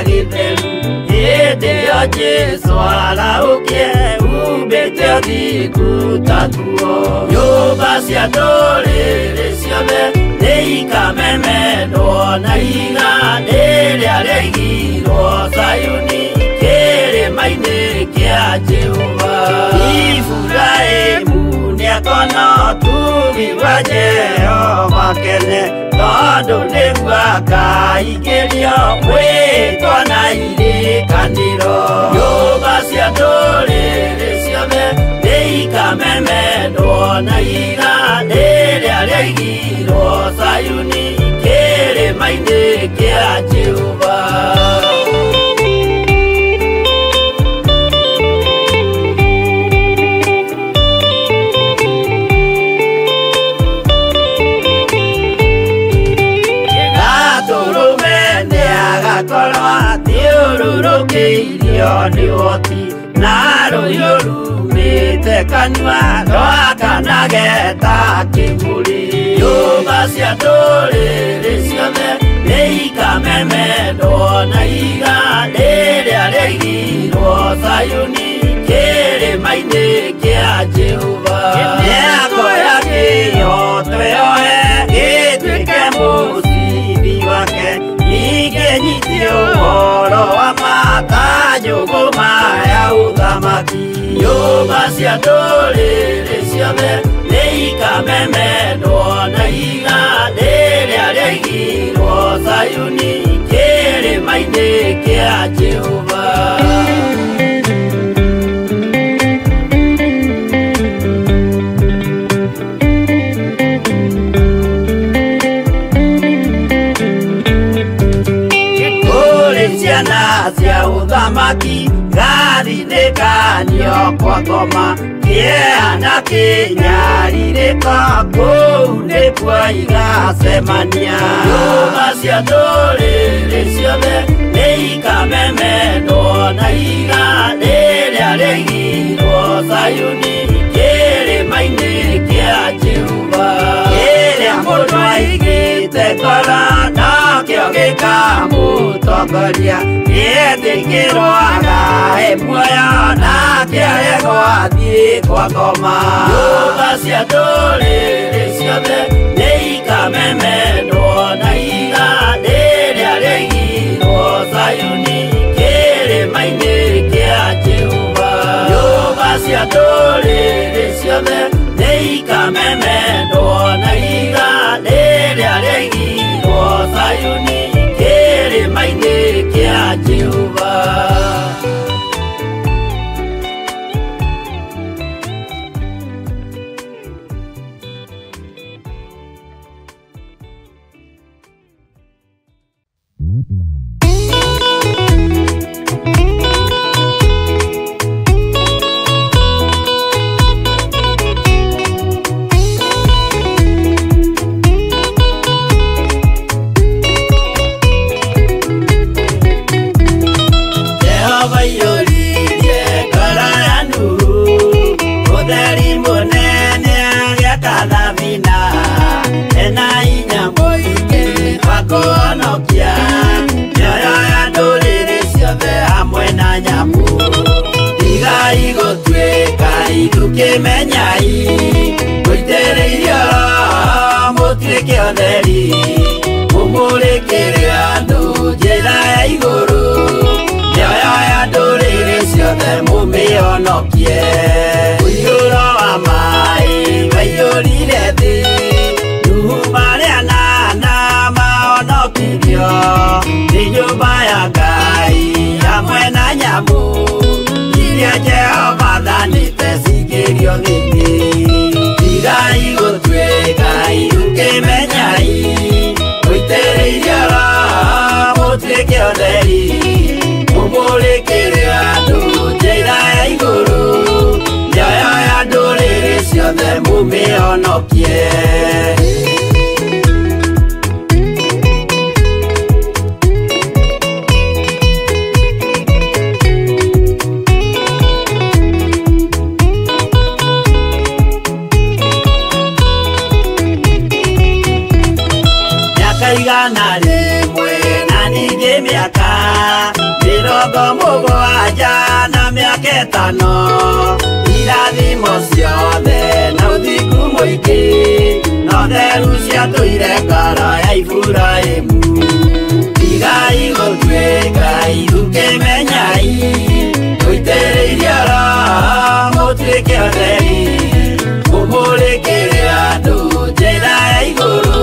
Gĩtheru hĩndĩ ĩyo Jesũ arahũkie umbĩte ũthingu ta nguo. Nyũmba cia ndũrĩrĩ ciothe nĩikamemendwo na ihiga rĩrĩa rĩaigirwo Zayuni kĩrĩma-inĩ kĩa Jehova. Iburahĩmu nĩakona ũtugi wa Jehova kene, tondũ nĩguo akaingĩrio mwĩtwa na irĩkanĩro. Nyũmba cia ndũrĩrĩ ciothe nĩikamemendwo na ihiga rĩrĩa rĩaigirwo Zayuni kĩrĩma-inĩ kĩa Jehova. Gatũrũme athiũrũrũkĩirio nĩ ũhoti na rũhiũ rumĩte kanua rwakanage ta kĩmũrĩ. Nyũmba cia ndũrĩrĩ ciothe nĩikamemendwo na ihiga rĩrĩa rĩaigirwo Zayuni kĩrĩma-inĩ kĩa Jehova. Mĩako ya kĩhooto yoe ĩtuĩke mũcibi wake, ningĩ nyite ũhoro wa ma ta njũgũma ya ũthamaki. Nyũmba cia ndũrĩrĩ ciothe nĩikamemendwo na ihiga rĩrĩa rĩaigirwo Zayuni kĩrĩma-inĩ kĩa Jehova. Ciana cia ũthamaki gathinĩkanio kwa ngoma, kĩeha na kĩnyarirĩko kũu nĩkuo igacemania. Nyũmba cia ndũrĩrĩ ciothe nĩikamemendwo na ihiga rĩrĩa rĩaigirwo Zayuni kĩrĩma-inĩ kĩa Jehova. Kĩrĩa mũndũ aigĩte ngoro nokĩo gĩkamũtongoria, nĩetĩkĩrwo agae muoyo nake aregwo athiĩ kwa ngoma. Nyũmba cia ndũrĩrĩ ciothe nĩikamemendwo na ihiga rĩrĩa rĩaigirwo Zayuni kĩrĩma-inĩ kĩa Jehova. Nyũmba cia ndũrĩrĩ ciothe nĩikamemendwo na ihiga rĩrĩa rĩaigirwo Zayuni kĩrĩma-inĩ kĩa Jehova. Kimenyai gũitĩrĩirio mũtuĩke ũtheri, mũmũrĩkĩre andũ njĩra ya igũrũ, mĩoyo ya ndũrĩrĩ ciothe mũmĩhonokie. Mũiyũro wa maĩ waiyũrire thĩ, Nuhu marĩ anana mahonokirio nĩ nyũmba ya Ngai hamwe na nyamũ iria Jehova athanĩte cingĩrio thĩinĩ. Tigai gũtuĩka irũkĩmenyai gũitĩrĩirio Roho mũtuĩke ũtheri, mũmũrĩkĩre andũ njĩra ya igũrũ, mĩoyo ya ndũrĩrĩ ciothe mũmĩhonokie. Mĩaka igana rĩmwe na ningĩ mĩaka Mĩrongo mũgwanja na mĩaka ĩtano irathimo ciothe na ũthingu mũingĩ na ũtheru ciatũire ngoro ya Iburahĩmu. Tigai gũtuĩka ithukĩmenyai tũitĩrĩirie Roho mũtuĩke atheri mũmũrĩkĩre andũ njĩra ya igũrũ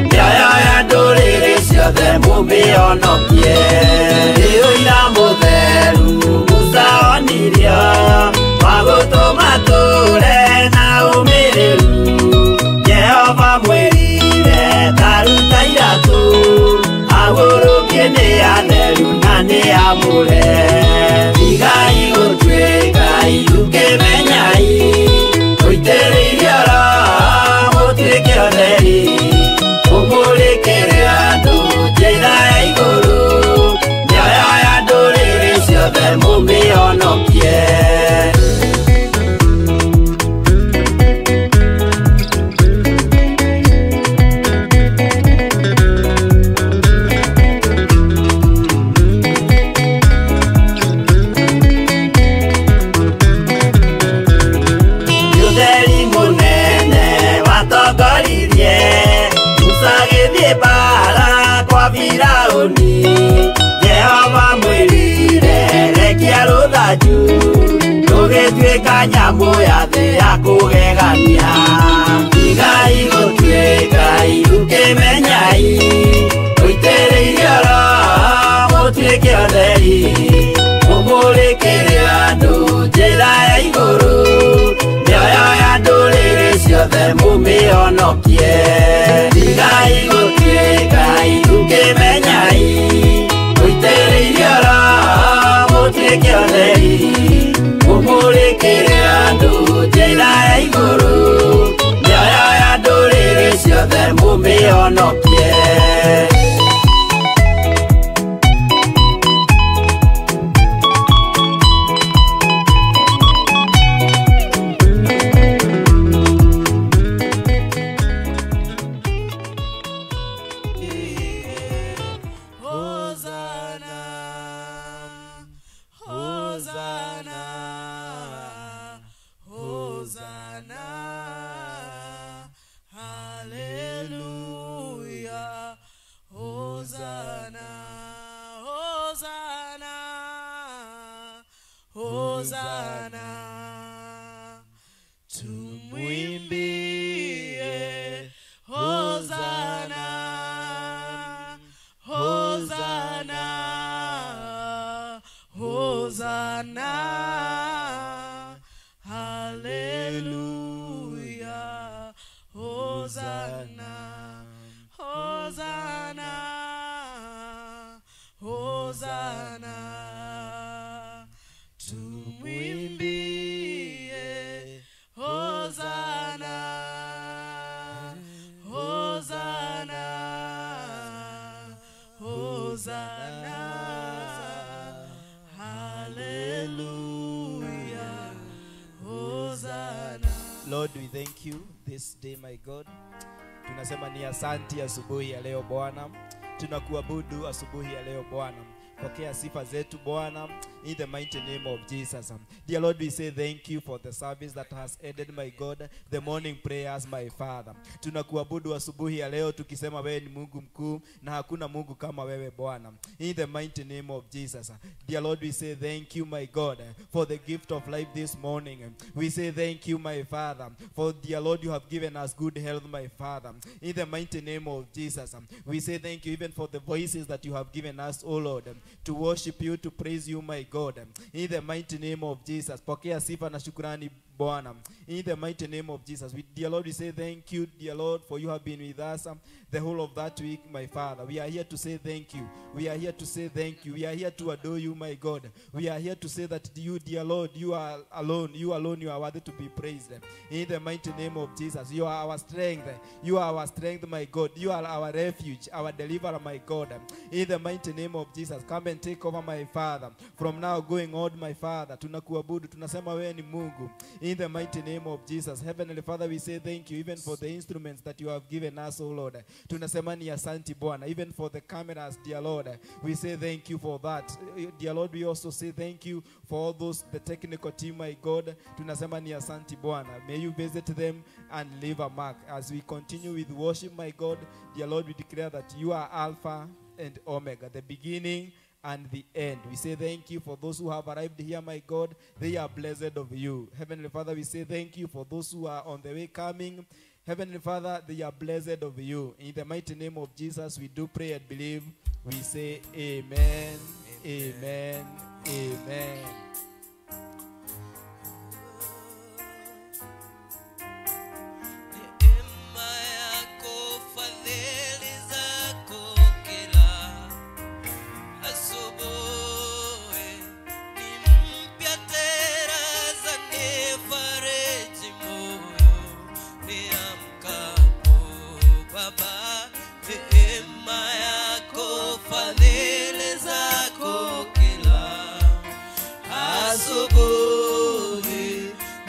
mĩoyo ya ndũrĩrĩ ciothe mũmĩhonokie. Nĩ ũira mũtheru Musa onirio wa gũtũma tũre na ũmĩrĩru. Jehova mwĩrire ta ruta iratũ ahurũkie nĩ atheru na nĩ amũre. Tigai gũtuĩka ithukĩmenyai tũitĩrĩirie Roho mũtuĩke atheri mũmũrĩkĩre andũ njĩra ya igũrũ mĩoyo ya ndũrĩrĩ ciothe mũmĩhonokie. Ũtheri mũnene watongoririe Musa agĩthiĩ mbaara kwa Firaũni. Jehova mwĩrire rekia rũthanju rũgĩtuĩka nyamũ ya thĩ ya kũgegania. Tigai gũtuĩka ithukĩmenyai tũitĩrĩirie Roho mũtuĩke atheri mũmũrĩkĩre andũ njĩra ya igũrũ mĩoyo ya ndũrĩrĩ ciothe mũmĩhonokie. Tigai gũtuĩka ithukĩmenyai tũitĩrĩirie Roho mũtuĩke atheri mũmũrĩkĩre andũ njĩra ya igũrũ mĩoyo ya ndũrĩrĩ ciothe mũmĩhonokie. Hosanna, Hosanna, Hosanna, Hallelujah, Hosanna, Hosanna, Hosanna, tumwimbie Hosanna, Hosanna, Hosanna, Hallelujah, Hosanna, Hosanna, Hosanna, tumwimbie Hosanna, Hosanna, Hosanna, Hallelujah, Hosanna. Lord, we thank you this day, my God. Tunasema ni asanti asubuhi ya leo Bwana. Tunakuabudu asubuhi ya leo Bwana. Pokea sifa zetu Bwana, in the mighty name of Jesus. Dear Lord, we say thank you for the service that has ended, my God, the morning prayers, my Father. Tunakuabudu asubuhi ya leo tukisema wewe ni Mungu mkuu na hakuna Mungu kama wewe Bwana. In the mighty name of Jesus. Dear Lord, we say thank you, my God, for the gift of life this morning. We say thank you, my Father, for dear Lord, you have given us good health, my Father. In the mighty name of Jesus. We say thank you even for the voices that you have given us, O Lord, to worship you, to praise you, my God. In the mighty name of Jesus. Pokea sifa na shukrani Bwana. In the mighty name of Jesus. We, dear Lord, we say thank you, dear Lord, for you have been with us the whole of that week, my Father. We are here to say thank you. We are here to say thank you. We are here to adore you, my God. We are here to say that you, dear Lord, you are alone. You alone, you are worthy to be praised. In the mighty name of Jesus. You are our strength. You are our strength, my God. You are our refuge, our deliverer, my God. In the mighty name of Jesus. Come and take over, my Father. From now going on, my Father, tunakuabudu, tunasema wewe ni Mungu. In the mighty name of Jesus. Heavenly Father, we say thank you even for the instruments that you have given us, O Lord. Tunasema ni asanti Bwana, even for the cameras, dear Lord. We say thank you for that. Dear Lord, we also say thank you for all those, the technical team, my God. Tunasema ni asanti Bwana. May you visit them and leave a mark. As we continue with worship, my God, dear Lord, we declare that you are Alpha and Omega, the beginning and the end. We say thank you for those who have arrived here, my God. They are blessed of you. Heavenly Father, we say thank you for those who are on the way coming. Heavenly Father, they are blessed of you. In the mighty name of Jesus, we do pray and believe. We say amen, amen, amen. Neema yako, fadhili zako kila asubuhi ni mpya tena zanifariji moyo niamkapo. Baba, neema yako, fadhili zako kila asubuhi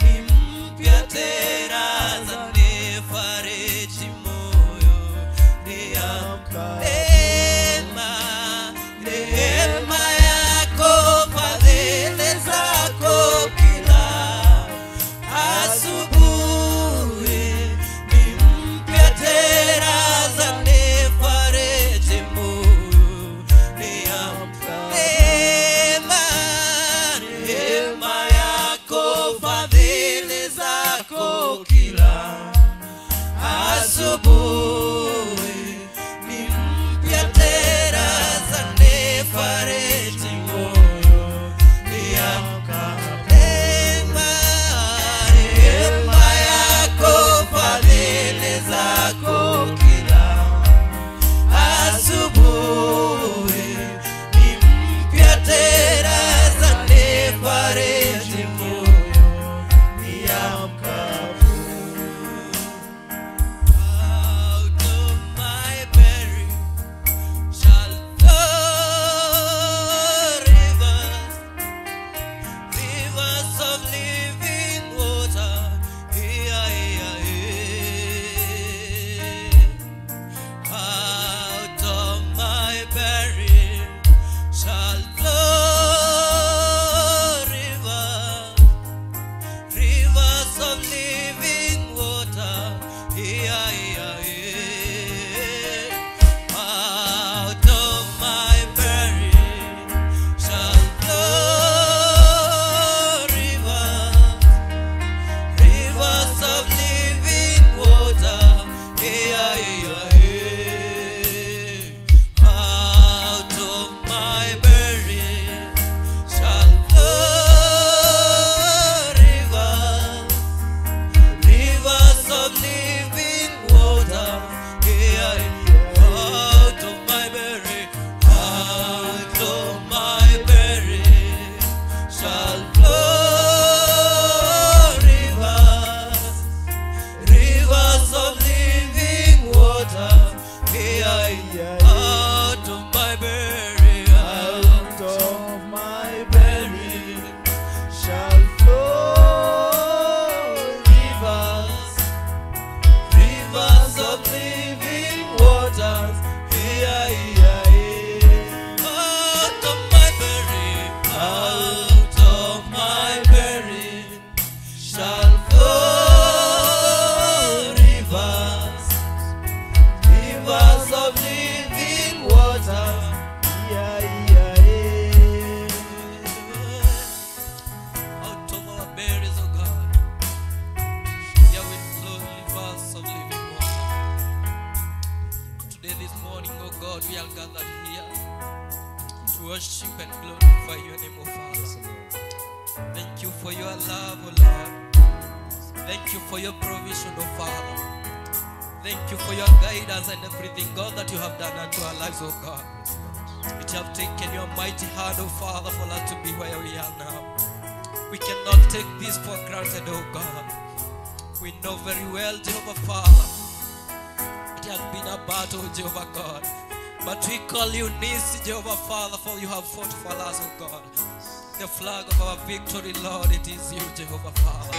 ni mpya tena zanifariji moyo niamkapo. Neema, neema yako, fadhili zako kila asubuhi ni mpya tena zanifariji moyo niamkapo. Neema, neema yako, fadhili zako kila asubuhi ni mpya tena zanifariji moyo niamkapo. Neema, neema yako, fadhili zako kila asubuhi ni mpya tena zanifariji moyo niamkapo. Out of my belly shall flow rivers, rivers of living water. Out of my belly shall flow rivers, rivers of living water. Out of my belly shall flow rivers, rivers of living water. Out of my belly shall flow rivers, rivers of living water. Out of my belly, out of my belly shall flow rivers, rivers of living water. Out of my belly, Out of my belly shall flow rivers, rivers of living waters. Out of my belly, out of my belly shall flow rivers, rivers of living water. Out of our bellies, O God, there will flow rivers of living water. Today, this morning, O God, we are gathered here to worship and glorify your name, O Father. Thank you for your love, O Lord. Thank you for your provision, O Father. Thank you for your guidance and everything, God, that you have done unto our lives, O God. It have taken your mighty hand, O Father, for us to be where we are now. We cannot take this for granted, O God. We know very well, Jehovah Father, it has been a battle, Jehovah God. But we call you Nisi, Jehovah Father, for you have fought for us, O God. The flag of our victory, Lord, it is you, Jehovah Father.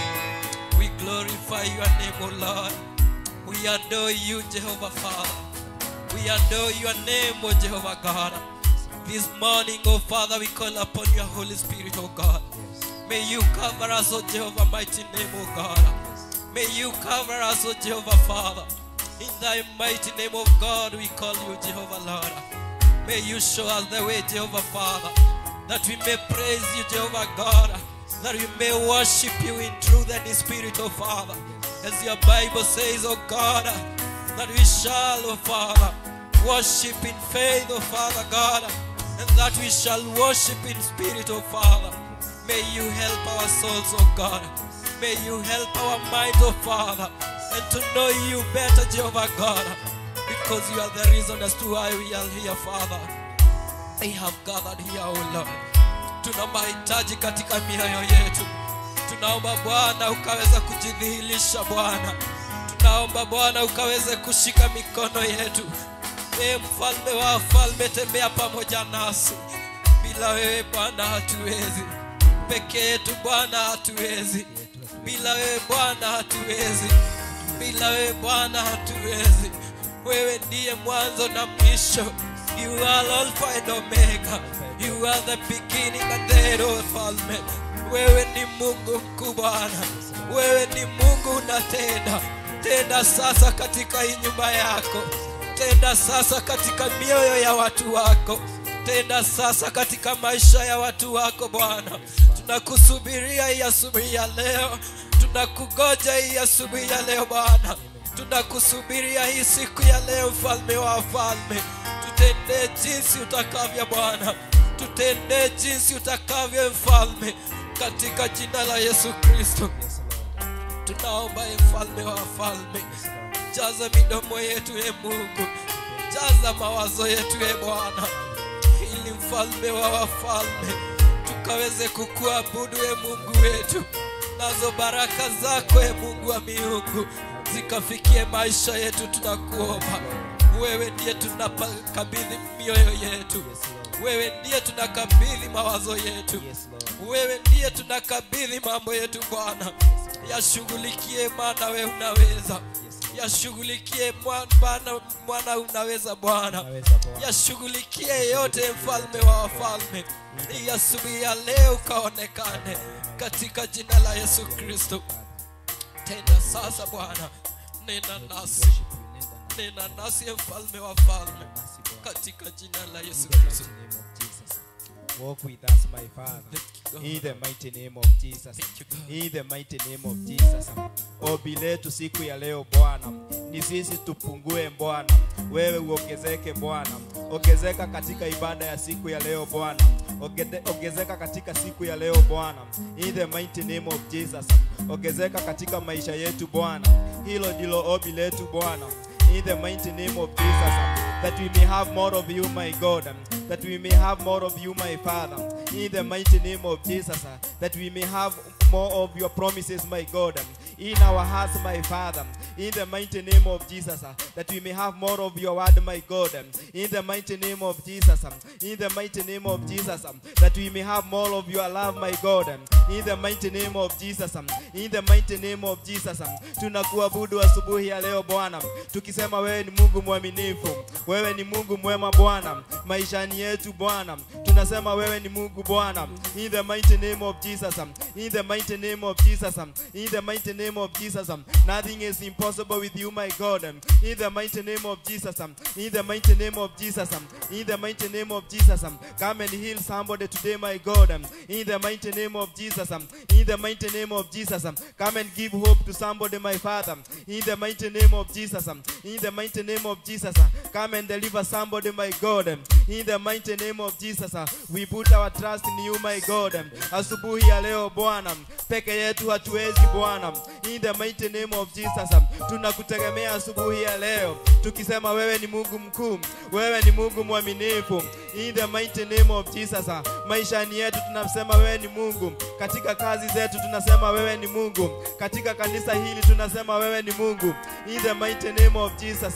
We glorify your name, O Lord. We adore you, Jehovah Father. We adore your name, O Jehovah God. This morning, O Father, we call upon your Holy Spirit, O God. May you cover us, O Jehovah, mighty name, O God. May you cover us, O Jehovah Father. In thy mighty name, O God, we call you Jehovah Lord. May you show us the way, Jehovah Father, that we may praise you, Jehovah God, that we may worship you in truth and in spirit, O Father. As your Bible says, O God, that we shall, O Father, worship in faith, O Father God, and that we shall worship in spirit, O Father. May you help our souls, O God. May you help our minds, O Father, and to know you better, Jehovah God, because you are the reason as to why we are here, Father. We have gathered here, O Lord. Tuna mahitaji katika mioyo yetu. Tunaomba Bwana ukaweza kujidhihirisha, Bwana. Tunaomba Bwana ukaweze kushika mikono yetu. Ee mfalme wa wafalme, tembea pamoja nasi. Bila wewe Bwana hatuwezi. Peke yetu Bwana hatuwezi. Bila wewe Bwana hatuwezi. Bila wewe Bwana hatuwezi. Wewe ndiye mwanzo na mwisho. You are Alpha and Omega. You are the beginning and the end, O Mfalme. Wewe ni Mungu mkuu Bwana. Wewe ni Mungu unatenda. Tenda sasa katika hii nyumba yako. Tenda sasa katika mioyo ya watu wako. Tenda sasa katika maisha ya watu wako Bwana. Tunakusubiria hii asubuhi ya leo. Tunakugoja hii asubuhi ya leo Bwana. Tunakusubiria hii siku ya leo, Mfalme wa wafalme. Tutendee jinsi utakavyo Bwana. Tutendee jinsi utakavyo Mfalme, katika jina la Yesu Kristo. Tunaomba Mfalme wa wafalme, jaza midomo yetu e Mungu, jaza mawazo yetu e Bwana, ili Mfalme wa wafalme tukaweze kukuabudu e Mungu wetu, nazo baraka zako e Mungu wa miungu zikafikie maisha yetu. Tunakuomba wewe ndiye tunakabidhi mioyo yetu, wewe ndiye tunakabidhi mawazo yetu, wewe ndiye tunakabidhi mambo yetu Bwana. Yashughulikie maana wewe unaweza. Yashughulikie mwana unaweza Bwana. Yashughulikie yote Mfalme wa wafalme. Asubuhi ya leo kaonekane katika jina la Yesu Kristo. Tena sasa Bwana, nena nasi. Nena nasi Mfalme wa wafalme, katika jina la Yesu Kristo. Walk with us, my Father. In the mighty name of Jesus. In the mighty name of Jesus. Ombi letu siku ya leo Bwana, ni sisi tupungue Bwana, wewe uongezeke Bwana. Ongezeka katika ibada ya siku ya leo Bwana. Ongezeka katika siku ya leo Bwana. In the mighty name of Jesus. Ongezeka katika maisha yetu Bwana. Hilo ndilo ombi letu Bwana. In the mighty name of Jesus, that we may have more of you, my God, that we may have more of you, my Father. In the mighty name of Jesus, that we may have more of your promises, my God, in our hearts, my Father. In the mighty name of Jesus, that we may have more of your word, my God. In the mighty name of Jesus, in the mighty name of Jesus, that we may have more of your love, my God. In the mighty name of Jesus, in the mighty name of Jesus. Tunakuabudu asubuhi ya leo Bwana, tukisema wewe ni Mungu mwaminifu, wewe ni Mungu mwema Bwana, maishani yetu Bwana. Tunasema wewe ni Mungu Bwana. In the mighty name of Jesus, in the mighty name of Jesus, in the mighty name of Jesus. Nothing is impossible with you, my God. In the mighty name of Jesus, in the mighty name of Jesus, in the mighty name of Jesus. Come and heal somebody today, my God. In the mighty name of Jesus, in the mighty name of Jesus. Come and give hope to somebody, my Father. In the mighty name of Jesus, in the mighty name of Jesus. Come and deliver somebody, my God. In the mighty name of Jesus, we put our trust in you, my God. Asubuhi ya leo Bwana, peke yetu hatuwezi Bwana. In the mighty name of Jesus, tunakutegemea asubuhi ya leo, tukisema wewe ni Mungu mkuu, wewe ni Mungu mwaminifu. In the mighty name of Jesus, maishani yetu tunasema wewe ni Mungu, katika kazi zetu tunasema wewe ni Mungu, katika kanisa hili tunasema wewe ni Mungu. In the mighty name of Jesus,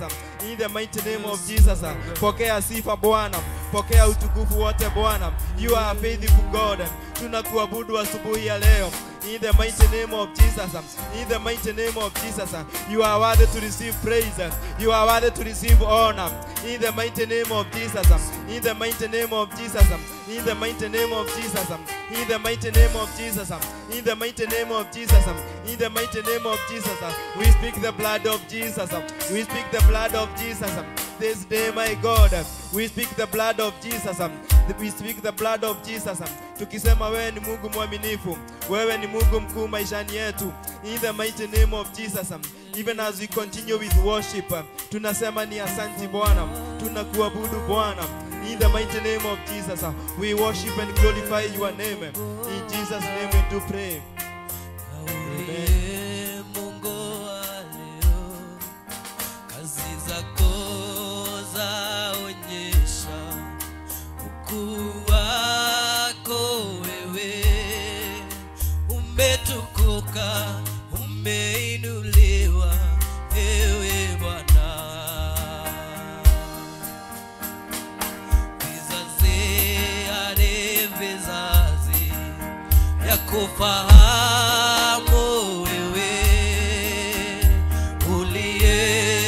In the mighty name of Jesus. Pokea sifa Bwana, pokea utukufu wote Bwana. You are a faithful God. Tunakuabudu asubuhi ya leo. In the mighty name of Jesus. In the mighty name of Jesus. You are worthy to receive praise. You are worthy to receive honor. In the mighty name of Jesus. In the mighty name of Jesus. In the mighty name of Jesus. In the mighty name of Jesus. In the mighty name of Jesus. In the mighty name of Jesus. We speak the blood of Jesus. We speak the blood of Jesus. This day, my God, we speak the blood of Jesus. We speak the blood of Jesus. Tukisema wewe ni Mungu mwaminifu, wewe ni Mungu mkuu maishani yetu. In the mighty name of Jesus. Even as we continue with worship, tunasema ni asanti Bwana, tunakuabudu Bwana. In the mighty name of Jesus, we worship and glorify your name. In Jesus' name we do pray. Amen. Mungu wa leo, kazi zako zaonyesha ukuu wako wewe. Umetukuka, umeinuliwa ewe Bwana. Vizazi hadi vizazi yakufahamu wewe, uliye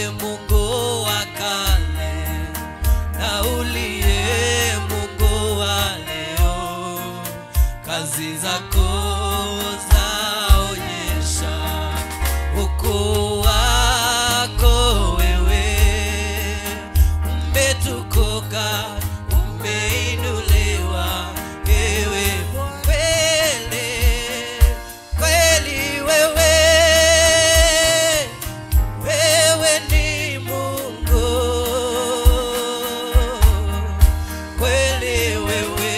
Mungu wa kale na uliye Mungu wa leo. Kazi zako zaonyesha ukuu wako wewe. Umetukuka, umeinuliwa ewe kweli, kweli wewe, wewe ni Mungu. Kweli wewe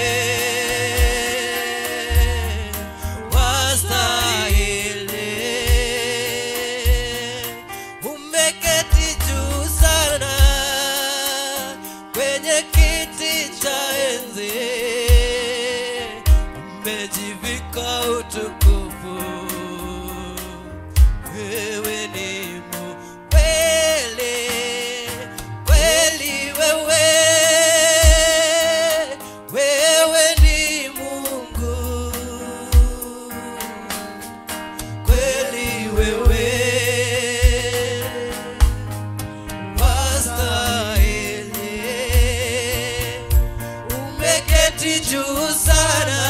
wastahili. Umeketi juu sana kwenye kiti cha enzi, umejivika utukufu. Wewe ni Mungu kweli, kweli wewe, wewe ni Mungu. Kweli wewe wastahili. Umeketi juu sana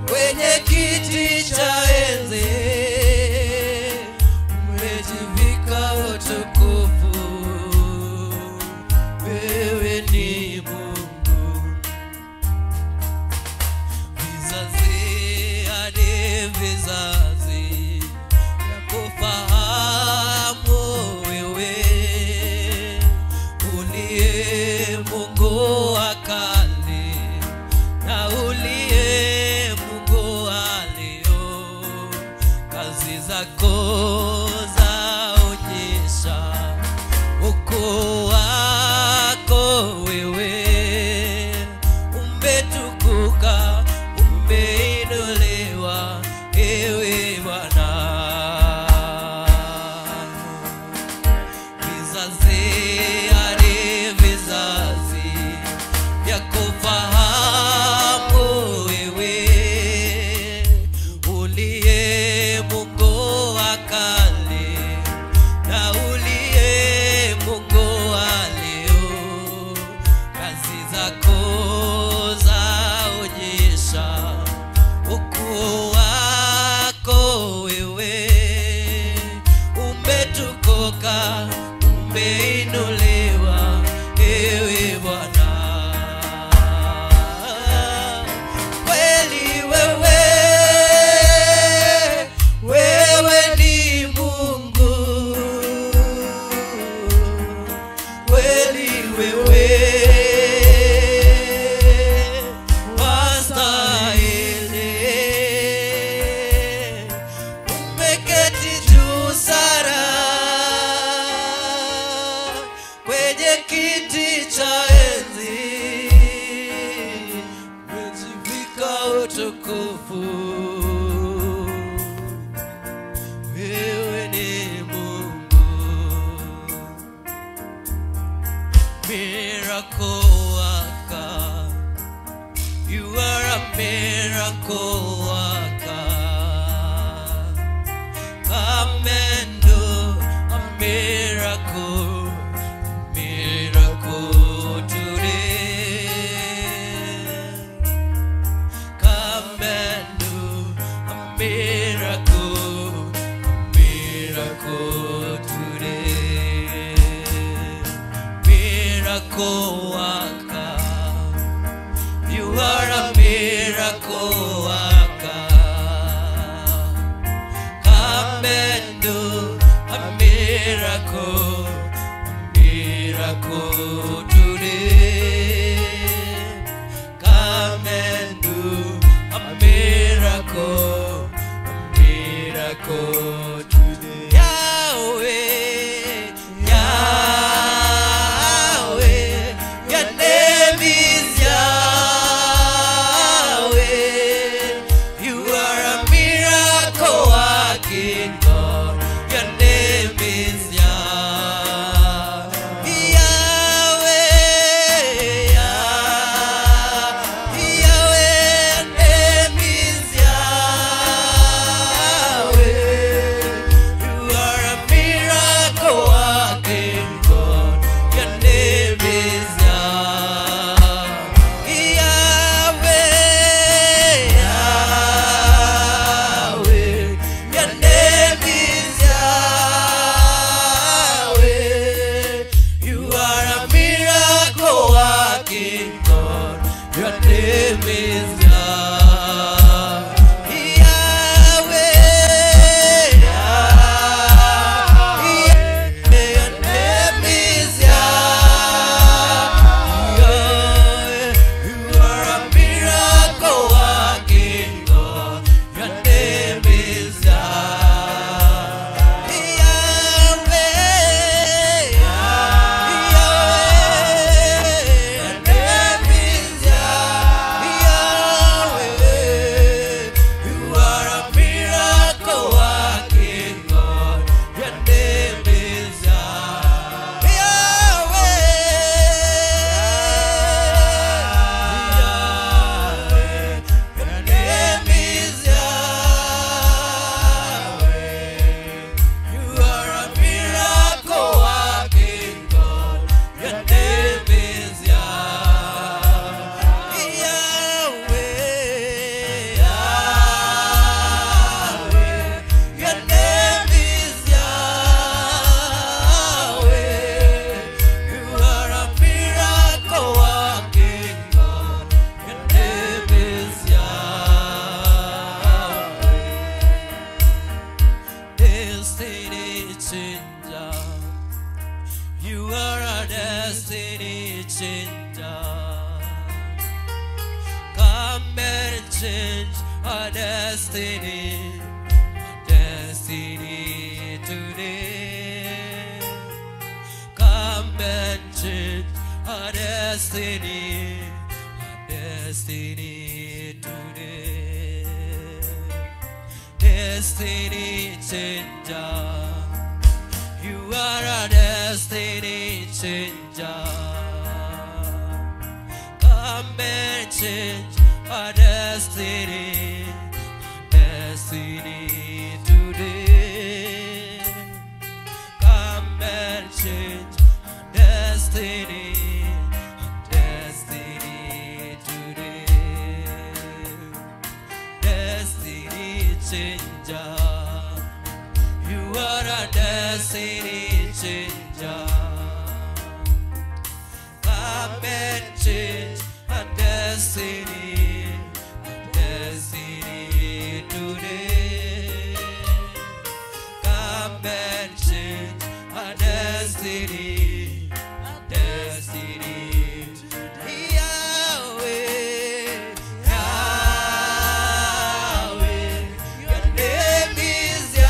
kwenye kiti cha enzi, umejivika utukufu. Wewe ni Mungu. Vizazi hadi vizazi yakufahamu wewe, uliye Mungu wa kale na uliye Mungu wa leo. Kazi zako zaonyesha ukuu wako wewe. Umetukuka, umeinuliwa ewe Bwana. Vizazi hadi vizazi vyakufahamu wewe, uliye Mungu wa kale na uliye Mungu wa leo. Kazi zako zaonyesha ukuu wako wewe. Umetukuka, umeinuliwa ewe Bwana. Kweli wewe, wewe ni Mungu. Kweli wewe wastahili. Umeketi juu sana kwenye kiti cha enzi, umejivika utukufu. Wewe ni Mungu. miracle worker. Come and do a miracle, miracle today. Come and do a miracle, miracle today. Miracle worker, you are a miracle worker. Come and do a miracle, miracle today. Come and do a miracle, miracle today. Yahweh, Yahweh, your name is Yahweh. You are a miracle working God. Your name is Yahweh, Yahweh, your name is Yahweh. You are a miracle working God. Your name is Yahweh, Yahweh, your name is Yahweh. You are a miracle working God. Your name is Yahweh, Yahweh, your name is Yahweh. You are a miracle working God. Your name is Yahweh, Yahweh, your name is Yahweh. You are a miracle working God. Your name is Yahweh. Your name is Yahweh. You are a miracle working God. Your name is Yahweh, Yahweh. Your name is Yahweh. You are a miracle working God. Your name is Yahweh. Destiny changer. You are a destiny changer. Come and change our destiny, our destiny today. Come and change our destiny, our destiny today. Destiny changer. You are a destiny changer. Come and change our destiny, destiny today. Come and change our destiny, destiny today. Destiny changer. You are a destiny changer. Come and change our destiny, destiny today. Come and change our destiny, destiny today. Yahweh, Yahweh, your name is Yahweh.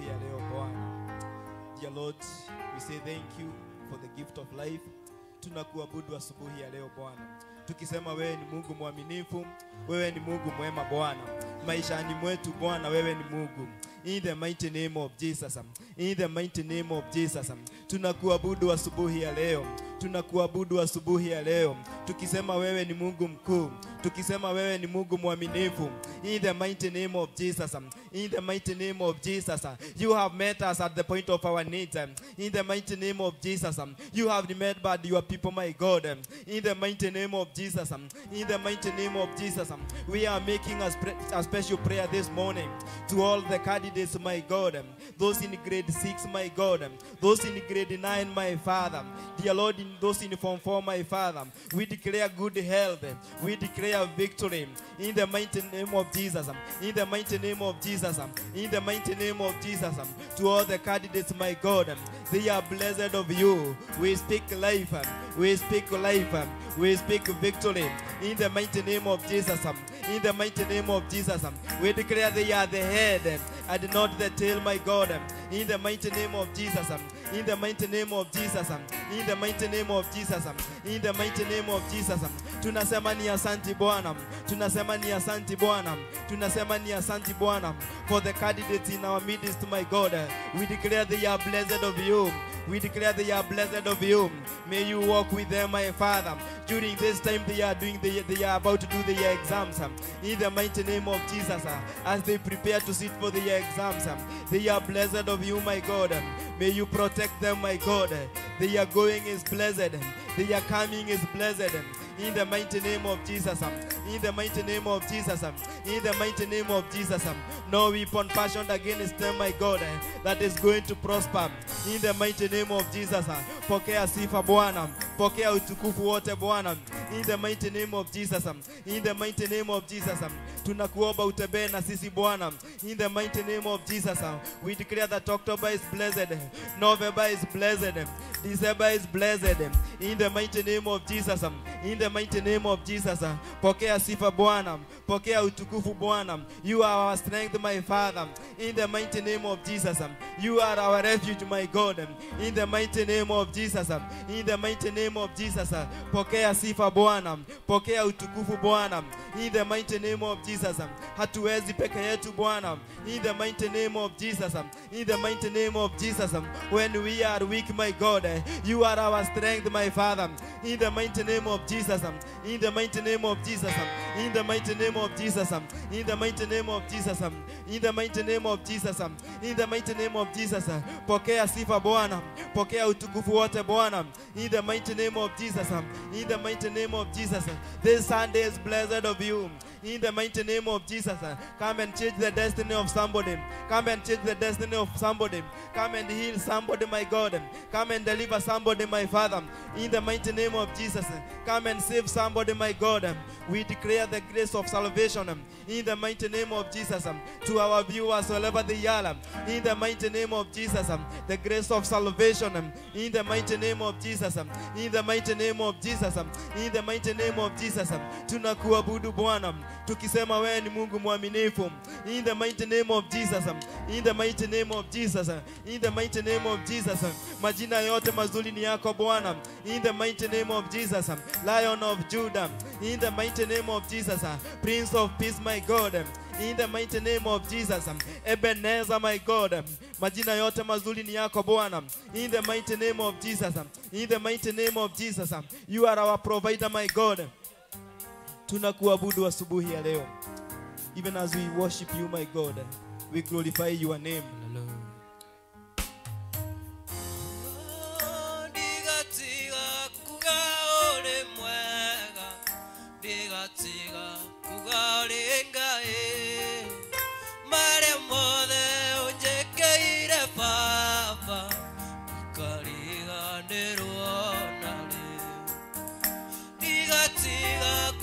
asubuhi ya leo Bwana. Dear Lord, we say thank you for the gift of life. Tunakuabudu asubuhi ya leo Bwana, tukisema wewe ni Mungu mwaminifu, wewe ni Mungu mwema Bwana. Maishani mwetu Bwana, wewe ni Mungu. In the mighty name of Jesus, in the mighty name of Jesus. Tunakuabudu asubuhi ya leo, tunakuabudu asubuhi ya leo, tukisema wewe ni Mungu mkuu, tukisema wewe ni Mungu mwaminifu. In the mighty name of Jesus, in the mighty name of Jesus, you have met us at the point of our needs. In the mighty name of Jesus, you have remembered your people, my God. In the mighty name of Jesus, in the mighty name of Jesus, we are making a special prayer this morning to all the candidates, my God, those in grade 6, my God, those in grade 9, my Father, dear Lord, in those in form 4, my Father, we declare good health, we declare victory in the mighty name of Jesus, in the mighty name of Jesus, in the mighty name of Jesus. To all the candidates, my God, they are blessed of you. We speak life, we speak life, we speak victory in the mighty name of Jesus, in the mighty name of Jesus. We declare they are the head and not the tail, my God, in the mighty name of Jesus, in the mighty name of Jesus, in the mighty name of Jesus, in the mighty name of Jesus. Tunasema ni asanti Bwana, tunasema ni asanti Bwana, tunasema ni asanti Bwana. For the candidates in our midst, my God, we declare they are blessed of you. We declare they are blessed of you. May you walk with them, my Father, during this time they are doing they are about to do their exams. In the mighty name of Jesus, as they prepare to sit for their exams, they are blessed of you, my God. May you protect them, my God. Their going is blessed, their coming is blessed. In the mighty name of Jesus, in the mighty name of Jesus, in the mighty name of Jesus. No weapon fashioned against them, my God, that is going to prosper. In the mighty name of Jesus. Pokea sifa Bwana, pokea utukufu wote Bwana. In the mighty name of Jesus, in the mighty name of Jesus. Tunakuomba utembee na sisi Bwana. In the mighty name of Jesus, we declare that October is blessed, November is blessed, December is blessed. In the mighty name of Jesus, in the mighty name of Jesus. Pokea sifa Bwana, pokea utukufu Bwana. You are our strength, my Father. In the mighty name of Jesus, you are our refuge, my God. In the mighty name of Jesus, in the mighty name of Jesus. Pokea sifa Bwana, pokea utukufu Bwana. In the mighty name of Jesus, hatuwezi peke yetu Bwana. In the mighty name of Jesus, in the mighty name of Jesus. When we are weak, my God, you are our strength, my Father. In the mighty name of Jesus, in the mighty name of Jesus, in the mighty name of Jesus, in the mighty name of Jesus, in the mighty name of Jesus, in the mighty name of Jesus. Pokea sifa Bwana, pokea utukufu wote Bwana. In the mighty name of Jesus, in the mighty name of Jesus. This Sunday is blessed of you. In the mighty name of Jesus, come and change the destiny of somebody. Come and change the destiny of somebody. Come and heal somebody, my God. Come and deliver somebody, my Father. In the mighty name of Jesus, come and save somebody, my God. We declare the grace of salvation in the mighty name of Jesus to our viewers wherever they are. In the mighty name of Jesus, the grace of salvation in the mighty name of Jesus, in the mighty name of Jesus, in the mighty name of Jesus. Tunakuabudu Bwana, tukisema wewe ni Mungu mwaminifu. In the mighty name of Jesus, in the mighty name of Jesus, in the mighty name of Jesus. Majina yote mazuri ni yako Bwana. In the mighty name of Jesus, Lion of Judah. In the mighty name of Jesus, Prince of Peace, my God. In the mighty name of Jesus, Ebenezer, my God. Majina yote mazuri ni yako Bwana. In the mighty name of Jesus, in the mighty name of Jesus, you are our provider, my God. Tunakuabudu asubuhi ya leo. Even as we worship you, my God, we glorify your name.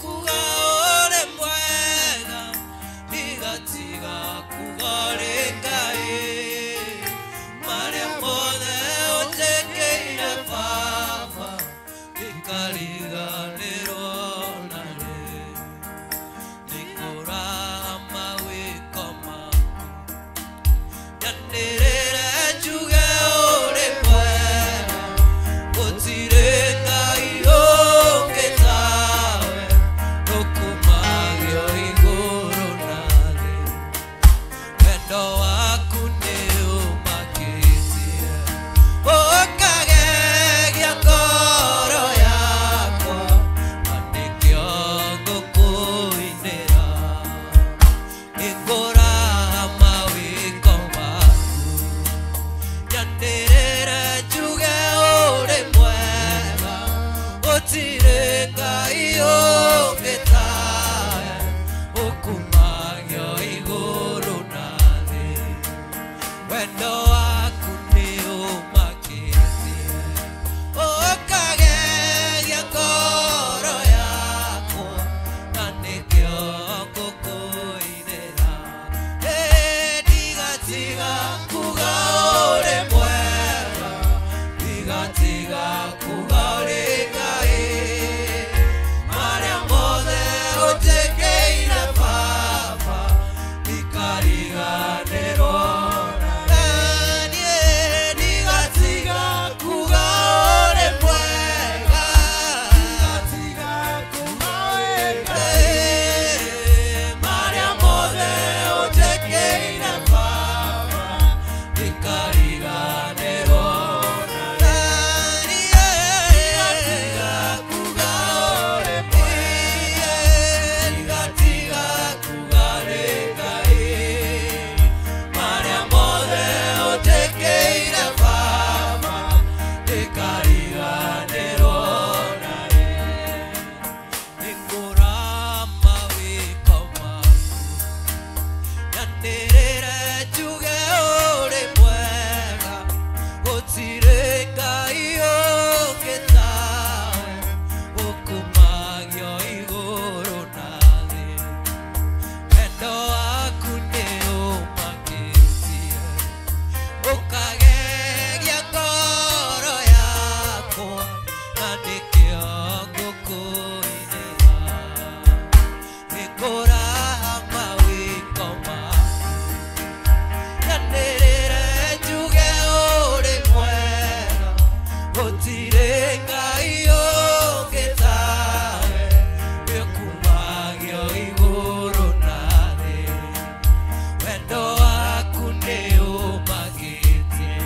Kuga ore mwega, Wendo waku nĩ ũmakĩtie, ũkagegia ngoro yakwa, na nĩkĩo ngũkũinĩra. Ndigatiga kuga ũrĩ mwega, ndigatiga kuga ũrĩ Ngai. Marĩa mothe ũnjĩkĩire Baba, ndikariganĩrwo. Niĩ ndigatiga kuga ũrĩ mwega, Tiga kuga ũrĩ Ngai. Marĩa mothe ũnjĩkĩire Baba, ndikariganĩrwo. Ndigatiga kuga ũrĩ mwega, ndigatiga kuga ũrĩ Ngai. Marĩa mothe ũnjĩkĩire Baba, ndikariganĩrwo. Nĩngũrama wĩko maku, nyanĩrĩre njuge ũrĩ mwega, gũtirĩ Ngai ũngĩ tawe, ũkumagio igũrũ na thĩ. Wendo waku nĩ ũmakĩtie, ũkagegia ngoro yakwa, na nĩkĩo ngũkũinĩra. Nĩngũrama wĩko maku, nyanĩrĩre njuge ũrĩ mwega, gũtirĩ Ngai ũngĩ tawe, wĩkumagio igũrũ na thĩ. Wendo waku nĩ ũmakĩtie,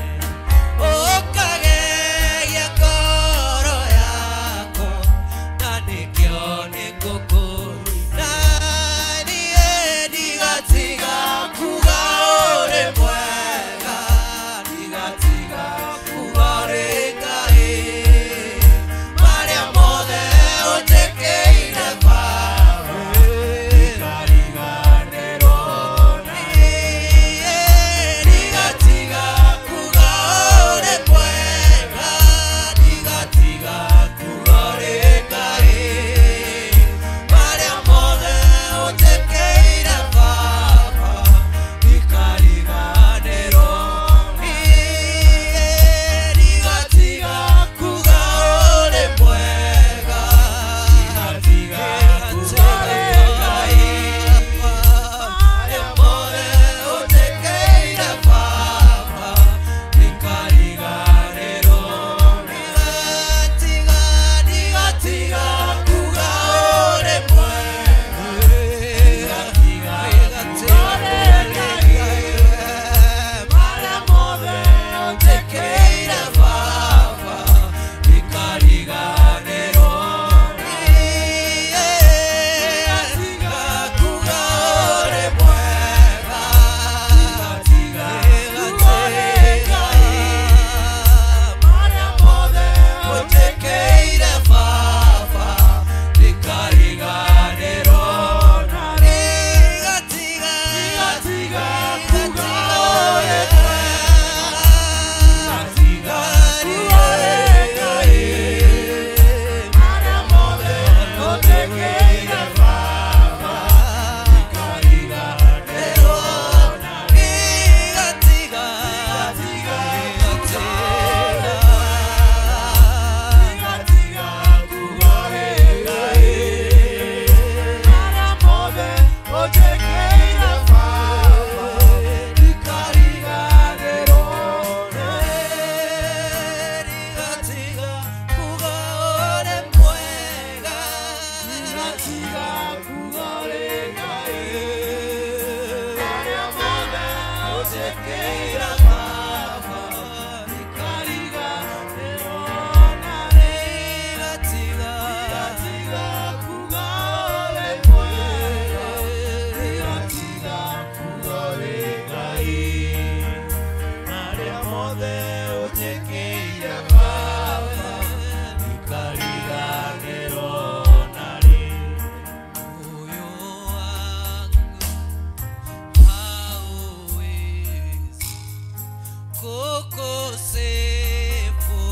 Kukusifu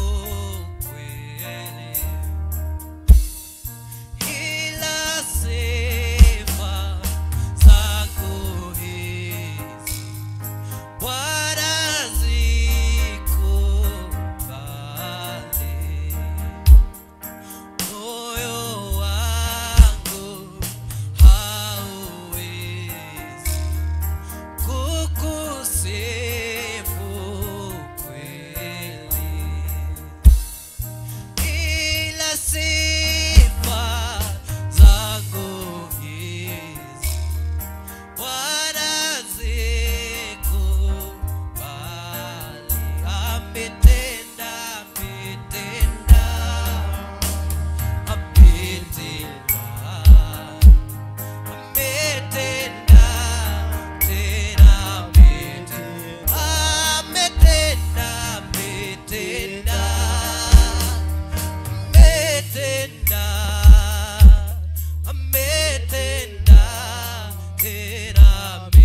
kweli, ila sifa zangu hizi Bwana zikubali. Moyo wangu hauwezi kukusifu kweli, ila sifa zangu hizi Bwana zikubali. Ametenda, ametenda, ametenda, ametenda, tena ametenda, ametenda, ametenda, ametenda, ametenda, tena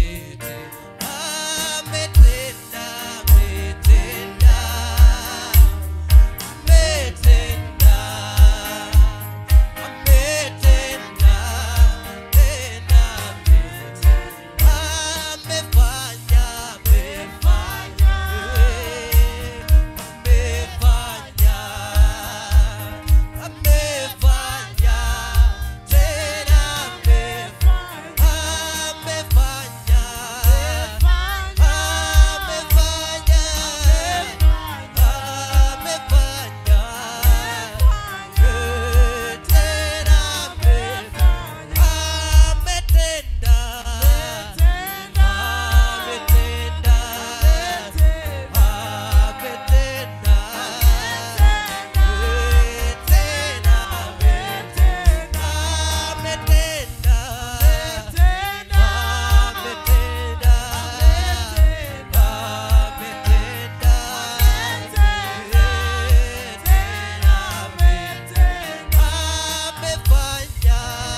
ametenda,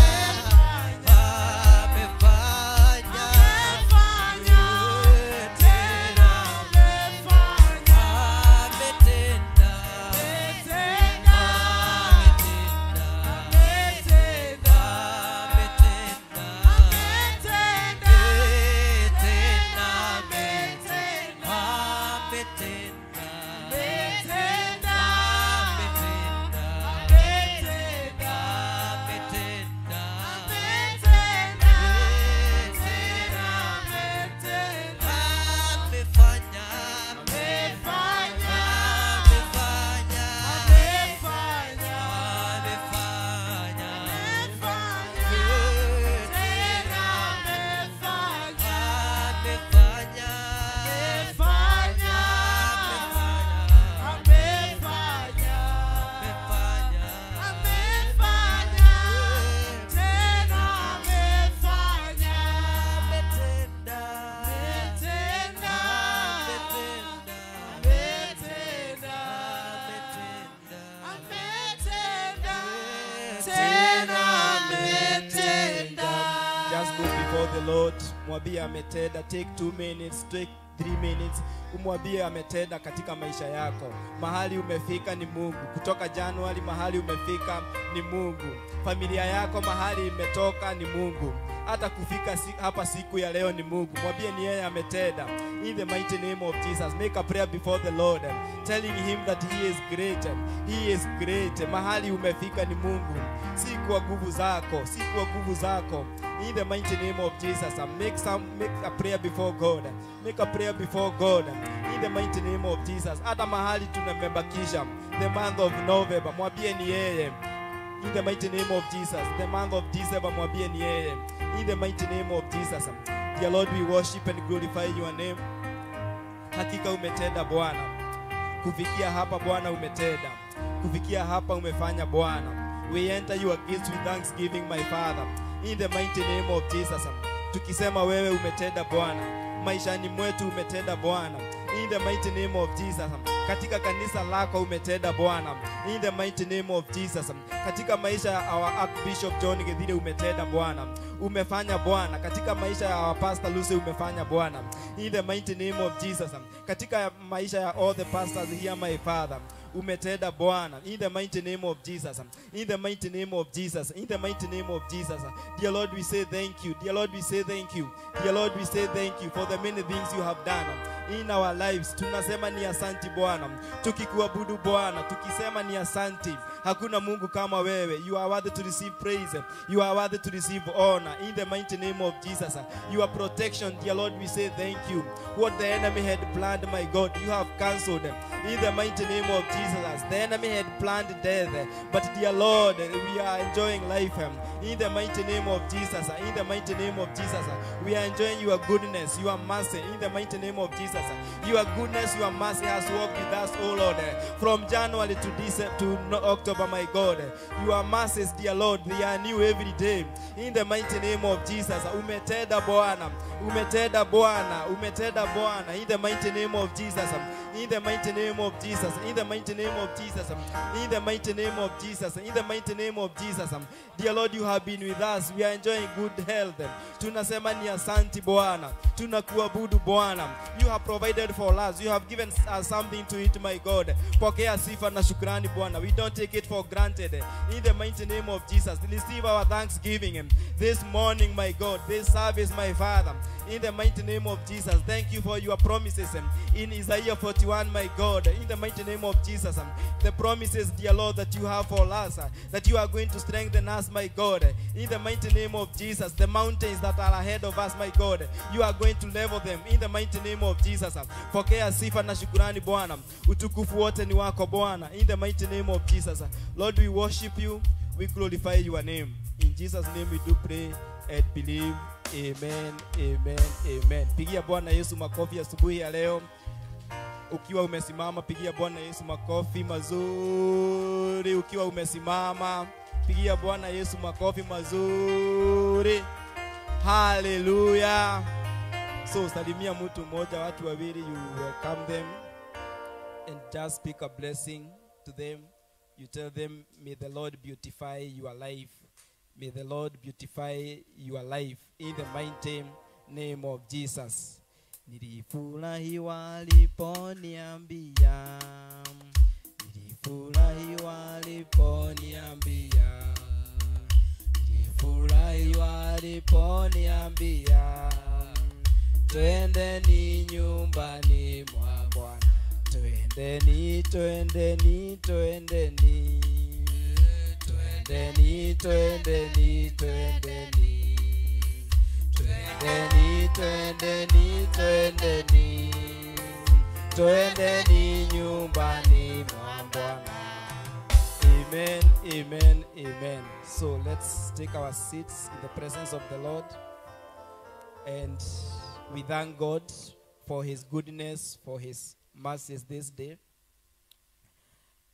ametenda, ametenda, ametenda, ametenda, tena ametenda, amefanya, amefanya, amefanya, amefanya, tena amefanya, amefanya, amefanya, amefanya, tena ametenda, ametenda, ametenda, tena ametenda, ametenda, Just go before the Lord, mwambie ametenda. Take 2 minutes, take 3 minutes, umwambie ametenda katika maisha yako. Mahali umefika ni Mungu. Kutoka Januari mahali umefika ni Mungu. Familia yako mahali imetoka ni Mungu. Hata kufika hapa siku ya leo ni Mungu. Mwambie ni yeye ametenda. In the mighty name of Jesus, make a prayer before the Lord, telling him that he is great. He is great. Mahali umefika ni Mungu, si kwa nguvu zako, si kwa nguvu zako. In the mighty name of Jesus, make a prayer before God. Make a prayer before God. In the mighty name of Jesus. Hata mahali tunamebakisha the month of November, mwambie ni yeye. In the mighty name of Jesus, the month of December, mwambie ni yeye. In the mighty name of Jesus. Dear Lord, we worship and glorify your name. Hakika umetenda Bwana. Kufikia hapa Bwana umetenda. Kufikia hapa umefanya Bwana. We enter your gates with thanksgiving, my Father. In the mighty name of Jesus. Tukisema wewe umetenda Bwana. Maishani mwetu umetenda Bwana. In the mighty name of Jesus. Katika kanisa lako umetenda Bwana. In the mighty name of Jesus. Katika maisha ya our Archbishop John Githire umetenda Bwana. Umefanya Bwana katika maisha ya Pastor Lucy, umefanya Bwana, in the mighty name of Jesus. Katika maisha ya all the pastors here, my Father, umetenda Bwana, in the mighty name of Jesus, in the mighty name of Jesus, in the mighty name of Jesus. Dear Lord, we say thank you. Dear Lord, we say thank you. Dear Lord, we say thank you for the many things you have done in our lives. Tunasema ni asanti Bwana, tukikuabudu Bwana, tukisema ni asanti. Hakuna Mungu kama wewe. You are worthy to receive praise. You are worthy to receive honor, in the mighty name of Jesus. Your protection, dear Lord, we say thank you. What the enemy had planned, my God, you have cancelled, in the mighty name of Jesus. The enemy had planned death, but dear Lord, we are enjoying life, in the mighty name of Jesus. In the mighty name of Jesus, we are enjoying your goodness, your mercy, in the mighty name of Jesus. Your goodness, your mercy has walked with us, oh Lord, from January to December to October, my God. Your mercies, dear Lord, they are new every day, in the mighty name of Jesus. Umetenda Bwana, umetenda Bwana, umetenda Bwana, in the mighty name of Jesus, in the mighty name of Jesus, in the mighty name of Jesus, in the mighty name of Jesus, in the mighty name of Jesus. Dear Lord, you have been with us. We are enjoying good health. Tunasema ni asanti Bwana, tunakuabudu Bwana. You have provided for us. You have given us something to eat, my God. Pokea sifa na shukrani Bwana. We don't take it for granted. In the mighty name of Jesus, receive our thanksgiving this morning, my God, this service, my Father. In the mighty name of Jesus, thank you for your promises in Isaiah 41, my God. In the mighty name of Jesus, the promises, dear Lord, that you have for us, that you are going to strengthen us, my God. In the mighty name of Jesus, the mountains that are ahead of us, my God, you are going to level them, in the mighty name of Jesus. Pokea sifa na shukrani Bwana, utukufu wote ni wako Bwana, in the mighty name of Jesus. Lord, we worship you, we glorify your name. In Jesus' name we do pray and believe. Amen, amen, amen. Pigia Bwana Yesu makofi asubuhi ya leo. Ukiwa umesimama, pigia Bwana Yesu makofi mazuri. Ukiwa umesimama, pigia Bwana Yesu makofi mazuri. Hallelujah. So salimia mtu mmoja, watu wawili, you welcome them and just speak a blessing to them. You tell them, may the Lord beautify your life. May the Lord beautify your life, in the mighty name of Jesus. Nilifurahi waliponiambia, nilifurahi waliponiambia, nilifurahi waliponiambia, twendeni nyumbani mwa Bwana, twendeni, twendeni, twendeni. Twendeni, twendeni, twendeni. Twendeni, twendeni, twendeni. Twendeni nyumbani mwa Bwana. Amen, amen, amen. So let's take our seats in the presence of the Lord. And we thank God for his goodness, for his mercies this day.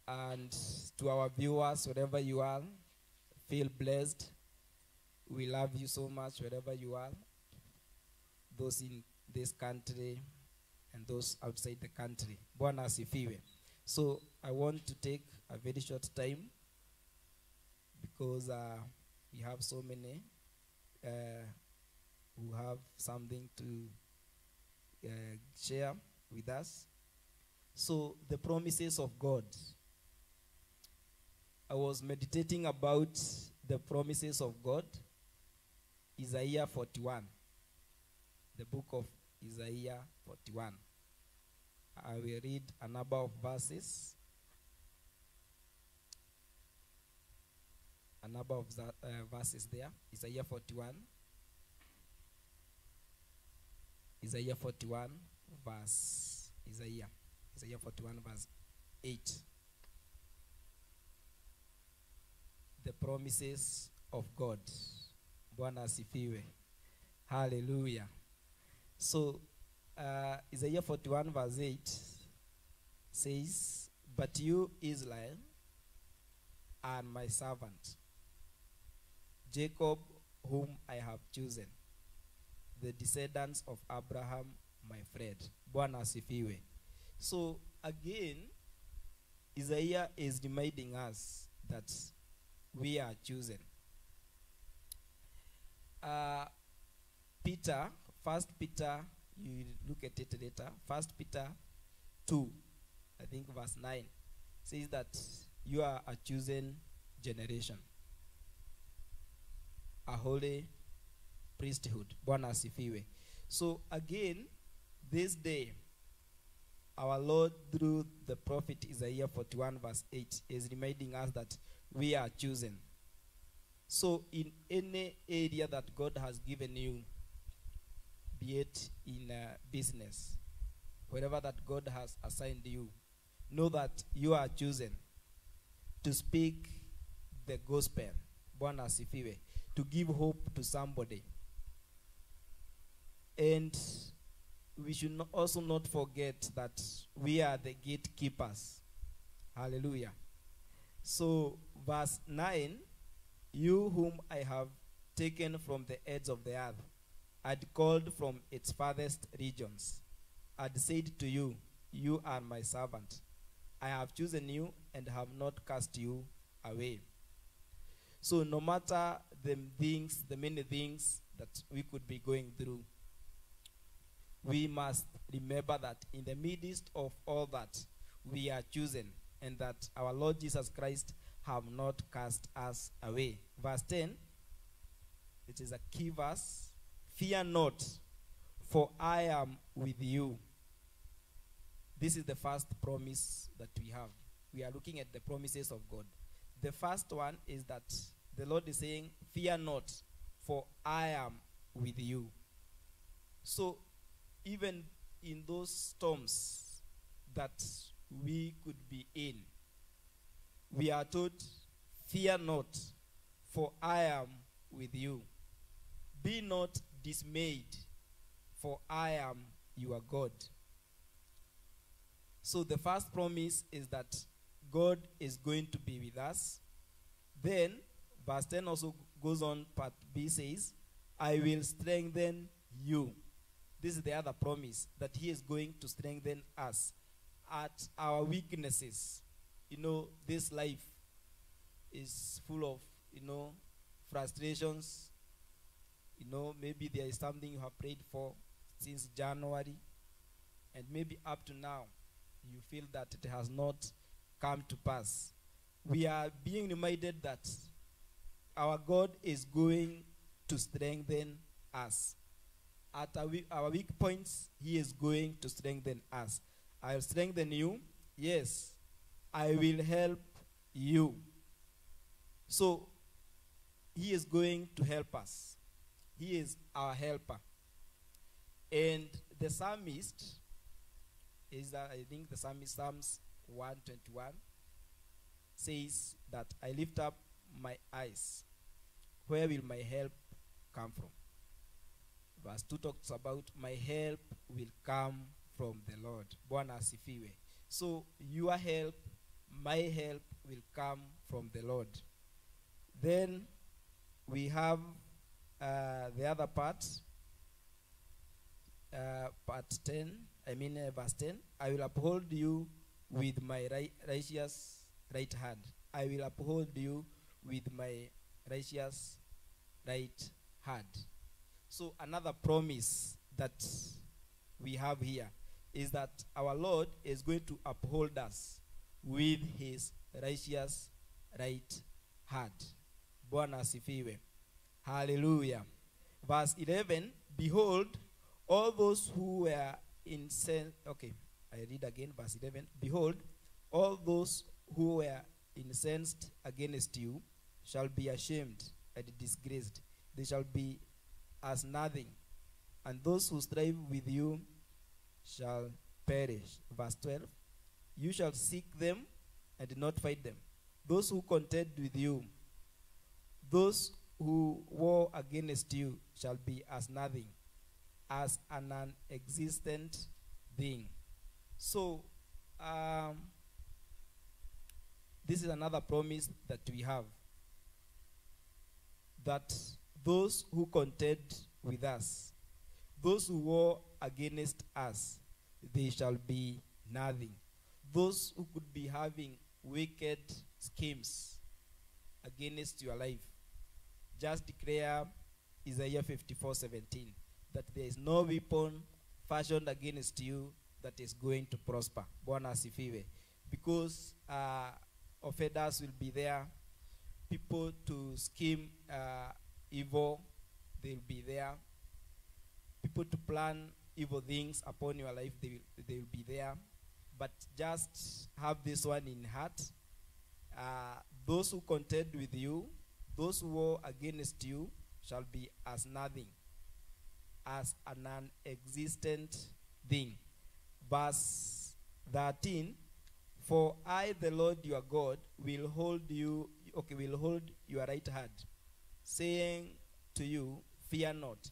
And to our viewers, wherever you are, feel blessed. We love you so much, wherever you are. Those in this country and those outside the country. Bwana asifiwe. So I want to take a very short time because we have so many who have something to share with us. So the promises of God. I was meditating about the promises of God. Isaiah 41. The book of Isaiah 41. I will read a number of verses. A number of verses there. Isaiah 41. Isaiah 41 verse Isaiah. Isaiah 41 verse 8. The promises of God. Bwana asifiwe. Hallelujah. So, Isaiah 41 verse 8 says, "But you, Israel, are my servant, Jacob, whom I have chosen, the descendants of Abraham, my friend." Bwana asifiwe. So, again, Isaiah is reminding us that we are chosen. Peter, 1 Peter, you look at it later, 1 Peter 2, I think verse 9, says that you are a chosen generation, a holy priesthood. Bwana asifiwe. So again, this day, our Lord through the prophet Isaiah 41 verse 8 is reminding us that we are chosen. So in any area that God has given you, be it in business, wherever that God has assigned you, know that you are chosen to speak the gospel. Bwana asifiwe. To give hope to somebody. And we should also not forget that we are the gatekeepers. Hallelujah. So, verse 9, you whom I have taken from the ends of the earth, and called from its farthest regions, and said to you, you are my servant. I have chosen you and have not cast you away. So no matter the things, the many things that we could be going through, we must remember that in the midst of all that, we are chosen, and that our Lord Jesus Christ have not cast us away. Verse 10, it is a key verse. Fear not, for I am with you. This is the first promise that we have. We are looking at the promises of God. The first one is that the Lord is saying, fear not, for I am with you. So even in those storms that we could be in, we are told, fear not, for I am with you. Be not dismayed, for I am your God. So the first promise is that God is going to be with us. Then, verse 10 also goes on, part B says, I will strengthen you. This is the other promise, that he is going to strengthen us at our weaknesses. You know, this life is full of, you know, frustrations. You know, maybe there is something you have prayed for since January, and maybe up to now, you feel that it has not come to pass. We are being reminded that our God is going to strengthen us. At our weak points, he is going to strengthen us. I will strengthen you. Yes, I will help you. So, he is going to help us. He is our helper. And the psalmist is, I think the psalmist, Psalms 121, says that I lift up my eyes. Where will my help come from? Verse 2 talks about my help will come from the Lord. Bwana asifiwe. So your help, my help will come from the Lord. Then we have the other part, part 10, I mean verse 10. I will uphold you with my righteous right hand. I will uphold you with my righteous right hand. So another promise that we have here is that our Lord is going to uphold us with his righteous right hand. Bwana asifiwe. Hallelujah. Verse 11, behold, all those who were incensed. Okay, I read again, verse 11. Behold, all those who were incensed against you shall be ashamed and disgraced. They shall be as nothing, and those who strive with you shall perish. Verse 12, you shall seek them and not find them. Those who contend with you, those who war against you shall be as nothing, as an non-existent thing. So, this is another promise that we have, that those who contend with us, those who war against us, they shall be nothing. Those who could be having wicked schemes against your life, just declare Isaiah 54:17, that there is no weapon fashioned against you that is going to prosper. Bwana asifiwe. Because offenders will be there, people to scheme evil, they'll be there. People to plan evil things upon your life, they will be there. But just have this one in heart. Those who contend with you, those who war against you, shall be as nothing, as a non-existent thing. Verse 13, for I, the Lord your God, will hold you, okay, will hold your right hand, saying to you, fear not,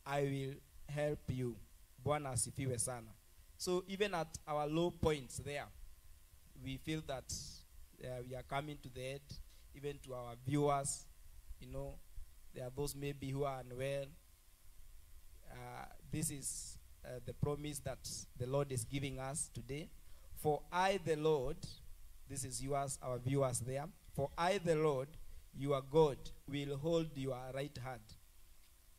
I will help you. Bwana asifiwe sana. So even at our low points there, we feel that we are coming to the end, even to our viewers, you know, there are those maybe who are unwell. This is the promise that the Lord is giving us today. For I, the Lord, this is yours, our viewers there. For I, the Lord, your God, will hold your right hand,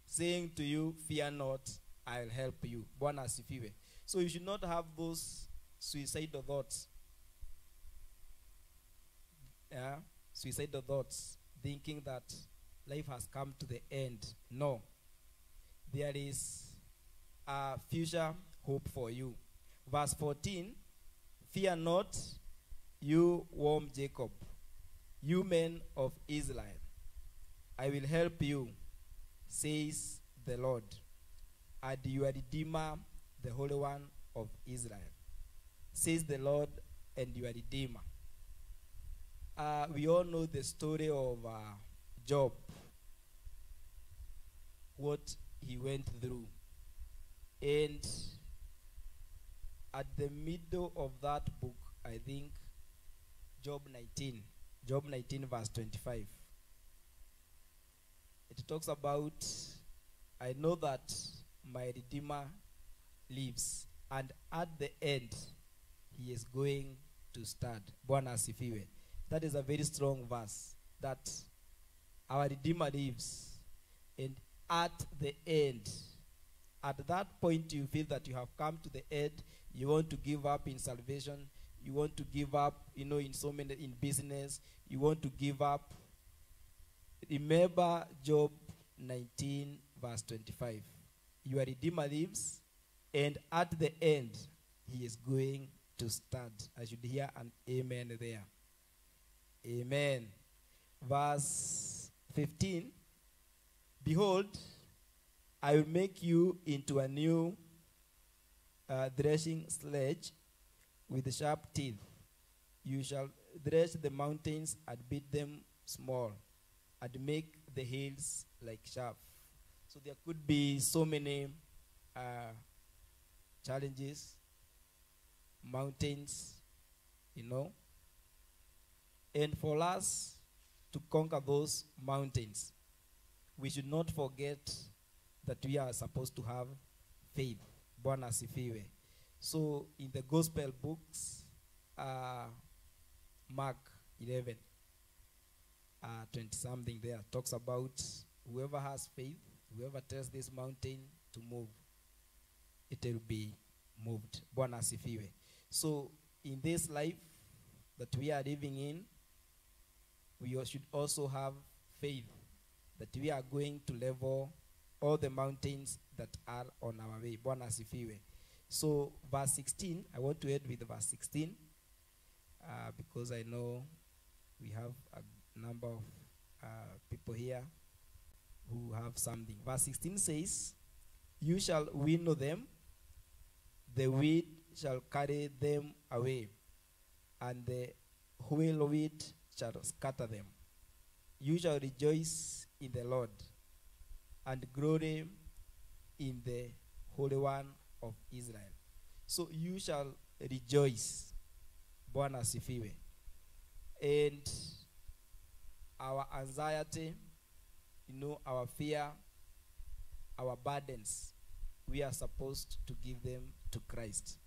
saying to you, fear not, I'll help you. Bwana asifiwe. So you should not have those suicidal thoughts. Yeah? Suicidal thoughts, thinking that life has come to the end. No. There is a future hope for you. Verse 14, fear not, you worm Jacob, you men of Israel. I will help you, says the Lord, and your Redeemer, the Holy One of Israel. Says the Lord and your Redeemer. We all know the story of Job, what he went through. And at the middle of that book, I think, Job 19 verse 25. It talks about, I know that my Redeemer lives, and at the end, he is going to stand. Bwana asifiwe. That is a very strong verse, that our Redeemer lives, and at the end, at that point you feel that you have come to the end, you want to give up in salvation, you want to give up, you know, in so many, in business, you want to give up. Remember Job 19 verse 25. Your Redeemer lives, and at the end, he is going to stand. I should hear an amen there. Amen. Verse 15. Behold, I will make you into a new threshing sledge with sharp teeth. You shall thresh the mountains and beat them small, and make the hills like chaff. So there could be so many challenges, mountains, you know. And for us to conquer those mountains, we should not forget that we are supposed to have faith. Bwana asifiwe. So in the gospel books, Mark 11, 20 something there, talks about whoever has faith, whoever tells this mountain to move, it will be moved. Bwana asifiwe. So in this life that we are living in, we should also have faith that we are going to level all the mountains that are on our way. Bwana asifiwe. So verse 16, I want to end with verse 16 because I know we have a number of people here who have something. Verse 16 says, you shall winnow them, the weed shall carry them away, and the whirlwind shall scatter them. You shall rejoice in the Lord, and glory in the Holy One of Israel. So you shall rejoice. Bwana asifiwe. And our anxiety, you know, our fear, our burdens, we are supposed to give them to Christ.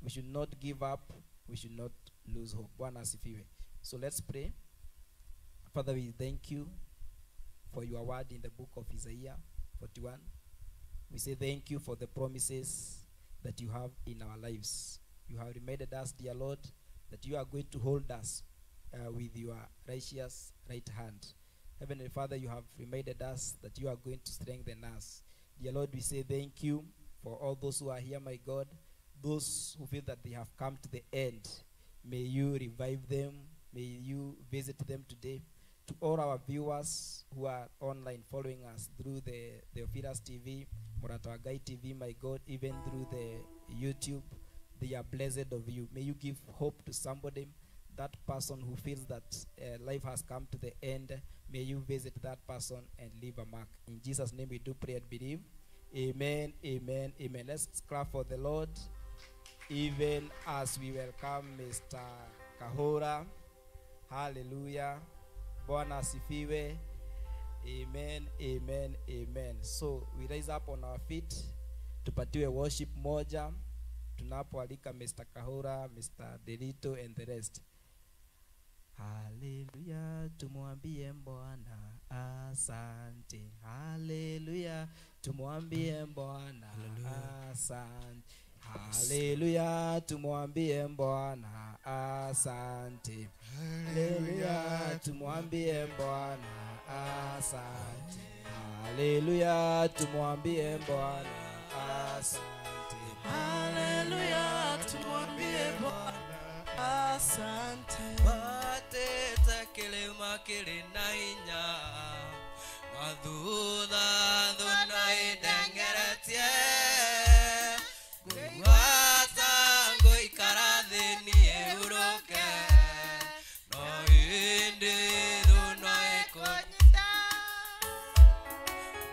We should not give up. We should not lose hope. Bwana asifiwe. So let's pray. Father, we thank you for your word in the book of Isaiah 41. We say thank you for the promises that you have in our lives. You have reminded us, dear Lord, that you are going to hold us with your righteous right hand. Heavenly Father, you have reminded us that you are going to strengthen us. Dear Lord, we say thank you for all those who are here, my God, those who feel that they have come to the end. May you revive them. May you visit them today. To all our viewers who are online following us through the Theophilus TV, Mũrata wa Ngai TV, my God, even through the YouTube, they are blessed of you. May you give hope to somebody, that person who feels that life has come to the end. May you visit that person and leave a mark. In Jesus' name we do pray and believe. Amen, amen, amen. Let's clap for the Lord, even as we welcome Mr. Kahora. Hallelujah. Bwana asifiwe. Amen, amen, amen. So we rise up on our feet, tupatiwe worship moja, tunapoalika Mr. Kahora, Mr. Delito and the rest. Hallelujah, tumwambie Bwana asante. Hallelujah, tumwambie Bwana asante. Hallelujah, tumwambie Bwana asante. Hallelujah, tumwambie Bwana asante. Hallelujah, tumwambie Bwana asante. Hallelujah, tumwambie Bwana asante. Bateta kilima kilina inya, na thutha thuna indengeretie. Ngwata nguikara thi niĩ hurũke, no ĩndĩ thuna ĩkũnyita.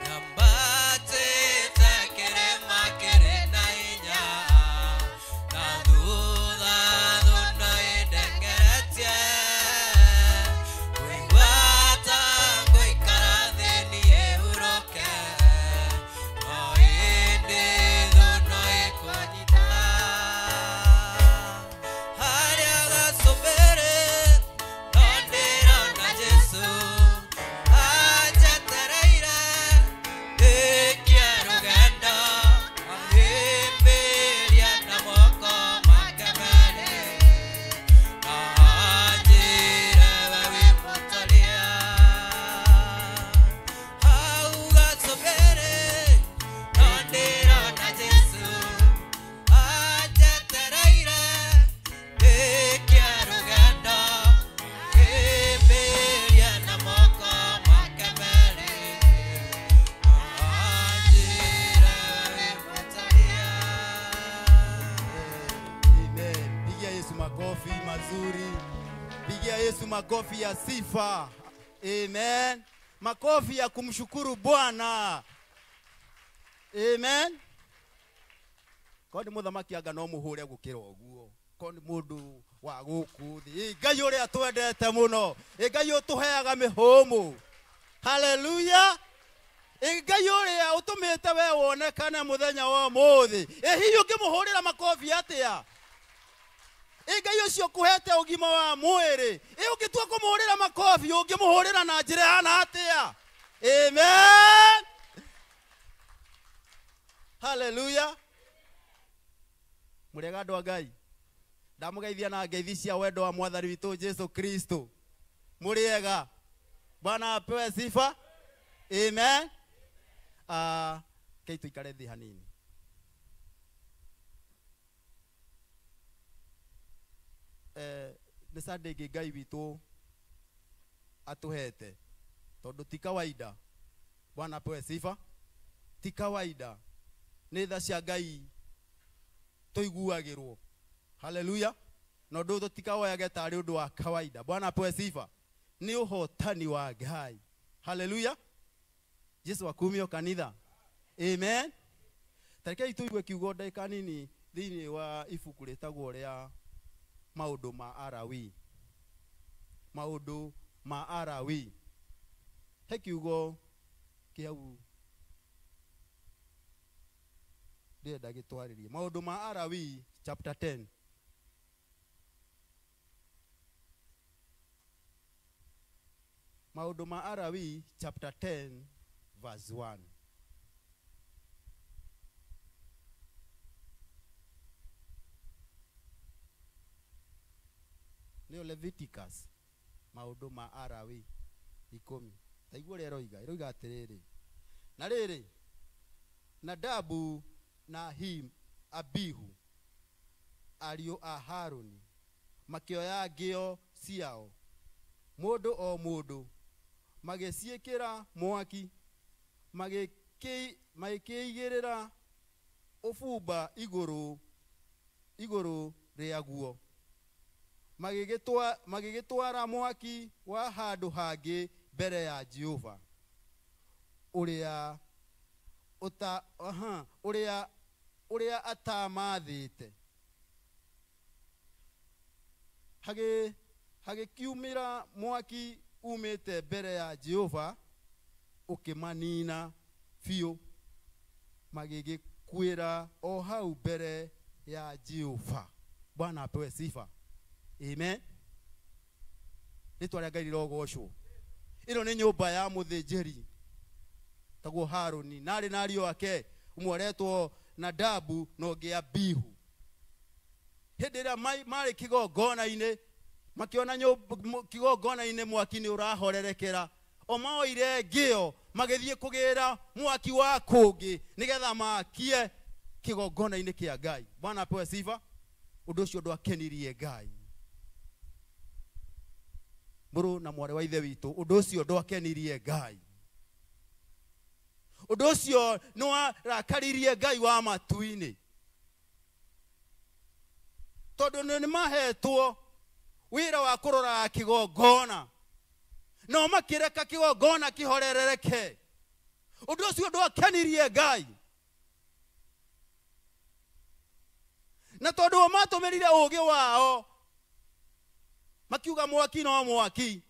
Nyambatĩte kĩrĩma kĩrĩ na hinya, na thutha thuna ĩndengeretie. Ngwata nguikara thĩ niĩ hurũke, no ĩndĩ thuna ĩkũnyita. Harĩa gacũmbĩrĩ no ndĩrona Jesũ anjetereire, ndĩkie rũgendo ahĩmbĩria na moko make merĩ, na anjĩre we wĩ mũtoria. Hau gacũmbĩrĩ no ndĩrona Jesũ anjetereire, ndĩkie rũgendo ahĩmbĩria na moko make merĩ, na anjĩre we wĩ mũtoria. Amen. Pigia Yesu makofi mazuri. Pigia Yesu makofi ya sifa. Amen. Makofi ya kumshukuru Bwana. Amen. Ko nĩ mũthamaki anga no mũhũre gũkĩra ũguo. Ko nĩ mũndũ wa gũkũ thĩ. Ĩ Ngai ũrĩa twendete mũno. Ĩ Ngai ũtũheaga mĩhũmũ. Hallelujah. Ĩ Ngai ũrĩa ũtũmĩte we wonekane mũthenya wa ũmũthĩ. Ĩ hihi ũngĩmũhũrĩra makobi atĩa? Ĩ Ngai ũcio ũkũhete ũgima wa mwĩrĩ. Ĩ ũngĩtua kũmũhũrĩra makobi ũngĩmũhũrĩra na njĩra ĩhana atĩa? Amen. Hallelujah. Mũrĩega andũ a Ngai. Ndamũgeithia na ngeithi cia wendo wa Mwathani witũ Jesu Kristo. Mũrĩega. Bwana apewe sifa. Amen. Kei tuikare thĩ hanini. Nĩ Sunday ĩngĩ Ngai witũ atũhete, tondũ ti kawaida. Bwana apewe sifa. Ti kawaida. Nĩ tha cia Ngai tũiguagĩrwo. Hallelujah. Na ũndũ ũyũ tũtikawoyage tarĩ ũndũ wa kawaida. Bwana apewe sifa. Nĩ ũhotani wa Ngai. Hallelujah. Jesu akumio kanitha. Amen. Tarekei tũigue kiugo ndagĩka nini thĩinĩ wa ibuku rĩtagwo rĩa Maũndũ ma Alawi. Maũndũ ma Alawi. He kiugo kĩ hau ndĩrenda gĩtwarĩrie. Maũndũ ma Alawi chapter 10. Maũndũ ma Alawi chapter 10 verse 1. Nĩyo Leviticus, maũndũ ma Alawi 10. Taigua ũrĩa ĩroiga, ĩroiga atĩrĩrĩ, na rĩrĩ, Nadabu na Abihu ariũ a Harũni makĩoya ngĩo ciao, mũndũ o mũndũ, magĩciĩkĩra mwaki, magĩkĩigĩrĩra ũbumba igũrũ rĩaguo, magĩgĩtwara mwaki wa handũ hangĩ mbere ya Jehova, ũrĩa atamathĩte. Hagĩkiumĩra mwaki umĩte mbere ya Jehova ũkĩmanina biũ, magĩgĩkuĩra o hau mbere ya Jehova. Bwana apewe sifa. Amen. Rĩtwa rĩa Ngai rĩrogocwo. Ĩno nĩ nyũmba ya mũthĩnjĩri taguo Harũni, na arĩ na ariũ ake, ũmwe aretwo Nadabu na ũngĩ Abihu. Hĩndĩ ĩrĩa marĩ kĩgongona-inĩ, makĩona kĩgongona-inĩ mwaki nĩ ũrahorerekera, o maoire ngĩo magĩthiĩ kũgĩra mwaki wa kũngĩ nĩgetha makie kĩgongona-inĩ kĩa Ngai. Bwana apewe sifa. Ũndũ ũcio ndwakenirie Ngai. Mũrũ na mwarĩ wa ithe witũ, ũndũ ũcio ndwakenirie Ngai. Ũndũ ũcio nĩwarakaririe Ngai wa matu-inĩ, tondũ nĩ mahetwo wĩra wa kũrora kĩgongona, no makĩreka kĩgongona kĩhorerereke. Ũndũ ũcio ndwakenirie Ngai. Na tondũ o matũmĩrire ũũgĩ wao, makiuga mwaki no mwaki,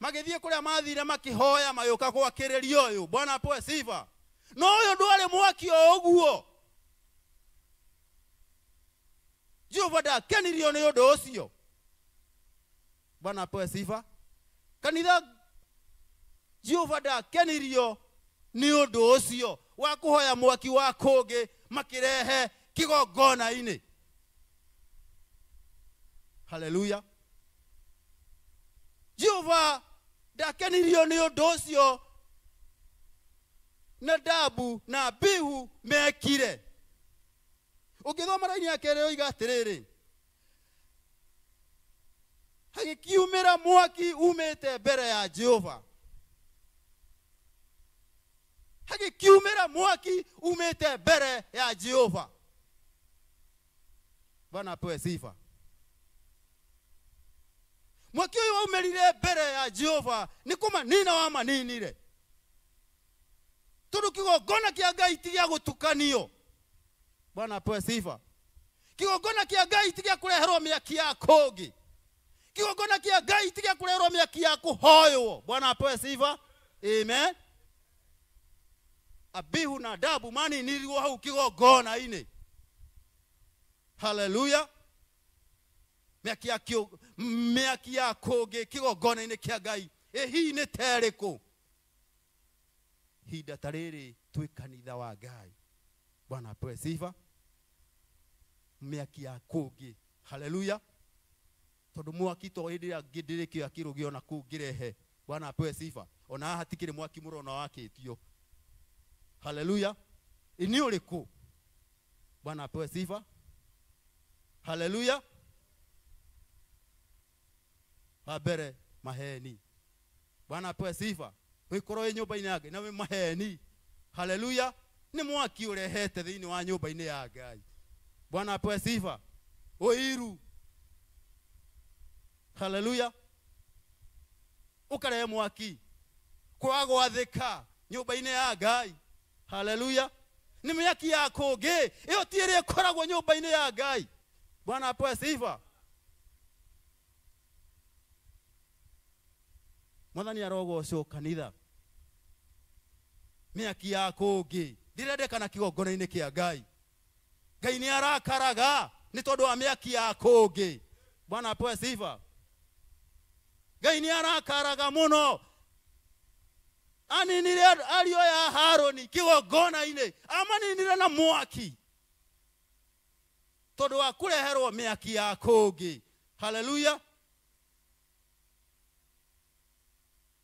magĩthiĩ kũrĩa mathire makĩhoya, magĩũka gwakĩrĩria ũyũ. Bwana apewe sifa. No ũyũ ndwarĩ mwaki o ũguo. Jehova ndakenirio nĩ ũndũ ũcio. Bwana apewe sifa. Kanitha, Jehova ndakenirio nĩ ũndũ ũcio wa kũhoya mwaki wa kũngĩ makĩrehe kĩgongona-inĩ. Haleluya. Jehova ndakenirio nĩ ũndũ ũcio Nadabu na Abihu mekire. Ũngĩthoma raini ya kerĩ ĩroiga atĩrĩrĩ, hagĩkiumĩra mwaki umĩte mbere ya Jehova. Hagĩkiumĩra mwaki umĩte mbere ya Jehova. Bwana apewe sifa. Mwaki ũyũ waumĩrire mbere ya Jehova nĩ kũmanina wamaninire, tondũ kĩgongona kĩa Ngai ti gĩa gũtukanio. Bwana apewe sifa. Kĩgongona kĩa Ngai ti gĩa kũreherwo mĩaki ya kũngĩ. Kĩgongona kĩa Ngai ti gĩa kũreherwo mĩaki ya kũhoywo. Bwana apewe sifa. Amen. Abihu na Nadabu maninirwo hau kĩgongona-inĩ. Haleluya. Mĩaki ya kũngĩ kĩgongona-inĩ kĩa Ngai ĩ hihi nĩ ta ĩrĩkũ? Ihinda ta rĩrĩ twĩ kanitha wa Ngai. Bwana apewe sifa. Mĩaki ya kũngĩ. Haleluya. Tondũ mwaki to hĩndĩ ĩrĩa ndĩrĩkĩoya kĩrũgio na kũu ngĩrehe. Bwana apewe sifa. Ona haha hatikĩrĩ mwaki mũrona wakĩtio. Haleluya. Ĩ nĩ ũrĩkũ? Bwana apewe sifa. Haleluya. Wa mbere maheni. Bwana apewe sifa. Wĩkorwo wĩ nyũmba-inĩ ya Ngai na wĩ maheni. Haleluya. Nĩ mwaki ũrehete thĩinĩ wa nyũmba-inĩ ya Ngai. Bwana apewe sifa. Ũiru. Haleluya. Ũkarehe mwaki kwaga gwathĩka nyũmba-inĩ ya Ngai. Haleluya. Nĩ mĩaki ya kũngĩ ĩyo ti ĩrĩa ĩkoragwo nyũmba-inĩ ya Ngai. Bwana apewe sifa. Mwathani arogocwo kanitha. Mĩaki ya kũngĩ ndĩrendekana kĩgongona-inĩ kĩa Ngai. Ngai nĩ arakaraga nĩ tondũ wa mĩaki ya kũngĩ. Bwana apewe sifa. Ngai nĩ arakaraga mũno Aninire ariũ ya Harũni kĩgongona-inĩ, amaninire na mwaki tondũ wa kũreherwo mĩaki ya kũngĩ. Haleluya.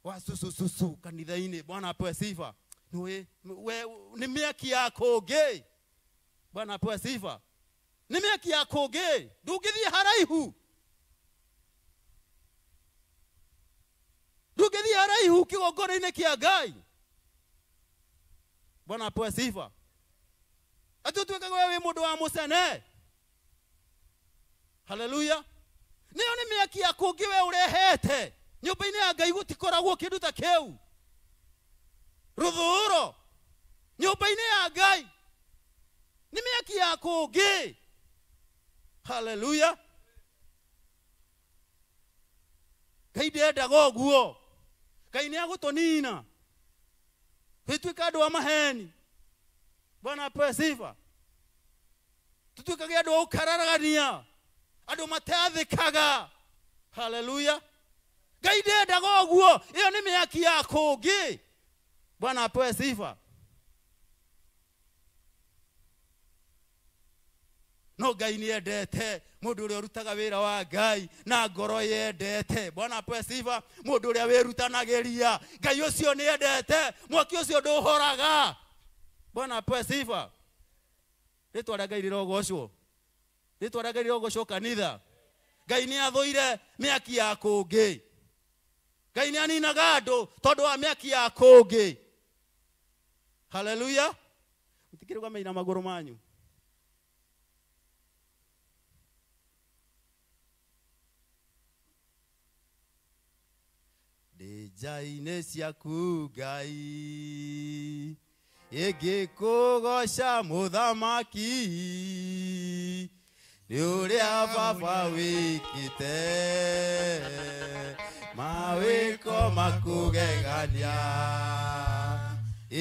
Wa susususu kanitha-inĩ. Bwana apewe sifa. Nĩ mĩaki ya kũngĩ. Bwana apewe sifa. Nĩ mĩaki ya kũngĩ. Ndũngĩthiĩ haraihu. Ndũngĩthiĩ haraihu kĩgongona-inĩ kĩa Ngai. Bwana apewe sifa. Atĩ ũtuĩkage we wĩ mũndũ wa mũcene. Haleluya. Nĩyo nĩ mĩaki ya kũngĩ we ũrehete. Nyũmba-inĩ ya Ngai gũtikoragwo kĩndũ ta kĩu. Rũthũũro nyũmba-inĩ ya Ngai nĩ mĩaki ya kũngĩ. Haleluya. Ngai ndendaga ũguo. Ngai nĩ agũtũnina twĩtuĩka andũ a maheni. Bwana apewe sifa. Tũtuĩkage andũ a gũkararania, andũ mateathĩkaga. Haleluya. Ngai ndendaga ũguo. Ĩyo nĩ mĩaki ya kũngĩ. Bwana apewe sifa. No Ngai nĩ endete mũndũ ũrĩa ũrutaga wĩra wa Ngai na ngoro yendete. Bwana apewe sifa. Mũndũ ũrĩa wĩrutanagĩria, Ngai ũcio nĩ endete, mwaki ũcio ndũhoraga. Bwana apewe sifa. Rĩtwa rĩa Ngai rĩrogocwo. Rĩtwa rĩa Ngai rĩrogocwo kanitha. Ngai nĩ athũire mĩaki ya kũngĩ. Ngai nĩ aninaga andũ tondũ wa mĩaki ya kũngĩ. Haleluya. Mũtikĩrũgame na magũrũ manyu. Ndĩ nja-inĩ ciaku Ngai, ĩngĩkũgoca mũthamaki, nĩ ũrĩa baba wĩkĩte, mawĩko makũgegania.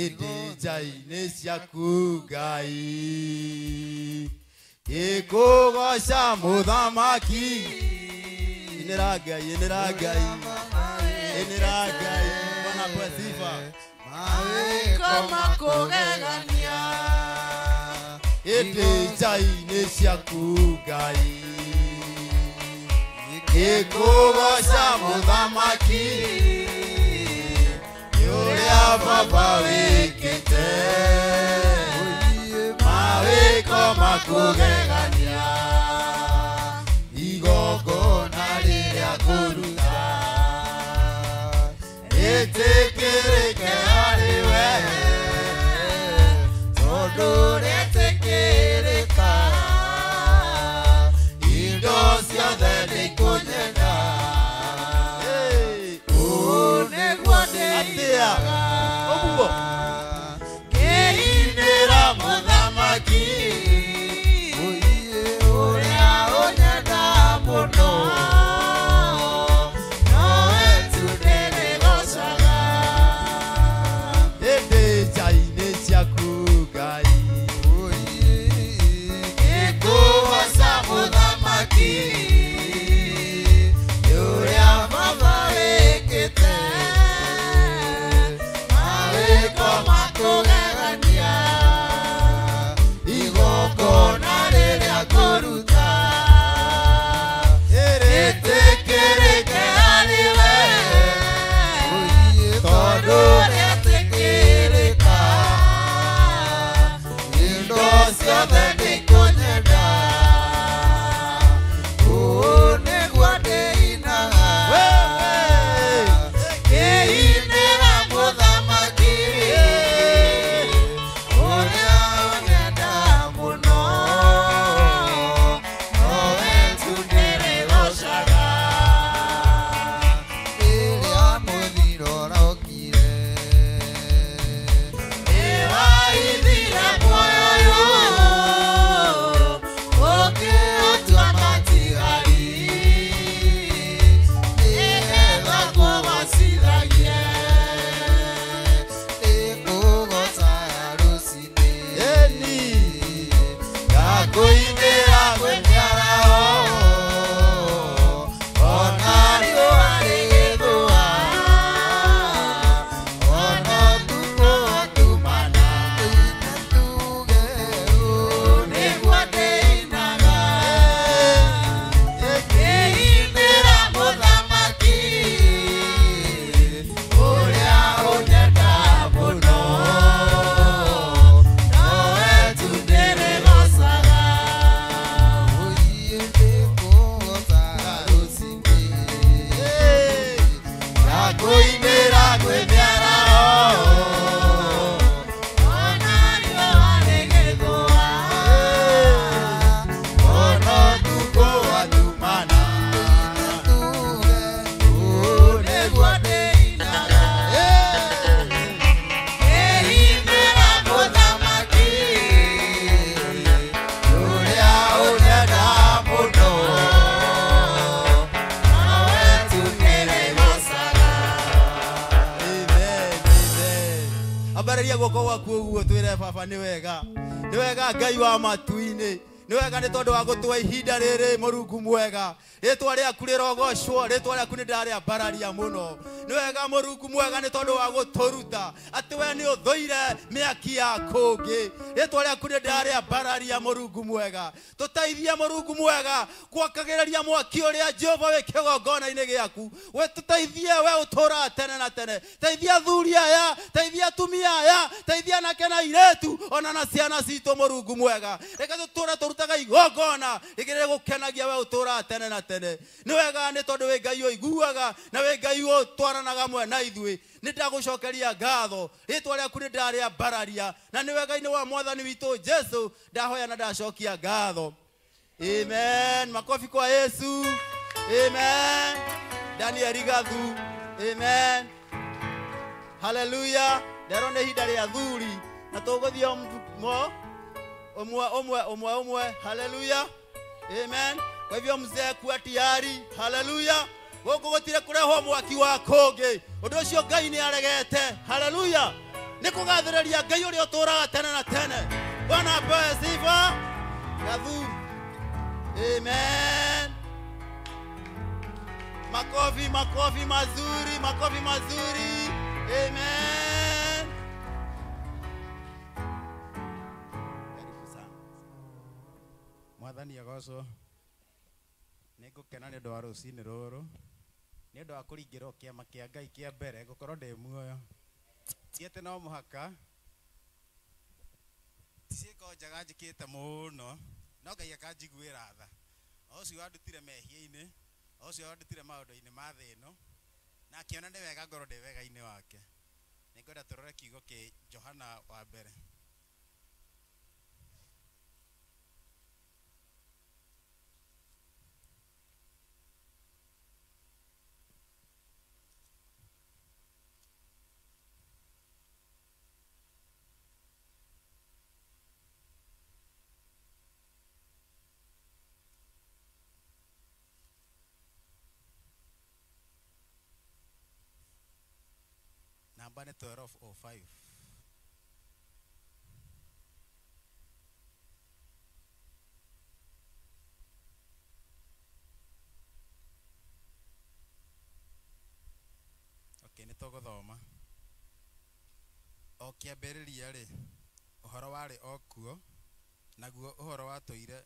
Ĩndĩ nja-inĩ ciaku Ngai, ĩkũgoca mũthamaki. Inĩra Ngai, inĩra Ngai, inĩra Ngai. Bwana apewe sifa. Mawĩko makũgegania. Ĩndĩ nja-inĩ ciaku Ngai, ĩkũgoca mũthamaki, nĩ ũrĩa baba wĩkĩte, mawĩko makũgegania. Igongona rĩrĩa ngũruta rĩtĩkĩrĩke harĩ we, tondũ rĩtĩkĩrĩka, indo ciothe nĩikũnyenda. Ũũ nĩguo Atĩa? ndĩigaga Ũguo. ngĩinĩra mũthamaki, ũrĩa ũnyenda mũno, nowe tu ndĩrĩgocaga. Ĩndĩ nja-inĩ ciaku Ngai, Ngĩkũgoca mũthamaki, nĩ ũrĩa baba wĩkĩte, mawĩko makũgegania. Igongona rĩrĩa ngũruta rĩtĩkĩrĩke harĩ we, tondũ rĩtĩkĩrĩka, indo ciothe nĩikũnyenda. Guoko gwaku ũguo twĩre baba nĩ wega. Nĩ wega Ngai wa matu-inĩ. Nĩ wega nĩ tondũ wa gũtũa ihinda rĩrĩ Mũrungu mwega. Rĩtwa rĩaku rĩrogocwo, rĩtwa rĩaku nĩ ndarĩambararia mũno. Nĩ wega Mũrungu mwega nĩ tondũ wa gũtũruta atĩ we nĩ ũthũire mĩaki ya kũngĩ. Rĩtwa rĩaku nĩ ndarĩambararia Mũrungu mwega. Tũteithie Mũrungu mwega gwakagĩrĩria mwaki ũrĩa Jehova wĩ kĩgongona-inĩ gĩaku. We tũteithie we ũtũũraga tene na tene. Teithia athuri aya, teithia atumia aya, teithia anake na airĩtu ona na ciana citũ Mũrungu mwega. Reke tũtũũre tũrutaga igongona rĩrĩa rĩgũkenagia we ũtũũraga tene na tene. Nĩ wega nĩ tondũ wĩ Ngai ũiguaga na wĩ Ngai ũtwaranaga mwe na ithuĩ. Nĩ ndagũcokeria ngatho, rĩtwa rĩaku nĩ ndarĩambararia, na nĩ wega-inĩ wa Mwathani witũ Jesu ndahoya na ndacokia ngatho. Amen. Makofi kwa Yesu. Amen. Daniel Gathu. Amen. Hallelujah. Ndero nĩ ihinda rĩa thuri na tũgũthiĩ ũmwe ũmwe ũmwe ũmwe. Hallelujah. Amen. Kwa hivyo mzee kuwa tayari. Hallelujah. Gũkũ gũtirĩ kũrehwo mwaki wa kũngĩ. Ũndũ ũcio Ngai nĩ aregete. Hallelujah. Nĩ kũgathĩrĩria Ngai ũrĩa ũtũũraga tene na tene. Bwana apewe sifa. Gathu. Amen. Makofi, makofi mazuri, makofi mazuri. Amen. Karibu sana. Mwathani agocwo. Nĩ ngũkena nĩ ũndũ wa rũcinĩ rũrũ. Nĩ ũndũ wa kũringĩrwo kĩama kĩa Ngai kĩa mbere gũkorwo ndĩ muoyo. Ti atĩ no mũhaka ti ciĩko njega njĩkĩte mũno, no Ngai akanjiguĩra tha. O ũcio wandutire mehia-inĩ, o ũcio wandutire maũndũ-inĩ ma thĩ ĩno, na akĩona nĩ wega ngorwo ndĩ wega-inĩ wake. Nĩ ngwenda tũrore kiugo kĩ Johana wa mbere. Namba nĩ 12:05. Okay, nĩ tũgũthoma. O kĩambĩrĩria rĩ, ũhoro warĩ o kuo, naguo ũhoro watũire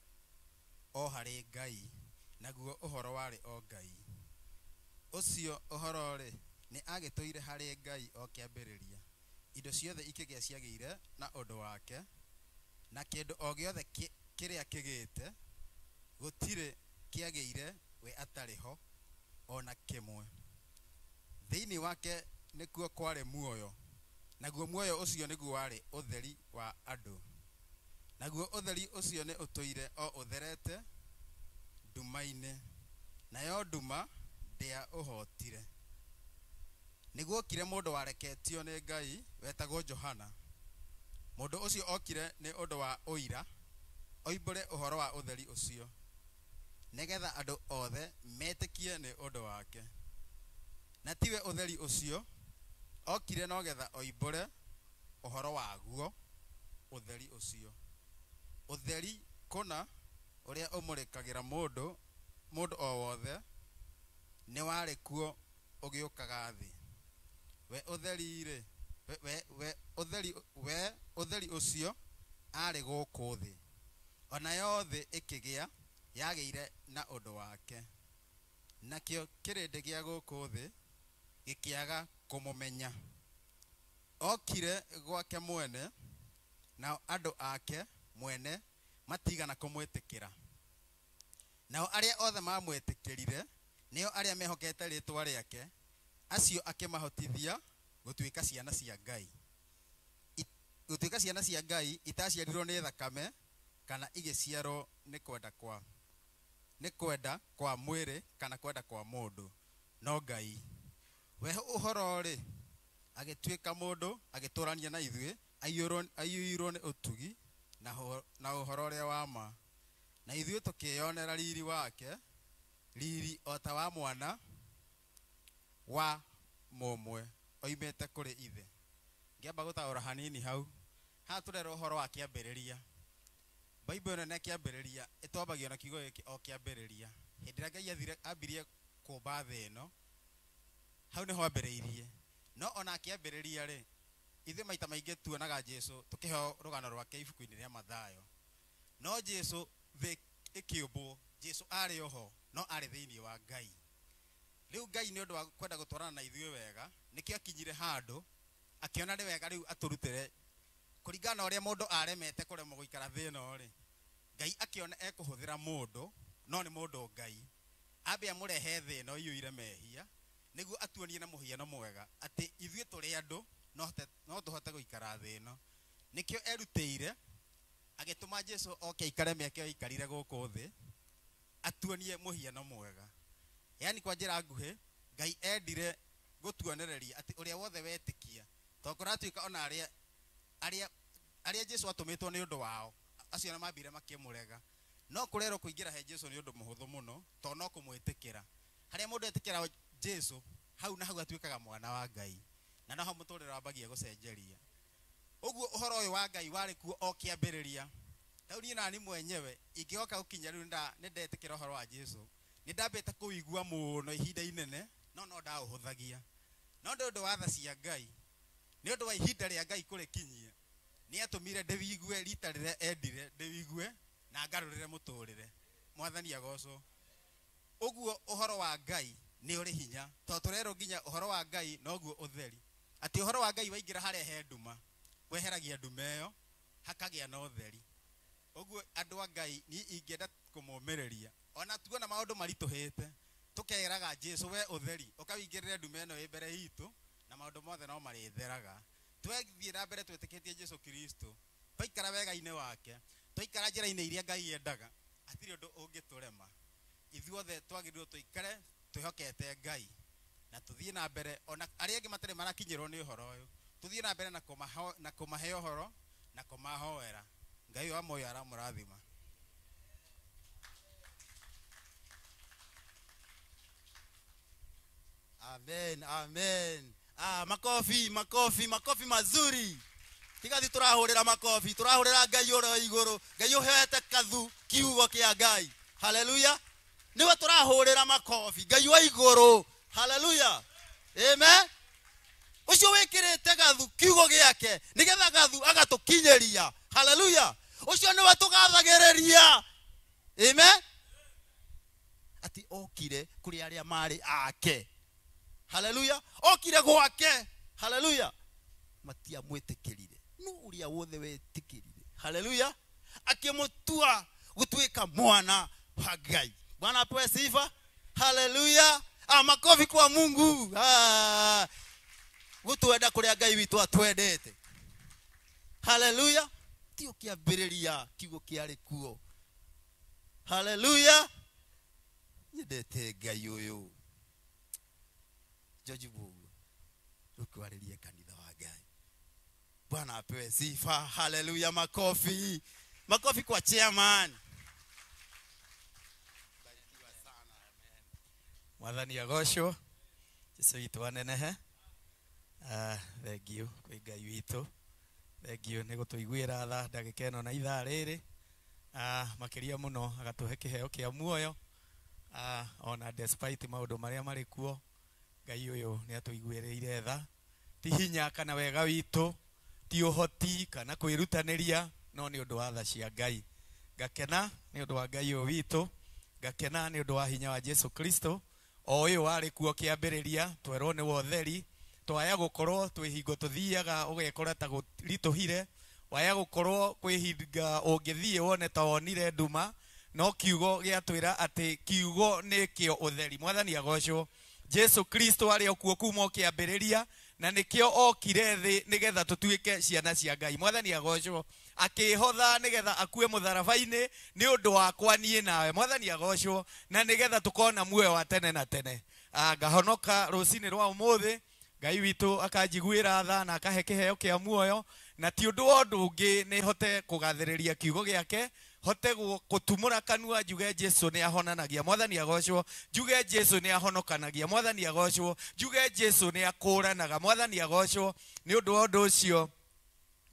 o harĩ Ngai, naguo ũhoro warĩ o Ngai. Ũcio ũhoro rĩ, nĩ agĩtũire harĩ Ngai o kĩambĩrĩria. Indo ciothe ikĩgĩa ciagĩire na ũndũ wake, na kĩndũ o gĩothe kĩrĩa kĩgĩte, gũtirĩ kĩagĩire we atarĩ ho ona kĩmwe. Thĩinĩ wake nĩkuo kwarĩ muoyo, naguo muoyo ũcio nĩguo warĩ ũtheri wa andũ. Naguo ũtheri ũcio nĩ ũtũire o ũtherete nduma-inĩ, nayo nduma ndĩaũhotire. Nĩguokire mũndũ wareketio nĩ Ngai wetagwo Johana. Mũndũ ũcio okire nĩ ũndũ wa ũira, oimbũre ũhoro wa ũtheri ũcio, nĩgetha andũ othe metĩkie nĩ ũndũ wake. Na tiwe ũtheri ũcio, okire nogetha oimbũre ũhoro waguo ũtheri ũcio. Ũtheri kũna ũrĩa ũmũrĩkagĩra mũndũ o wothe nĩ warĩ kuo ũgĩũkaga thĩ. We ũtheri rĩ, we ũtheri ũcio arĩ gũkũ thĩ. Onayo thĩ ĩkĩgĩa yagĩire na ũndũ wake. Nakĩo kĩrĩndĩ gĩa gũkũ thĩ gĩkĩaga kũmũmenya. Okire gwake mwene, nao andũ ake mwene matigana kũmwĩtĩkĩra. Nao arĩa othe mamwĩtĩkĩrire nĩo arĩa mehokete rĩtwa rĩake, acio akĩmahotithia gũtuĩka ciana cia Ngai. Gũtuĩka ciana cia Ngai itaciarirwo nĩ thakame kana igĩciarwo nĩ kwenda kwa mwĩrĩ kana kwenda kwa mũndũ, no Ngai. We ũhoro rĩ, agĩtuĩka mũndũ, agĩtũrania na ithuĩ, aiyũirwo nĩ ũtugi na ũhoro ũrĩa wa ma. Na ithuĩ tũkĩyonera riri wake, riri o ta wa mwana wa mũmwe oimĩte kũrĩ ithe. Ngĩamba gũtaũra hanini hau. Haha tũrerwo ũhoro wa kĩambĩrĩria. Bible ĩno nĩ kĩambĩrĩria, ĩtwambagio na kiugo gĩkĩ o kĩambĩrĩria. Hĩndĩ ĩrĩa Ngai athire ambirie kũmba thĩ ĩno, hau nĩho ambĩrĩirie. No ona akĩambĩrĩria rĩ, ithuĩ maita maingĩ tuonaga Jesu tũkĩheo rũgano rwake ibuku-inĩ rĩa Mathayo. No Jesu thĩ ĩkĩũmbwo, Jesu arĩ oho, no arĩ thĩinĩ wa Ngai. Rĩu Ngai nĩ ũndũ wa kwenda gũtwarana na ithuĩ wega, nĩkĩo akinyire handũ, akĩona nĩ wega rĩu atũrutĩre kũringana na ũrĩa mũndũ aremete kũremwo gũikara thĩ ĩno rĩ, Ngai akĩona ekũhũthĩra mũndũ, no nĩ mũndũ Ngai. Ambe amũrehe thĩ ĩno iyũire mehia, nĩguo atuonie na mũhiano mwega atĩ ithuĩ tũrĩ andũ no tũhote gũikara thĩ ĩno. Nĩkĩo erutĩire agĩtũma Jesu oke aikare mĩaka ĩyo aikarire gũkũ thĩ, atuonie mũhiano mwega. Yaani kwa njĩra nguhĩ, Ngai endire gũtuonereria atĩ ũrĩa wothe wetĩkia, tondũ kũratuĩka ona arĩa Jesu atũmĩtwo nĩ ũndũ wao, acio na mambire makĩmũrega. No kũrerwo kũingĩra he Jesu nĩ ũndũ mũhũthũ mũno, tondũ no kũmwĩtĩkĩra. Harĩa mũndũ etĩkĩra Jesu, hau na hau atuĩkaga mwana wa Ngai. Na noho mũtũrĩre wambagia gũcenjeria. Ũguo ũhoro ũyũ wa Ngai warĩ kuo o kĩambĩrĩria. Rĩu niĩ nani mwenyewe ingĩoka gũkinya rĩu nĩ ndetĩkĩra ũhoro wa Jesu. Nĩ ndambĩte kũwĩigua mũno ihinda inene, no ndaũhũthagia. No nĩ ũndũ wa tha cia Ngai, nĩ ũndũ wa ihinda rĩa Ngai kũrĩkinyia, nĩ atũmire ndĩwigue rita rĩrĩa endire ndĩwigue na ngarũrĩre mũtũrĩre. Mwathani agocwo. Ũguo ũhoro wa Ngai nĩ ũrĩ hinya, tondũ tũrerwo nginya ũhoro wa Ngai noguo ũtheri. Atĩ ũhoro wa Ngai waingĩra harĩa he nduma, weheragia nduma ĩyo, hakagĩa na ũtheri. Ũguo andũ a Ngai niĩ ingĩenda kũmũmĩrĩria, ona tuona maũndũ maritũhĩte, tũkeraga Jesu we ũtheri, ũkawĩingĩrĩre nduma ĩno ĩ mbere itũ, na maũndũ mothe no marĩtheraga. Twathiĩ na mbere twĩtĩkĩtie Jesu Kristo, twaikara wega-inĩ wake, twaikara njĩra-inĩ iria Ngai endaga, hatirĩ ũndũ ũngĩtũrema. Ithuothe twagĩrĩirwo tũikare twĩhokete Ngai na tũthiĩ na mbere, ona arĩa angĩ matarĩ marakinyĩrwo nĩ ũhoro ũyũ, tũthiĩ na mbere na kũmahe ũhoro na kũmahoera. Ngai wa muoyo aramũrathima. Amen, amen. Makofi, makofi, makofi mazuri. Tigathi turahurira makofi, turahurira Ngai ũrĩa wĩ igũrũ, Ngai ũheete kathu kiugo kĩa Ngai. Hallelujah. Niwe turahurira makofi, Ngai wa igũrũ. Hallelujah. Amen. Ũcio wĩkĩrĩte gathu kiugo gĩake, nĩgetha gathu agatũkinyĩria. Hallelujah. Ũcio nĩwe tũgathagĩrĩria. Amen. Ati okire kũrĩ arĩa marĩ ake. Hallelujah. Okire gwake. Hallelujah. Matiamwĩtĩkĩrire. No ũrĩa wothe wetĩkĩrire. Hallelujah. Akĩmũtua gũtuĩka mwana wa Ngai. Bwana apewe sifa. Hallelujah. Makofi kwa Mungu. Gũtwenda kũrĩa Ngai witũ atwendete. Hallelujah. Tio kĩambĩrĩria kiugo kĩarĩ kuo. Hallelujah. Nyendete Ngai ũyũ. George Bugu, rũkwarĩrie kanitha wa Ngai. Bwana apewe sifa. Hallelujah. Makofi. Makofi kwa chairman. Barikiwa sana. Mwathani agocwo. Jesu witũ anenehe. Thank you kwĩ Ngai witũ. Thank you nĩ gũtũiguĩra tha ndagĩka ĩno na ithaa rĩrĩ. Makĩria mũno agatũhe kĩheo kĩa muoyo. Ona despite maũndũ marĩa marĩ kuo, Ngai ũyũ nĩ atũiguĩrĩire tha. Ti hinya kana wega witũ, ti ũhoti kana kwĩrutanĩria, no nĩ ũndũ wa tha cia Ngai. Ngakena nĩ ũndũ wa Ngai ũyũ witũ, ngakena nĩ ũndũ wa hinya wa Jesu Kristo, o ũyũ warĩ kuo kĩambĩrĩria, twerwo nĩ wa ũtheri, twaya gũkorwo twĩ hingo tũthiaga ũgekora ta gũritũhire, waya gũkorwo kwĩ hinga ũngĩthiĩ wone ta wonire nduma, no kiugo gĩatwĩra atĩ kiugo nĩkĩo ũtheri. Mwathani agocwo. Jesu Kristo arĩ o kuo kuma o kĩambĩrĩria, na nĩkĩo okire thĩ nĩgetha tũtuĩke ciana cia Ngai. Mwathani agocwo. Akĩhotha nĩgetha akue mũtharaba-inĩ nĩ ũndũ wakwa niĩ nawe. Mwathani agocwo. Na nĩgetha tũkona muoyo wa tene na tene. Ngahonoka rũcinĩ rwa ũmũthĩ, Ngai witũ akanjiguĩra tha na akahe kĩheo kĩa muoyo, na ti ũndũ wa ũndũ ũngĩ nĩ hote kũgathĩrĩria kiugo gĩake Hote gũtumũra kanua njuge Jesu nĩ ahonanagia. Mwathani agocwo. Njuge Jesu nĩ ahonokanagia. Mwathani agocwo. Njuge Jesu nĩ akũranaga. Mwathani agocwo. Nĩ ũndũ wa ũndũ ũcio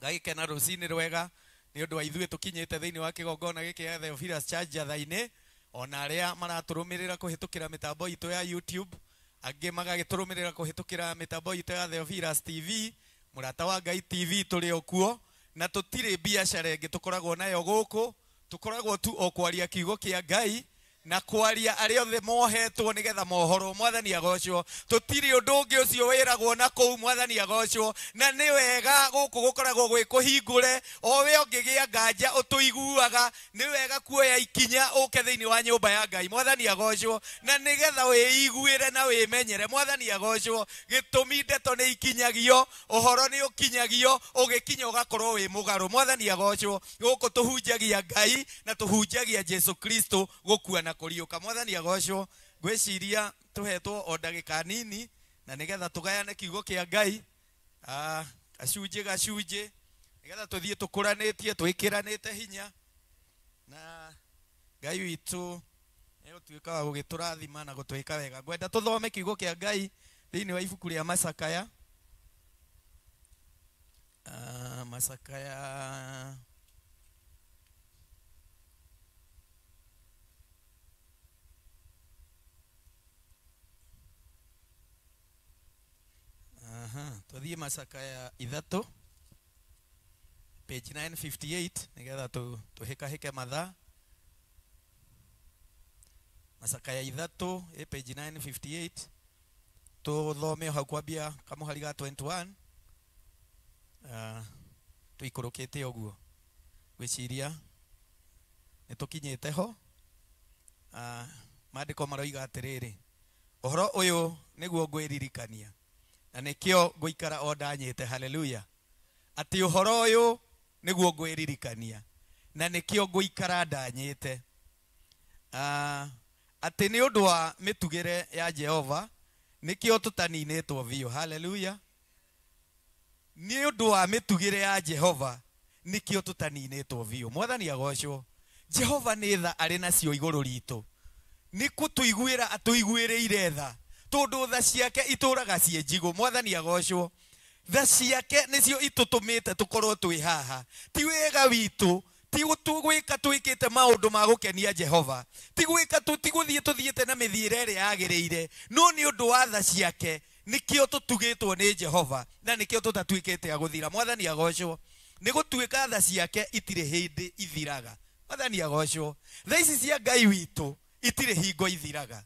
ngagĩkena rũcinĩ rwega nĩ ũndũ wa ithuĩ tũkinyĩte thĩinĩ wa kĩgongona gĩkĩ gĩa Theophilus Church Njatha-inĩ, ona arĩa maratũrũmĩrĩra kũhĩtũkĩra mĩtambo itũ ya YouTube, angĩ magagĩtũrũmĩrĩra kũhĩtũkĩra mĩtambo itũ ya Theophilus TV, Mũrata wa Ngai TV, tũrĩ o kuo na tũtirĩ biacara ĩngĩ tũkoragwo nayo gũkũ, tũkoragwo tu o kwaria kiugo kĩa Ngai na kwaria arĩa othe mohetwo nĩgetha mohorwo. Mwathani agocwo. Tũtirĩ ũndũ ũngĩ ũcio wĩragwo na kũu. Mwathani agocwo. Na nĩ wega gũkũ gũkoragwo gwĩ kũhingũre, o we ũngĩgĩa nganja ũtũiguaga, nĩ wega kuoya ikinya ũke thĩinĩ wa nyũmba ya Ngai. Mwathani agocwo. Na nĩgetha wĩiguĩre na wĩmenyere. Mwathani agocwo. Gĩtũmi ndeto nĩ ikinyagio, ũhoro nĩ ũkinyagio, ũgĩkinya ũgakorwo wĩ mũgarũ. Mwathani agocwo. Gũkũ tũhunjagia Ngai na tũhunjagia Jesu Kristo gũkua na kũriũka. Mwathani agocwo. Ngwĩciria tũhetwo o ndagĩka nini na nĩgetha tũgayane kiugo kĩa Ngai gacunjĩ gacunjĩ nĩgetha tũthiĩ tũkũranĩtie twĩkĩranĩte hinya, na Ngai witũ nĩgũtuĩka wa gũgĩtũrathima na gũtwĩka wega. Ngwenda tũthome kiugo kĩa Ngai thĩinĩ wa ibuku rĩa Macakaya. Macakaya tuthiĩ Macakaya 3 page 958 nĩgetha tũhĩkahĩke mathaa. Macakaya 3 page 958 tũthome hau kwambia kamũhari ga 21 tũikũrũkĩte ũguo. Ngwĩciria nĩ tũkinyĩte ho. Maandĩko maroiga atĩrĩrĩ, ũhoro ũyũ nĩguo ngwĩririkania na nĩkĩo ngũikara o ndanyĩte. Haleluya. Atĩ ũhoro ũyũ nĩguo ngwĩririkania na nĩkĩo ngũikara ndanyĩte, atĩ nĩ ũndũ wa mĩtugĩre ya Jehova nĩkĩo tũtaninĩtwo biũ. Haleluya. Nĩ ũndũ wa mĩtugĩre ya Jehova nĩkĩo tũtaninĩtwo biũ. Mwathani agocwo. Jehova nĩ tha arĩ nacio igũrũ ritũ, nĩ kũtũiguĩra atũiguĩrĩire tha, tondũ tha ciake itũraga ciĩ njigũ. Mwathani agocwo. Tha ciake nĩcio itũtũmĩte tũkorwo twĩ haha. Ti wega witũ, ti gwĩka twĩkĩte maũndũ ma gũkenia Jehova, ti gwĩka ti gũthiĩ tũthiĩte na mĩthiĩre ĩrĩa yagĩrĩire, no nĩ ũndũ wa tha ciake nĩkĩo tũtugĩtwo nĩ Jehova na nĩkĩo tũtatuĩkĩte a gũthira. Mwathani agocwo. Nĩ gũtuĩka tha ciake itirĩ hĩndĩ ithiraga. Mwathani agocwo. Tha ici cia Ngai witũ itirĩ hingo ithiraga.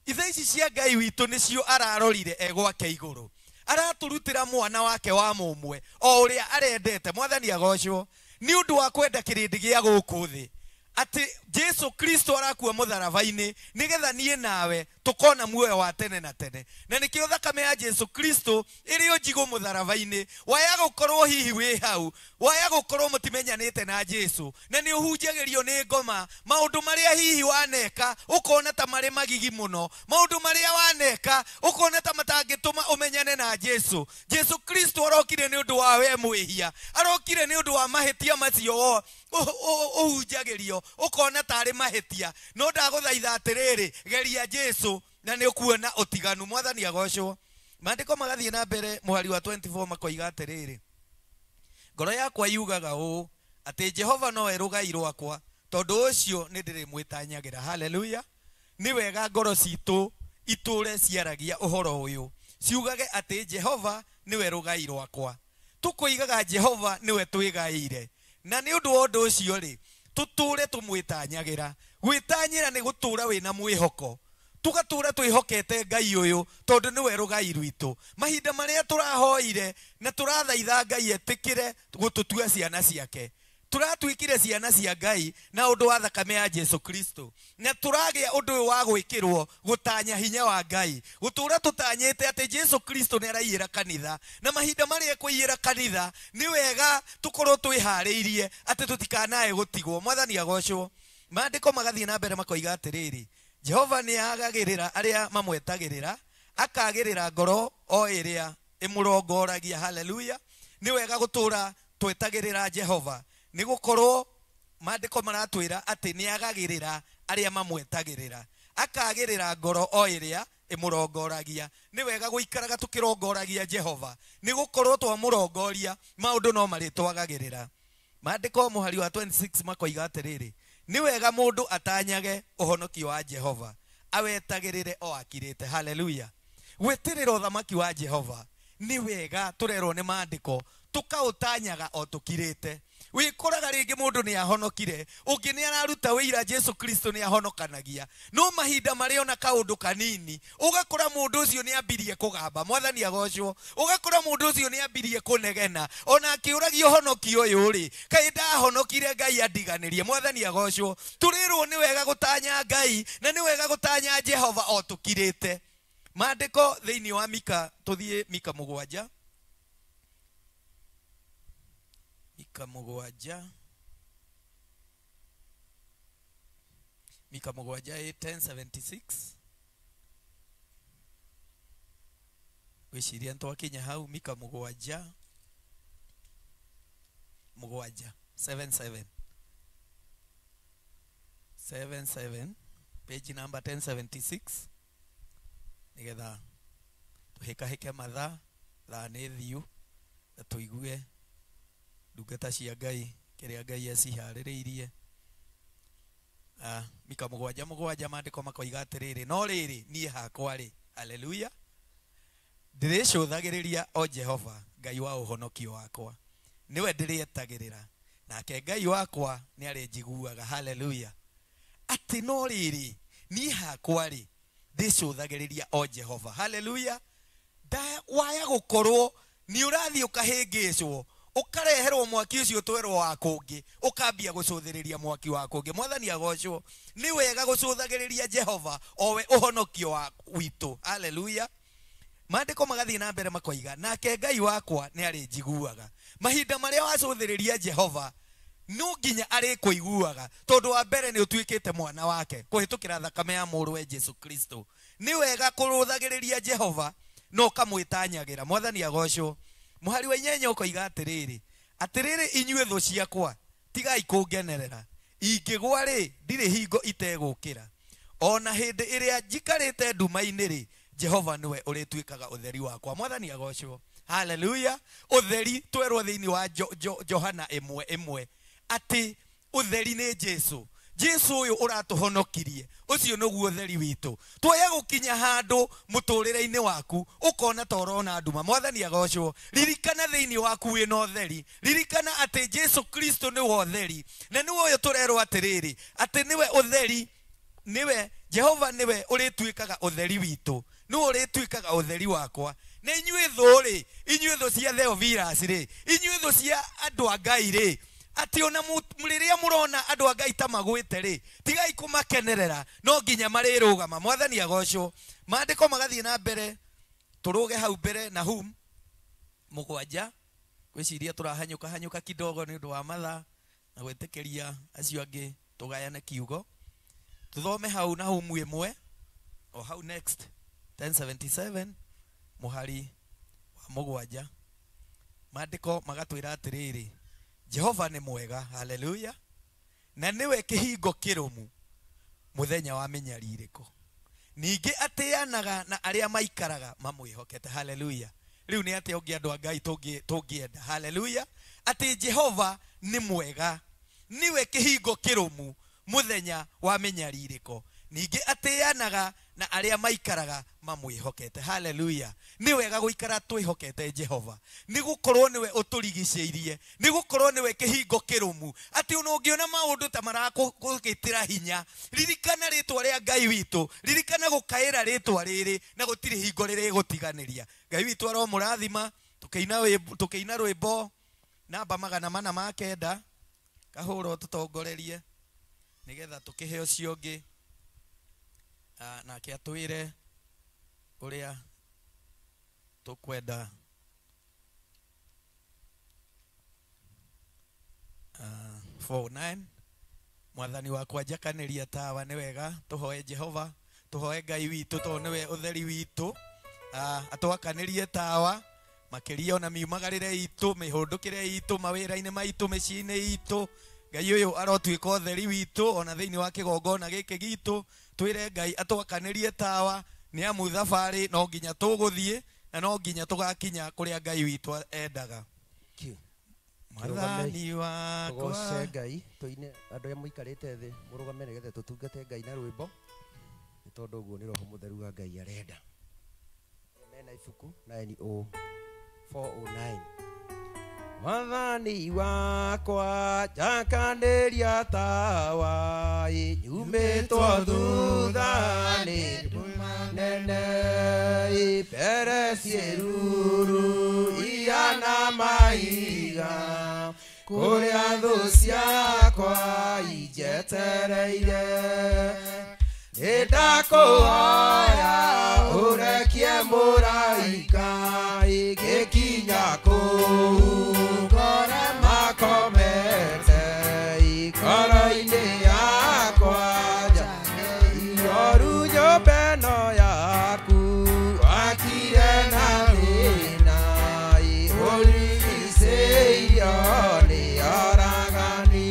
Itha ici cia Ngai witũ nĩcio ararorire egwake igũrũ, aratũrutĩra mwana wake wa mũmwe o ũrĩa arendete. Mwathani agocwo. Nĩ ũndũ wa kwenda kĩrĩndĩ gĩa gũkũ thĩ, atĩ Jesu Kristo arakua mũtharaba-inĩ nĩgetha niĩ nawe tũkona muoyo wa tene na tene. Na nĩkĩo thakame ya Jesu Kristo ĩrĩ o njigũ mũtharaba-inĩ. Waya gũkorwo hihi wĩ hau, waya gũkorwo mũtimenyanĩte na Jesu na nĩ ũhunjagĩrio nĩ ngoma maũndũ marĩa hihi waneka ũkona ta marĩ magigi mũno, maũndũ marĩa waneka ũkona ta matangĩtũma ũmenyane na Jesu. Jesu Kristo arokire nĩ ũndũ wa we mwĩhia, arokire nĩ ũndũ wa mahĩtia macio ũhunjagĩrio ũkona tarĩ mahĩtia, no ndagũthaitha atĩrĩrĩ, geria Jesu na nĩ ũkuona ũtiganu. Mwathani agocwo. Maandĩko magathiĩ na mbere mũhari wa 24 makoiga atĩrĩrĩ, ngoro yakwa yugaga ũũ atĩ Jehova nowe rũgai rwakwa, tondũ ũcio nĩ ndĩrĩmwĩtanyagĩra. Haleluya. Nĩ wega ngoro citũ itũre ciaragia ũhoro ũyũ, ciugage atĩ Jehova nĩwe rũgai rwakwa. Tũkoigaga Jehova nĩwe twĩgaĩire, na nĩ ũndũ wa ũndũ ũcio rĩ, tũtũre tũmwĩtanyagĩra. Gwĩtanyĩra nĩ gũtũra wĩna mwĩhoko, tũgatũra twĩhokete Ngai ũyũ tondũ nĩwe rũgai rwitũ. Mahinda marĩa tũrahoire na tũrathaitha Ngai etĩkĩre gũtũtua ciana ciake, tũratuĩkire ciana cia Ngai na ũndũ wa thakame ya Jesu Kristo, na tũragĩa ũndũ ũyũ wa gwĩkĩrwo gũtanya hinya wa Ngai, gũtũra tũtanyĩte atĩ Jesu Kristo nĩ araiyĩra kanitha, na mahinda marĩa ekũiyĩra kanitha nĩ wega tũkorwo twĩharĩirie atĩ tũtikanae gũtigwo. Mwathani agocwo. Maandĩko magathiĩ na mbere makoiga atĩrĩrĩ, Jehova nĩ agagĩrĩra arĩa mamwetagĩrĩra, akagĩrĩra ngoro o ĩrĩa ĩmũrongoragia. Haleluya. Nĩ wega gũtũra twetagĩrĩra Jehova, nĩ gũkorwo Maandĩko maratwĩra atĩ nĩ agagĩrĩra arĩa mamwetagĩrĩra, akagĩrĩra ngoro o ĩrĩa ĩmũrongoragia. Nĩ wega gũikaraga tũkĩrongoragia Jehova, nĩ gũkorwo twamũrongoria maũndũ no marĩtwagagĩrĩra. Maandĩko mũhari wa 26 makoiga atĩrĩrĩ, nĩ wega mũndũ atanyage ũhonokio wa Jehova, awetagĩrĩre o akirĩte. Haleluya. Gwĩtĩrĩra ũthamaki wa Jehova nĩ wega tũrerwo nĩ maandĩko tũkaũtanyaga o tũkirĩte. Wĩkoraga rĩngĩ mũndũ nĩ ahonokire, ũngĩ nĩ araruta wĩira Jesu Kristo nĩ ahonokanagia, no mahinda marĩa ona kaũndũ kanini ũgakora mũndũ ũcio nĩ ambirie kũgamba. Mwathani agocwo. Ũgakora mũndũ ũcio nĩ ambirie kũnegena, ona akĩũragia ũhonokio ũyũ rĩ, kaĩ ndahonokire Ngai andiganĩrie. Mwathani agocwo. Tũrĩrwo nĩ wega gũtanya Ngai na nĩ wega gũtanya Jehova o tũkirĩte. Maandĩko thĩinĩ wa Mika, tũthiĩ Mika 7. Mika 7. Mika 7 1076. Gwĩciria nĩtwakinya hau. Mika 7 7 77 77, page number 1076, nigetha tũhĩkahĩke mathaa, thaa nĩ thiu, na tũigue ndungata cia Ngai kĩrĩa Ngai aciharĩrĩirie. Mika 7 7 maandĩko makoiga atĩrĩrĩ, no rĩrĩ niĩ hakwa rĩ, haleluya, ndĩrĩcũthagĩrĩria o Jehova Ngai wa ũhonokio wakwa, nĩwe ndĩrĩetagĩrĩra, nake Ngai wakwa nĩ arĩnjiguaga. Haleluya. Atĩ no rĩrĩ niĩ hakwa rĩ, ndĩcũthagĩrĩria o Jehova. Haleluya. Waya gũkorwo nĩ ũrathiĩ ũkahĩngĩcwo, ũkareherwo mwaki ũcio twerwo wa kũngĩ, ũkambia gũcũthĩrĩria mwaki wa kũngĩ. Mwathani agocwo. Nĩ wega gũcũthagĩrĩria Jehova owe ũhonokio wa witũ. Haleluya. Maandĩko magathiĩ na mbere makoiga, nake Ngai wakwa nĩ arĩnjiguaga. Mahinda marĩa wacũthĩrĩria Jehova no nginya arĩkũiguaga, tondũ wa mbere nĩ ũtuĩkĩte mwana wake kũhĩtũkĩra thakame ya mũrũwe Jesu Kristo. Nĩ wega kũrũthagĩrĩria Jehova no ũkamwĩtanyagĩra. Mwathani agocwo. Mũhari wa 8 ũkoiga atĩrĩrĩ, atĩrĩrĩ inyuĩ thũ ciakwa, tigai kũngenerera, ingĩgwa rĩ, ndirĩ hingo itegũkĩra. Ona hĩndĩ ĩrĩa njikarĩte nduma-inĩ rĩ, Jehova nĩwe ũrĩtuĩkaga ũtheri wakwa. Mwathani agocwo. Haleluya. Ũtheri twerwo thĩinĩ wa Johana 1:1 atĩ ũtheri nĩ Jesu. Jesu ũyũ ũratũhonokirie, ũcio nĩguo ũtheri witũ. Twaya gũkinya handũ mũtũrĩre-inĩ waku ũkona ta ũrona nduma. Mwathani agocwo. Ririkana thĩinĩ waku wĩna ũtheri. Ririkana atĩ Jesu Kristo nĩwe ũtheri, na nĩwe ũyũ tũrerwo atĩrĩrĩ, atĩ nĩwe ũtheri, nĩwe Jehova nĩwe ũrĩtuĩkaga ũtheri witũ, nĩwe ũrĩtuĩkaga ũtheri wakwa. Na inyuĩ thũ rĩ, inyuĩ thũ cia Theophilus rĩ, inyuĩ thũ cia andũ a Ngai rĩ, atĩ ona rĩrĩa mũrona andũ a Ngai ta magwĩte rĩ, tigai kũmakenerera, no nginya marĩrũgama. Mwathani agocwo. Maandĩko magathiĩ na mbere, tũrũge hau mbere Nahum 7. Gwĩciria tũrahanyũka hanyũka kidogo nĩ ũndũ wa mathaa na gwĩtĩkĩria acio angĩ tũgayane kiugo. Tũthome hau Nahum 1 o hau next 1077 mũhari wa 7. Maandĩko magatwĩra atĩrĩrĩ, Jehova nĩ mwega, haleluya, na nĩwe kĩhingo kĩrũmu mũthenya wa mĩnyarirĩko, ningĩ atĩanaga na arĩa maikaraga mamwĩhokete. Haleluya. Rĩu nĩ atĩa ũngĩ andũ a Ngai tũngĩenda? Haleluya. Atĩ Jehova nĩ mwega, nĩwe kĩhingo kĩrũmu mũthenya wa mĩnyarirĩko, ningĩ atĩanaga na arĩa maikaraga mamwĩhokete. Haleluya. Nĩ wega gũikara twĩhokete Jehova, nĩ gũkorwo nĩwe ũtũrigicĩirie, nĩ gũkorwo nĩwe kĩhingo kĩrũmu. Atĩ ona ũngĩona maũndũ ta marakũgĩtĩra hinya, ririkana rĩtwa rĩa Ngai witũ, ririkana gũkaĩra rĩtwa rĩrĩ, na gũtirĩ hingo rĩrĩgũtiganĩria. Ngai witũ aromũrathima. Tũkĩina rwĩmbo namba 409, kahũro tũtongorerie nĩgetha tũkĩhe ũcio ũngĩ, nake atwĩre ũrĩa tũkwenda. 49 Mwathani wakwa njakanĩria tawa. Nĩ wega tũhoe Jehova, tũhoe Ngai witũ, tondũ nĩwe ũtheri witũ, atwakanĩrie tawa makĩria ona miumagarĩre itũ, mĩhũndũkĩre itũ, mawĩra-inĩ maitũ, mĩciĩ-inĩ itũ. Ngai ũyũ arotuĩka ũtheri witũ ona thĩinĩ wa kĩgongona gĩkĩ gitũ. Twĩre Ngai atwakanĩrie tawa nĩ amu thabarĩ no nginya tũgũthiĩ na no nginya tũgakinya kũrĩa Ngai witũ endaga. Mwathani wakwa Tũgoce Ngai tũine andũ arĩa mũikarĩte thĩ mũrũgame nĩgetha tũtungate Ngai na rwĩmbo nĩ tondũ ũguo nĩ Roho Mũtheru wa Ngai arenda. Mena ibuku 90 409. Mwathani wakwa njakanĩria tawa nyumĩtwo thutha nĩ nduma nene mbere ciĩruru ihana mahiga kũrĩa thũ ciakwa injetereire. Nĩndakũhoya ũrekie mũraika ĩgĩkinya kũu ngore makomete ngoro-inĩ yakwa ihoru nyũmba ĩno yaku wakire na thĩna ũrigicĩirio nĩ oragani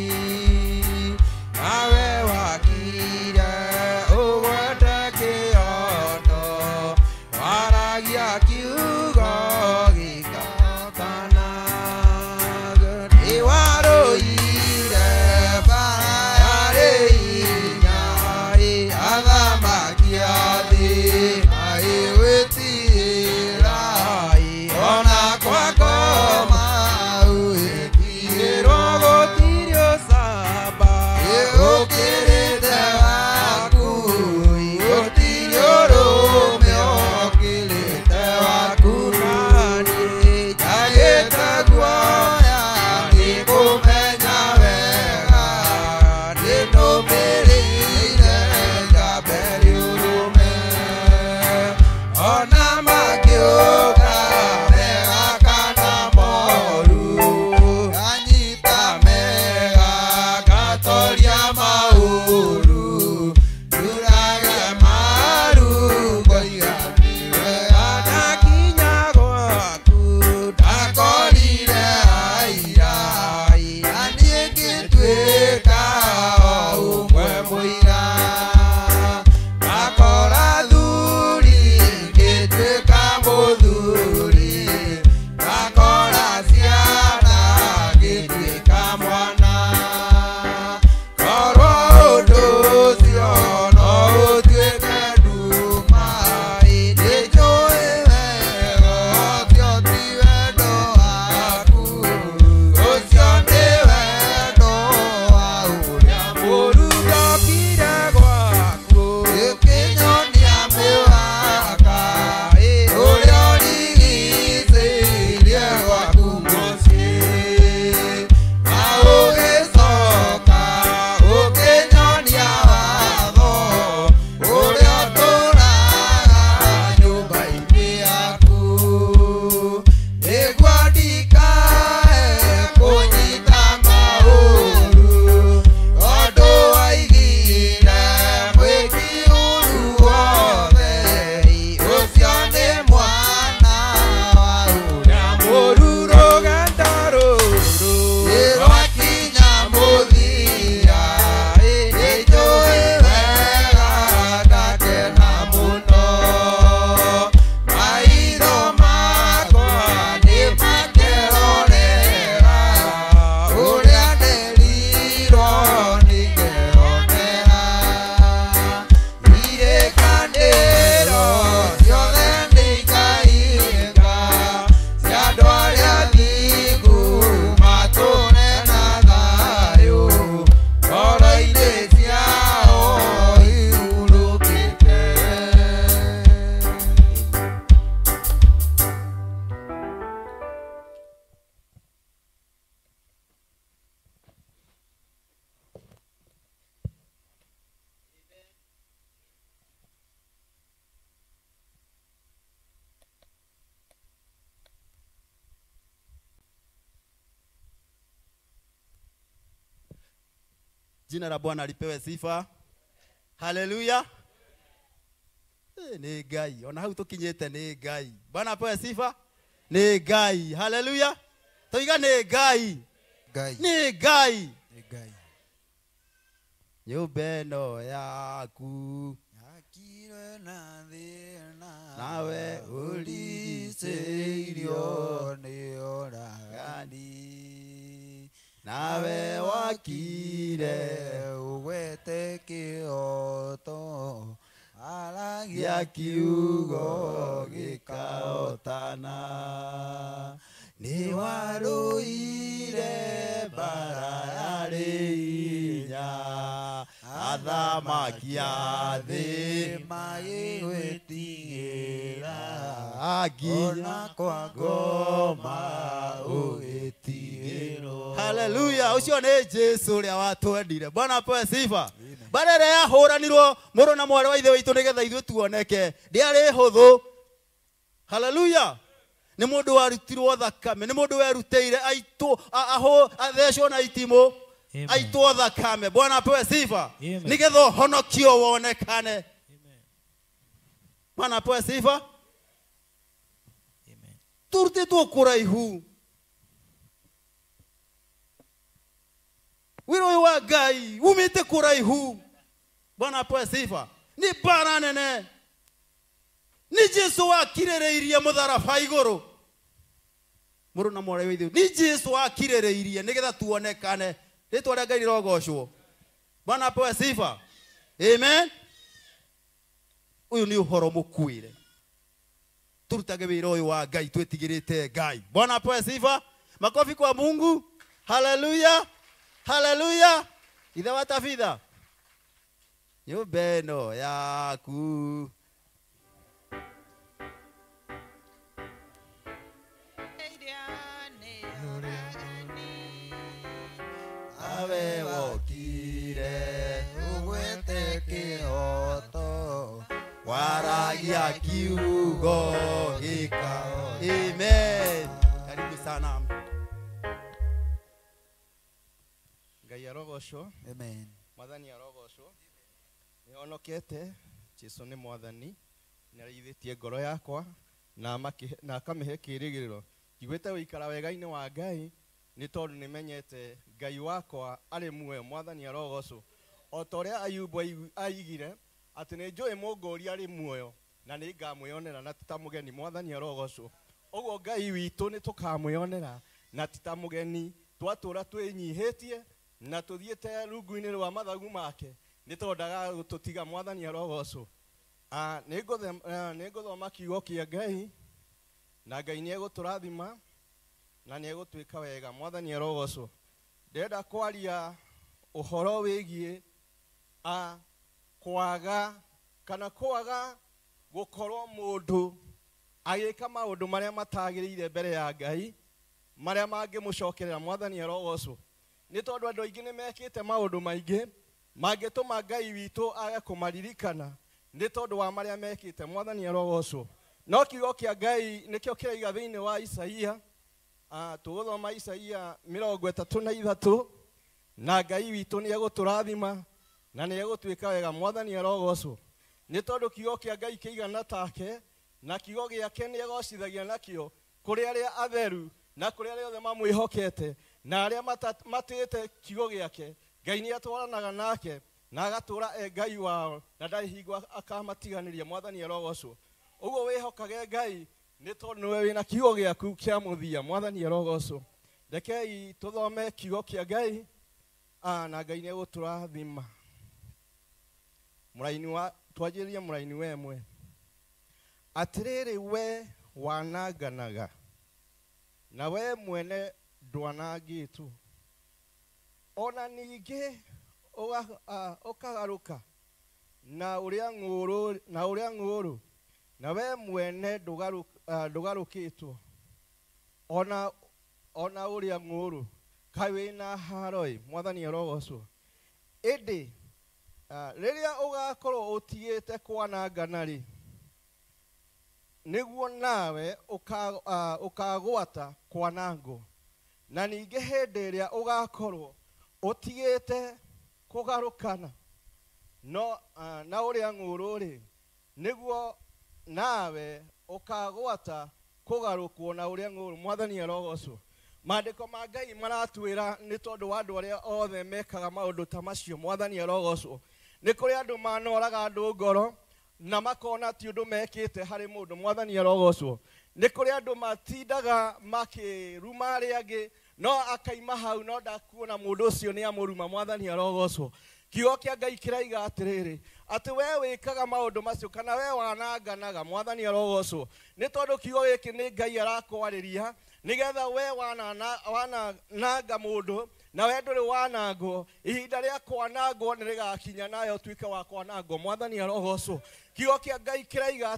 nawe wakire ũgwete kĩondo waragia kiugo gĩkahotana. Nĩwarũire mbara yarĩ hinya athamaki a thĩ magĩgwĩtigĩra ona kwa ngoma wĩtigĩrwo gũtirĩ ũcamba ũkĩrĩte waku gũtirĩ ũrũme ũkĩrĩte waku naniĩ njagĩte guoya nĩngũmenya wega nĩnũmĩrĩire njambe rĩũrũme ona mangĩũka mega kana moru nganyita mega ngatoria maũru ndurage maru ngoiga nĩ wega ndakinya gwaku ndakorire aira na niĩ ngĩtuĩka o ũmwe mũira ndakora thuri ngĩtuĩka mũthuri ndakora ciana ngĩtuĩka mwana korwo ũndũ ũcio no ũtuĩke nduma nĩnjũĩ wega ũcio ti wendo waku ũcio nĩ wendo wa ũrĩa mũũru ndokire gwaku gĩkĩnyonia mĩhaka ũrĩa ũrigicĩirie gwaku mũciĩ na ũgĩcoka ũkĩnyonia watho ũrĩa ũtũũraga nyũmba-inĩ yaku nĩguo ndikae kũnyita maũru tondũ waigire mwĩki ũru wothe ũcio nĩ mwana wa ũrĩa mũũru rũgendo rũrũ rwakinya mũthia nĩnjũĩ wega ndakena mũno maitho makwa nĩmakerorera ũrĩa nderirwo nĩngeonera irĩkanĩro ciothe nĩikahinga cia andũ arĩa athingu matũũre na thayũ ngoro-inĩ ciao ihurũkĩte. Jina la Bwana lipewe sifa. Haleluya. Nĩ Ngai ona hau tũkinyĩte nĩ Ngai. Bwana apewe sifa. Nĩ Ngai. Haleluya. Toiga nĩ Ngai. Ngai. Nĩ Ngai. Ngai. Nyũmba ĩno yaku Yakirwe na thĩna nawe ũrigicĩirio nĩ oragani nawe wakire ũgwete kĩhoto aragia gĩa kiugo gĩkahotana nĩ warũire mbara yarĩ hinya athamaki a thĩ magĩgwĩtigĩra nginya ona kwa ngoma ngoma ũgĩtigĩrwo. Haleluya, ucio nĩ Jesu ũrĩa watwendire. Bwana apewe sifa. Mbara ĩrĩa yahũranirwo mũrũ na mwarĩ wa ithe witũ nĩgetha ithuĩ tuoneke ndĩarĩ hũthũ. Haleluya. Nĩ mũndũ warutirwo thakame, nĩ mũndũ werutĩire aitwo athecwo na itimũ aitwo thakame. Bwana apewe sifa. Nĩgetha ũhonokio wonekane. Bwana apewe sifa. Turutĩtwo kũraihu. Wĩra ũyũ wa Ngai umĩte kũraihu. Bwana apewe sifa. Nĩ mbara nene. Nĩ Jesu wakirĩrĩirie mũtharaba igũrũ. Mũrũ na mwarĩ wa ithe. Nĩ Jesu wakirĩrĩirie nĩgetha tuonekane. Rĩtwa rĩa Ngai rĩrogocwo. Bwana apewe sifa. Amen. Ũyũ nĩ ũhoro mũkuĩre. Turutage wĩra ũyũ wa Ngai twĩtigĩrĩte Ngai. Bwana apewe sifa. Makofi kwa Mungu. Haleluya. Haleluya. Ithe wa Tabitha. Nyũmba ĩno yaku nawe wokire ũgwete kĩhoto waragia kiugo gĩka. Amen. Karibu sana. Ngai arogocwo. Amen. Mwathani arogocwo. Nĩhonokete. Jesu nĩ mwathani. Nĩarĩithĩtie ngoro yakwa na akamĩhe kĩĩrĩgĩrĩro. Njiguĩte gũikara wega-inĩ wa Ngai nĩ tondũ nĩmenyete Ngai wakwa arĩ muoyo. Mwathani arogocwo. O ta ũrĩa Ayubu aigire atĩ nĩ njũĩ mũngũri arĩ muoyo na nĩ ngamwĩonera na ti ta mũgeni. Mwathani arogocwo. Ũguo Ngai witũ nĩ tũkamwĩonera na ti ta mũgeni. Twatũra twĩnyihĩtie na tuthiĩte rungu-inĩ rwa mathagu make nĩ tondũ ndagagũtũtiga. Mwathani arogocwo. Nĩngũthoma kiugo kĩa Ngai na Ngai nĩegũtũrathima na nĩegũtwĩka wega. Mwathani arogocwo. Ndĩrenda kwaria ũhoro wĩgiĩ kwaga kana kwaga gũkorwo mũndũ agĩka maũndũ marĩa matagĩrĩire mbere ya Ngai marĩa mangĩmũcokerera. Mwathani arogocwo. Nĩ tondũ andũ aingĩ nĩ mekĩte maũndũ maingĩ mangĩtũma Ngai witũ age kũmaririkana nĩ tondũ wa marĩa mekĩte. Mwathani arogocwo. No kiugo kĩa Ngai nĩkĩo kĩraiga thĩinĩ wa Isaia. Tũgũthoma Isaia 33 na Ngai witũ nĩ egũtũrathima na nĩ egũtuĩka wega. Mwathani arogocwo. Nĩ tondũ kiugo kĩa Ngai kĩigana take na kiugo gĩake nĩ egocithagia nakĩo kũrĩ arĩa atheru na kũrĩ arĩa othe mamwĩhokete na arĩa matĩĩte kiugo gĩake. Ngai nĩ atwaranaga nake na agatũra e Ngai wao na ndarĩ hingo akamatiganĩria. Mwathani arogocwo. Ũguo wĩhokage Ngai nĩ tondũ nĩwe wĩna kiugo gĩaku kĩa mũthia. Mwathani arogocwo. Rekei tũthome kiugo kĩa Ngai na Ngai nĩ egũtũrathima. Mũraini wa twanjĩrĩrie mũraini wa ĩmwe. Atĩrĩrĩ we wananganaga na we mwene ndwanangĩtwo, ona ningĩ ũkagarũka na ũrĩa ng'ũũrũ na we mwene ndũgarũkĩtwo ona ũrĩa ng'ũũrũ kaĩ wĩna haro-ĩ. Mwathani arogocwo. Ĩndĩ rĩrĩa ũgakorwo ũtigĩte kwanangana-rĩ, nĩguo nawe ũkagwata kwanangwo, na ningĩ hĩndĩ ĩrĩa ũgakorwo ũtigĩte kũgarũkana na ũrĩa ng'ũũrũ-rĩ, nĩguo nawe ũkagwata kũgarũkwo na ũrĩa ng'ũũrũ. Mwathani arogocwo. Maandĩko ma Ngai maratwĩra nĩ tondũ wa andũ arĩa othe mekaga maũndũ ta macio. Mwathani arogocwo. Nĩ kũrĩ andũ manoraga andũ ngoro na makona ti ũndũ mekĩte harĩ mũndũ. Mwathani arogocwo. Nĩ kũrĩ andũ matindaga makĩruma arĩa angĩ no akaima hau no ndakuona mũndũ ũcio nĩ amũruma. Mwathani arogocwo. Kiugo kĩa Ngai kĩraiga atĩrĩrĩ atĩ we wĩkaga maũndũ macio kana we wananganaga. Mwathani arogocwo. Nĩ tondũ kiugo gĩkĩ nĩ Ngai arakwarĩria nĩgetha we wananga mũndũ na we ndũrĩ wanangwo. Ihinda rĩa kwanangwo nĩ rĩgakinya nawe ũtuĩke wa kwanangwo. Mwathani arogocwo. Kiugo kĩa Ngai kĩraiga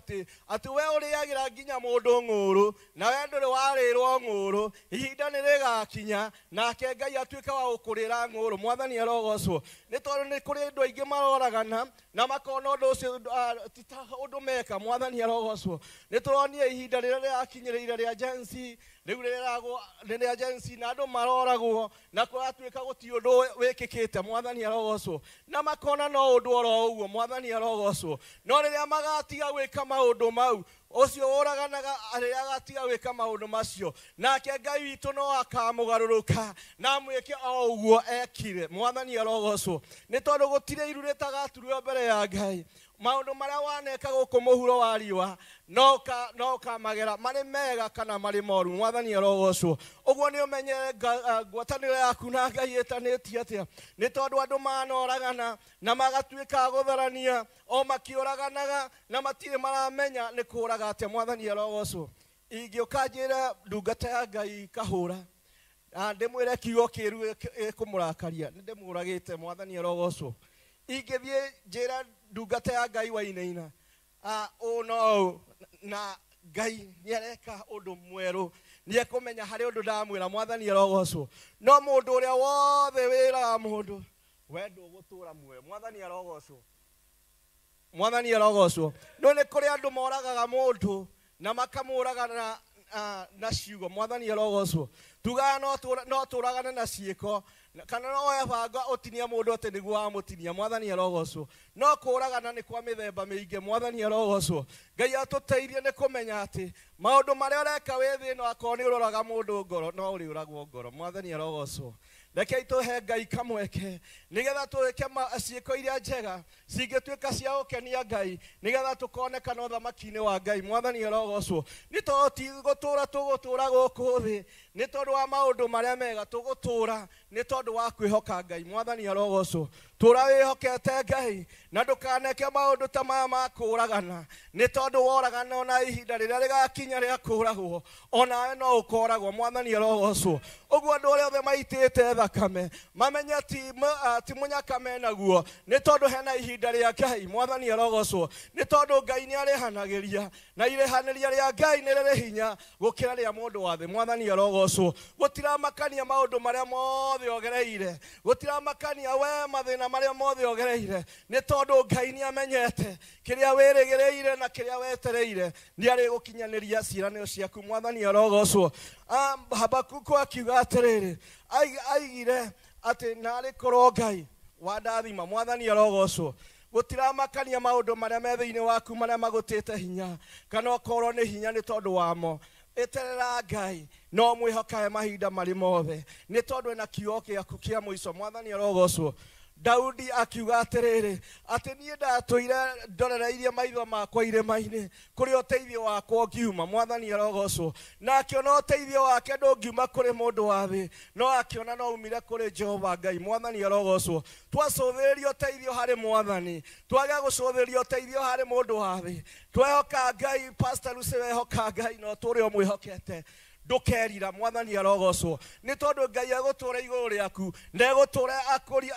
atĩ we ũrĩagĩra nginya mũndũ ng'ũrũ na we ndũrĩ warĩrwo ng'ũrũ. Ihinda nĩ rĩgakinya nake Ngai atuĩke wa gũkũrĩra ng'ũrũ. Mwathani arogocwo. Nĩ tondũ nĩ kũrĩ andũ aingĩ maroragana na makona ũndũ ũcio ti ta ũndũ meka. Mwathani arogocwo. Nĩ tũronire ihinda rĩrĩa rĩrakinyĩrĩire rĩa Gen Z, rĩu rĩragwo rĩa Gen Z na andũ maroragwo na kũratuĩka gũtirĩ ũndũ wĩkĩkĩte. Mwathani arogocwo. Na makona no ũndũ oro ũguo. Mwathani arogocwo. No rĩrĩa magatiga gwĩka maũndũ mau, ũcio ũraganaga rĩrĩa agatiga gwĩka maũndũ macio, nake Ngai witũ no akamũgarũrũka na amwĩke o ũguo ekire. Mwathani arogocwo. Nĩ tondũ gũtirĩ iru rĩtagaturio mbere ya Ngai. Maũndũ marĩa waneka gũkũ mũhuro wa riũa no ũkamagera marĩ mega kana marĩ moru. Mwathani arogocwo. Ũguo nĩ ũmenye ngwatanĩro yaku na Ngai ĩtanĩtie atĩa. Nĩ tondũ andũ manoragana na magatuĩka a gũtharania o makĩũraganaga na matirĩ maramenya nĩ kũũraga atĩa. Mwathani arogocwo. Ingĩũka njĩre ndungata ya Ngai kahũra ndĩmwĩre kiugo kĩru ĩkũmũrakaria, nĩ ndĩmũragĩte. Mwathani arogocwo. Ingĩthiĩ njĩre ndungata ya Ngai wainaina ũũ no ũũ na Ngai nĩareka ũndũ mwerũ, nĩekũmenya harĩ ũndũ ndamwĩra. Mwathani arogocwo. No mũndũ ũrĩa wothe wĩraga mũndũ we ndũgũtũra muoyo. Mwathani arogocwo. Mwathani arogocwo. No nĩ kũrĩ andũ moragaga mũndũ na makamũraga na ciugo. Mwathani arogocwo. Tugaga no tũragane na ciĩko kana no woe banga ũtinie mũndũ atĩ nĩguo wamũtinia. Mwathani arogocwo. No kũragana nĩ kwa mĩthemba mĩingĩ. Mwathani arogocwo. Ngai atũteithie nĩ kũmenya atĩ maũndũ marĩa ũreka wĩ thĩ ĩno akorwo nĩ ũroraga mũndũ ngoro no ũrĩũragwo ngoro. Mwathani arogocwo. Rekei tũhe Ngai kamweke nĩgetha twĩke ciĩko iria njega cingĩtuĩka cia gũkenia Ngai nĩgetha tũkonekana ũthamaki-inĩ wa Ngai. Mwathani arogocwo. Nĩ tondũ ti gũtũra tũgũtũra gũkũ thĩ nĩ tondũ wa maũndũ marĩa mega, tũgũtũra nĩ tondũ wa kwĩhoka Ngai. Mwathani arogocwo. Tũra wĩhokete Ngai na ndũkaneke maũndũ ta maya ma kũũragana, nĩ tondũ woragana ona ihinda rĩrĩa rĩgakinya rĩa kũũragwo onawe no ũkoragwo. Mwathani arogocwo. Ũguo andũ arĩa othe maitĩte thakame mamenye ti mũnyaka menaguo, nĩ tondũ hena ihinda rĩa Ngai. Mwathani arogocwo. Nĩ tondũ Ngai nĩ arĩhanagĩria na irĩhanĩria rĩa Ngai nĩ rĩrĩ hinya gũkĩra rĩa mũndũ wa thĩ. Mwathani arogocwo. Gũtiramakania maũndũ marĩa mothe ũgereire, gũtiramakania we mathĩna marĩa mothe ũgereire, nĩ tondũ Ngai nĩ amenyete kĩrĩa wĩrĩgĩrĩire na kĩrĩa wetereire, nĩ arĩgũkinyanĩria ciĩranĩro ciaku. Mwathani arogocwo. Habakuku akiuga atĩrĩrĩ, aigire atĩ narĩ korwo Ngai wandathima. Mwathani arogocwo. Gũtiramakania maũndũ marĩa me thĩinĩ waku marĩa magũtĩte hinya kana okorwo nĩ hinya nĩ tondũ wamo. Eterera Ngai no mwĩhokae mahinda marĩ mothe nĩ tondũ ena kiugo gĩaku kĩa mũico. Mwathani arogocwo. Daudi akiuga atĩrĩrĩ atĩ niĩ ndatũire ndorereirie maitho makwa irĩma-inĩ kũrĩa ũteithio wakwa ũngiuma. Mwathani arogocwo. Na akĩona ũteithio wake ndũngiuma kũrĩ mũndũ wa thĩ, no akĩona no umire kũrĩ Jehova Ngai. Mwathani arogocwo. Twacũthĩrĩria ũteithio harĩ Mwathani, twage gũcũthĩrĩria ũteithio harĩ mũndũ wa thĩ. Twehoka Ngai. Pastor Lucy, wehoka Ngai no tũrĩ o mwĩhokete ndũkerira. Mwathani arogocwo. Nĩ tondũ Ngai egũtũra igũrũ rĩaku na egũtũra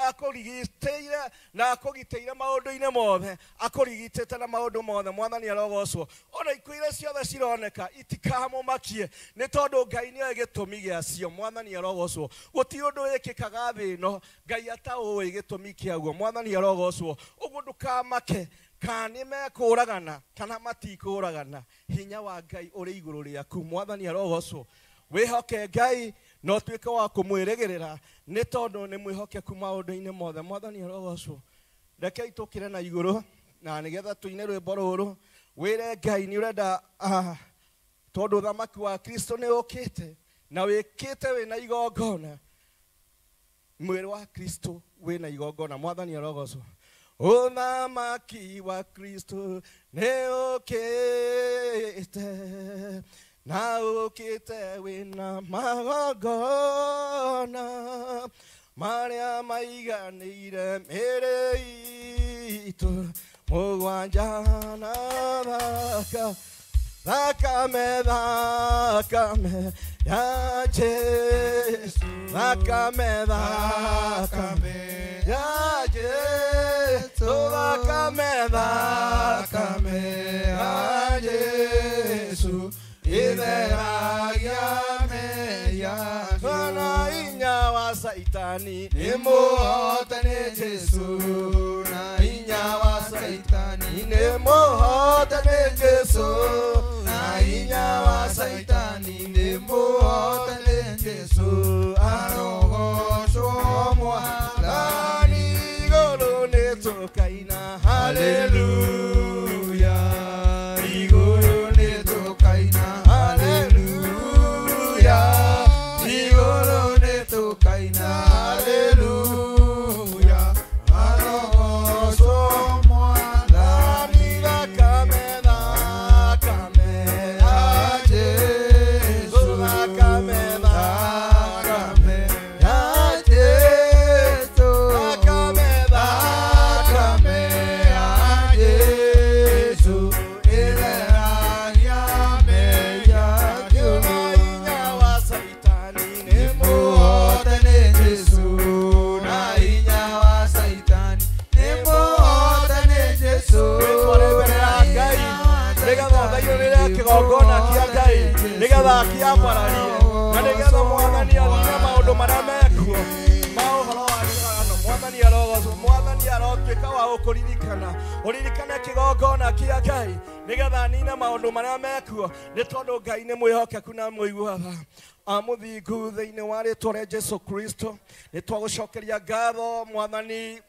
akũrigitĩire na akũgitĩire maũndũ-inĩ mothe, akũrigitĩte na maũndũ mothe. Mwathani arogocwo. Ona ikuũ iria ciothe cironeka itikamũmakie nĩ tondũ Ngai nĩoĩ gĩtũmi gĩacio. Mwathani arogocwo. Gũtirĩ ũndũ wĩkĩkaga thĩ ĩno Ngai ataũĩ gĩtũmi kĩaguo. Mwathani arogocwo. Ũguo ndũkamake kana nĩ mekũragana kana matikũragana, hinya wa Ngai ũrĩ igũrũ rĩaku. Mwathani arogocwo. Wĩhoke Ngai na ũtuĩke wa kũmwĩrĩgĩrĩra nĩ tondũ nĩ mwĩhokeku maũndũ-inĩ mothe. Mwathani arogocwo. Rekei tũkĩre na igũrũ na nĩgetha tũine rwĩmbo rũrũ wĩre Ngai nĩ ũrenda tondũ ũthamaki wa Kristo nĩ ũkĩte. Na wĩkĩte wĩna igongona mwĩrĩ wa Kristo wĩna igongona mwathani arogocwo. Ũthamaki wa Kristo nĩ ũkĩte na ũkĩte wĩna magongona marĩa maiganĩire mĩĩrĩ itũ mũgwanja na thaka thakame thakame ya Jesu thakame thakame ya Jesu thakame thakame ya Jesu itheragia mehia na inya wa Saitani nĩ mũhote nĩ Jesu na inya wa Saitani nĩ mũhote nĩ Jesu na inya wa Saitani nĩ mũhote nĩ Jesu arogocwo mwathani igũrũ nĩ tũkaina haleluya igũrũ nĩ tũkaina haleluya igũrũ nĩ tũkaina haleluya arogocwo mwathani thakame thakame ya Jesu thakame thakame ya Jesu thakame thakame ya Jesu itheragia mehia na inya wa Saitani nĩ mũhote nĩ Jesu na inya wa Saitani nĩ mũhote nĩ Jesu. Wĩtware mbere ya Ngai nĩgetha ũthaiyũrĩre kĩgongona kĩa Ngai nĩgetha akĩambararie na nĩgetha mwathani athime maũndũ marĩa mekuo ma ũhoro wa kĩhano. Mwathani arogocwo, mwathani arotuĩka wa gũkũririkana ũririkane kĩgongona kĩa Ngai nĩgetha anine maũndũ marĩa mekuo nĩ tondũ Ngai nĩ mwĩhokeku na mũiguaga amũthingu thĩinĩ wa rĩtwa rĩa Jesu Kristo. Nĩ twagũcokeria ngatho mwathani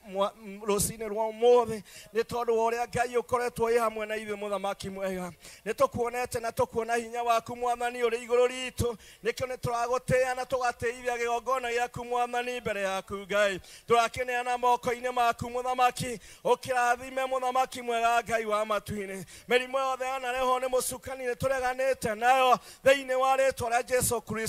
rũcinĩ rwa ũmũthĩ nĩ tondũ wa ũrĩa Ngai ũkoretwo wĩ hamwe na ithuĩ mũthamaki mwega. Nĩ tũkuonete na tũkuona hinya waku mwathani ũrĩ igũrũ ritũ, nĩkĩo nĩ tũragũtĩĩa na tũgatĩithia kĩgongona gĩaku mwathani mbere yaku Ngai. Tũrakĩneana moko-inĩ maku mũthamaki, ũkĩrathime mũthamaki mwega Ngai wa matu-inĩ. Mĩrimũ yothe yanarehwo nĩ mũcukani nĩ tũreganĩte nayo thĩinĩ wa rĩtwa rĩa Jesu Kristo.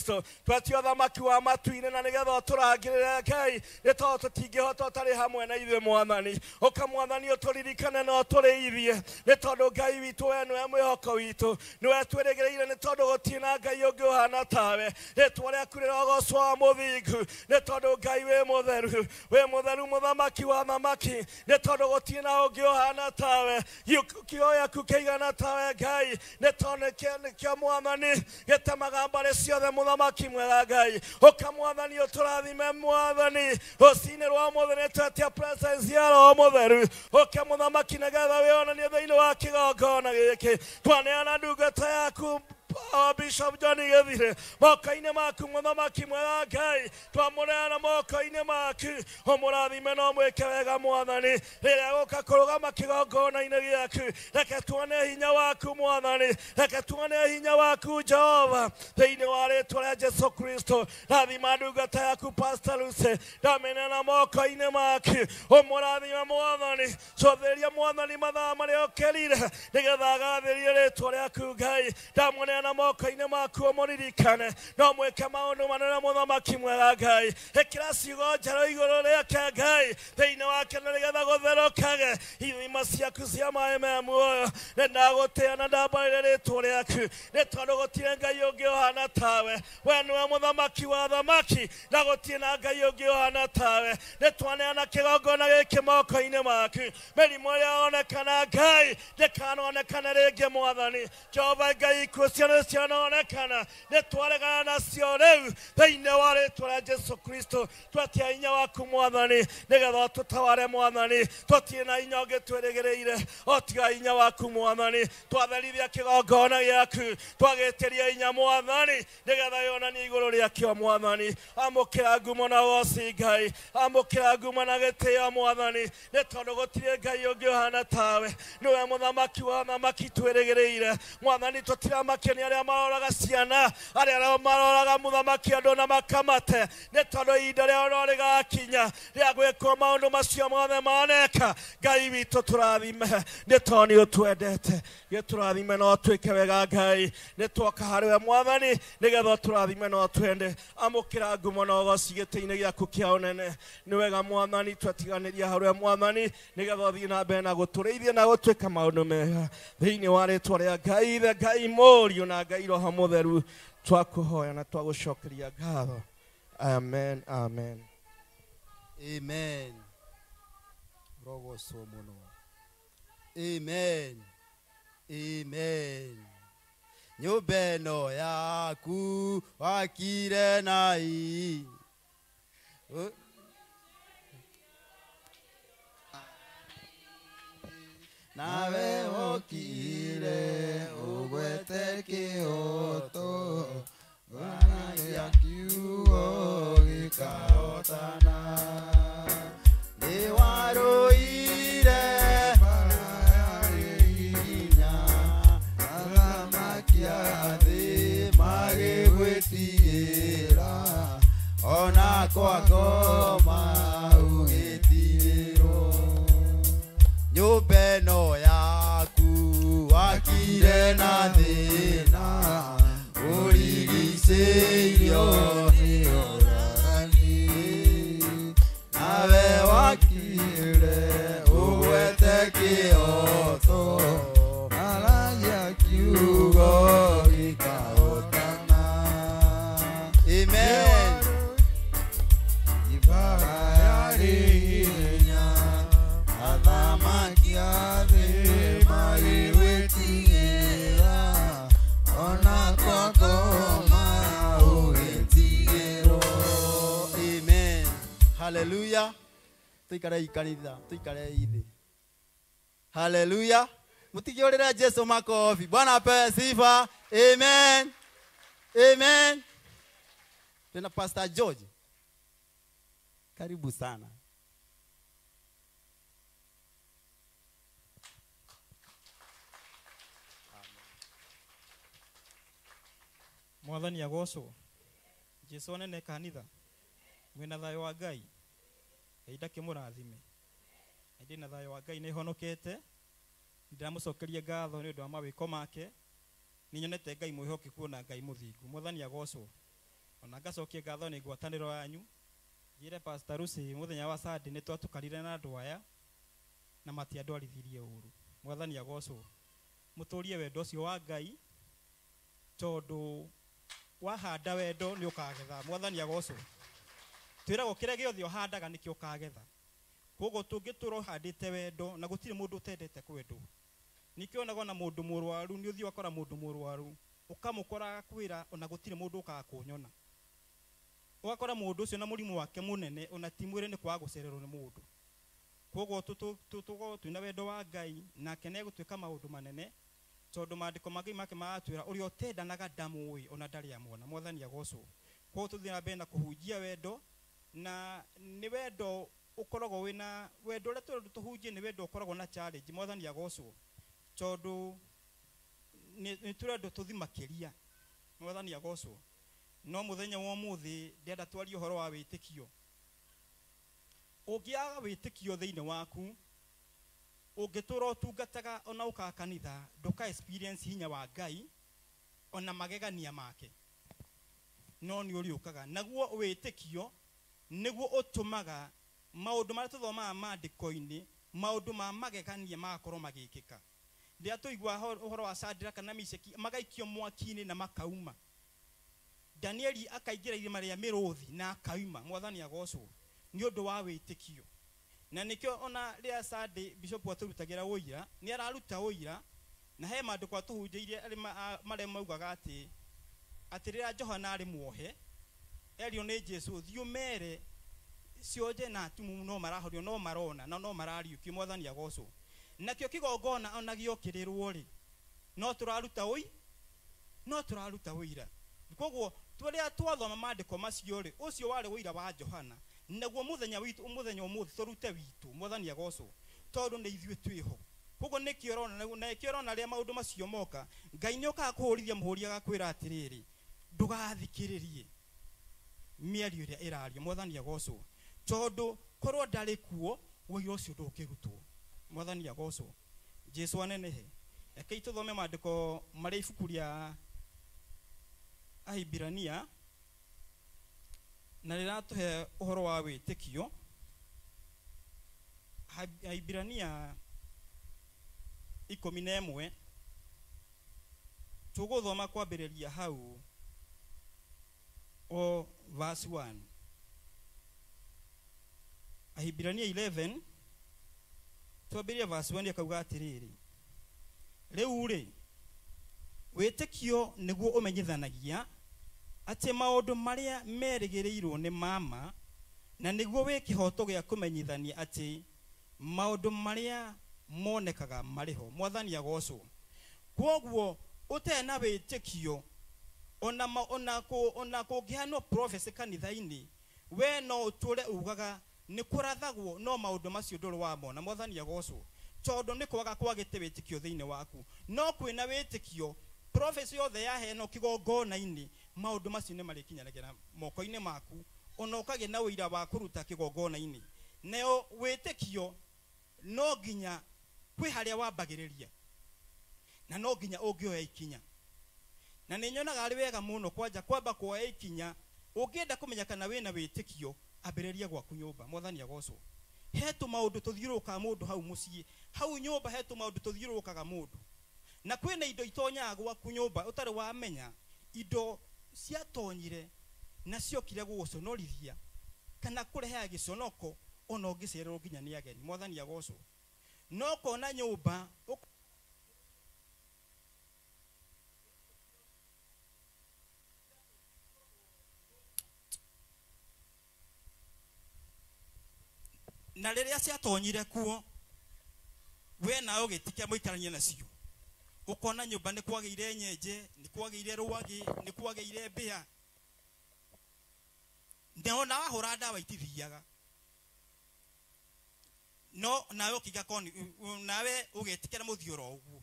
Twetia ũthamaki wa matu-inĩ na nĩgetha ũtũrangĩrĩre Ngai nĩ tondũ tũtingĩhota ũtarĩ hamwe na ithuĩ mwathani. Ũka mwathani ũtũririkane na ũtũrĩithie nĩ tondũ Ngai witũ we nĩwe mwĩhoko witũ, nĩwe twĩrĩgĩrĩire nĩ tondũ gũtirĩ na Ngai ũngĩ ũhana tawe. Rĩtwa rĩaku rĩrogocwo wa mũthingu nĩ tondũ Ngai wĩ mũtheru, wĩ mũtheru mũthamaki wa thamaki nĩ tondũ gũtirĩ na ũngĩ ũhana tawe. Kiugo gĩaku kĩigana tawe Ngai nĩ tondũ nĩkĩo mwathani gĩtemaga mbarĩ ciothe mũthamaki mwega Ngai. Ũka mwathani ũtũrathime mwathani rũcinĩ rwa ũmũthĩ nĩ twetia presence ya Roho Mũtheru. Ũke mũthamaki nĩgetha wĩonanie thĩinĩ wa kĩgongona gĩkĩ. Twaneana ndungata yaku Bishop John Githire moko-inĩ maku mũthamaki mwega Ngai, twamũneana moko-inĩ maku ũmũrathime na ũmwĩke wega mwathani rĩrĩa gũka kũrũgama kĩgongona-inĩ gĩaku. Reke tuone hinya waku mwathani, reke tuone hinya waku Jehova thĩinĩ wa rĩtwa rĩa Jesu Kristo. Rathima ndungata yaku Pastor Lucy, ndamĩneana moko-inĩ maku ũmũrathime mwathani, cũthĩria mwathani mathaa marĩa ũkĩrire nĩgetha agathĩrie rĩtwa rĩaku Ngai. Ndamũneana moko-inĩ maku ũmũririkane no mwĩke maũndũ manene mũthamaki mwega Ngai. Ĩkĩra ciugo njerũ igũrũ rĩake Ngai thĩinĩ wake na nĩgetha gũtherũkage ithima ciaku cia maĩ me muoyo. Nĩ ndagũtĩĩa na ndambarĩre rĩtwa rĩaku nĩ tondũ gũtirĩ Ngai ũngĩ ũhana tawe. We nĩwe mũthamaki wa thamaki na gũtirĩ na Ngai ũngĩ ũhana tawe. Nĩ twaneana kĩgongona gĩkĩ moko-inĩ maku. Mĩrimũ ĩrĩa yonekana Ngai ndĩkanonekane rĩngĩ mwathani. Jehova Ngai ikuũ ciothe cianaonekana nĩ twaregana nacio rĩu thĩinĩ wa rĩtwa rĩa Jesu Kristo. Twetia hinya waku mwathani nĩgetha ũtũtaware mwathani. Tũtirĩ na hinya ũngĩ twĩrĩgĩrĩire o tiga hinya waku mwathani. Twatherithia kĩgongona gĩaku, twagĩtĩria hinya mwathani nĩgetha yonanie igũrũ rĩakĩo mwathani. Amũkĩra ngumo na ũgoci Ngai, amũkĩra ngumo na gĩtĩo mwathani nĩ tondũ gũtirĩ Ngai ũngĩ ũhana tawe. Nĩwe mũthamaki wa thamaki twĩrĩgĩrĩire mwathani. Tũtiramakio nĩ arĩa maroraga ciana arĩa maroraga mũthamaki andũ na makamate nĩ tondũ ihinda rĩao no rĩgakinya rĩa gwĩkwo maũndũ macio mothe maneka. Ngai witũ tũrathime nĩ tondũ nĩ ũtwendete, gĩtũrathime no twĩke wega Ngai, nĩ twoka harĩ we Mwathani nĩgetha ũtũrathime no twende. Amũkĩra ngumo na ũgoci gĩtĩ-inĩ gĩaku kĩa ũnene. Nĩ wega Mwathani, twatiganĩria harĩ we Mwathani nĩgetha ũthiĩ na mbere na gũtũrĩithia na gũtwĩka maũndũ mega thĩinĩ wa rĩtwa rĩa Ngai Ithe, Ngai Mũriũ na Ngai Roho Mũtheru, twakũhoya na twagũcokeria ngatho. Amen, amen. Amen. Rogocwo mũno. Amen. Amen. Nyũmba ĩno yaku wakire nai nawe wokire ũgwete kĩhoto Bwana gĩa kiugo gĩkahotana nĩ warũire bara yarĩ hinya athamaki a thĩ magĩgwĩtigĩra ona kwa ngoma ũgĩtigĩrwo. Nyũmba ĩno yaku wakire na thĩna ũrigicĩirio nĩ ũragani nawe wakire ũgwete kĩhoto maragia kiugo gĩkahotana. Amen. Ibara yarĩ hinya athamaki a thĩ magĩgwĩtigĩra ona kwa ngoma ũgĩtigĩrwo. Amen. Hallelujah. Tuikarei kanitha, tuikarei thĩ. Hallelujah. Mutigiorera Jesu makofi. Bwana apewe sifa. Amen. Amen. Tena Pastor George, karibu sana. Mwathani agocwo. Jesu anene kanitha. Mwĩna thayũ wa Ngai. Ngai ndakĩmũrathime. Ndĩ na thayũ wa Ngai nĩ honokete. Ndĩramũcokeria ngatho nĩ ũndũ wa mawĩko make. Nĩ nyonete Ngai mwĩhokeku na Ngai mũthingu. Mwathani agocwo. Ona ngacokia ngatho nĩ ngwatanĩro yanyu. Njĩre Pastor Lucy mũthenya wa Sunday nĩ twatukanire na andũ aya na matiandwarithirie ũru. Mwathani agocwo. Mũtũrie wendo ũcio wa Ngai tondũ wahanda wendo nĩ ũkagetha. Mwathani agocwo. Twĩragwo kĩrĩa gĩothe ũhandaga nĩkĩo ũkagetha. Koguo tũngĩtũra ũhandĩte wendo na gũtirĩ mũndũ ũtendete kwendwo. Nĩkĩo onaga ona mũndũ mũrwaru nĩ ũthiĩ ũgakora mũndũ mũrwaru ũkamũkora agakwĩra ona gũtirĩ mũndũ ũkaga kũnyona. Ũgakora mũndũ ũcio na mũrimũ wake mũnene ona ti mwĩrĩ nĩ kwaga gũcererwo nĩ mũndũ. Koguo tũkorwo twĩna wendo wa Ngai nake nĩegũtuĩka maũndũ manene tondũ maandĩko ma Ngai make maratwĩra ũrĩa ũtendanaga ndamũĩ ona ndarĩ amuona. Mwathani agocwo. Koguo tũthiĩ na mbere na kũhunjia wendo na nĩ wendo ũkoragwo wĩna wendo ũrĩa tũrenda tũhunjie nĩ wendo ũkoragwo na challenge. Mwathani agocwo tondũ nĩ tũrendwo tũthiĩ makĩria. Mwathani agocwo. No mũthenya wa ũmũthĩ ndĩrenda twarie ũhoro wa wĩtĩkio. Ũngĩaga wĩtĩkio thĩinĩ waku ũngĩtũra ũtungataga ona ũkaga kanitha ndũka experience hinya wa Ngai ona magegania make no nĩ ũrĩũkaga. Naguo wĩtĩkio nĩguo ũtũmaga maũndũ marĩa tũthomaga maandĩko-inĩ maũndũ ma magegania magakorwo magĩkĩka. Rĩrĩa tũigua ũhoro wa Shadraka na Meshaki magaikio mwaki-inĩ na makauma, Danieli akaingĩra irima rĩa mĩrũthi na akauma. Mwathani agocwo nĩ ũndũ wa wĩtĩkio. Na nĩkĩo ona rĩrĩa Sunday Bishop atũrutagĩra ũira nĩ araruta ũira na he maandĩko atũhunjĩirie marĩa maugaga atĩ rĩrĩa Johana arĩ muohe erio nĩ Jesu thiĩ ũmere cionje na atumumu no marahorio no marona na no marariũkio. Mwathani agocwo. Nakĩo kĩgongona ona gĩokĩrĩrwo rĩ no tũraruta ũira. Koguo tũrĩa twathoma maandĩko macio rĩ ũcio warĩ ũira wa Johana naguo mũthenya witũ mũthenya ũmũthĩ tũrute witũ. Mwathani agocwo tondũ nĩ ithuĩ twĩho. Koguo nĩkĩo ũrona na nĩkĩo ũrona rĩrĩa maũndũ macio moka Ngai nĩ okaga kũhũrithia mũhũri agakwĩra atĩrĩrĩ ndũgathikĩrĩrie mĩario ĩrĩa ĩrario mwathani agocwo tondũ korwo ndarĩ kuo wĩira ũcio ndũngĩrutwo mwathani agocwo Jesu anenehe. Rekei tũthome maandĩko marĩa ibuku rĩa Ahibirania na rĩratũhe ũhoro wa wĩtĩkio. Ahibirania 11 tũgũthoma kwambĩrĩria hau o verse 1. Ahibirania 11 twambĩrĩria verse 1 akauga atĩrĩrĩ rĩu rĩ wĩtĩkio nĩguo ũmenyithanagia atĩ maũndũ marĩa merĩgĩrĩirwo nĩ mama na nĩguo wĩ kĩhoto gĩa kũmenyithania atĩ maũndũ marĩa monekaga marĩ ho mwathani agocwo. Kwoguo ũtarĩ na wĩtĩkio ona kũngĩhanwo prophecy kanitha-inĩ we no ũtũre ugaga nĩ kũrathagwo no maũndũ macio ndũrĩ wamona mwathani agocwo tondũ nĩ kwaga kwagĩte wĩtĩkio thĩinĩ waku. No kwĩna wĩtĩkio prophecy yothe yaheanwo kĩgongona-inĩ maũndũ macio nĩ marĩkinyanagĩra moko-inĩ maku ona ũkagĩa na ũira wa kũruta kĩgongona-inĩ. Nayo wĩtĩkio no nginya kwĩ harĩa wambagĩrĩria na no nginya ũngĩoya ikinya. Na nĩ nyonaga arĩ wega mũno kwanja kwamba kuoya ikinya ũngĩenda kũmenya kana wĩna wĩtĩkio ambĩrĩria gwaku nyũmba mwathani agocwo. He tũmaũndũ tũthiũrũrũkaga mũndũ hau mũciĩ hau nyũmba he tũmaũndũ tũthiũrũrũkaga mũndũ na kwĩna indo itonyaga gwaku nyũmba ũtarĩ wamenya indo ciatonyire na ciokire gũgũconorithia kana kũrehaga gĩconoko ona ũngĩcererwo nginya nĩ ageni mwathani agocwo. No kona nyũmba na rĩrĩa ciatonyire kuo we nawe ũgĩtikia mũikaranie nacio ũkona nyũmba nĩ kwagĩire nyenje nĩ kwagĩire rwagĩ nĩ kwagĩire mbĩa na ona wahũra ndawa itithiaga no nawe ũkiga koni nawe ũgĩtikĩra mũthioro ũguo.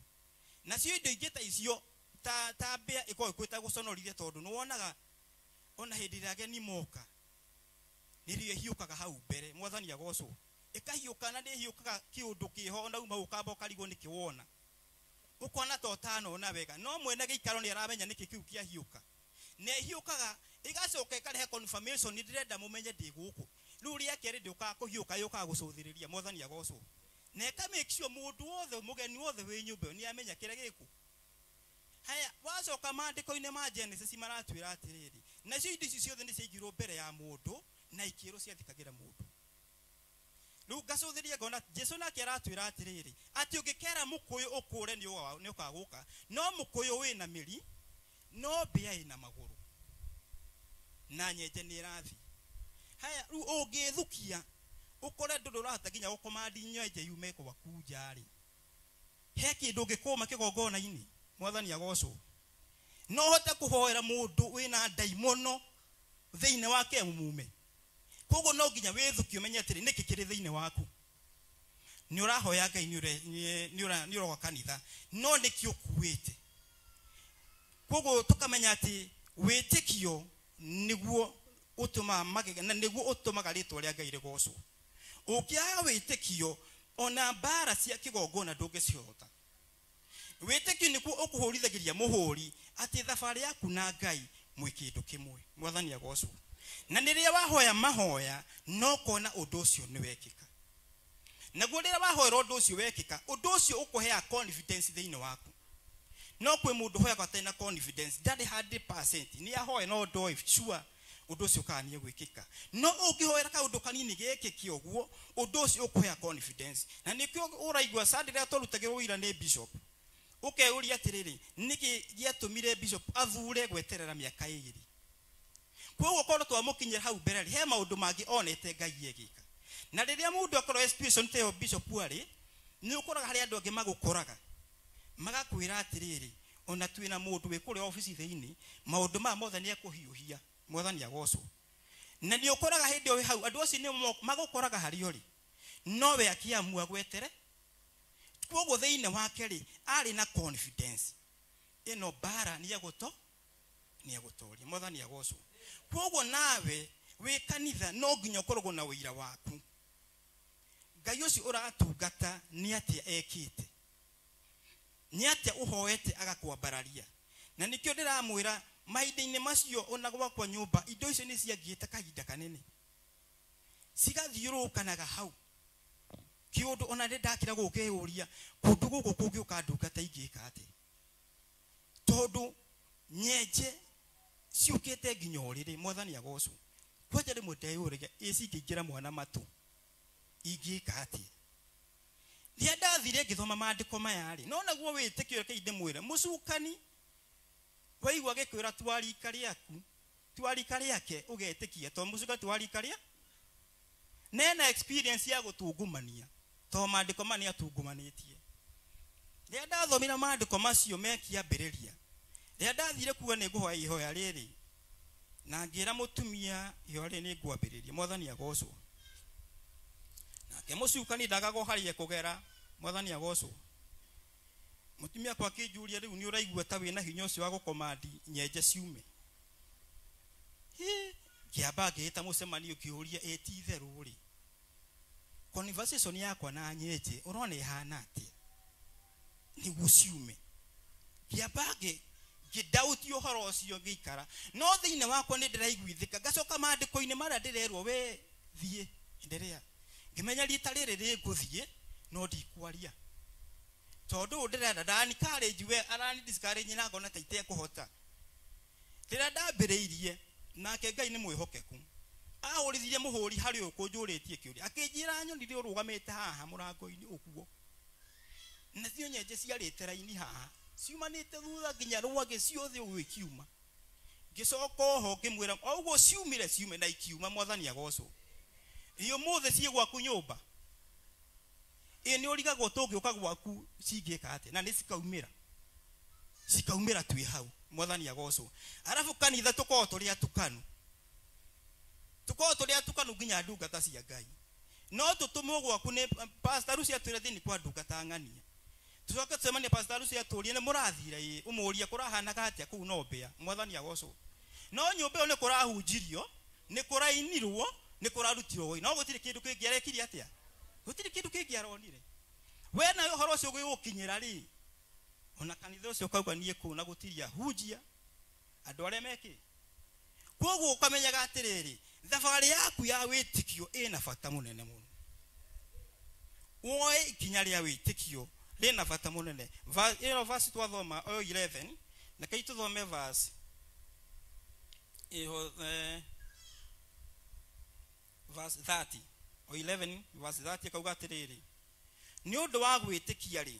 Nacio indo ingĩ ta icio ta mbĩa ĩkoragwo ĩkuĩte gũconorithia tondũ nĩ wonaga ona hĩndĩ ĩrĩa ageni moka nĩrĩo ĩhiũkaga hau mbere mwathani agocwo ĩkahiũka na nĩ ĩhiũkaga kĩũndũ kĩho ona uma ũkamba ũkarigwo nĩkĩ wona ũkona ta ũtanona wega no mwene gĩikaro nĩ aramenya nĩkĩ kĩu kĩahiũka na ĩhiũkaga ĩgacoka ĩkarehe confirmation nĩ ndĩrenda mũmenye ndĩ gũkũ. Rĩu rĩa kerĩ ndĩũkaga kũhiũka yũkaga gũcũthĩrĩria mwathani agocwo na ĩka make sure mũndũ wothe mũgeni wothe wĩ nyũmba ĩyo nĩ amenya kĩrĩa gĩkũ. Haya wacoka maandĩko-inĩ ma Genesis maratwĩra atĩrĩrĩ nacio indo ici ciothe nĩ ciaigirwo mbere ya mũndũ na ikĩrwo ciathikagĩra mũndũ. Rĩu ngacũthĩria ngona Jesu nake aratwĩra atĩrĩrĩ atĩ ũngĩkera mũkũyũ ũkũre nĩ ũkagũka no mũkũyũ wĩna mĩri no mbĩa ĩna magũrũ na nyenje nĩ ĩrathiĩ. Haya rĩu ũngĩthukia ũkore ndũrĩ ũrahota nginya gũkomandi nyenje yume gwaku nja rĩ he kĩndũ ũngĩkũma kĩgongona-inĩ mwathani agocwo. No ũhote kũhoera mũndũ wĩna ndaimono thĩinĩ wake mume koguo no nginya wĩthukie ũmenye atĩrĩ nĩkĩ kĩrĩ thĩinĩ waku. Nĩ ũrahoya Ngai nĩ ũroga kanitha no nĩkĩ ũkuĩte. Koguo tũkamenya atĩ wĩtĩkio nĩguo ũtũmaga magega na nĩguo ũtũmaga rĩtwa rĩa Ngai rĩgocwo. Ũngĩaga wĩtĩkio ona mbara cia kĩgongona ndũngĩcihota. Wĩtĩkio nĩguo ũkũhũrithagĩria mũhũri atĩ thabarĩ yaku na Ngai mwĩ kĩndũ kĩmwe mwathani agocwo. Na rĩrĩa wahoya mahoya no kona ũndũ ũcio nĩ wekĩka. Naguo rĩrĩa wahoera ũndũ ũcio wekĩka ũndũ ũcio ũkũheaga confidence thĩinĩ waku. No kwĩ mũndũ ũhoyaga atarĩ na confidence ndarĩ 100% nĩ ahoe no ndoĩ sure ũndũ ũcio kana nĩ ũgwĩkĩka. No ũngĩhoera kaũndũ kanini gekĩke ũguo ũndũ ũcio ũkũhea confidence. Na nĩkĩo ũraigua Sunday rĩrĩa twarutagĩrwo ũira nĩ bishop ũkeyũria atĩrĩrĩ nĩkĩ gĩatũmire bishop athure gweterera mĩaka 2. Koguo korwo twamũkinyĩra hau mbere rĩ he maũndũ mangĩ onete Ngai egĩka. Na rĩrĩa mũndũ akorwo situation ta ĩyo bishop arĩ nĩ ũkoraga harĩ andũ angĩ magũkoraga magakwĩra atĩrĩrĩ ona twĩna mũndũ wĩ kũrĩa obici thĩinĩ maũndũ maya mothe nĩ ekũhiũhia mwathani agocwo. Na nĩ ũkoraga hĩndĩ ĩyo wĩ hau andũ acio nĩ magũkoraga harĩa ũrĩ no we akĩamua gwetere. Koguo Koguo thĩinĩ wake rĩ arĩ na confidence ĩno mbara nĩ egũtoria. Mwathani agocwo. Koguo nawe wĩ kanitha no nginya ũkoragwo na ũira waku. Ngai ũcio ũratungata nĩ atĩa ekĩte, nĩ atĩa ũhoete agakwambararia. Na nĩkĩo ndĩramwĩra mahinda-inĩ macio ona gwakwa nyũmba indo icio nĩ ciangiĩte kahinda kanene, cigathiũrũrũkanaga hau kĩũndũ. Ona nĩ ndakĩra gũkĩyũria kũndũ gũkũ kũngĩũka ndungata ingĩka atĩa, tondũ nyenje ciũkĩte nginya ũrĩrĩ. Mwathani agocwo. Kwanja rĩmwe ndeyũragia ĩ cingĩingĩra mwana matũ ingĩka atĩa. Rĩrĩa ndathire ngĩthoma maandĩko maya rĩ, no naguo wĩtĩkio reke ndĩmwĩre, mũcukani waigua gĩkwĩra twarika rĩaku, twarika rĩake ũgetĩkia, tondũ mũcukani twarika rĩa nena experience ya gũtungumania, tondũ maandĩko maya nĩatungumanĩtie. Rĩrĩa ndathomire maandĩko macio mekĩambĩrĩria, rĩrĩa ndathire kuga nĩ ngũhoya ihoya rĩrĩ, na ngĩra mũtumia ihoya rĩrĩ nĩ ngwambĩrĩria. Mwathani agocwo. Nake mũcukani ndagagwo harĩa kũgera. Mwathani agocwo. Mũtumia akwa akĩnjũria rĩu nĩ ũraigua ta wĩna hinya ũcio wa gũkomandi nyenje ciume. Ngĩamba ngĩĩta mũcemanio ngĩũria ĩ ti itherũ rĩ, conversation yakwa na nyenje ũrona ĩhana atĩa nĩguo ciume. Ngĩamba ngĩndauti ũhoro ũcio ngĩikara, no thĩinĩ wakwa nĩ ndĩraiguithĩka. Ngacoka maandĩko-inĩ marĩa ndĩrerwo we thiĩ endelea, ngĩmenya rita rĩrĩ rĩngũthiĩ no ndikwaria, tondũ ũũ ndĩrenda ndani courage we arani discourage na ngona ta itekũhota. Rĩrĩa ndambĩrĩirie nake Ngai nĩ mwĩhokeku, ahũrithirie mũhũri harĩ ũyũ kũnjũrĩtie kĩũria, akĩnjĩra nyonire ũrũgamĩte haha mũrango-inĩ ũguo, nacio nyenje ciarĩte raini haha ciumanĩte thutha nginya rwagĩ ciothe ũguo ikiuma. Ngĩcoka oho ngĩmwĩra o ũguo ciumire ciume, na ikiuma. Mwathani agocwo. Ĩ ũmũthĩ ciĩ gwaku nyũmba, ĩ nĩ ũrigagwo tũngĩũka gwaku cingĩka atĩa, na nĩ cikaumĩra, cikaumĩra twĩ hau. Mwathani agocwo. Arabu kanitha tũkoragwo tũrĩ atukanu, tũkoragwo tũrĩ atukanu nginya ndungata cia Ngai. No tũtũmwo gwaku nĩ pastor Lucy atwĩre thĩinĩ kwa ndungata ng'ania, tũcoke tũcemanie pastor Lucy atũrie nĩ mũrathire ĩ, ũmũrie kũrahanaga atĩa kũu no mbĩa. Mwathani agocwo. No nyũmba ĩyo nĩ kũrahunjirio, nĩ kũrainirwo, nĩ kũrarutirwo, no gũtirĩ kĩndũ kĩngĩ arekire atĩa, gũtirĩ kĩndũ kĩngĩ aronire. We nawe ũhoro ũcio ũgĩgũkinyĩra rĩ, ona kanitha ũcio ũkauga niĩ kũu na gũtiria hunjia andũ arĩa mekĩ. Koguo ũkamenyaga atĩrĩrĩ, thabarĩ yaku ya wĩtĩkio ĩna bata mũnene mũno. Woe ikinya rĩa wĩtĩkio rĩna bata mũnene. Ĩno verse twathoma o 11, na kai tũthome verse ĩho, verse 30 o 11 verse 30 kauga atĩrĩrĩ, nĩ ũndũ wa gwĩtĩkia rĩ,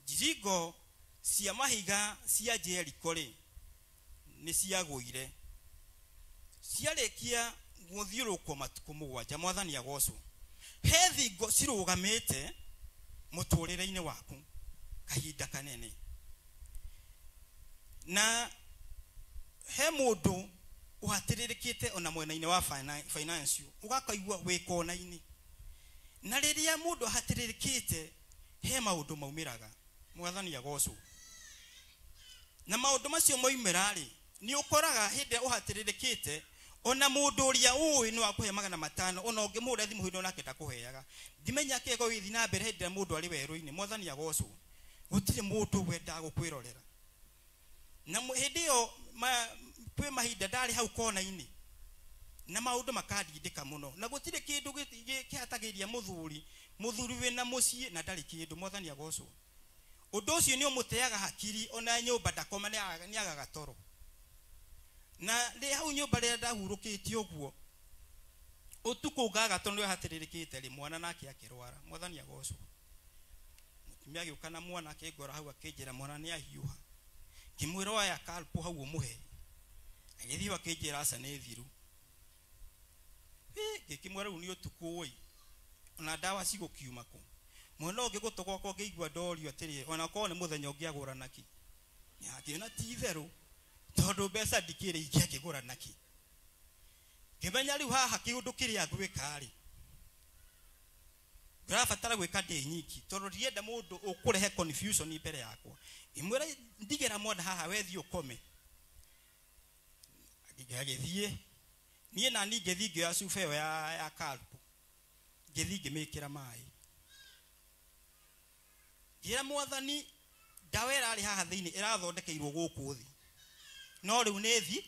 njiringo cia mahiga cia Jeriko rĩ nĩ ciagũire, ciarĩkia gũthiũrũrũkwo matukũ 7. Mwathani agocwo. He thingo cirũgamĩte mũtũrĩre-inĩ waku kahinda kanene, na he mũndũ ũhatĩrĩrĩkĩte ona mwena-inĩ wa financial, ũgakaigua wĩ kona-inĩ. Na rĩrĩa mũndũ ahatĩrĩrĩkĩte he maũndũ maumĩraga. Mwathani agocwo. Na maũndũ macio moimĩra rĩ, nĩ ũkoraga hĩndĩ ĩrĩa ũhatĩrĩrĩkĩte ona mũndũ ũrĩa ũĩ nĩ wakũhe 500, ona ũngĩmũhũrĩra thimũ hĩndĩ onake ndakũheaga. Ndimenya kĩgo gĩthiĩ na mbere hĩndĩ ĩrĩa mũndũ arĩ werũ-inĩ. Mwathani agocwo. Gũtirĩ mũndũ wendaga gũkwĩrorera. Na hĩndĩ ĩyo kwĩ mahinda ndarĩ hau kona-inĩ na maũndũ makandindĩka mũno, na gũtirĩ kĩndũ kĩhatagĩria mũthuri, mũthuri wĩna mũciĩ na ndarĩ kĩndũ. Mwathani agocwo. Ũndũ ũcio nĩ ũmũteaga hakiri, ona nyũmba ndakoma nĩagaga toro. Na rĩ hau nyũmba rĩrĩa ndahurũkĩte ũguo ũtukũ ngaga tondũ nĩahatĩrĩrĩkĩte rĩ, mwana nake akĩrwara. Mwathani agocwo. Mũtumia agĩũka na mwana akĩngora hau akĩnjĩra mwana nĩahiũha. Ngĩmwĩra oya kalpo hau ũmũhe. Agĩthiĩ akĩnjĩra aca nĩ thiru. Ngĩkĩmwĩra rĩu nĩ ũtukũ ũĩ, ona ndawa cigũkiuma kũ. Mwena ũngĩ gũtũ gwakwa ngĩigua ndorio atĩrĩrĩ, ona korwo nĩ mũthenya ũngĩagũra naki. Ngĩona ti itherũ, tondũ mbeca ndikĩrĩ ingĩakĩgũra naki. Ngĩmenya rĩu haha kĩũndũ kĩrĩa ngwĩka rĩ, Ndĩrabatara gwĩka ndĩ nyiki tondũ ndienda mũndũ ũkũrehe confusion mbere yakwa. Ngĩmwĩra ndigĩra mwana haha we thiĩ ũkome. Agĩthiĩ. Niĩ na niĩ ngĩthiĩ ngĩoya cuba ĩyo ya kalpu. Ngĩthiĩ ngĩmĩkĩra maĩ. Ngĩra mwathani ndawa ĩrarĩ haha thĩinĩ ĩrathondekeirwo gũkũ thĩ. No rĩu nĩ thi.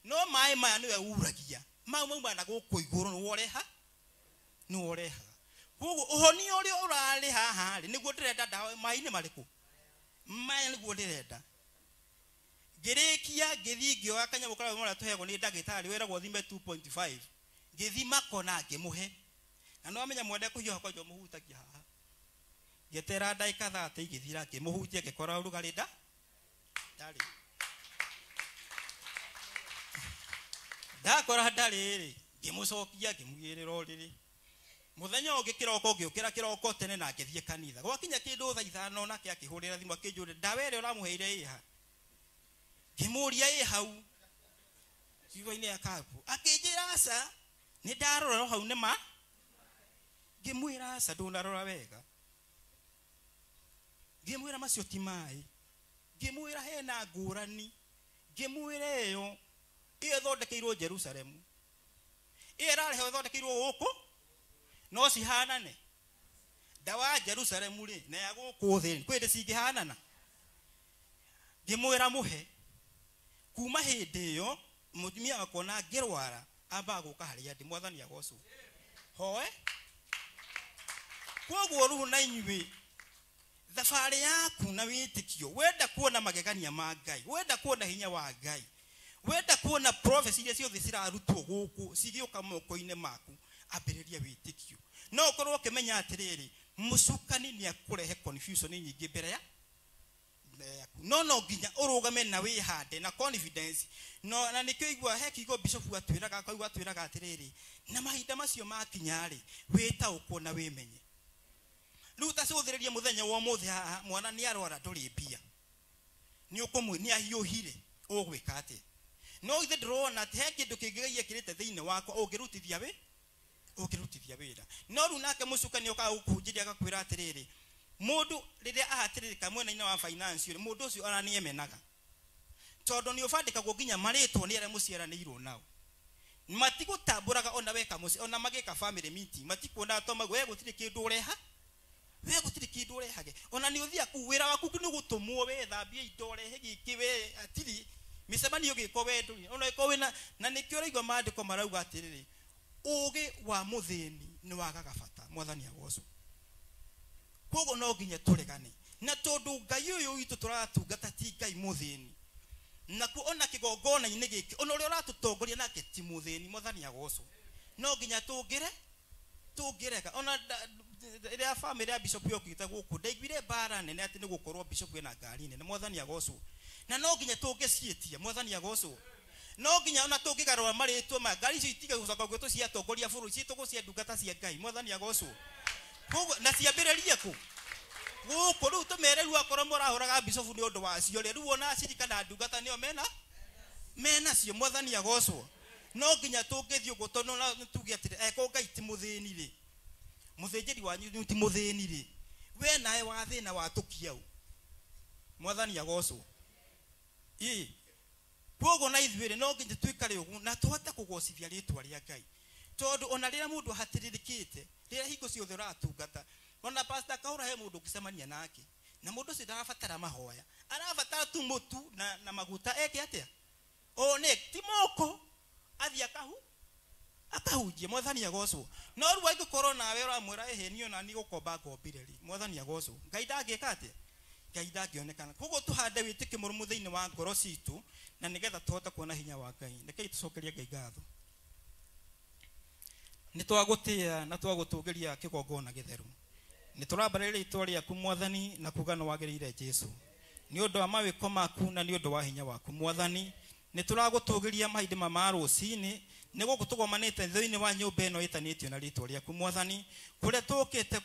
No maĩ maya nĩwe uragia. Mau mauma na gũkũ igũrũ nĩwe ũreha. Nĩwe ũrehaga. Koguo ũhonia ũrĩa ũrarĩ haha rĩ nĩguo ndĩrenda ndawa maĩ-inĩ marĩkũ? Maya nĩguo ndĩrenda. Ngĩrĩkia ngĩthiĩ ngĩoya kanyamũ karĩa marĩa tũheagwo nĩ ndagĩtarĩ wĩragwo thime 2.5. Ngĩthima kona ngĩmũhe. Na no amenya mwende kũhiũha kwanja mũhutagia haha. Ngĩetera ndagĩka 30 igĩthira ngĩmũhutia ngĩkora ũrugarĩ ndarĩ. Ndakora ndarĩ rĩ ngĩmũcokia ngĩmũigĩrĩra ũrĩrĩ. Mũthenya ũngĩ kĩroko ngĩũkĩra kĩroko tene na ngĩthiĩ kanitha. Gwakinya kĩndũ thaa 5 nake akĩhũrĩra thimũ akĩnjũria ndawa ĩrĩa ũramũheire ĩ ha? Ngĩmũria ĩ hau kiugo-inĩ ya kabu. Akĩnjĩra aca nĩ ndarora hau nĩ ma. Ngĩmwĩra aca ndũnarora wega. Ngĩmwĩra macio ti maĩ. Ngĩmwĩra hena ngũrani. Ngĩmwĩra ĩyo ĩthondekeirwo Jerusalemu. Ĩyo ĩrarehe ĩthondekeirwo gũkũ no cihanane. Ndawa ya Jerusalemu rĩ na ya gũkũ thĩ kwĩ hĩndĩ cingĩhanana. Ngĩmwĩra mũhe. Kuma hĩndĩ ĩyo mũtumia wakwa na ngĩrwara ambaga gũka harĩa ndĩ mwathani agocwo. Hoe. Koguo rĩu na inyuĩ thabarĩ yaku na wĩtĩkio wenda kuona magegania ma Ngai, wenda kuona hinya wa Ngai, wenda kuona prophecy iria ciothe cirarutwo gũkũ cigĩũka moko-inĩ maku, ambĩrĩria wĩtĩkio. No ũkorwo ũkĩmenya atĩrĩrĩ mũcukani nĩ akũrehe confusion nyingĩ mbere ya yaku. No no nginya ũrũgame na wĩhande na confidence. No na nĩkĩo igua he kiugo bishop atwĩraga akaigua atwĩraga atĩrĩrĩ na mahinda macio makinya rĩ wĩtaũkwo na wĩmenye. Rĩu ta cũthĩrĩrie mũthenya wa ũmũthĩ haha mwana nĩ arwara ndũrĩ mbia. Nĩ ũkũmwe nĩ ahiũhire ũgwĩka atĩa? No ithe ndĩrona atĩ he kĩndũ kĩngĩ Ngai ekĩrĩte thĩinĩ wakwa ũngĩrutithia wĩ ũngĩrutithia wĩra. No rĩu nake mũcukani okaga gũkũhunjĩria agakwĩra atĩrĩrĩ mũndũ rĩrĩa ahatĩrĩrĩka mwena-inĩ wa finance rĩ mũndũ ũcio ona nĩ emenaga. Tondũ nĩ ũbandĩkagwo nginya marĩtwo nĩ arĩa mũciaranĩirwo nao. Matigũtambũraga ona weka mũciĩ ona magĩka family meeting matikuona to we gũtirĩ kĩndũ ũreha. We gũtirĩ kĩndũ ũrehage. Ona nĩ ũthiaga kũu wĩra waku nĩ gũtũmwo we thambie indo ũrehe gĩkĩ we atirĩ mĩcemanio gĩko we ndũrĩ. Ona ĩkorwo wĩna na nĩkĩo ũraigua maandĩko marauga atĩrĩrĩ ũgĩ wa mũthĩni nĩ wagaga bata mwathani agocwo. Koguo no nginya tũregane na tondũ Ngai ũyũ witũ tũratungata ti Ngai mũthĩni. Nakuo ona kĩgongona-inĩ gĩkĩ ona ũrĩa ũratũtongoria nake ti mũthĩni mwathani agocwo. No nginya tũngĩrega ona ĩrĩa family ya bishop yokĩte gũkũ ndaiguire mbara nene atĩ nĩ gũkorwo bishop ena ngari nene mwathani agocwo. Na no nginya tũngĩciĩtia mwathani agocwo. No nginya ona tũngĩgarũra marĩtwa ma ngari icio itige gũcoka gwĩtwo cia atongoria bũrũri ciĩtwo cia ndungata cia Ngai mwathani agocwo. Koguo na ciambĩrĩrie kũ gũkũ rĩu tũmere rĩu akorwo mũrahũraga bishop nĩ ũndũ wacio rĩ rĩu ona acirika na ndungata nĩo mena cio mwathani agocwo. No nginya tũngĩthiĩ ũguo tondũ no tuge atĩrĩ eko Ngai ti mũthĩni rĩ mũthĩnjĩri wanyu ti mũthĩni rĩ we nawe wa thĩna watũkia ũ mwathani agocwo. Ĩ koguo na ithuĩ rĩ no nginya twĩkare ũguo na tũhote kũgocithia rĩtwa rĩa Ngai tondũ ona rĩrĩa mũndũ ahatĩrĩrĩkĩte rĩrĩa hingo ciothe ũratungata ona pastor Kahũra he mũndũ ũngĩcemania nake na mũndũ ũcio ndarabatara mahoya arabatara tu mũtu na maguta eke atĩa one ti moko athiĩ akahunjie mwathani agocwo. No rĩu angĩkorwo nawe ũramwĩra ĩhĩ niĩ ona niĩ gũkomba ngombire rĩ mwathani agocwo Ngai ndangĩka atĩa Ngai ndangĩonekana. Koguo tũhande wĩtĩkio mũrũmu thĩinĩ wa ngoro citũ na nĩgetha tũhote kuona hinya wa Ngai. Rekei tũcokerie Ngai ngatho. Nĩ twagũtĩĩa na twagũtũgĩria kĩgongona gĩtheru. Nĩ tũrambarĩria rĩtwa rĩaku mwathani na kuga nĩ wagĩrĩire Jesũ. Nĩ ũndũ wa mawĩko maku na nĩ ũndũ wa hinya waku mwathani. Nĩ tũragũtũgĩria mahinda ma rũcinĩ nĩ gũkũ tũgomanĩte thĩinĩ wa nyũmba ĩno ĩtanĩtio na rĩtwa rĩaku mwathani kũrĩa tũkĩte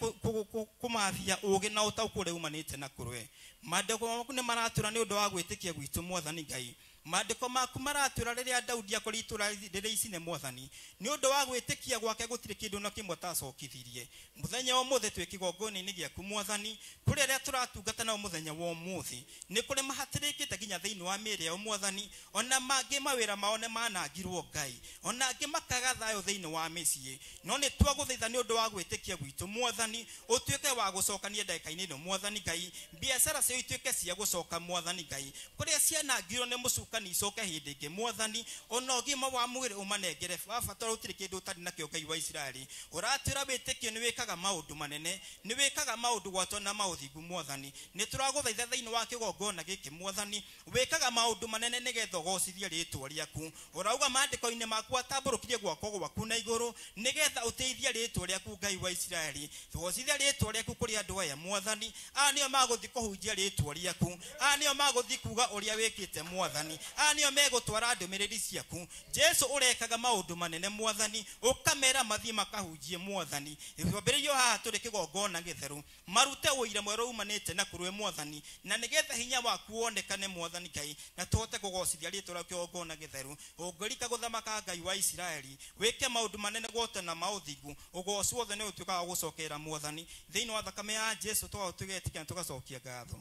kũmathia ũgĩ na ũtaũku ũrĩa umanĩte na kũrwe. Maandĩko maku nĩ maratũra nĩ ũndũ wa gwĩtĩkia gwitũ mwathani Ngai. Maandĩko maku maratwĩra rĩrĩa Daudi akorirwo itũũra rĩrĩa icine mwathani, nĩ ũndũ wa gwĩtĩkia gwake gũtirĩ kĩndũ na kĩmwe atacokithirie. Mũthenya wa ũmũthĩ twĩ kĩgongona-inĩ gĩaku mwathani, kũrĩ arĩa tũratungata nao mũthenya wa ũmũthĩ nĩ kũrĩ mahatĩrĩkĩte nginya thĩinĩ wa mĩĩrĩ yao mwathani, ona mangĩ mawĩra mao nĩ manangirwo Ngai, ona angĩ makaga thayũ thĩinĩ wa mĩciĩ. No nĩ twagũthaitha nĩ ũndũ wa gwĩtĩkia gwitũ mwathani, ũtuĩke wa gũcokania ndagĩka-inĩ ĩno mwathani Ngai, biacara ciao ituĩke cia gũcoka mwathani Ngai, kũrĩa cianangirwo nĩ mũcukani icoke hĩndĩ ĩngĩ mwathani, ona ũgima wa mwĩrĩ ũmanengere baba, tondũ gũtirĩ kĩndũ ũtarĩ nakĩo Ngai wa Isiraeli. Ũratwĩra wĩtĩkio nĩ wĩkaga maũndũ manene, nĩ wĩkaga maũndũ gwatwo na maũthingu mwathani. Nĩ tũragũthaitha thĩinĩ wa kĩgongona gĩkĩ mwathani, wĩkaga maũndũ manene nĩgetha ũgocithie rĩtwa rĩaku. Ũrauga maandĩko-inĩ maku atambũrũkirie guoko gwaku na igũrũ nĩgetha ũteithie rĩtwa rĩaku Ngai wa Isiraeli. Tũgocithie rĩtwa rĩaku kũrĩ andũ aya mwathani, aya nĩo magũthiĩ kũhunjia rĩtwa rĩaku, aya nĩo magũthiĩ kuga ũrĩa wĩkĩte mwathani, aya nĩo megũtwara ndũmĩrĩri ciaku. Jesu ũrekaga maũndũ manene mwathani, ũkamera mathiĩ makahunjie mwathani. Twambĩrĩrio haha tũrĩ kĩgongona gĩtheru, marute ũira mwerũ umanĩte na kũrĩ mwathani, na nĩgetha hinya waku wonekane mwathani Ngai, na tũhote kũgocithia rĩtwa rĩaku kĩgongona gĩtheru. Ũngĩrika gũthamaka Ngai wa Isiraeli, wĩke maũndũ manene gwothe na maũthingu, ũgoci wothe nĩ ũtuĩkaga wa gũcokerera mwathani. Thĩinĩ wa thakame ya Jesu tũgetĩkia na tũgacokia ngatho.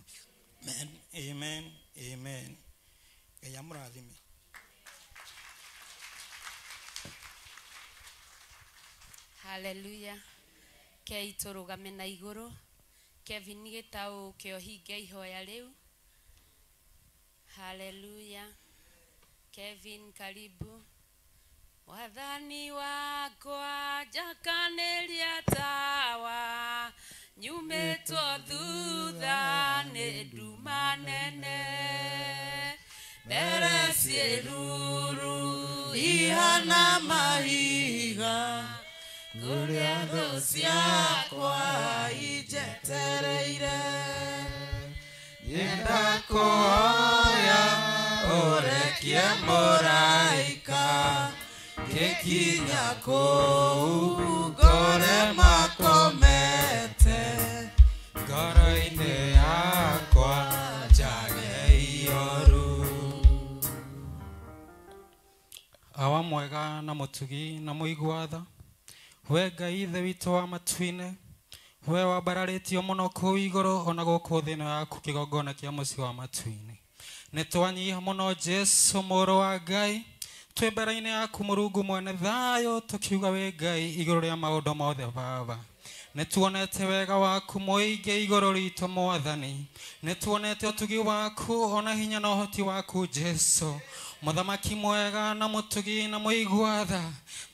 Amen, amen, amen. Ngai amũrathime. Hallelujah. Kei tũrũgame na igũrũ. Kevin gĩtaũ kĩohinge ihoya rĩu. Hallelujah. Kevin karibu. Mwathani wakwa njakanĩria tawa, nyumĩtwo thutha nĩ nduma nene, mbere ciĩruru ihana mahiga, kũrĩa thũ ciakwa injetereire. Nyenda kũhoya ũrekie mũraika, ngĩkinya kũu ngore makomete, ngoro-inĩ yakwa njage ioru. Awa mwega na mũtugi na mũigua tha, we Ngai Ithe witũ wa matu-inĩ, we wambararĩtio mũno kũu igũrũ ona gũkũ thĩ ĩno yaku kĩgongona kĩa mũciĩ wa matu-inĩ. Nĩ twanyiha mũno Jesu mũrũ wa Ngai, twĩ mbere-inĩ yaku Mũrungu mwene thayũ, tũkiuga wĩ Ngai igũrũ rĩa maũndũ mothe Baba. Nĩ tuonete wega waku mũingĩ igũrũ ritũ mwathani, nĩ tuonete ũtugi waku ona hinya na ũhoti waku Jesu, mũthamaki mwega na mũtugi na mũigua tha.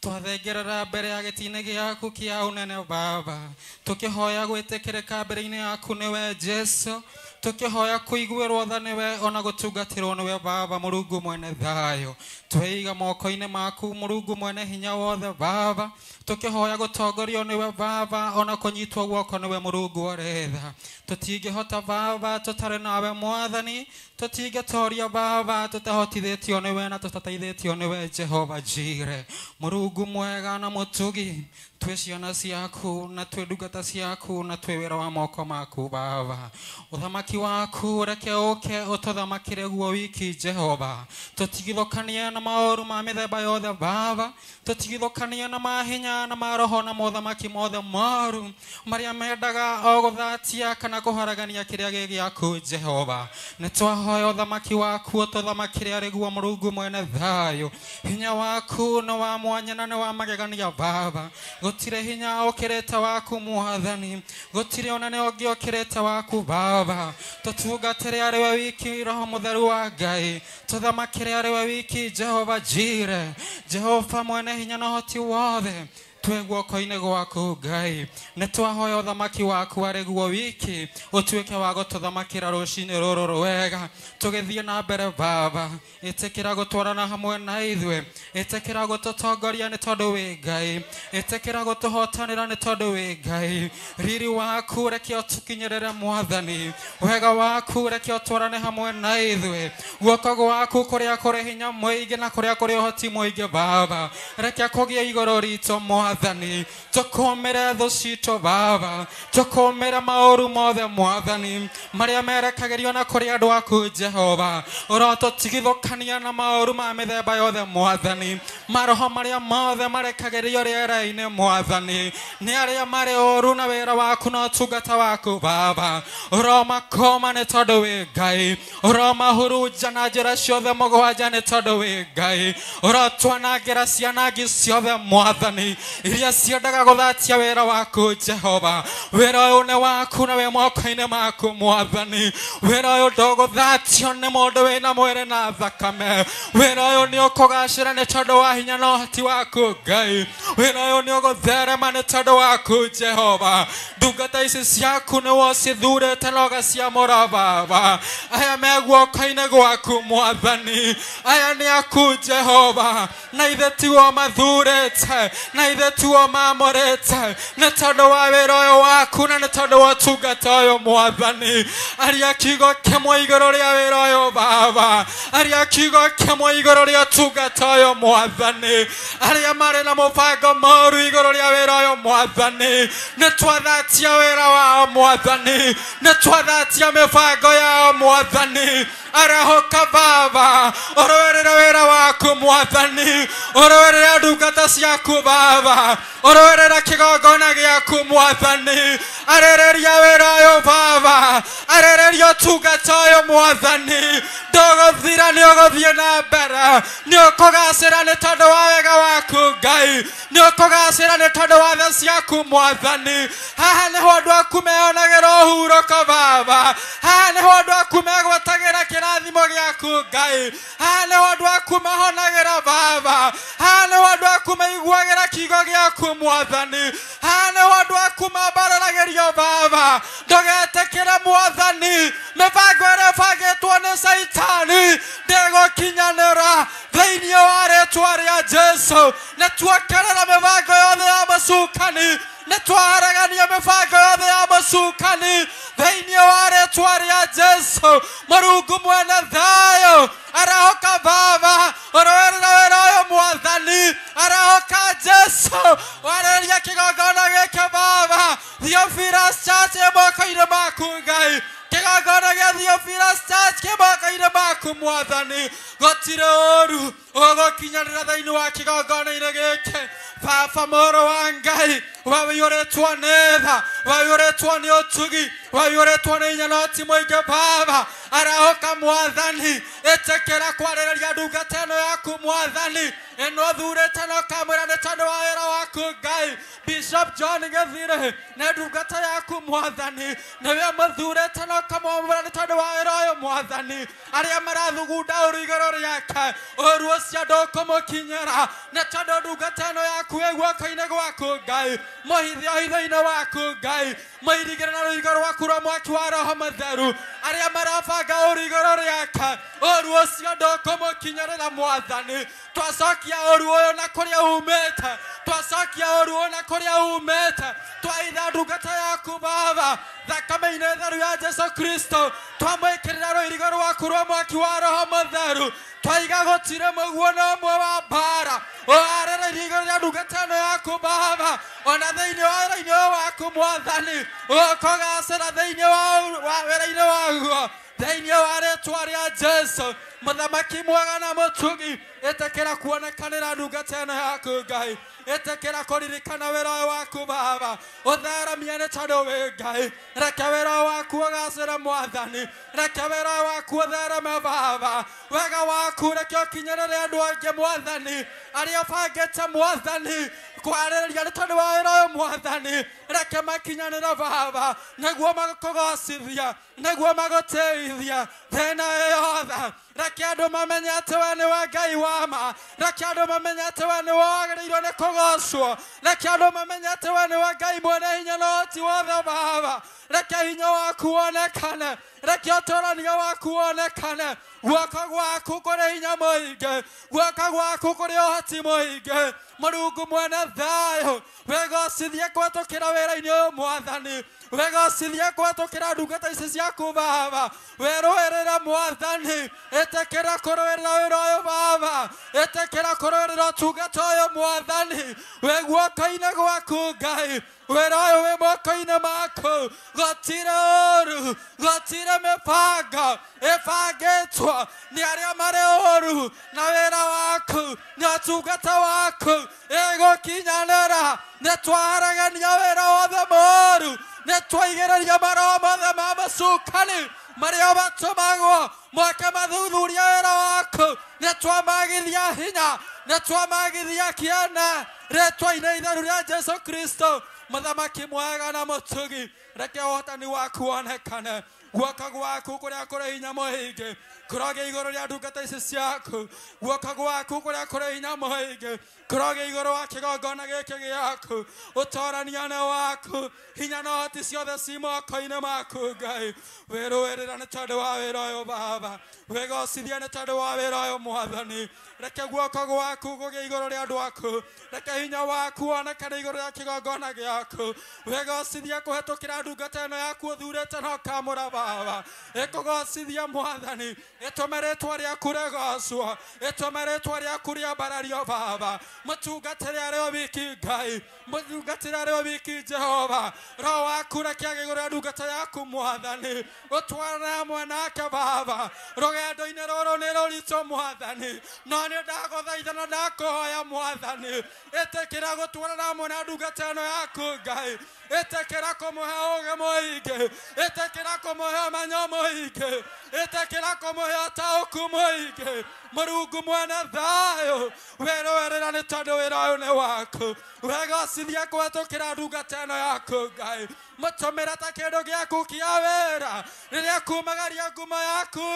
Twathengerera mbere ya gĩtĩ-inĩ gĩaku kĩa ũnene Baba, tũkĩhoya gwĩtĩkĩrĩka mbere-inĩ yaku nĩwe Jesu, tũkĩhoya kũiguĩrwo tha nĩwe ona gũtungatĩrwo nĩwe Baba Mũrungu mwene thayũ. Tweiga moko-inĩ maku Mũrungu mwene hinya wothe Baba, tũkĩhoya gũtongorio nĩwe Baba ona kũnyitwo guoko nĩwe Mũrungu ũrĩ tha. Tũtingĩhota Baba tũtarĩ nawe mwathani, tũtingĩtoria Baba tũtahotithĩtio nĩwe na tũtateithĩtio nĩwe Jehova Jire. Mũrungu mwega na mũtugi, twĩ ciana ciaku na twĩ ndungata ciaku na twĩ wĩra wa moko maku Baba. Ũthamaki waku reke ũke ũtũthamakĩre guo wiki Jehova. Tũtigithũkanie na maũru ma mĩthemba yothe Baba, tũtigithũkanie na mahinya na maroho na mothamaki mothe moru marĩa mendaga o gũthatia kana kũharagania kĩrĩa gĩ gĩaku Jehova. Nĩ twahoya ũthamaki waku ũtũthamakĩre arĩ guo Mũrungu mwene thayũ. Hinya waku nĩ wa mwanya na nĩ wa magegania Baba, gũtirĩ hinya ũkĩrĩte waku mwathani, gũtirĩ ũnene ũngĩ ũkĩrĩte waku Baba. Tũtungatĩre arĩ we wiki Roho Mũtheru wa Ngai, tũthamakĩre arĩ we wiki Jehova Jire, Jehova mwene hinya na ũhoti wothe. Twĩ guoko-inĩ gwaku Ngai, nĩ twahoya ũthamaki waku arĩ guo wiki ũtuĩke wa gũtũthamakĩra rũcinĩ rũrũ rwega. Tũgĩthiĩ na mbere Baba, ĩtĩkĩra gũtwarana hamwe na ithuĩ, ĩtĩkĩra gũtũtongoria nĩ tondũ wĩ Ngai, ĩtĩkĩra gũtũhotanĩra nĩ tondũ wĩ Ngai. Riri waku reke ũtũkinyĩrĩre mwathani, wega waku reke ũtwarane hamwe na ithuĩ, guoko gwaku kũrĩa kũrĩ hinya mũingĩ na kũrĩa kũrĩ ũhoti mũingĩ Baba, reke kũgĩe igũrũ ritũ mwathani. Mwathani tũkũmĩre thũ citũ Baba tũkũmĩre maũru mothe Mwathani marĩa merekagĩrio na kũrĩ andũ aku Jehova ũrotũtigithũkania na maũru ma mĩthemba yothe Mwathani maroho marĩa mothe marekagĩrio rĩera-inĩ Mwathani nĩ arĩa marĩ ũru na wĩra waku na ũtungata waku Baba ũromakũma nĩ tondũ wĩ Ngai ũromahurunja na njĩra ciothe mũgwanja nĩ tondũ wĩ Ngai ũrotwanangĩra cianangi ciothe Mwathani iria ciendaga gũthatia wĩra waku Jehova wĩra ũyũ nĩ waku na wĩ moko-inĩ maku Mwathani wĩra ũyũ ndũgũthatio nĩ mũndũ wĩna mwĩrĩ na thakame wĩra ũyũ nĩ ũkũgacĩra nĩ tondũ wa hinya na ũhoti waku Ngai wĩra ũyũ nĩ ũgũtherema nĩ tondũ waku Jehova ndungata ici ciaku nĩ wocithurĩte na ũgaciamũra Baba aya me guoko-inĩ gwaku Mwathani aya nĩ aku Jehova na ithe tiwo mathurĩte na ithe tiwo mamũrĩte nĩ tondũ wa wĩra ũyũ waku na nĩ tondũ wa ũtungata ũyũ Mwathani aria kiugo kĩmwe igũrũ rĩa wĩra ũyũ Baba aria kiugo kĩmwe igũrũ rĩa ũtungata ũyũ Mwathani arĩa marĩ na mũbango mũũru igũrũ rĩa wĩra ũyũ Mwathani nĩ twathatia wĩra wao Mwathani nĩ twathatia mĩbango yao Mwathani arahũka Baba ũrũĩrĩre wĩra waku Mwathani ũrũĩrĩre ndungata ciaku Baba ũrũĩrĩre kĩgongona gĩaku Mwathani arĩrĩria wĩra ũyũ Baba arĩrĩria ũtungata ũyũ Mwathani ndũgũthira nĩ ũgũthiĩ na mbere nĩ ũkũgacĩra nĩ tondũ wa wega waku Ngai nĩ ũkũgacĩra nĩ tondũ wa tha ciaku Mwathani haha nĩho andũ aku meyonagĩra ũhurũko Baba haha nĩho andũ aku megwatagĩra kĩrathimo gĩaku Ngai haha nĩho andũ aku mahonagĩra Baba haha nĩho andũ aku maiguagĩra kiugo gĩaku Mwathani haha nĩho andũ aku mambararagĩrio Baba ndũgetĩkĩre Mwathani mĩbango ĩrĩa ĩbangĩtwo nĩ Caitani ndĩgũkinyanĩra thĩinĩ wa rĩtwa rĩa Jesũ nĩ tuokerera mĩbango yothe ya mũcukani nĩ twaharagania mĩbango yothe ya mũcukani thĩinĩ wa rĩtwa rĩa Jesũ Mũrungu mwene thayũ arahũka Baba ũrũĩrĩre wĩra ũyũ Mwathani arahũka Jesũ warĩrĩria kĩgongona gĩkĩ Baba Theophilus Church ĩ moko-inĩ maku Ngai kĩgongona gĩa Theophilus Church kĩ moko-inĩ maku Mwathani gũtirĩ ũru ũgũkinyanĩra thĩinĩ wa kĩgongona-inĩ gĩkĩ Baba mũrũ wa Ngai waiyũrĩtwo nĩ tha waiyũrĩtwo nĩ ũtugi waiyũrĩtwo nĩ hinya na ũhoti mũingĩ Baba arahũka Mwathani ĩtĩkĩra kwarĩrĩria ndungata ĩno yaku Mwathani ĩno ũthurĩte na ũkamwĩra nĩ tondũ wa wĩra waku Ngai Bishop John Gĩthire nĩ ndungata yaku Mwathani nĩwe mũthurĩte na ũkamwamũra nĩ tondũ wa wĩra ũyũ Mwathani arĩa marathugunda ũru igũrũ rĩake ũru ũcio ndũkũmũkinyĩra nĩ tondũ ndungata ĩno yaku ĩ guoko-inĩ gwaku Ngai mũhithe hitho-inĩ waku Ngai mũirigĩre na rũhigo rwaku rwa mwaki wa Roho Mũtheru arĩa marabanga ũru igũrũ rĩake ũru ũcio ndũkũmũkinyĩrĩra Mwathani twacokia ũru ũyũ na kũrĩa umĩte twacokia ũru ũyũ na kũrĩa umĩte twaitha ndungata yaku Baba thakame-inĩ theru ya Jesũ Kristo twamwĩkĩrĩra rũirigo rwaku rwa mwaki wa Roho Mũtheru twaiga gũtirĩ mũguo na ũmwe wa mbara ũharĩrĩirie igũrũ rĩa ndungata ĩno yaku Baba ona thĩinĩ wa wĩra-inĩ ũyũ waku Mwathani ũkũgacĩra thĩinĩ wa wĩra-inĩ waguo thĩinĩ wa rĩtwa rĩa Jesũ mũthamaki mwega na mũtugi ĩtĩkĩra kuonekanĩra ndungata ĩno yaku Ngai ĩtĩkĩra kũririkana wĩra ũyũ waku Baba ũtheramie nĩ tondũ wĩ Ngai reke wĩra ũyũ waku ũgacĩre Mwathani reke wĩra ũyũ waku ũthereme Baba wega waku reke ũkinyĩrĩre andũ angĩ Mwathani arĩa bangĩte Mwathani kwarĩrĩria nĩ tondũ wa wĩra ũyũ Mwathani reke makinyanĩre Baba nĩguo magũkũgocithia nĩguo magũtĩithia thĩna ĩyothe reke andũ mamenye atĩ we nĩwe Ngai wa ma reke andũ mamenye atĩ we nĩwe wagĩrĩirwo nĩ kũgocwo reke andũ mamenye atĩ we nĩwe Ngai mwene hinya na ũhoti wothe Baba reke hinya waku wonekane reke ũtũrania waku wonekane guoko gwaku kũrĩ hinya mũingĩ guoko gwaku kũrĩ ũhoti mũingĩ Mũrungu mwene thayũ wĩgocithie kũhetũkĩra wĩra-inĩ ũyũ mwathani wĩgocithie kũhetũkĩra ndungata ici ciaku baba wĩrũĩrĩre mwathani ĩtĩkĩra kũrũĩrĩra wĩra ũyũ baba ĩtĩkĩra kũrũĩrĩra ũtungata ũyũ mwathani wĩ guoko-inĩ gwaku Ngai wĩra ũyũ wĩ moko-inĩ maku gũtirĩ ũru gũtirĩ mĩbango ĩbangĩtwo nĩ arĩa marĩ ũru na wĩra waku na ũtungata waku ĩgũkinyanĩra nĩ twaragania wĩra wothe mũru nĩ twaigĩrĩria maroho mothe ma mũcukani marĩa matũmagwo mwake mathuthuria wĩra waku nĩ twamagithia hinya nĩ twamagithia kĩene rĩtwa-inĩ itheru rĩa Jesu Kristo mũthamaki mwega na mũtugi reke ũhotani waku wonekane guoko gwaku kũrĩa kũrĩ hinya mũingĩ kũrogĩa igũrũ rĩa ndungata ici ciaku guoko gwaku kũrĩa kũrĩ hinya mũingĩ kũrogĩa igũrũ wa kĩgongona gĩkĩ gĩaku ũtoraniane waku hinya na ũhoti ciothe ci moko-inĩ maku Ngai wĩrũĩrĩra nĩ tondũ wa wĩra ũyũ baba wĩgocithia nĩ tondũ wa wĩra ũyũ mwathani reke guoko gwaku kũgĩe igũrũ rĩa andũ aku reke hinya waku wonekane igũrũ rĩa kĩgongona gĩaku wĩgocithia kũhetũkĩra ndungata ĩno yaku ũthurĩte na ũkamũra baba ĩkũgocithia mwathani ĩtũme rĩtwa rĩaku rĩgocwo ĩtũme rĩtwa rĩaku rĩambarario baba mũtungatĩre arĩ o wiki Ngai mũtungatĩre arĩ o wiki Jehova roho waku reke agĩe igũrũ rĩa ndungata yaku mwathani ũtwarane hamwe nake baba rũgendo-inĩ rũrũ nĩ rũritũ mwathani no nĩ ndagũthaitha na ndakũhoya mwathani ĩtĩkĩra gũtwarana hamwe na ndungata ĩno yaku Ngai ĩtĩkĩra kũmũhe ũũgĩ mũingĩ ĩtĩkĩra kũmũhe ũmenyo mũingĩ ĩtĩkĩra kũmũhe ũtaũku mũingĩ Mũrungu mwene thayũ wĩrũĩrĩra nĩ tondũ wĩra ũyũ nĩ waku wĩgocithia kũhetũkĩra ndungata ĩno yaku Ngai mũtũmĩre ta kĩndũ gĩaku kĩa wĩra rĩrĩa kumagaria ngumo yaku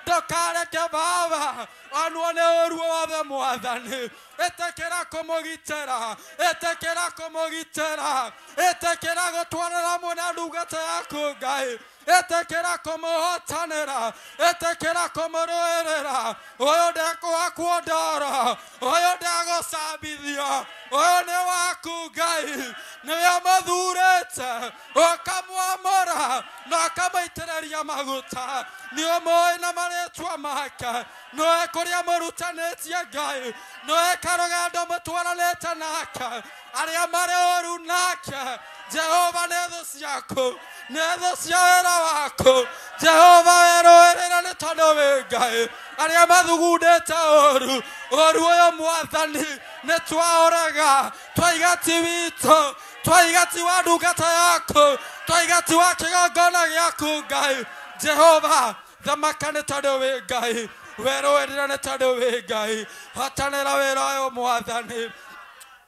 ndũkareke baba onwo nĩ ũru wothe mwathani ĩtĩkĩra kũmũgitĩra ĩtĩkĩra kũmũgitĩra ĩtĩkĩra gũtwarana hamwe na ndungata yaku Ngai ĩtĩkĩra kũmũhotanĩra ĩtĩkĩra kũmũrũĩrĩra ũyũ ndekũhakwo ndoro ũyũ ndegũcambithio ũyũ nĩ waku Ngai nĩwe ũmũthurĩte ũkamwamũra na ũkamũitĩrĩria maguta nĩ ũmũĩ na marĩtwa make nĩwe kũrĩa mũrutanĩtie Ngai nĩwe karũgendo mũtwaranĩte nake arĩa marĩ ũru nake Jehova nĩ thũ ciaku nĩ thũ cia wĩra waku Jehova wĩrũĩrĩra nĩ tondũ wĩ Ngai arĩa mathugundĩte ũru ũru ũyũ mwathani nĩ twaũrega twaiga ti witũ twaiga ti wa ndungata yaku twaiga ti wa kĩgongona gĩaku Ngai Jehova thamaka nĩ tondũ wĩ Ngai wĩrũĩrĩra nĩ tondũ wĩ Ngai hotanĩra wĩra ũyũ mwathani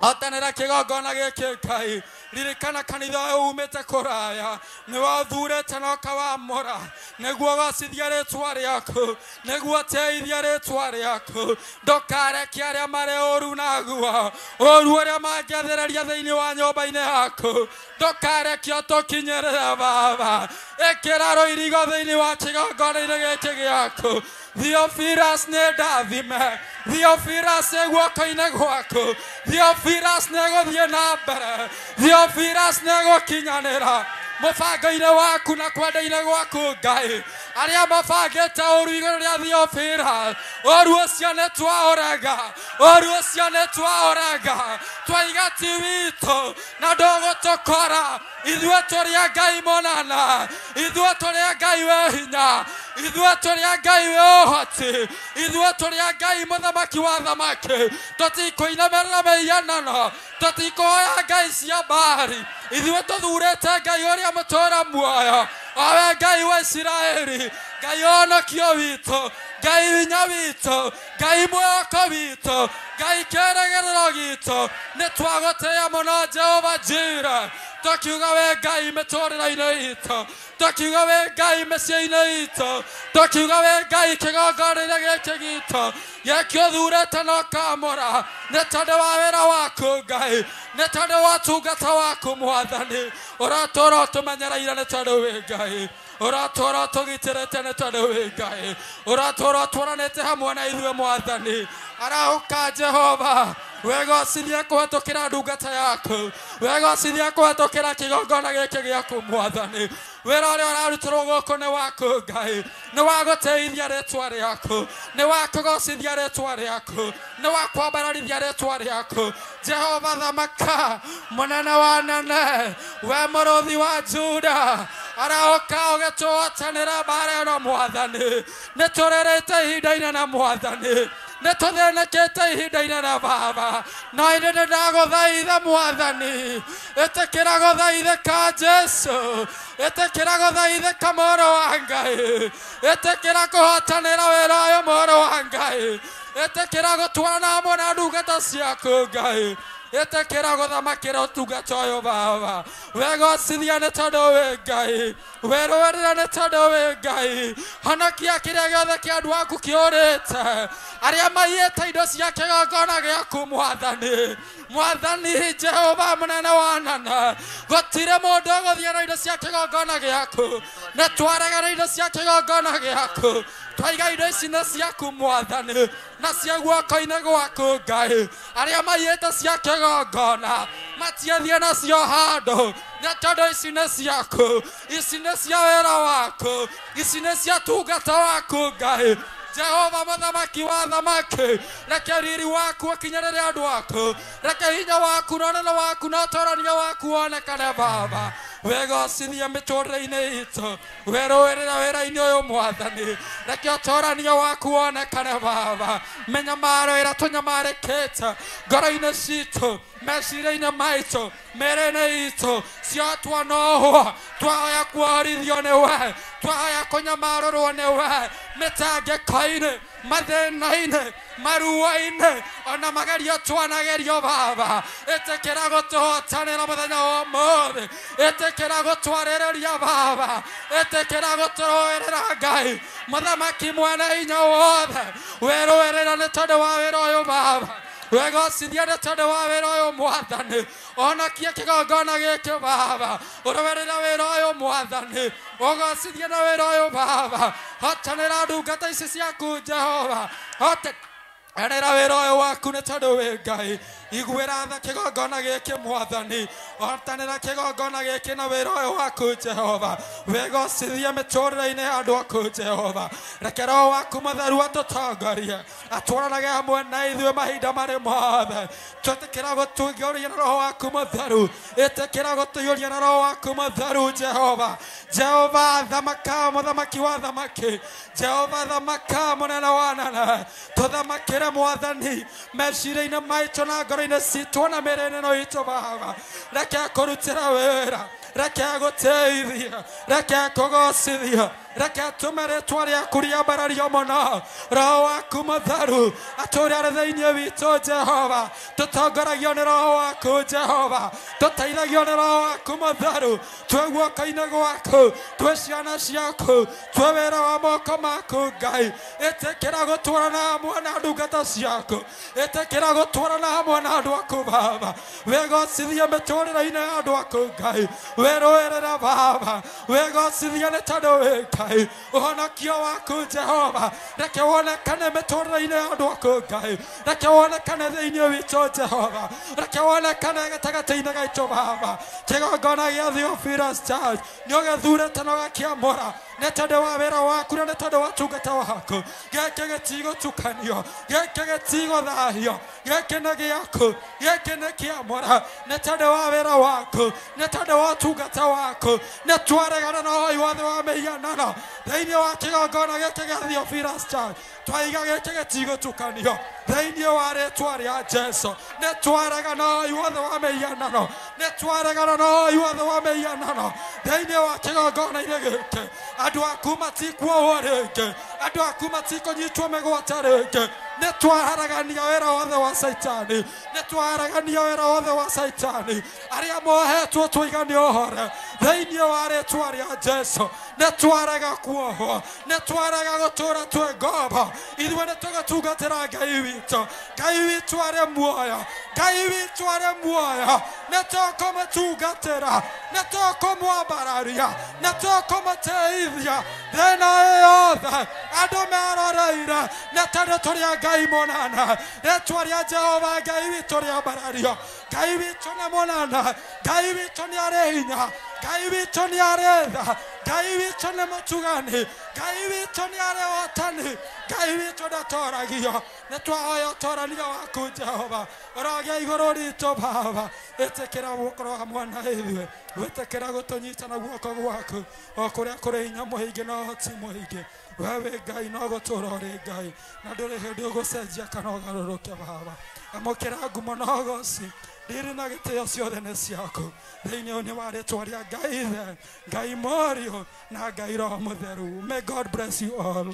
hotanĩra kĩgongona gĩkĩ Ngai ririkana kanitha ũyũ umĩte kũraya nĩwe ũthurĩte na ũkawamũra nĩguo ũgocithie rĩtwa rĩaku nĩguo ũtĩithie rĩtwa rĩaku ndũkareke arĩa marĩ ũru naguo ũru ũrĩa mangĩathĩrĩria thĩinĩ wa nyũmba-inĩ yaku ndũkareke ũtũkinyĩrĩre baba ĩkĩra rũirigo thĩinĩ wa kĩgongona-inĩ gĩkĩ gĩaku Theophilus nĩ ndathime Theophilus nĩ guoko-inĩ gwaku Theophilus nĩ gũthiĩ na mbere Theophilus nĩ gũkinyanĩra mũbango-inĩ waku na kwenda-inĩ gwaku Ngai arĩa mabangĩte ũru igũrũ rĩa Theophilus ũru ũcio nĩ twaũrega ũru ũcio nĩ twaũrega twaiga ti witũ na ndũgũtũkora ithuĩ tũrĩ a Ngai mũnene ithuĩ tũrĩ a Ngai wĩ hinya ithuĩ tũrĩ a Ngai wĩ ũhoti ithuĩ tũrĩ a Ngai mũthamaki wa thamaki tũtikũinamĩrĩra mĩhianano tũtikũhoya ngai cia Baali ithuĩ tũthurĩte Ngai ũrĩa mũtũũra muoyo owe Ngai wa Isiraeli Ngai ũhonokio witũ Ngai hinya witũ Ngai mwĩhoko witũ Ngai kĩĩrĩgĩrĩro gitũ nĩ twagũtĩĩa mũno Jehova Jira tũkiuga we Ngai mĩtũrĩre-inĩ itũ tũkiuga we Ngai mĩciĩ-inĩ itũ tũkiuga we Ngai kĩgongona-inĩ gĩkĩ gitũ gĩkĩ ũthurĩte na ũkamũra nĩ tondũ wa wĩra waku Ngai nĩ tondũ wa ũtungata waku mwathani ũratũũra ũtũmenyereire nĩ tondũ wĩ Ngai ũratũũra ũtũgitĩrĩte nĩ tondũ wĩ Ngai ũratũũra ũtwaranĩte hamwe na ithuĩ mwathani arahũka Jehova Wegocithia kũhetũkĩra ndungata yaku. Wegocithia kũhetũkĩra kĩgongona gĩkĩ gĩaku Mwathani. Wĩra ũrĩa ũrarutĩrwo gũkũ nĩ waku Ngai, nĩ wa gũtĩithia rĩtwa rĩaku, nĩ wa kũgocithia rĩtwa rĩaku, nĩ wa kwambararithia rĩtwa rĩaku. Jehova thamaka mũnene wa nene, we mũrũthi wa Juda, arahũka ũgĩtũhotanĩra mbara ĩno Mwathani. Nĩ tũrĩrĩte ihinda inene Mwathani, nĩ tũthĩnĩkĩte ihinda inene Baba, no ĩndĩ nĩ ndagũthaitha Mwathani, ĩtĩkĩra gũthaithĩka Jesu, ĩtĩkĩra gũthaithĩka Mũrũ wa Ngai, ĩtĩkĩra kũhotanĩra wĩra ũyũ Mũrũ wa Ngai, ĩtĩkĩra gũtwarana hamwe na ndungata ciaku Ngai, ĩtĩkĩra gũthamakĩra ũtungata ũyũ Baba. Wegocithia nĩ tondũ wĩ Ngai, werũĩrĩra nĩ tondũ wĩ Ngai. Honokia kĩrĩa gĩothe kĩa andũ aku kĩũrĩte, arĩa maiyĩte indo cia kĩgongona gĩaku Mwathani. Mwathani Jehova mũnene wa nene, gũtirĩ mũndũ ũgũthiĩ na indo cia kĩgongona gĩaku. Nĩ twaregana indo cia kĩgongona gĩaku, twaiga indo ici nĩ ciaku Mwathani, na cia guoko-inĩ gwaku Ngai. Arĩa maiyĩte cia kĩgongona matiathiĩ nacio handũ, nĩ tondũ ici nĩ ciaku, ici nĩ cia wĩra waku, ici nĩ cia tungata waku Ngai. Jehova mũthamaki wa thamaki, reke riri waku ũkinyĩrĩre andũ aku, reke hinya waku na ũnene waku na ũtorania waku wonekane Baba. Wegocithia mĩtũrĩre-inĩ itũ, werũĩrĩra wĩra-inĩ ũyũ Mwathani, reke ũtorania waku wonekane Baba. Mĩnyamaro ĩrĩa tũnyamarĩkĩte ngoro-inĩ citũ, meciria-inĩ maitũ, mĩĩrĩ-inĩ itũ, cio twanohwo, twahoya kuohorithio nĩ we, twahoya kũnyamarũrwo nĩ we, mĩtangĩko-inĩ, mathĩna-inĩ, maruo-inĩ, ona magerio twanagerio Baba, ĩtĩkĩra gũtũhotanĩra mũthenya wa ũmũthĩ, ĩtĩkĩra gũtwarĩrĩria Baba, ĩtĩkĩra gũtũrũĩrĩra Ngai, mũthamaki mwene hinya wothe, wĩrũĩrĩra nĩ tondũ wa wĩra ũyũ Baba. Wegocithia nĩ tondũ wa wĩra ũyũ Mwathani, onokie kĩgongona gĩkĩ Baba, ũrũĩrĩra wĩra ũyũ Mwathani, ũgocithie na wĩra ũyũ Baba, hotanĩra ndungata ici ciaku Jehova, hotanĩra wĩra ũyũ waku nĩ tondũ wĩ Ngai. Iguĩra tha kĩgongona gĩkĩ Mwathani, hotanĩra kĩgongona gĩkĩ na wĩra ũyũ waku Jehova, wĩgocithie mĩtũrĩre-inĩ ya andũ aku Jehova. Reke Roho waku mũtheru atũtongorie, atwaranage hamwe na ithuĩ mahinda marĩ mothe. Twĩtĩkĩra gũtũiyũria na Roho waku mũtheru, ĩtĩkĩra gũtũiyũria na Roho waku mũtheru Jehova. Jehova thamaka mũthamaki wa thamaki, Jehova thamaka mũnene wa nene, tũthamakĩre Mwathani meciria-inĩ maitũ na ngoro-inĩ citũ na mĩĩrĩ-inĩ ĩno itũ Baba. Reke kũrutĩra wĩra, reke gũteithia, reke kũgocithia, reke tũme rĩtwa rĩaku rĩambarario mũno. Roho waku mũtheru atũũre arĩ thĩinĩ witũ Jehova, tũtongoragio nĩ Roho waku Jehova, tũteithagio nĩ Roho waku mũtheru, twĩ guoko-inĩ gwaku, twĩ ciana ciaku, twĩ wĩra wa moko maku Ngai. Ĩtĩkĩra gũtwarana hamwe na ndungata ciaku, ĩtĩkĩra gũtwarana hamwe na andũ aku Baba, wĩgocithie mĩtũrĩre-inĩ ya andũ aku Ngai, wĩrũĩrĩra Baba, wĩgocithie nĩ tondũ wĩ Ngai. Ũhonokio waku Jehova reke wonekane mĩtũrĩre-inĩ ya andũ aku Ngai, reke wonekane thĩinĩ witũ Jehova, reke wonekane gatagatĩ-inĩ gaitũ Baba. Kĩgongona gĩa Theophilus Church nĩ ũgĩthurĩte na ũgakĩamũra nĩ tondũ wa wĩra waku na nĩ tondũ wa ũtungata waku. Gĩkĩ gĩtigũtukanio, gĩkĩ gĩtigũthahio, gĩkĩ nĩ gĩaku, gĩkĩ nĩ kĩamũra nĩ tondũ wa wĩra waku, nĩ tondũ wa ũtungata waku. Nĩ twaregana na ũhoi wothe wa mĩhianano thĩinĩ wa kĩgongona gĩkĩ gĩa Theophilus Church, twaiga gĩkĩ gĩtigũtukanio thĩinĩ wa rĩtwa rĩa Jesu. Nĩ twaregana na ũhoi wothe wa mĩhianano, nĩ twaregana na ũhoi wothe wa mĩhianano thĩinĩ wa kĩgongona-inĩ gĩkĩ. Andũ aku matikuohwo rĩngĩ, andũ aku matikũnyitwo mĩgwate rĩngĩ. Nĩ twaharagania wĩra wothe wa Saitani, nĩ twaharagania wĩra wothe wa Saitani. Arĩa mohetwo twaiga nĩ ũhore thĩinĩ wa rĩtwa rĩa Jesu. Nĩ twarega kuohwo, nĩ twarega gũtũũra twĩ ngombo. Ithuĩ nĩ tũgũtungatĩra Ngai witũ, Ngai witũ arĩ muoyo, Ngai witũ arĩ muoyo. Nĩ tũkũmũtungatĩra, nĩ tũkũmwambararia, nĩ tũkũmũteithia thĩna ĩyothe. Andũ meroreire nĩ tondũ tũrĩ a Ngai mũnene. Rĩtwa rĩa Jehova Ngai witũ rĩambarario. Ngai witũ nĩ mũnene. Ngai witũ nĩ arĩ hinya. Ngai witũ nĩ arĩ tha. Ngai witũ nĩ mũtugani. Ngai witũ nĩ arĩ ũhotani. Ngai witũ ndatoragio. Nĩ twahoya ũtorania waku Jehova. Ũrogĩa igũrũ ritũ Baba. Ĩtĩkĩra gũkorwo hamwe na ithuĩ. Wĩtĩkĩra gũtũnyita na guoko gwaku. O kũrĩa kũrĩ hinya mũingĩ na ũhoti mũingĩ. We wĩ Ngai no gũtũũra ũrĩ Ngai. Na ndũrĩ hĩndĩ ũgũcenjia kana ũgarũrũke Baba. Amũkĩra ngumo na ũgoci. Riri na gĩtĩo ciothe nĩ ciaku. Thĩinĩ nĩ wa rĩtwa rĩa Ngai Ithe, Ngai Mũriũ na Ngai Roho Mũtheru. May God bless you all.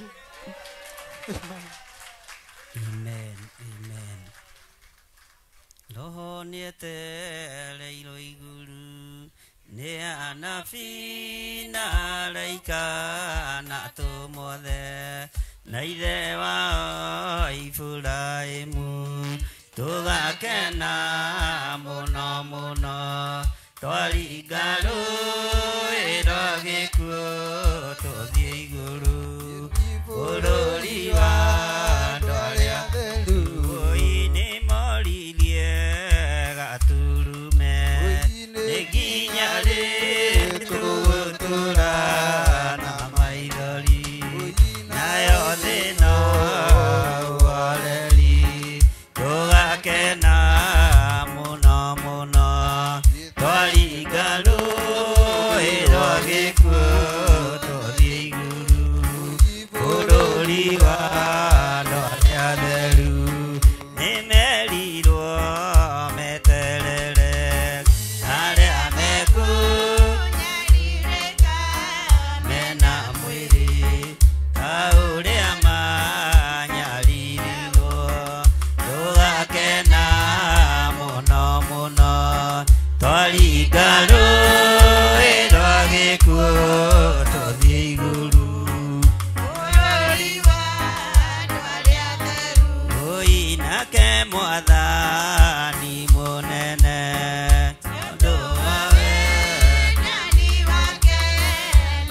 Amen. Amen. Amen. Roho nĩetereirwo igũrũ nĩ anabii na araika na atũmwo othe na ithe wao Iburahĩmu. Tũgakena mũno mũno twaringa rũĩ rwa gĩkuũ tũthiĩ igũrũ bũrũri wa andũ arĩa atheru. Oi nĩmoririe gaturume nĩ nginya rĩ tũgũtũũra na maithori nayo thĩ no ũhoreri. Tũgakena mũno mũno twaringa rũĩ rwa gĩkuũ tũthiĩ igũrũ bũrũri wa andũ arĩa atheru. Nĩmerirwo meterere arĩa mekũnyarirĩka mena mwĩrĩ ta ũrĩa manyaririrwo. Tũgakena mũno mũno twaringa rũĩ rwa gĩkuũ tũthiĩ igũrũ bũrũri wa andũ arĩa atheru. Oi nake Mwathani mũnene tondũ wa wendani wake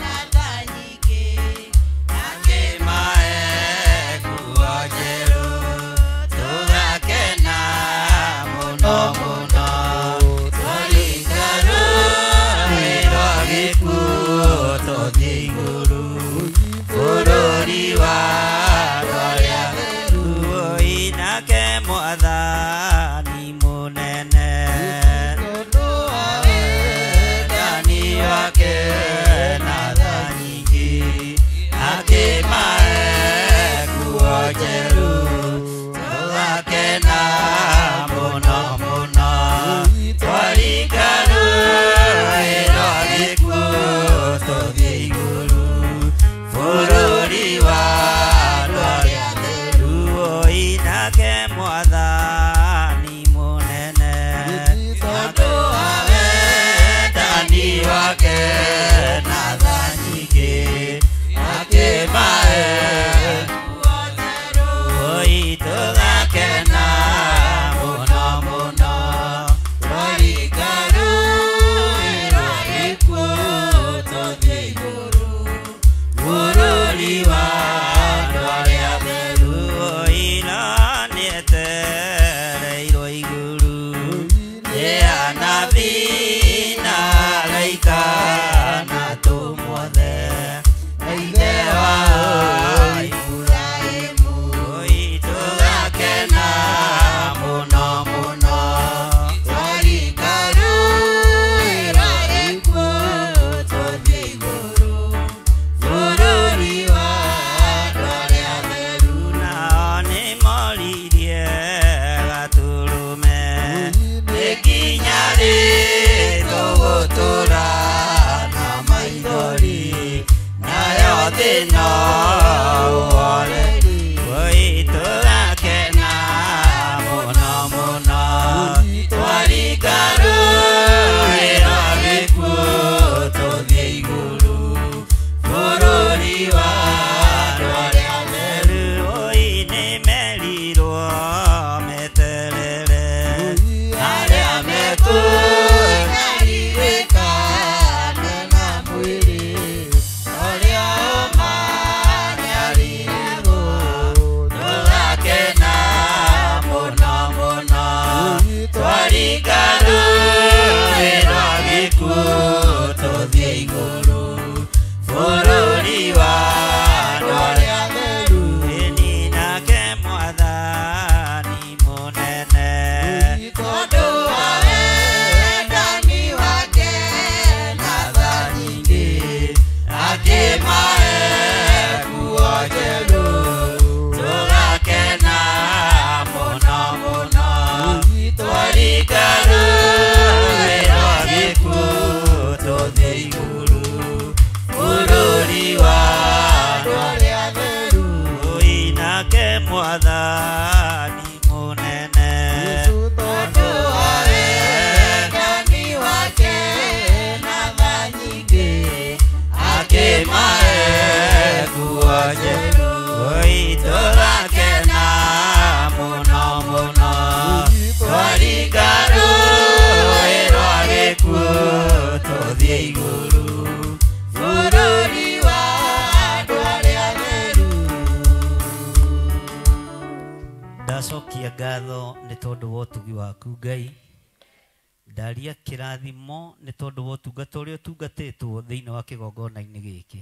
na tha nyingĩ akĩmahe nguo njerũ. Tũgakena mũno mũno twaringa rũĩ rwa gĩkuũ tũthiĩ igũrũ bũrũri wa andũ arĩa atheru. Oi nake Mwathani mũnene tondũ wa wendani wake na tha nyingĩ akĩmahe nguo njerũ. Tũgakena mũno mũno twaringa rũĩ rwa gĩkuũ tũthiĩ igũrũ bũrũri wa andũ arĩa atheru. Oi nake Mwathani mũnene tondũ wa wendani wake na tha nyingĩ akĩmahe nguo njerũ. Oi tũgakena mũno mũno twaringa rũĩ rwa gĩkuũ tũthiĩ igũrũ bũrũri wa andũ arĩa atheru. Oi no nĩetereirwo igũrũ nĩ anabii na araika na atũmwo othe na ithe wao Iburahĩmu. Oi tũgakena mũno mũno twaringa rũĩ rwa gĩkuũ tũthiĩ igũrũ bũrũri wa andũ arĩa atheru. Nao nĩmoririe gatũrũme nĩ nginya rĩ tũgũtũũra na maithori nayo thĩ no ũhoreri. Oi tũgakena mũno mũno twaringa rũĩ rwa gĩkuũ tũthiĩ igũrũ bũrũri wa andũ arĩa atheru. Oi nĩmerirwo meterere arĩa mekũnyarirĩka mena mwĩrĩ ũrĩa akĩmahe nguo njerũ tũgakena mũno mũno twaringa rũĩ rwa gĩkuũ tũthiĩ igũrũ bũrũri wa andũ arĩa atheru nake Mwathani mũnene tondũ wa wendani wake na tha nyingĩ akĩmahe nguo njerũ tũgakena mũno mũno twaringa rũĩ rwa gĩkuũ tũthiĩ igũrũ bũrũri wa andũ arĩa atheru. Ndacokia ngatho nĩ tondũ wa ũtugi waku Ngai, ndaria kĩrathimo nĩ tondũ wa ũtungata ũrĩa ũtungatĩtwo thĩinĩ wa kĩgongona-inĩ gĩkĩ.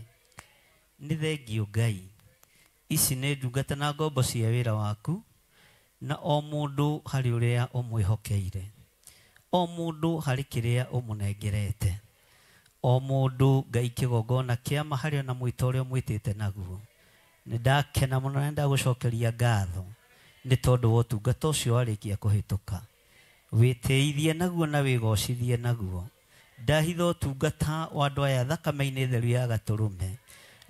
Nĩ thengio Ngai, ici nĩ ndungata na ngombo cia wĩra waku, na o mũndũ harĩ ũrĩa ũmwĩhokeire, o mũndũ harĩ kĩrĩa ũmũnengerete, o mũndũ Ngai kĩgongona kĩama harĩ ona mwĩto ũrĩa ũmwĩtĩte naguo. Nĩ ndakena mũno na ndagũcokeria ngatho nĩ tondũ wa ũtungata ũcio warĩkia kũhĩtũka. Wĩtĩithie naguo na wĩgocithie naguo. Ndahitha ũtungata wa andũ aya thakame-inĩ theru ya gatũrũme,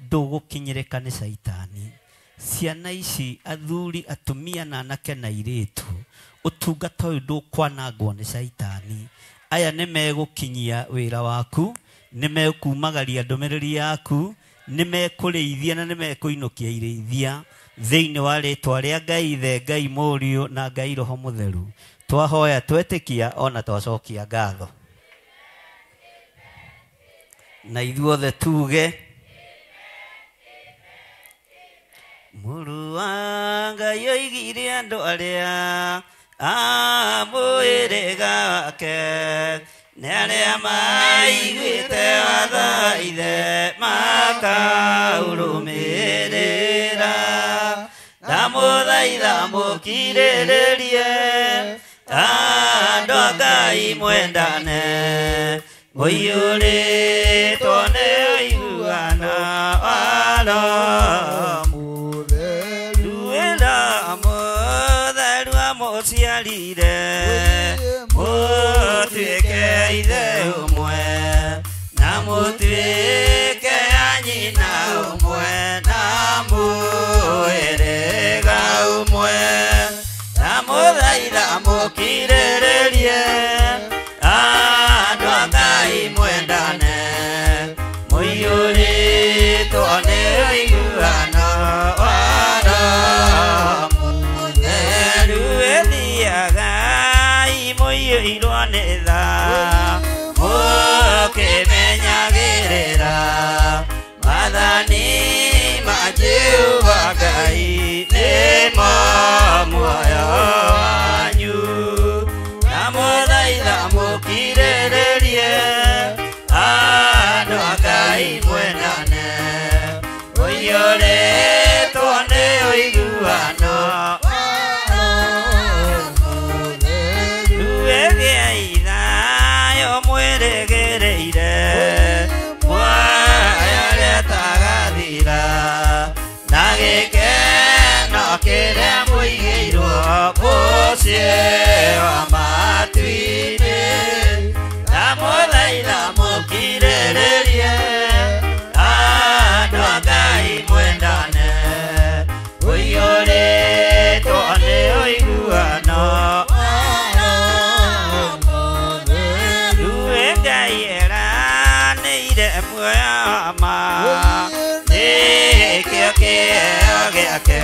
ndũgũkinyĩrĩka nĩ caitani. Ciana ici, athuri, atumia na anake na airĩtu, ũtungata ũyũ ndũkwanangwo nĩ caitani. Aya nĩ megũkinyia wĩra waku, nĩ mekumagaria ndũmĩrĩri yaku, nĩ mekũrĩithia na nĩ mekũinũkia irĩithia thĩinĩ wa rĩtwa rĩa Ngai Ithe, Ngai Mũriũ na Ngai Roho Mũtheru. Twahoya twetĩkia ona twacokia ngatho. Na ithuothe tuge Mũrũ wa Ngai oigire andũ arĩa a mwĩrĩga wake nĩ arĩa maiguĩte watho wa Ithe makaũrũmĩrĩra. Ndamũthaitha mũkirĩrĩrie andũ a Ngai mwendane mũiyũrĩtwo nĩ ũiguano wa Roho Mũtheru. Roho Mũtheru amũciarire mũtuĩke ithe ũmwe na mũtuĩke a nyina ũmwe na mũhĩrĩga ũmwe. Ndamũthaitha mũkirĩrĩrie andũ a Ngai mwendane mũiyũrĩtwo nĩ ũiguano wa Roho Mũtheru. Ĩthiaga mũiyũirwo nĩ tha mũkĩmenyagĩrĩra maathani ma Jehova Ngai nĩmo muoyo wanyu. Ndamũthaitha mũkirĩrĩrie andũ a Ngai mwendane mũiyũrĩtwo nĩ ũiguano wa Roho Mũtheru. Ĩgĩai thayũ mwĩrĩgĩrĩire muoyo ũrĩa ũtagathira na gĩkeno kĩrĩa mũigĩirwo mũciĩ wa matu-inĩ. Ndamũthaitha mũkirĩrĩrie andũ a Ngai mwendane mũiyũrĩtwo nĩ ũiguano wa Roho Mũtheru. Ngai eranĩire muoyo wa ma nĩkĩo kĩheo gĩake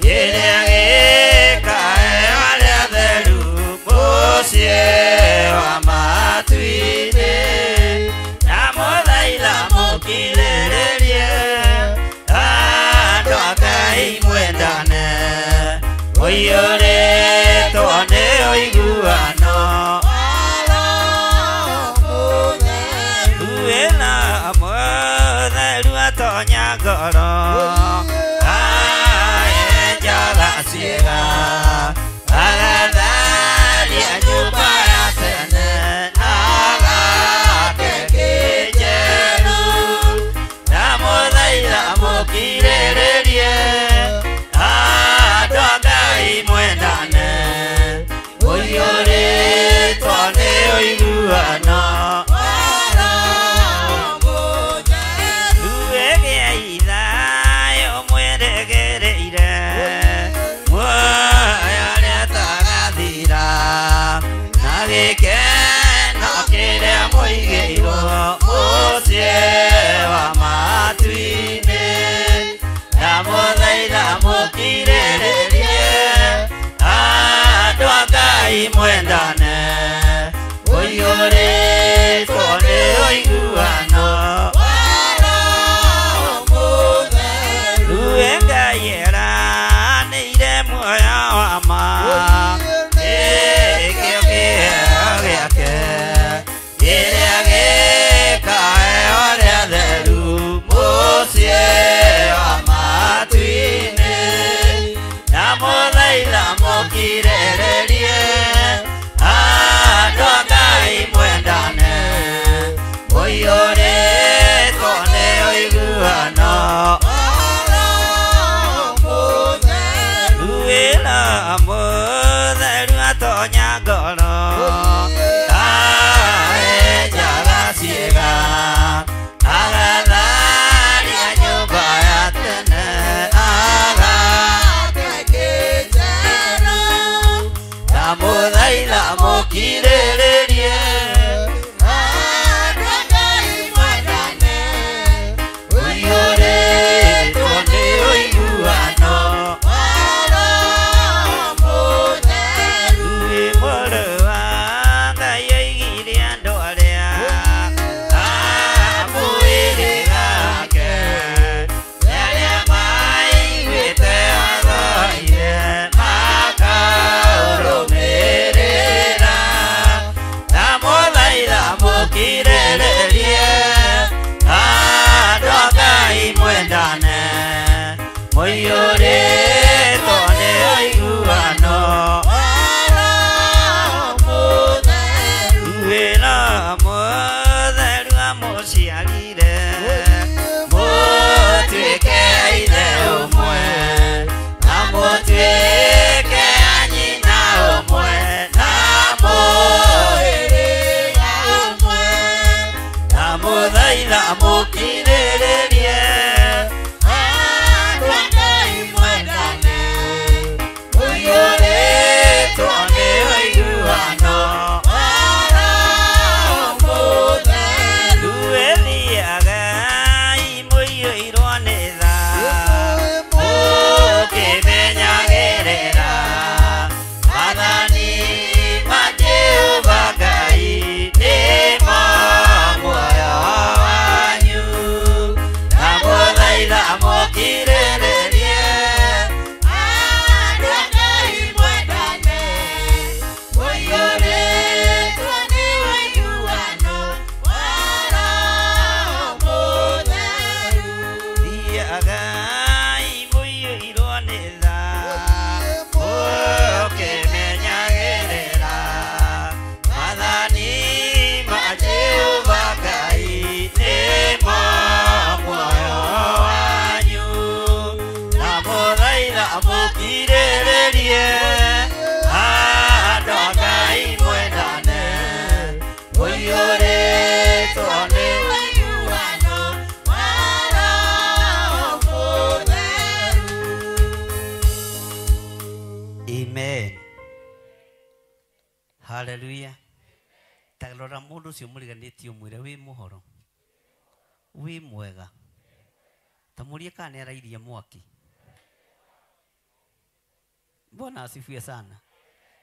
kĩrĩa gĩkaheo arĩa atheru mũciĩ wa matu-inĩ. Ndamũthaitha mũkirĩrĩrie andũ a Ngai mwendane mũiyũrĩtwo nĩ ũiguano wa Roho Mũtheru. Roho Mũtheru atonya ngoro aenjaga ciĩga agatharia nyũmba ya tene na agake kĩnjerũ. ũiguano Ruege thayũ mweregereire muoyo ũrĩa ũtagathira na gĩkeno kĩrĩa mũigĩirwo mũciĩ wa matu-inĩ. Ndamũthaitha mũkirĩrĩrie andũ a Ngai mwendane ũiyũrĩtwo nĩ ũiguano. Rue Ngai eranĩire muoyo wa ma nĩkĩo kĩheo gĩake kĩrĩa gĩkaheo arĩa atheru mũciĩ wa matu-inĩ. Ndamũthaitha mũkirĩrĩrie andũ a Ngai mwendane ũiyũrĩtwo nĩ ũiguano. Ruĩra mũtheru atonya ngoro aenjaga ciĩga agatharia nyũmba ya tene ndamũthaitha mũkirĩrĩrie andũ a Ngai mwendane ũiyũrĩtwo nĩ ũiguano. Rui mũrũ wa Ngai oigire andũ arĩa amwĩrĩ gake arĩa maiguĩte watho-inĩ makaũrũmĩrĩra. Ndamũthaitha mũkirĩrĩrie andũ a Ngai mwendane mũiyũrĩtwo nĩ ũiguano. Wĩra mũtheru amũciarire mũtuĩke ithe ũmwe na mũtuĩke a nyina ũmwe na mũhĩrĩga ũmwe. Ndamũthaitha mũkirĩrĩrie andũ a Ngai mwendane ũiyũrĩtwo nĩ ũiguano. Rue thiagai mũiyũirwo nĩ tha mũkĩmenyagĩrĩra maathani ma Jehova Ngai nĩmo muoyo wanyu. Ndamũthaitha mũkirĩrĩrie andũ a Ngai mwendane ũiyũrĩtwo nĩ ũiguano. Thiagai mũiyũirwo nĩ tha mũkĩmenyagĩrĩra maathani ma Jehova Ngai nĩmo muoyo wanyu. Ndamũthaitha mũkirĩrĩrie andũ a Ngai mwendane ũiyũrĩtwo nĩ ũiguano. Amen. Hallelujah. Ta rora mũndũ ũcio mũriganĩtie ũmwĩre wĩ mũhoro wĩ mwega ta mũrie kana nĩ arairie mwaki. Bwana asifiwe sana.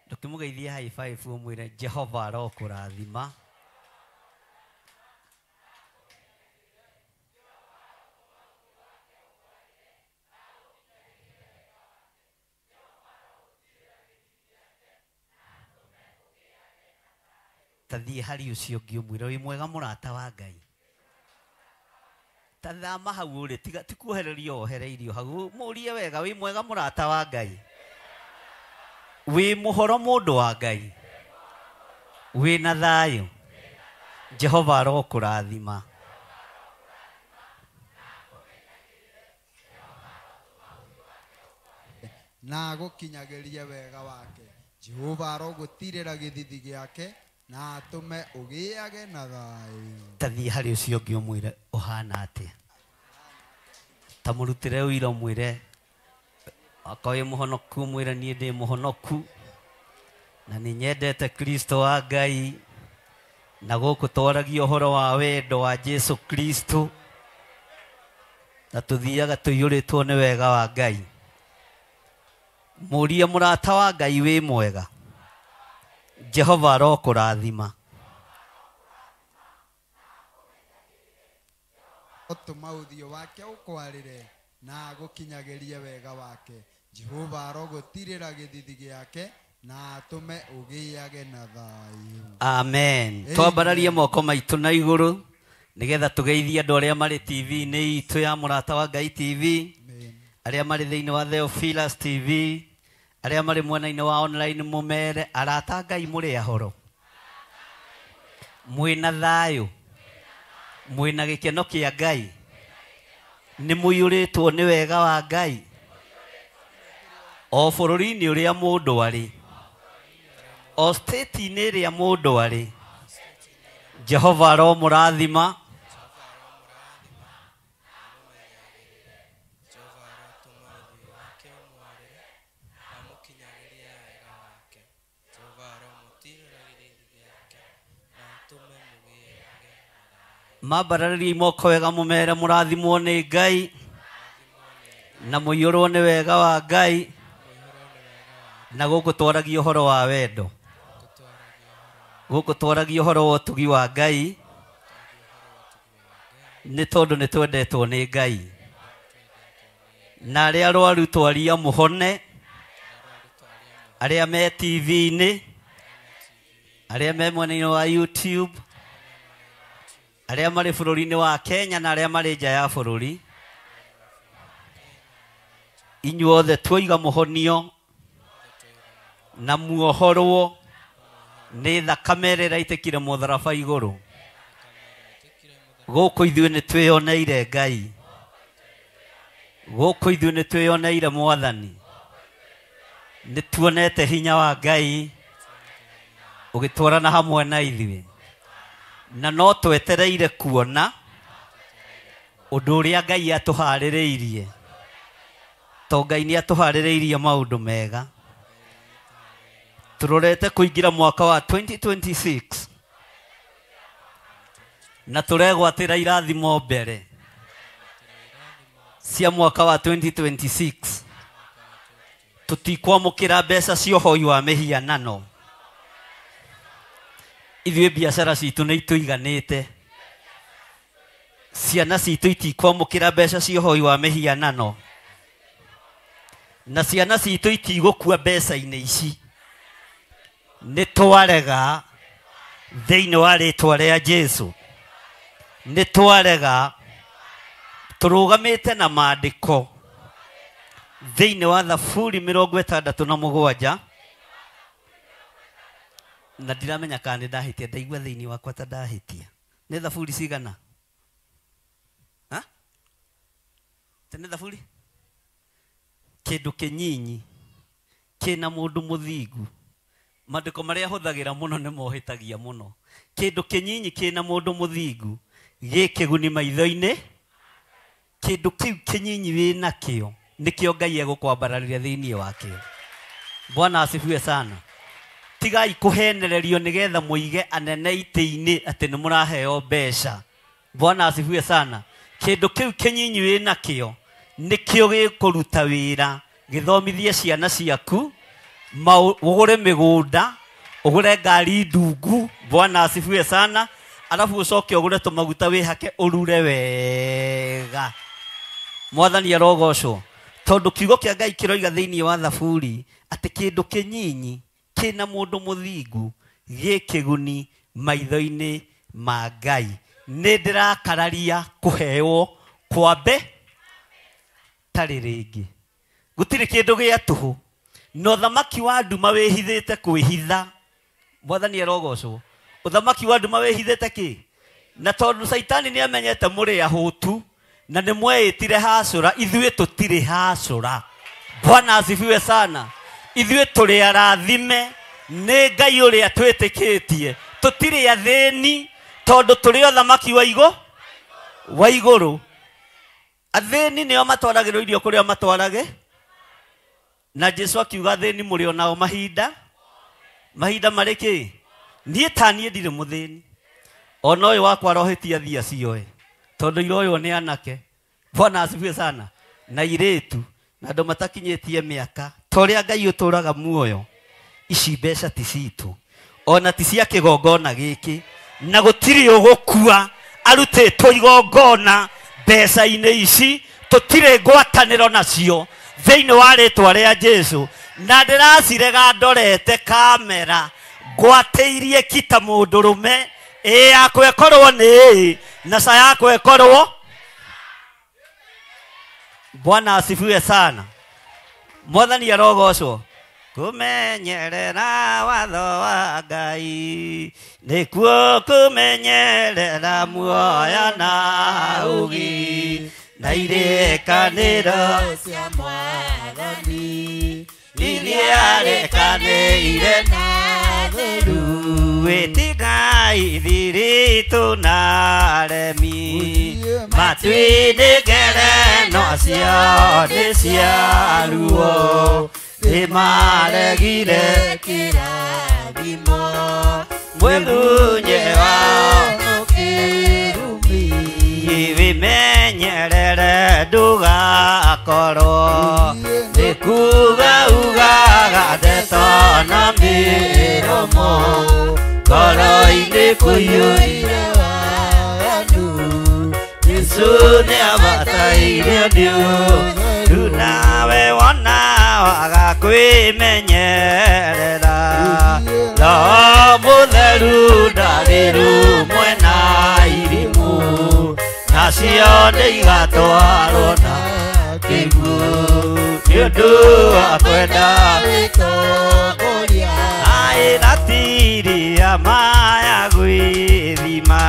Ndũkĩmũgeithie high five ũmwĩre Jehova arokũrathima. Ta thiĩ harĩ ũcio ũngĩ ũmwĩre wĩ mwega mũrata wa Ngai. Ta thama hau ũrĩ tiga ti kuohererio wohereirio hau mũrie wega wĩ mwega mũrata wa Ngai wĩ mũhoro mũndũ wa Ngai wĩ na thayũ Jehova arokũrathima. Na agũkinyagĩrie wega wake. Jehova arogũtirĩra gĩthithi gĩake na atũme ũgĩage na thayũ. Tathiĩ harĩ ũcio ũngĩ ũmwĩre ũhana atĩa. Ta mũrutĩre ũira ũmwĩre akorwo wĩ mũhonoku ũmwĩre niĩ ndĩ mũhonoku na nĩ nyendete Kristo wa Ngai na gũkũ twaragia ũhoro wa wendo wa Jesu Kristo na tũthiaga tũiyũrĩtwo nĩ wega wa Ngai. Mũrie mũrata wa Ngai wĩ mwega. Jehova arokũrathima. Otũma ũthiũ wake ũkwarĩre na agũkinyagĩrie wega wake. Jehova arogũtirĩra gĩthithi gĩake na atũme ũgĩage na thayũ. Amen. Twambararie moko maitũ na igũrũ nĩgetha tũgeithie andũ arĩa marĩ TV-inĩ itũ ya Mũrata wa Ngai TV, arĩa marĩ thĩinĩ wa Theophilus TV, arĩa marĩ mwena-inĩ wa online mũmere arata Ngai mũrĩ ahoro. Mwĩna thayũ, mwĩna gĩkeno kĩa Ngai, nĩ mũiyũrĩtwo nĩ wega wa Ngai o bũrũri-inĩ ũrĩa mũndũ arĩ, o state-inĩ ĩrĩa mũndũ arĩ. Jehova aromũrathima. Mambararirie moko wega mũmere mũrathimwo nĩ Ngai na mũiyũrwo nĩ wega wa Ngai na gũkũ twaragia ũhoro wa wendo, gũkũ twaragia ũhoro wa ũtugi wa Ngai nĩ tondũ nĩ twendetwo nĩ Ngai. Na arĩa arwaru twaria mũhone, arĩa me TV-inĩ, arĩa me mwena-inĩ wa YouTube, arĩa marĩ bũrũri-inĩ wa Kenya na arĩa marĩ nja ya bũrũri, inyuothe twoiga mũhonio na muohorwo nĩ thakame ĩrĩa ĩraitĩkire mũtharaba igũrũ. Gũkũ ithuĩ nĩ twĩyoneire Ngai, gũkũ ithuĩ nĩ twĩyoneire Mwathani, nĩ tuonete hinya wa Ngai ũgĩtwarana hamwe na ithuĩ, na no twetereire kuona ũndũ ũrĩa Ngai atũharĩrĩirie, to Ngai nĩ atũharĩrĩirie maũndũ mega. Tũrorete kũingĩra mwaka wa 2026 na tũregwatĩra irathimo mbere cia mwaka wa 2026. Tũtikwamũkĩra mbeca cia ũhoi wa mĩhianano. Ithuĩ biacara citũ nĩ itũiganĩte, ciana citũ itikwamũkĩra mbeca cia ũhoi wa mĩhianano, na ciana citũ itigũkua mbeca-inĩ ici. Nĩ twarega thĩinĩ wa rĩtwa rĩa Jesu, nĩ twarega. Tũrũgamĩte na maandĩko thĩinĩ wa Thaburi 67 na ndiramenya kana nĩ ndahĩtia, ndaigua thĩinĩ wakwa ta ndahĩtia. Nĩ Thaburi cigana? Ha? Nĩ Thaburi kĩndũ kĩnyinyi kĩna mũndũ mũthingu. Maandĩko marĩa hũthagĩra mũno nĩ mohĩtagia mũno. Kĩndũ kĩnyinyi kĩna mũndũ mũthingu gĩ kĩguni maitho-inĩ. Kĩndũ kĩu kĩnyinyi wĩ nakĩo nĩkĩo Ngai egũkwambararĩria thĩinĩ wakĩo. Bwana asifiwe sana. Tigai kũhenererio nĩgetha mũige anene itĩ-inĩ atĩ nĩ mũraheo mbeca. Bwana asifiwe sana. Kĩndũ kĩu kĩnyinyi wĩ nakĩo nĩkĩo gĩkũruta wĩra, gĩthomithie ciana ciaku, ũgũre mĩgũnda, ũgũre ngari ndungu. Bwana asifiwe sana. Alafu ũcoke ũgũre tũmaguta wĩhake ũrure wega. Mwathani arogocwo. Tondũ kiugo kĩa Ngai kĩroiga thĩinĩ wa Thaburi atĩ kĩndũ kĩnyinyi kĩna mũndũ mũthingu gĩ kĩguni maitho-inĩ ma Ngai. Nĩ ndĩrakararia kũheo kwambe tarĩ rĩngĩ. Gũtirĩ kĩndũ gĩa tũhũ. Na ũthamaki wa nduma wĩhithĩte kwĩhitha. Mwathani arogocwo. Ũthamaki wa nduma wĩhithĩte kĩ? Na tondũ Caitani nĩ amenyete mũrĩ ahũtu na nĩ mweĩtire hacũra, ithuĩ tũtirĩ hacũra. Bwana asifiwe sana. Ithuĩ tũrĩ arathime nĩ Ngai ũrĩa twĩtĩkĩtie. Tũtirĩ athĩni tondũ tũrĩ ũthamaki wa igũ wa igũrũ. Athĩni nĩo matwaragĩrwo irio kũrĩa matwarage. Na Jesu akiuga athĩni mũrĩ onao mahinda mahinda marĩ kĩ? Niĩ ta niĩ ndirĩ mũthĩni. Ona ũyũ wakwa arohĩtia thiĩ acioe tondũ iroywo nĩ anake. Bwana asifiwe sana. Na irĩtu na andũ matakinyĩtie mĩaka ta ũrĩa Ngai ũtũraga muoyo. Ici mbeca ti citũ ona ti cia kĩgongona gĩkĩ, na gũtirĩ ũgũkua arutĩtwo igongona mbeca-inĩ ici, tũtirĩ ngwatanĩro nacio thĩinĩ wa rĩtwa rĩa Jesu. Na ndĩracirega ndorete kamera ngwatĩirie kita mũndũrũme, ĩ yakwa ĩkorwo nĩ ĩ na ca yakwa ĩkorwo. Bwana asifiwe sana. Mwathani arogocwo. Kumenyerera watho wa Ngai nĩkuo kũmenyerera muoyo na ũũgĩ na irĩkanĩro cia Mwathani iria rĩkanĩire na theru. Wĩtigai thiritũ na aremi matuinĩ ngereno ciao nĩ cia ruo nĩmaregire kĩrathimo mwĩthunye wao kĩrumi. Wĩmenyerere ndũgakorwo nĩ kuga ugaga ndeto na mĩromo ngoro-inĩ kũiyũire waganu. Jesu nĩabatairio nĩ ũũru nawe wona waga kwĩmenyerera. Roho Mũtheru ndarĩ rũmwe na irimũ nacio nĩ igatwarwo na kĩguũ nĩ ũndũ wa kwenda gũtongoria. Aĩ ratiri ya maya gwĩthima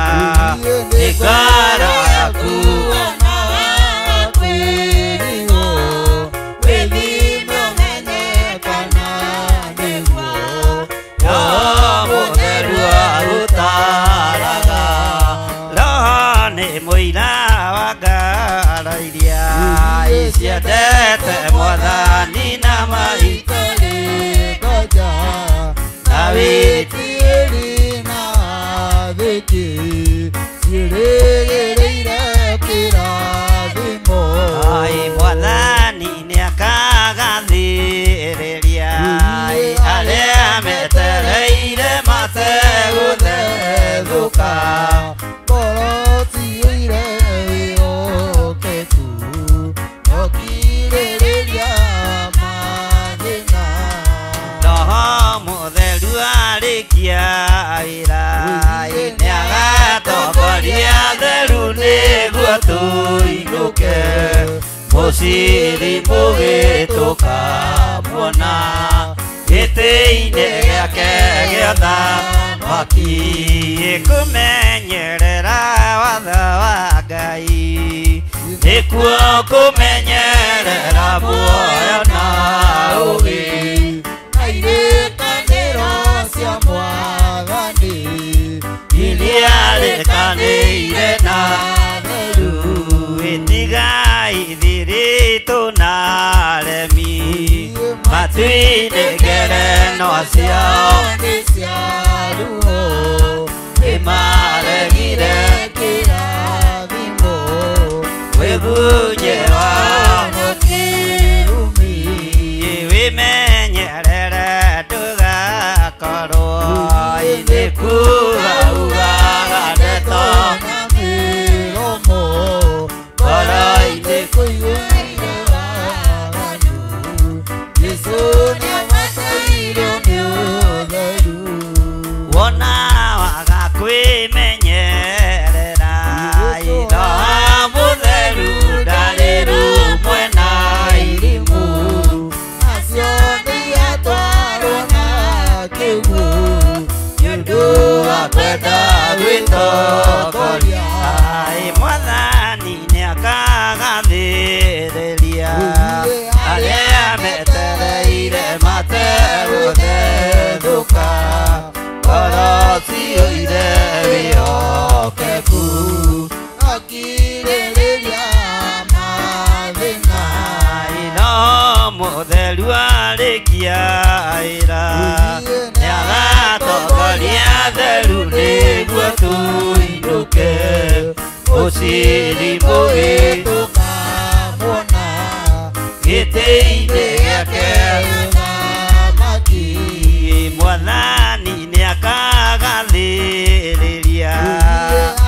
nĩ ngoro yaku ona wakwĩrigwo wĩthime ũmenye kana nĩguo. Roho Mũtheru agũtaaraga. Roho nĩ mũira wa ngoro iria ciendete Mwathani na maitũ ngoja na wĩtĩĩri na athĩki ciĩrĩgĩrĩire kĩrathimo. Ai Mwathani nĩakagathĩrĩria arĩa metereire mategũthethũka. Ngoro ciyũire wĩhokeku okirĩrĩria mathĩna. Roho Mũtheru arĩkia wĩra nĩagatongoria theru nĩguo tũinũke mũciiri mũgĩtũkamuona gĩtĩ-inĩ gĩake gĩa ũthamaki. Kũmenyerera watho wa Ngai nĩkuo kũmenyerera muoyo na ũũgĩ na irĩkanĩro cia Mwathani iria rĩkanĩire na theru. Wĩtigai thiritũ na aremi matuinĩ ngereno ciao nĩ cia ruo nĩmaregire kĩrathimo wĩthunye wao kĩrumi. Wĩmenyerere ndũgakorwo nĩ kuga ugaga ndeto na mĩromo ngoro-inĩ kũiyũire waganu. Jesu nĩabatairio nĩ ũtheru. Wona waga kwĩmenyerera Roho Mũtheru ndarĩ rũmwe na irimũ nacio nĩ igatwarwo na kĩguũ nĩ ũndũ wa kwenda gwĩtongoria. Ai Mwathani nĩakagathĩrĩria arĩa metereire mategũthethũka. Ngoro ciyũire Nĩarĩkia wĩra nĩagatongoria theru nĩguo tũinũke mũciĩ mũgĩ tũkamuona gĩtĩ-inĩ gĩake ũthamaki mwathani nĩakagathĩrĩria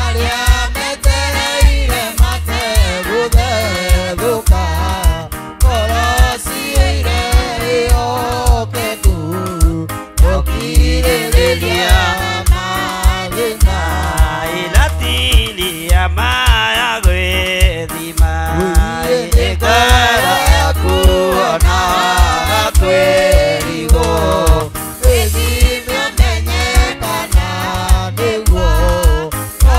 arĩa metereire mategũthethũka ngoro ciĩire ĩhokeku gũkirĩrĩria mathĩna iratili ya maya gwĩthima ngoro yaku ona kwĩrigwo ĩthime ũmenye kana nĩguo no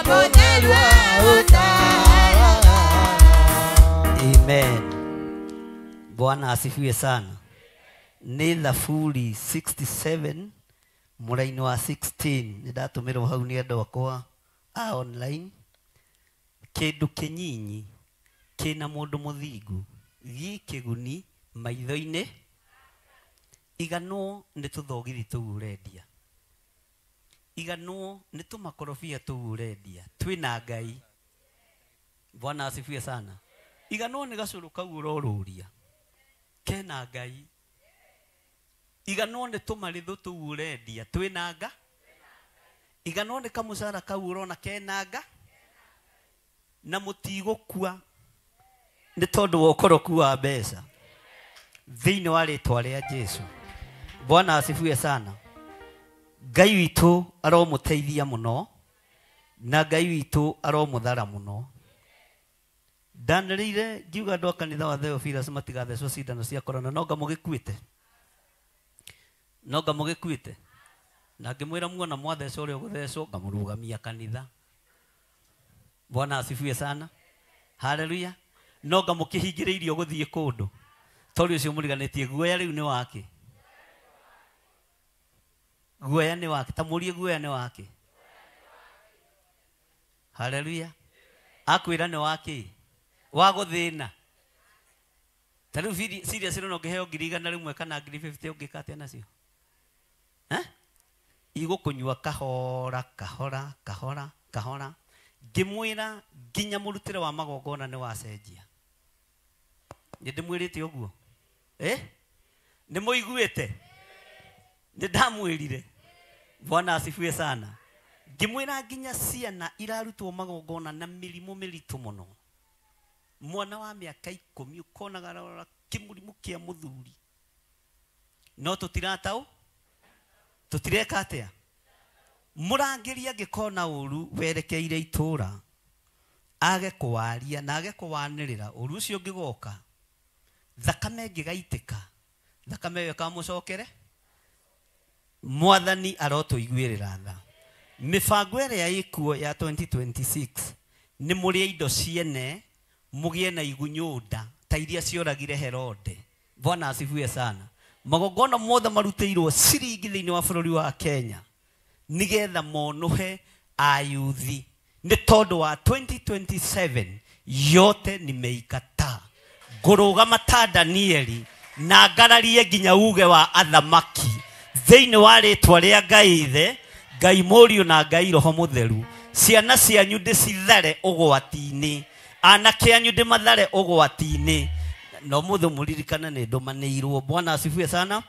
mũtheru ũtaraga. Amen. Bwana asifiwe sana. Nĩ Thaburi 67 mũraini wa 16 nĩndatũmĩrwo hau nĩ andũ akwa a online. Kĩndũ kĩnyinyi kĩna mũndũ mũthingu gĩ kĩguni maitho-inĩ iganwo nĩ tũthogithi tũu ũrendia iganwo nĩ tũmakorobia tũu ũrendia twĩna Ngai. Bwana asifiwe sana. Iganwo nĩ gacũrũ kau ũrorũria kena Ngai iganwo nĩ tũmarĩthũ tũu ũrendia twĩna Nga iganwo nĩ kamũcara kau ũrona kena Nga na mũtigũkua nĩ tondũ wa ũkoroku wa mbeca thĩinĩ wa rĩtwa rĩa Jesu. Bwana asifiwe sana. Ngai witũ aromũteithia mũno na Ngai witũ aromũthara mũno. Ndanĩrĩire ngiuga andũ a kanitha wa Theophilus matigathecwo cindano cia korona no ngamũgĩkuĩte no ngamũgĩkuĩte na ngĩmwĩra muona mwathecwo ũrĩa ũgũthecwo ngamũrũgamia kanitha. Bwana asifiwe sana. Haleluya. No ngamũkĩhingĩrĩirio gũthiĩ kũndũ tondũ ũcio mũriganĩtie guoya rĩu nĩ wake guoya nĩ wake ta mũrie guoya nĩ wake. Haleluya. Akwĩra nĩ wake wa gũthĩna ta rĩu serious rĩu no ngĩheo 100,000 kana 50,000 ũngĩka atĩa nacio igũkũnyua kahora kahora kahora kahora ngĩmwĩra nginya mũrutĩre wa magongona nĩ wacenjia. Nĩ ndĩmwĩrĩte ũguo nĩ mũiguĩte nĩ ndamwĩrire. Bwana asifiwe sana. Ngĩmwĩra nginya ciana irarutwo magongona na mĩrimũ mĩritũ mũno. Mwana wa mĩaka 10 ũkonaga arora kĩmũrimũ kĩa mũthuri no tũtirataũ tũtireka atĩa mũrangĩri angĩkona ũru werekeire itũra age kũwaria na age kũwanĩrĩra ũru ũcio ũngĩgoka thakame ĩngĩgaitĩka thakame ĩyo ĩkamũcokere. Mwathani arotũiguĩrĩra tha. Mĩbango ĩrĩa ĩkuo ya 2026 nĩ mũrĩe indo ciene mũgĩe na igunyũ nda ta iria cioragire Herode. Bwana asifiwe sana. Magongona mothe marutĩirwo ciringi thĩinĩ wa bũrũri wa Kenya nĩgetha monũhe ayuthi nĩ tondũ wa 2027 yote nimeikataa. Ngũrũgama ta Danieli na ngararie nginya uge wa athamaki thĩinĩ wa rĩtwa rĩa Ngai Ithe, Ngai Mũriũ na Ngai Roho Mũtheru. Ciana cianyu ndĩcithare ũgwati-inĩ, anake anyu ndĩmathare ũgwati-inĩ. No mũthĩ mũririkane nĩ ndũmanĩirwo. Bwana asifiwe sana.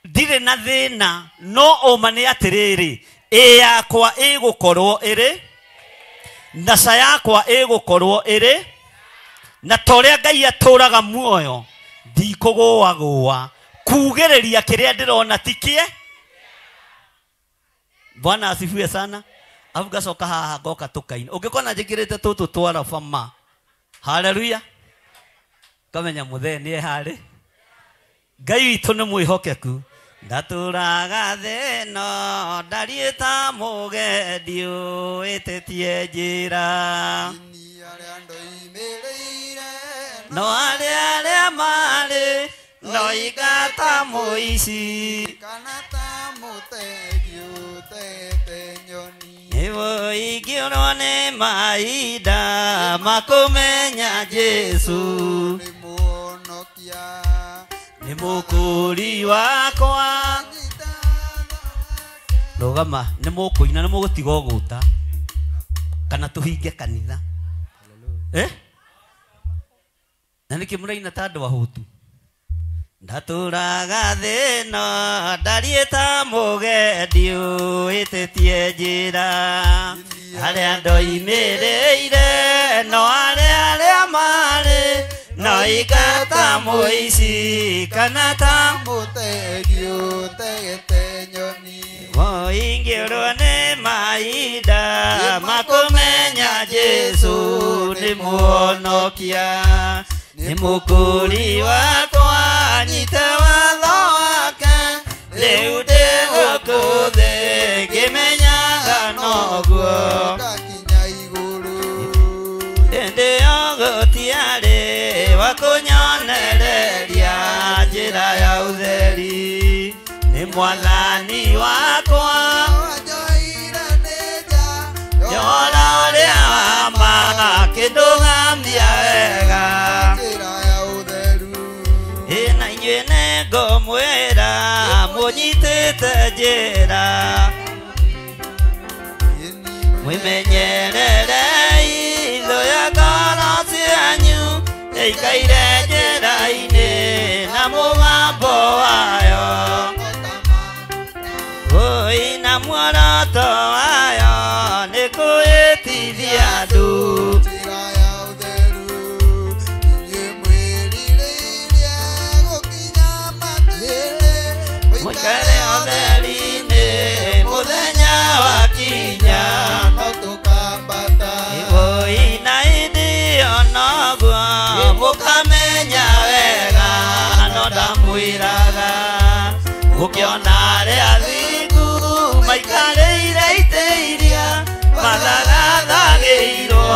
Ndirĩ na thĩna no ũma nĩ atĩrĩrĩ ĩ yakwa ĩgũkorwo ĩrĩ na ca yakwa ĩgũkorwo ĩrĩ na ta ũrĩa Ngai atũraga muoyo ndikũgũagũa kugĩrĩria kĩrĩa ndĩrona ti kĩe. Bwana asifiwe sana. Afu ngacoka haha ngoka tũkaina ũngĩkona njĩkĩrĩte tũtũ twa ma. Haleluya. Kamenya mũthee nĩ harĩ Ngai witũ nĩ mwĩhokeku. Ndatũraga thĩ ĩno ndariĩ ta mũgendi ũĩtĩtie njĩra no arĩa arĩa marĩ no ingata mũici kana ta mũtegi ũtete nyoni nĩguo ingĩũrwo nĩ mahinda makũmenya Jesu nĩ mũhonokia nĩ Mũkũri wakwa rũgama nĩ mũkũina nĩ mũgũtiga ũgũta kana tũhinge kanitha na nĩkĩ mũraina ta andũ ahũtu ndatũraga thĩna ndariĩ ta mũgendi ũhĩtĩtie njĩra arĩa ndoimĩrĩire no arĩa arĩa marĩ no ika ta mũici kana ta mũtegi ũtegete nyoni mũingĩrwo nĩ mahinda makũmenya Jesũ nĩ mũhonokia nĩ mũkũri wakwa nyita watho wake rĩu ndĩ gũkũ thĩ ngĩmenyaga noguo ngakinya igũrũ hĩndĩ ĩyo gũtiarĩ wa kũnyonereria njĩra ya ũtheri nĩ mwathani wakwa njora ũrĩa wa ma akĩndũgamia wega na inyuĩ nĩngũmwĩra mũnyitĩte njĩra mwĩmenyererei thũ ya ngoro cianyu ĩikaire njĩra-inĩ na mũgambo wayo wũi na muoroto wayo nĩ kwĩtithia andũ mũikare ũtheri-inĩ mũthenya wakinya wũi na hĩndĩ ĩyo noguo mũkamenya wega no ndamwĩraga mũkĩona arĩa athingu maikarĩire itĩ iria mathagathagĩirwo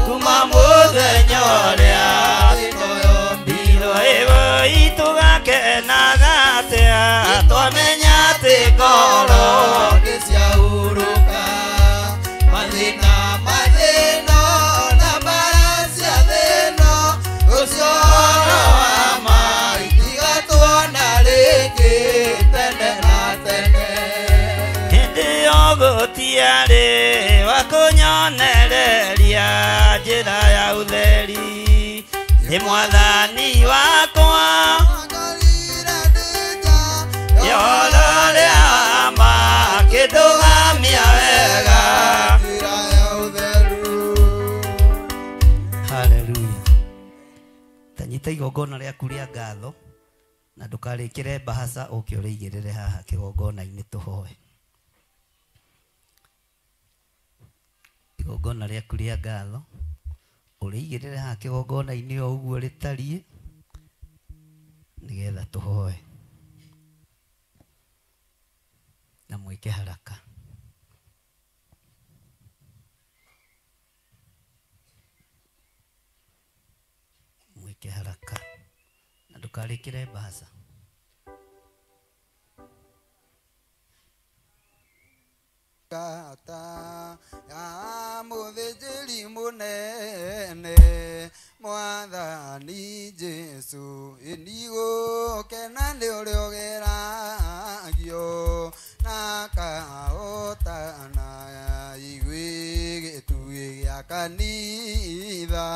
kuma mũthenya ũrĩa mbirwo ĩwũi tũgakenaga atĩa twamenya atĩ ngoro nĩ ciahurũka mathĩna mathĩna na mbara cia thĩna ũcio ũhoro wa ma itigatuona rĩngĩ tene na tene hĩndĩ ĩyo gũtiarĩ wa kũnyonereria njĩra ya ũtheri nĩ mwathani wakwa njora ũrĩa wa ma akĩndũgamia wega. Haleluya. Tanyita igongona rĩaku rĩa ngatho na ndũkarĩkĩre mbahaca ũke ũrĩigĩrĩre haha kĩgongona-inĩ tũhoe. Igongona rĩaku rĩa ngatho ũrĩigĩrĩre haha kĩgongona-inĩ o ũguo rĩtariĩ nĩgetha tũhoe na mwĩke haraka. Mwĩke haraka na ndũkarĩkĩre mbahaca. Kata ya mũthĩnjĩri mũnene mwathani Jesũ ĩnigũkena nĩ ũrĩa ũgeragio na kahotana igwĩ gĩtugĩ gĩa kanitha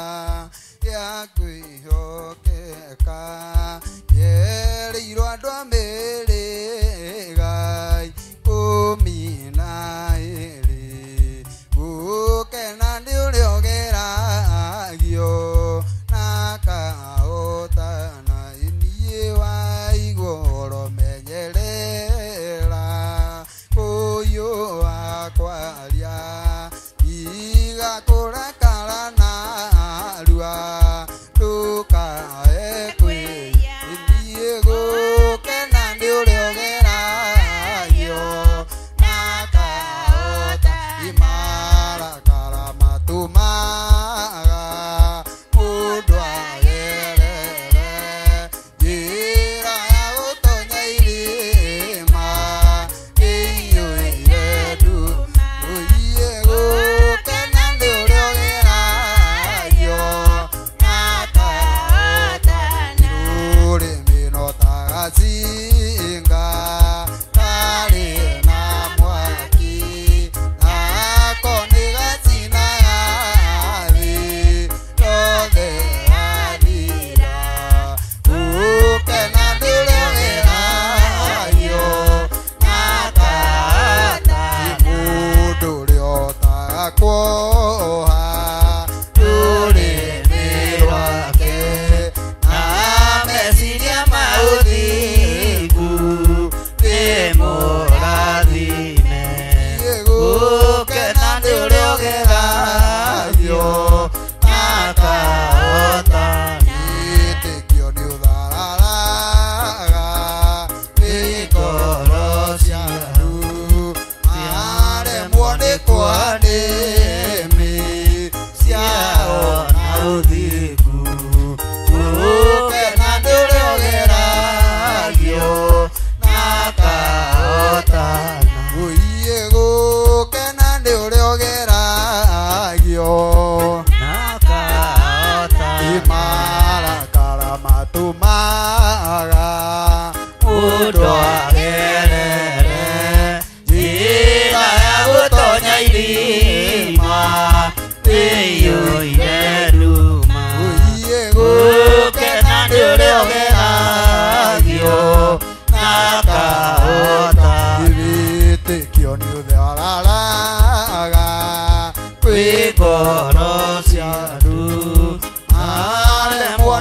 gĩa kwĩhokeka yerĩirwo andũ a mĩrĩga 12 gũkena nĩ ũrĩa ũgeragio na kahotana niĩ wa igũrũ menyerera kũiyũa kwaria tiga kũrakara narua ndũkae kwĩia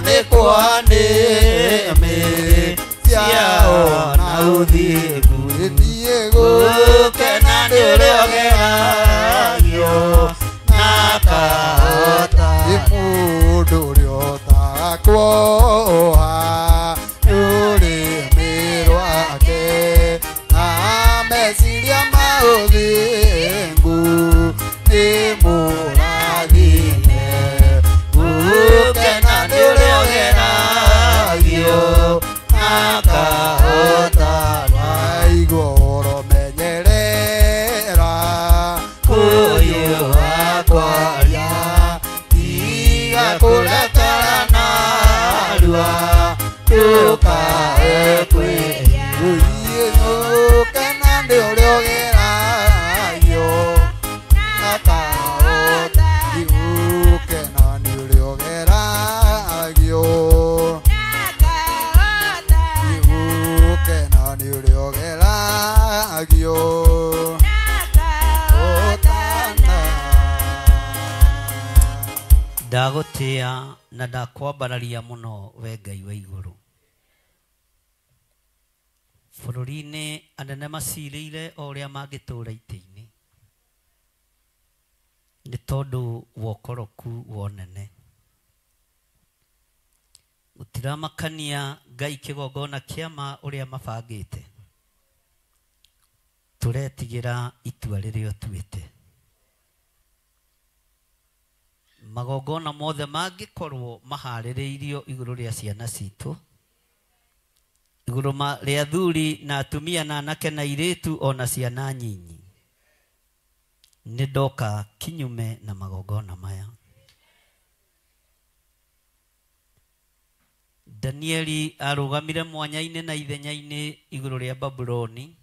nĩ kwa nĩmĩ ciao na ũthingu ĩthiĩ gũkena nĩ ũrĩa ũgeragio na kahota nĩ mũndũ ũrĩa ũtakuoha rũrĩmĩ rwake na meciria ma ũthingu nĩ mũrathime gũkena nĩ ũrĩa ũgeragio na kahota waigua ũhoro menyerera kũhiũha kwaria tiga kũrekera narua ndũkae kwĩhia gũkena nĩ ũrĩa ũgeragio na kahota gũkena nĩ ũrĩa ũgeragio gũkena nĩ ũrĩa ũgeragio Ndagũtĩa na ndakwambararia mũno we Ngai wa igũrũ. Bũrũri-inĩ anene macirĩire o ũrĩa mangĩtũũra itĩ-inĩ nĩ tondũ wa ũkoroku wa ũnene. Gũtiramakania Ngai kĩgongona kĩa ma ũrĩa mabangĩte. Tũretigĩra itua rĩrĩa ũtuĩte. Magongona mothe mangĩkorwo maharĩrĩirio igũrũ rĩa ciana citũ, igũrũ rĩa athuri na atumia na anake na airĩtu ona ciana nyinyi, nĩ ndoka kinyume na magongona maya. Danieli arũgamire mwanya-inĩ na ithenya-inĩ igũrũ rĩa Babuloni,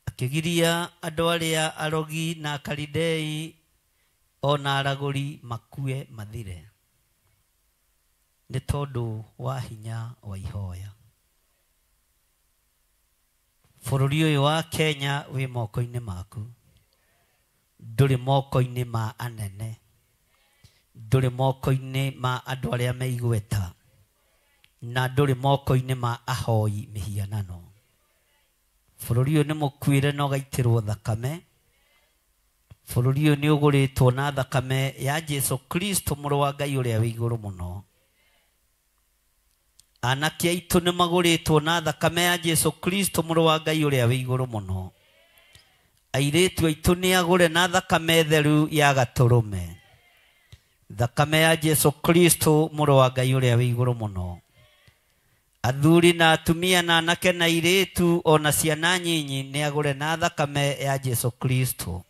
akĩgiria andũ arĩa arogi na Akalidei ona aragũri makue mathire nĩ tondũ wa hinya wa ihoya. Bũrũri ũyũ wa Kenya wĩ moko-inĩ maku, ndũrĩ moko-inĩ ma anene, ndũrĩ moko-inĩ ma andũ arĩa me igweta, na ndũrĩ moko-inĩ ma ahoi mĩhianano. Bũrũri ũyũ nĩ mũkuĩre na ũgaitĩrwo thakame. Bũrũri ũyũ nĩ ũgũrĩtwo na thakame ya Jesu Kristo mũrũ wa Ngai ũrĩa wĩ igũrũ mũno. Anake aitũ nĩ magũrĩtwo na thakame ya Jesu Kristo mũrũ wa Ngai ũrĩa wĩ igũrũ mũno. Airĩtu aitũ nĩ agũre na thakame theru ya gatũrũme, thakame ya Jesu Kristo mũrũ wa Ngai ũrĩa wĩ igũrũ mũno. Athuri na atumia na anake na airĩtu ona ciana nyinyi nĩ agũre na thakame ya Jesu Kristo.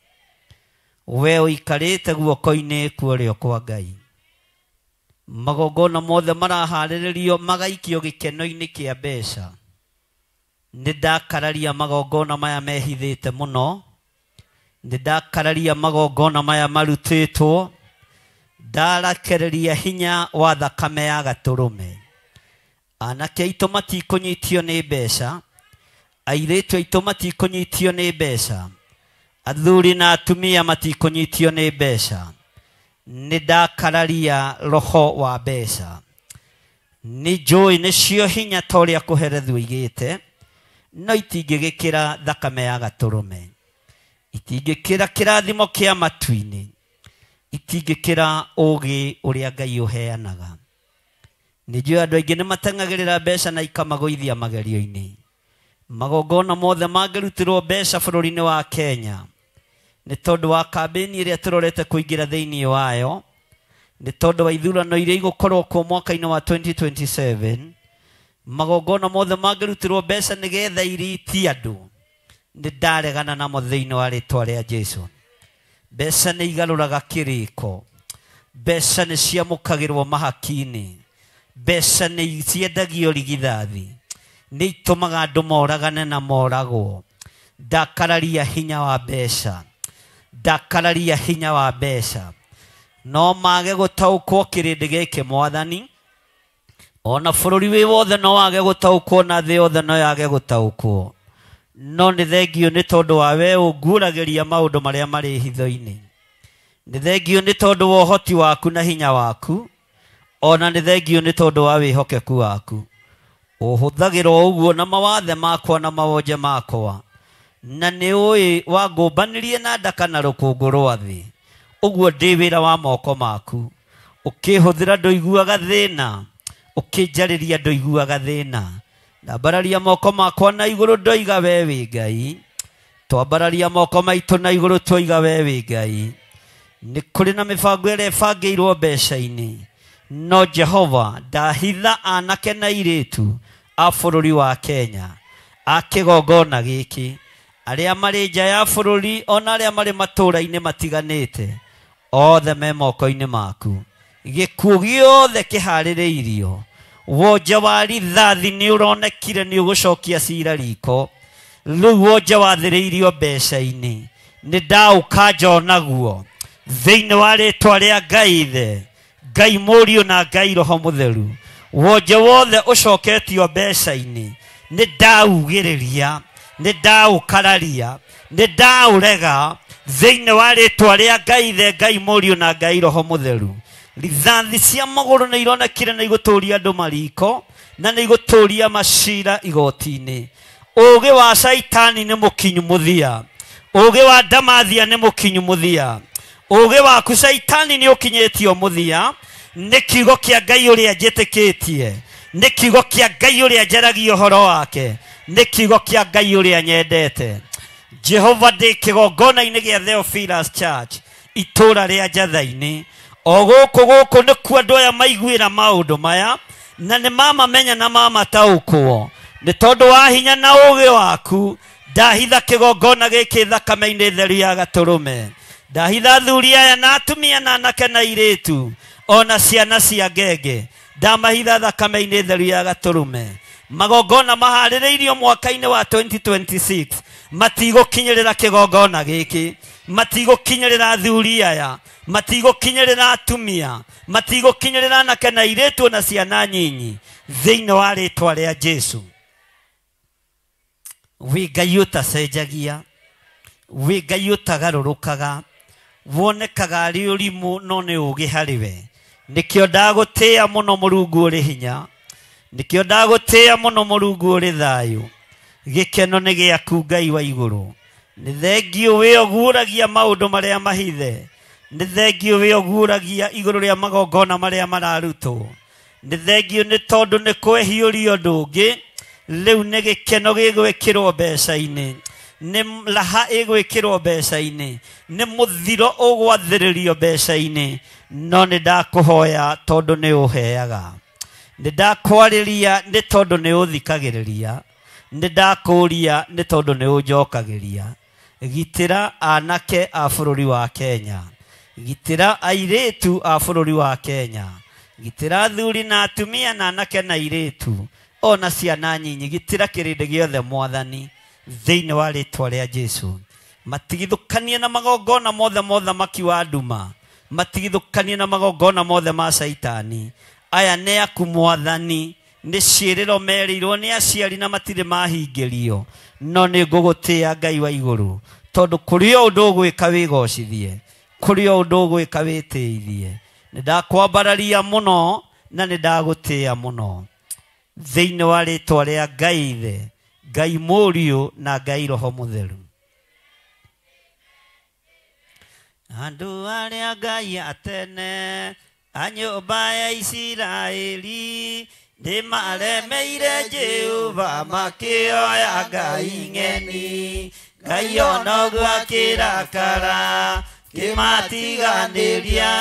We ũikarĩte guoko-inĩ kwa ũrĩo kwa Ngai. Magongona mothe maraharĩrĩrio magaikio gĩkeno-inĩ kĩa mbeca. Nĩ ndakararia magongona maya mehithĩte mũno, nĩ ndakararia magongona maya marutĩtwo, ndarakereria hinya wa thakame ya gatũrũme. Anake aitũ matikũnyitio nĩ mbeca, airĩtu aitũ matikũnyitio nĩ mbeca, athuri na atumia matikũnyitio nĩ mbeca. Nĩ ndakararia roho wa mbeca. Nĩ njũĩ nĩcio hinya ta ũrĩa kũherethwo igĩte, no itingĩgĩkĩra thakame ya gatũrũme, itingĩkĩra kĩrathimo kĩa matu-inĩ, itingĩkĩra ũũgĩ ũrĩa Ngai ũheanaga. Nĩ njũĩ andũ aingĩ nĩ mateng'agĩrĩra mbeca na ikamagũithia magerio-inĩ. Magongona mothe mangĩrutĩrwo mbeca bũrũri-inĩ wa Kenya nĩ tondũ wa kambĩini ĩrĩa tũrorete kũingĩra thĩinĩ wayo, nĩ tondũ wa ithurano iria igũkorwo kuo mwaka-inĩ wa 2027, magongona mothe mangĩrutĩrwo mbeca nĩgetha iriti andũ, nĩ ndaregana namo thĩinĩ wa rĩtwa rĩa Jesu. Mbeca nĩ igarũraga kĩrĩko, mbeca nĩ ciamũkagĩrwo mahaki-inĩ, mbeca nĩ ciendagio rigithathi, nĩ itũmaga andũ moragane na moragwo. Ndakararia hinya wa mbeca, ndakararia hinya wa mbeca. No mage gũtaũkwo kĩrĩndĩ gĩkĩ Mwathani, ona bũrũri wĩ wothe no wage gũtaũkwo na thĩ yothe no yage gũtaũkwo. No nĩ thengio nĩ tondũ wa we ũnguũragĩria maũndũ marĩa marĩ hitho-inĩ. Nĩ thengio nĩ tondũ wa ũhoti waku na hinya waku, Ona nĩ thengio nĩ tondũ wa wĩhokeku waku. Ũhũthagĩra o ũguo na mawathe makwa na mawonje makwa. Na nĩ ũĩ wangũmbanirie na ndaka na rũkũngũ rwa thĩ. Ũguo ndĩ wĩra wa moko maku. Ũkĩhũthĩra ndũiguaga thĩna. Ũkĩnjarĩria ndũiguaga thĩna. Ndambararia moko makwa na igũrũ ndoiga we wĩ Ngai. Twambararia moko maitũ na igũrũ twoiga we wĩ Ngai. Nĩ kũrĩ na mĩbango ĩrĩa ĩbangĩirwo mbeca-inĩ. No Jehova ndahitha anake na airĩtu a bũrũri wa Kenya a kĩgongona gĩkĩ, arĩa marĩ nja ya bũrũri ona arĩa marĩ matũũra-inĩ matiganĩte, othe me moko-inĩ maku. Gĩkuũ gĩothe kĩharĩrĩirio. Wonje wa rithathi nĩ ũronekire nĩ ũgũcokia cira riko. Rĩu wonje wathĩrĩirio mbeca-inĩ. Nĩ ndaũkanja onaguo thĩinĩ wa rĩtwa rĩa Ngai Ithe, Ngai Mũriũ na Ngai Roho Mũtheru. Wonje wothe ũcoketio mbeca-inĩ nĩ ndaugĩrĩria, nĩ ndaũkararia, nĩ ndaũrega thĩinĩ wa rĩtwa rĩa Ngai Ithe, Ngai Mũriũ na Ngai Roho Mũtheru. Rithathi cia magũrũ nĩ ironekire nĩ igũtũria andũ mariko na nĩ igũtũria macira igoti-inĩ. Ũũgĩ wa Caitani nĩ mũkinyu mũthia. Ũũgĩ wa Ndamathia nĩ mũkinyu mũthia. Ũũgĩ waku Caitani nĩ ũkinyĩtio mũthia. Nĩ kiugo kĩa Ngai ũrĩa njĩtĩkĩtie. Nĩ kiugo kĩa Ngai ũrĩa njaragia ũhoro wake. Nĩ kiugo kĩa Ngai ũrĩa nyendete. Jehova ndĩ kĩgongona-inĩ gĩa Theophilus Church itũũra rĩa Njatha-inĩ. O gũkũ gũkũ nĩkuo andũ aya maiguĩra maũndũ maya na nĩ mamamenya na mamataũkwo. Nĩ tondũ wa hinya na ũũgĩ waku ndahitha kĩgongona gĩkĩ thakame-inĩ theru ya gatũrũme. Ndahitha athuri aya na atumia na anake na airĩtu ona ciana cia ngenge. Ndamahitha thakame-inĩ theru ya gatũrũme. Magongona maharĩrĩirio mwaka-inĩ wa 2026 matigũkinyĩrĩra kĩgongona gĩkĩ, matigũkinyĩrĩra athuri aya, matigũkinyĩrĩra atumia, matigũkinyĩrĩra anake na airĩtu na ciana nyinyi thĩinĩ wa rĩtwa rĩa Jesu. Wĩ Ngai ũtacenjagia, wĩ Ngai ũtagarũrũkaga, wonekaga arĩ ũrimũ no nĩ ũũgĩ harĩ we. Nĩkĩo ndagũtĩĩa mũno Mũrungu ũrĩ hinya, nĩkĩo ndagũtĩĩa mũno Mũrungu ũrĩ thayũ. Gĩkeno nĩ gĩaku Ngai wa igũrũ. Nĩ thengio wĩ ũguũragia maũndũ marĩa mahithe. Nĩ thengio wĩ ũguũragia igũrũ rĩa magongona marĩa mararutwo. Nĩ thengio nĩ tondũ nĩ kwehiũrio ũndũ ũngĩ. Rĩu nĩ gĩkeno gĩgwĩkĩrwo mbeca-inĩ, nĩ raha ĩgwĩkĩrwo mbeca-inĩ, nĩ mũthiro ũgwathĩrĩrio mbeca-inĩ. No nĩ ndakũhoya tondũ nĩ ũheaga. Nĩ ndakwarĩria nĩ tondũ nĩ ũthikagĩrĩria. Nĩ ndakũũria nĩ tondũ nĩ ũnjokagĩria. Gitĩra anake a bũrũri wa Kenya. Gitĩra airĩtu a bũrũri wa Kenya. Gitĩra athuri na atumia na anake na airĩtu ona ciana nyinyi. Gitĩra kĩrĩndĩ gĩothe Mwathani thĩinĩ wa rĩtwa rĩa Jesu. Matigithũkanie na magongona mothe ma ũthamaki wa nduma. Matigithũkanie na magongona mothe ma Caitani. Aya nĩ aku Mwathani. Nĩ ciĩrĩro merĩirwo nĩ aciari na matirĩ mahingĩrio. No nĩ ngũgũtĩĩa Ngai wa igũrũ tondũ kũrĩ o ũndũ ũgwĩka wĩgocithie, kũrĩ o ũndũ ũgwĩka wĩtĩithie. Nĩ ndakwambararia mũno na nĩ ndagũtĩĩa mũno thĩinĩ wa rĩtwa rĩa Ngai Ithe, Ngai Mũriũ na Ngai Roho Mũtheru. Andũ arĩa Ngai atene a nyũmba ya Isiraeli nĩ maremeire Jehova makĩoya Ngai ng'eni. Ngai onoguo akĩrakara kĩmatiganĩria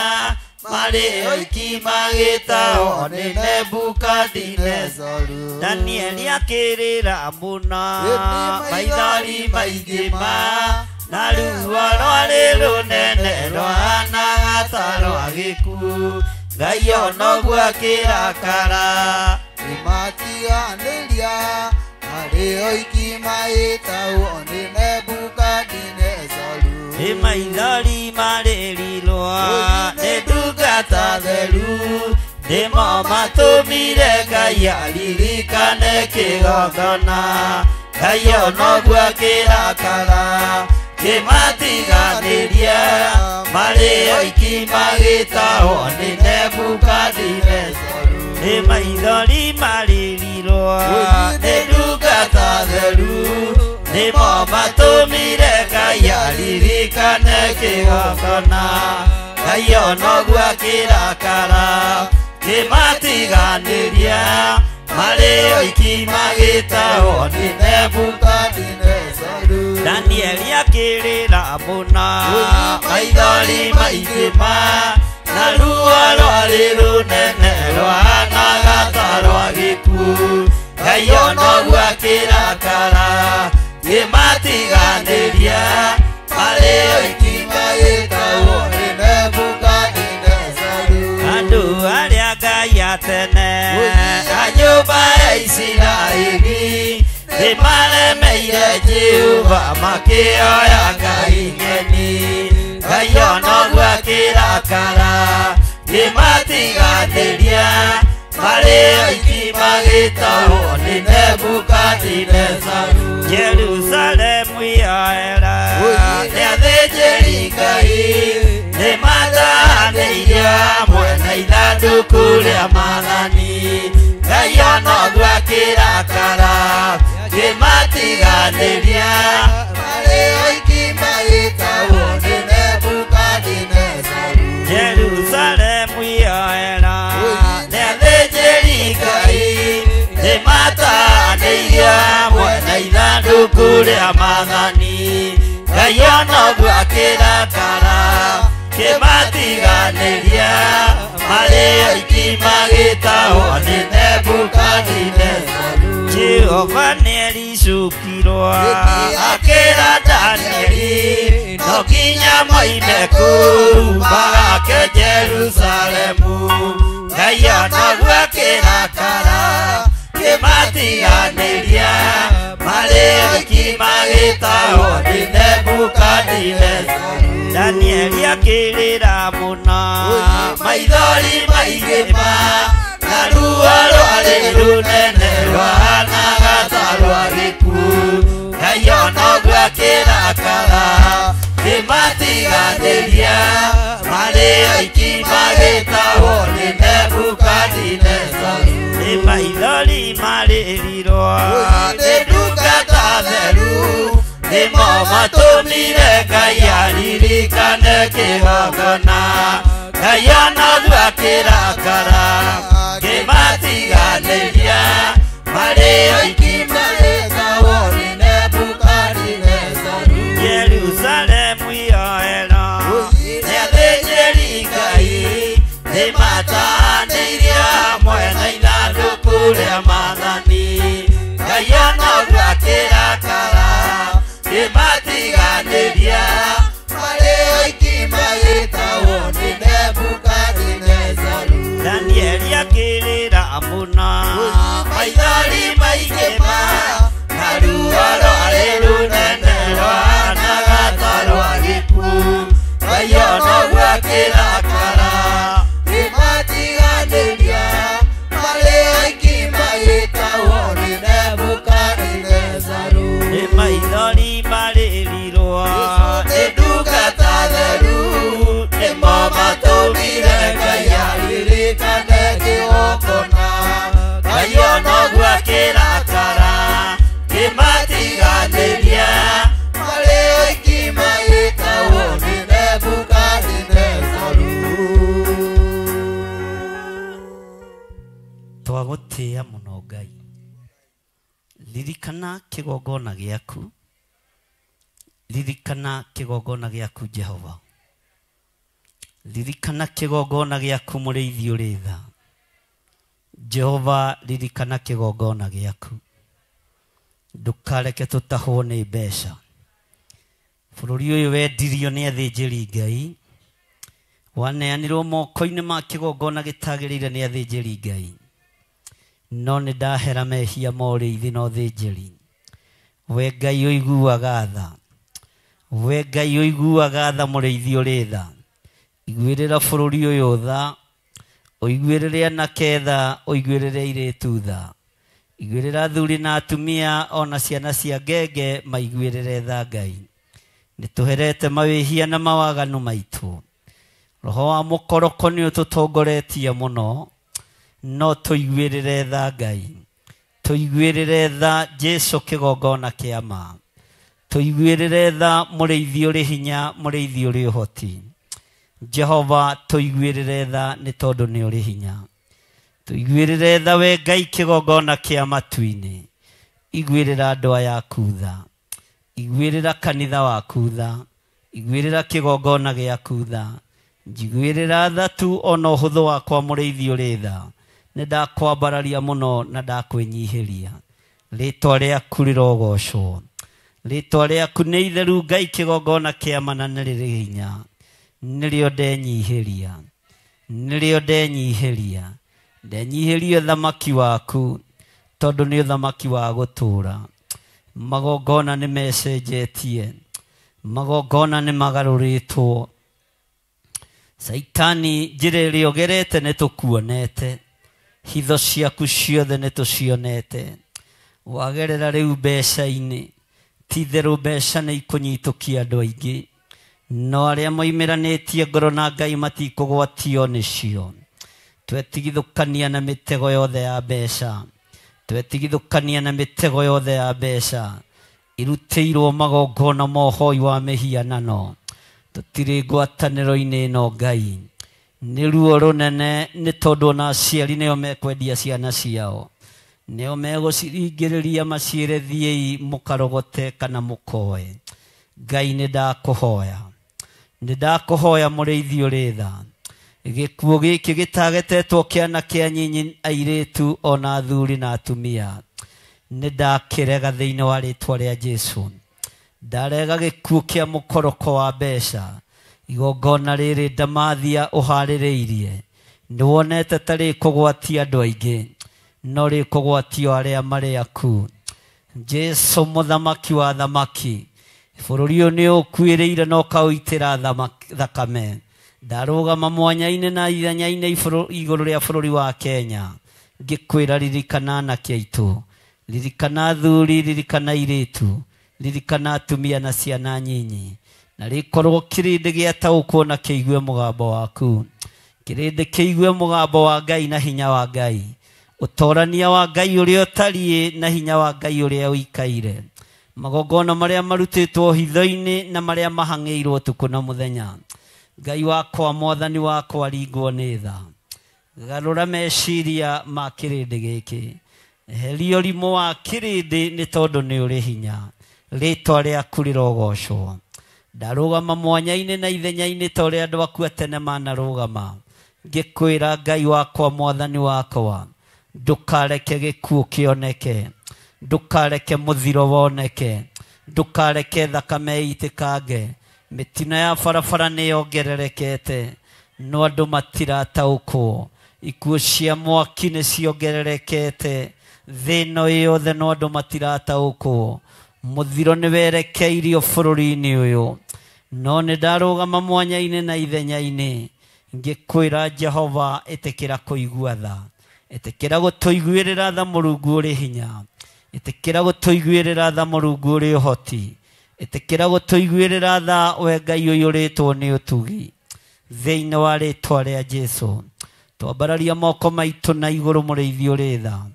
marĩ oiki magĩtahwo nĩ Nebukadinezaru. Danieli akĩrĩra mũno maithori maingĩ ma na ruo rwarĩ rũnene rwahanaga ta rwa gĩkuũ. Ngai onoguo akĩrakara kĩmatiganĩria marĩ oiki magĩtahwo nĩ Nebukadinezaru. Nĩ maithori marĩrirwo nĩ ndungata theru, nĩmo matũmire Ngai aririkane kĩgongona. Ngai onoguo akĩrakara kĩmatiganĩria marĩ oiki magĩtahwo nĩ Nebukadinezaru. Nĩ maithori marĩrirwo nĩ ndungata theru nĩmo matũmire Ngai aririkane kĩgongona Ngai onoguo akĩrakara kĩmatiganĩria marĩ oiki magĩtahwo nĩ Nebukadinezaru Danieli akĩrĩra mũno maithori maingĩ ma na ruo rwarĩ rũnene rwahanaga ta rwa gĩkuũ Ngai onoguo akĩrakara kĩmatiganĩria marĩ oiki magĩtahwo nĩ Nebukadinezaru Andũ arĩa Ngai a tene a nyũmba ya Isiraeli nĩmaremeire Jehova makĩoya ngai ng'eni Ngai onoguo akĩrakara kĩmatiganĩria marĩ oiki magĩtahwo nĩ Nebukadinezaru Jerusalemu yoera nĩ athĩnjĩri Ngai nĩmatahanĩirie hamwe na ithandũkũ rĩa maathani Ngai onoguo akĩrakara kĩmatiganĩria marĩ oiki magĩtahwo nĩ Nebukadinezaru Jerusalemu yoera nĩ athĩnjĩri Ngai nĩmatahanĩirie hamwe na ithandũkũ rĩa maathani Ngai onoguo akĩrakara kĩmatiganĩria marĩ oiki magĩtahwo nĩ Nebukadinezaru Jehova nĩericũkirwo akĩra Danieli no nginya moime kũu magake Jerusalemu Ngai onoguo akĩrakara kĩmatiganĩria marĩ oiki magĩtahwo nĩ Nebukadinezaru Danieli akĩrĩra mũno maithori maingĩ ma na ruo rwarĩ rũnene rwahanaga ta rwa gĩkuũ Ngai onoguo akĩrakara kĩmatiganĩria marĩ oiki magĩtahwo nĩ Nebukadinezaru Nĩ maithori marĩrirwo nĩ ndungata theru nĩmo matũmire Ngai aririkane kĩgongona Ngai onoguo akĩrakara kĩmatiganĩria marĩ oiki magĩtahwo nĩ Nebukadinezaru Jerusalemu yoera nĩ athĩnjĩri Ngai nĩmatahanĩirie hamwe na ithandũkũ rĩa maathani Ngai onoguo akĩrakara kĩmatiganĩria marĩ oiki magĩtahwo nĩ Nebukadinezaru Danieli akĩrĩra mũno maithori maingĩ ma na ruo rwarĩ rũnene rwahanaga ta rwa gĩkuũ Ngai onoguo akĩrakara kĩmatiganĩria marĩ oiki magĩtahwo nĩ Nebukadinezaru Nĩ maithori marĩrirwo nĩ ndungata theru nĩmo matũmire Ngai aririkane kĩgongona Ngai onoguo akĩrakara kĩmatiganĩria marĩ oiki magĩtahwo nĩ Nebukadinezaru Twagũtĩĩa mũno Ngai ririkana kĩgongona gĩaku ririkana kĩgongona gĩaku Jehova ririkana kĩgongona gĩaku mũrĩithi ũrĩ tha Jehova ririkana kĩgongona gĩaku ndũkareke tũtahwo nĩ mbeca bũrũri ũyũ wendirio nĩ athĩnjĩri Ngai waneanirwo moko-inĩ ma kĩgongona gĩtagĩrĩire nĩ athĩnjĩri Ngai no nĩ ndahera mehia ma ũrĩithi na ũthĩnjĩri we Ngai ũiguaga tha we Ngai ũiguaga tha mũrĩithi ũrĩ tha iguĩrĩra bũrũri ũyũ tha ũiguĩrĩre anake tha ũiguĩrĩre airĩtu tha iguĩrĩra athuri na atumia ona ciana cia ngenge maiguĩrĩre tha Ngai nĩ tũherete mawĩhia na mawaganu maitũ roho wa mũkoroko nĩ ũtũtongoretie mũno No tũiguĩrĩre tha Ngai, tũiguĩrĩre tha Jesu kĩgongona kĩa ma, tũiguĩrĩre tha mũrĩithi ũrĩ hinya, mũrĩithi ũrĩ ũhoti. Jehova tũiguĩrĩre tha nĩ tondũ nĩ ũrĩ hinya. Tũiguĩrĩre tha we Ngai kĩgongona kĩa matu-inĩ. Iguĩrĩra andũ aya aku tha, iguĩrĩra kanitha waku tha, iguĩrĩra kĩgongona gĩaku tha. Njiguĩrĩra tha tu ona ũhũthũ wakwa mũrĩithi ũrĩ tha. Nĩ ndakwambararia mũno na ndakwĩnyihĩria. Rĩtwa rĩaku rĩrogocwo. Rĩtwa rĩaku nĩ itheru Ngai kĩgongona kĩa ma na nĩ rĩrĩ hinya. Nĩrĩo ndenyihĩria, nĩrĩo ndenyihĩria. Ndenyihĩria ũthamaki waku tondũ nĩ ũthamaki wa gũtũũra. Magongona nĩ mecenjetie, magongona nĩ magarũrĩtwo. Caitani njĩra ĩrĩa ũgerete nĩ tũkuonete, hitho ciaku ciothe nĩ tũcionete. Wagerera rĩu mbeca-inĩ, ti itherũ mbeca nĩ ikũnyitũkia andũ aingĩ, no arĩa moimĩranĩtie ngoro na Ngai matikũgwatio nĩcio. Twetigithũkania na mĩtego yothe ya mbeca, twetigithũkania na mĩtego yothe ya mbeca irutĩirwo magongona ma ũhoi wa mĩhianano. Tũtirĩ ngwatanĩro-inĩ ĩno Ngai. Nĩ ruo rũnene nĩ tondũ ona aciari nĩo mekwendia ciana ciao, nĩo megũciringĩrĩria maciĩre thiĩi mũkarogote kana mũkoe. Ngai nĩ ndakũhoya, nĩ ndakũhoya mũrĩithi ũrĩ tha. Gĩkuũ gĩkĩ gĩtagetetwo kĩana kĩa nyinyi airĩtu ona athuri na atumia, nĩ ndakĩrega thĩinĩ wa rĩtwa rĩa Jesu. Ndarega gĩkuũ kĩa mũkoroko wa mbeca. Igongona rĩrĩ ndamathia ũharĩrĩirie, nĩ wonete ta rĩkũgwatia andũ aingĩ, no rĩkũgwatio arĩa marĩ aku. Jesu mũthamaki wa thamaki, bũrũri ũyũ nĩ ũkuĩrĩire na ũkaũitĩra thakame. Ndarũgama mwanya-inĩ na ithenya-inĩ igũrũ rĩa bũrũri wa Kenya, ngĩkwĩra ririkana anake aitũ, ririkana athuri, ririkana airĩtu, ririkana atumia na ciana nyinyi. Na rĩkorwo kĩrĩndĩ gĩataũkwo na kĩigue mũgambo waku, kĩrĩndĩ kĩigue mũgambo wa Ngai na hinya wa Ngai, ũtorania wa Ngai ũrĩa ũtariĩ na hinya wa Ngai ũrĩa ũikaire. Magongona marĩa marutĩtwo hitho-inĩ na marĩa mahang'ĩirwo ũtukũ na mũthenya. Ngai wakwa, mwathani wakwa, ringwo nĩ tha. Garũra meciria ma kĩrĩndĩ gĩkĩ, eheria ũrimũ wa kĩrĩndĩ nĩ tondũ nĩ ũrĩ hinya. Rĩtwa rĩaku rĩrogocwo. Ndarũgama mwanya-inĩ na ithenya-inĩ ta ũrĩa andũ aku a tene manarũgama, ngĩkwĩra Ngai wakwa, mwathani wakwa, ndũkareke gĩkuũ kĩoneke, ndũkareke mũthiro woneke, ndũkareke thakame ĩitĩkange. Mĩtino ya barabara nĩ yongererekete, no andũ matirataũkwo. Ikuũ cia mwaki nĩ ciongererekete thĩ ĩno yothe, no andũ matirataũkwo. Mũthiro nĩ werekeirio bũrũri-inĩ ũyũ, no nĩ ndarũgama mwanya-inĩ na ithenya-inĩ ngĩkwĩra Jehova, ĩtĩkĩra kũigua tha, ĩtĩkĩra gũtũiguĩrĩra tha Mũrungu ũrĩ hinya, ĩtĩkĩra gũtũiguĩrĩra tha Mũrungu ũrĩ ũhoti, ĩtĩkĩra gũtũiguĩrĩra tha we Ngai ũiyũrĩtwo nĩ ũtugi. Thĩinĩ wa rĩtwa rĩa Jesu twambararia moko maitũ na igũrũ mũrĩithi ũrĩ tha.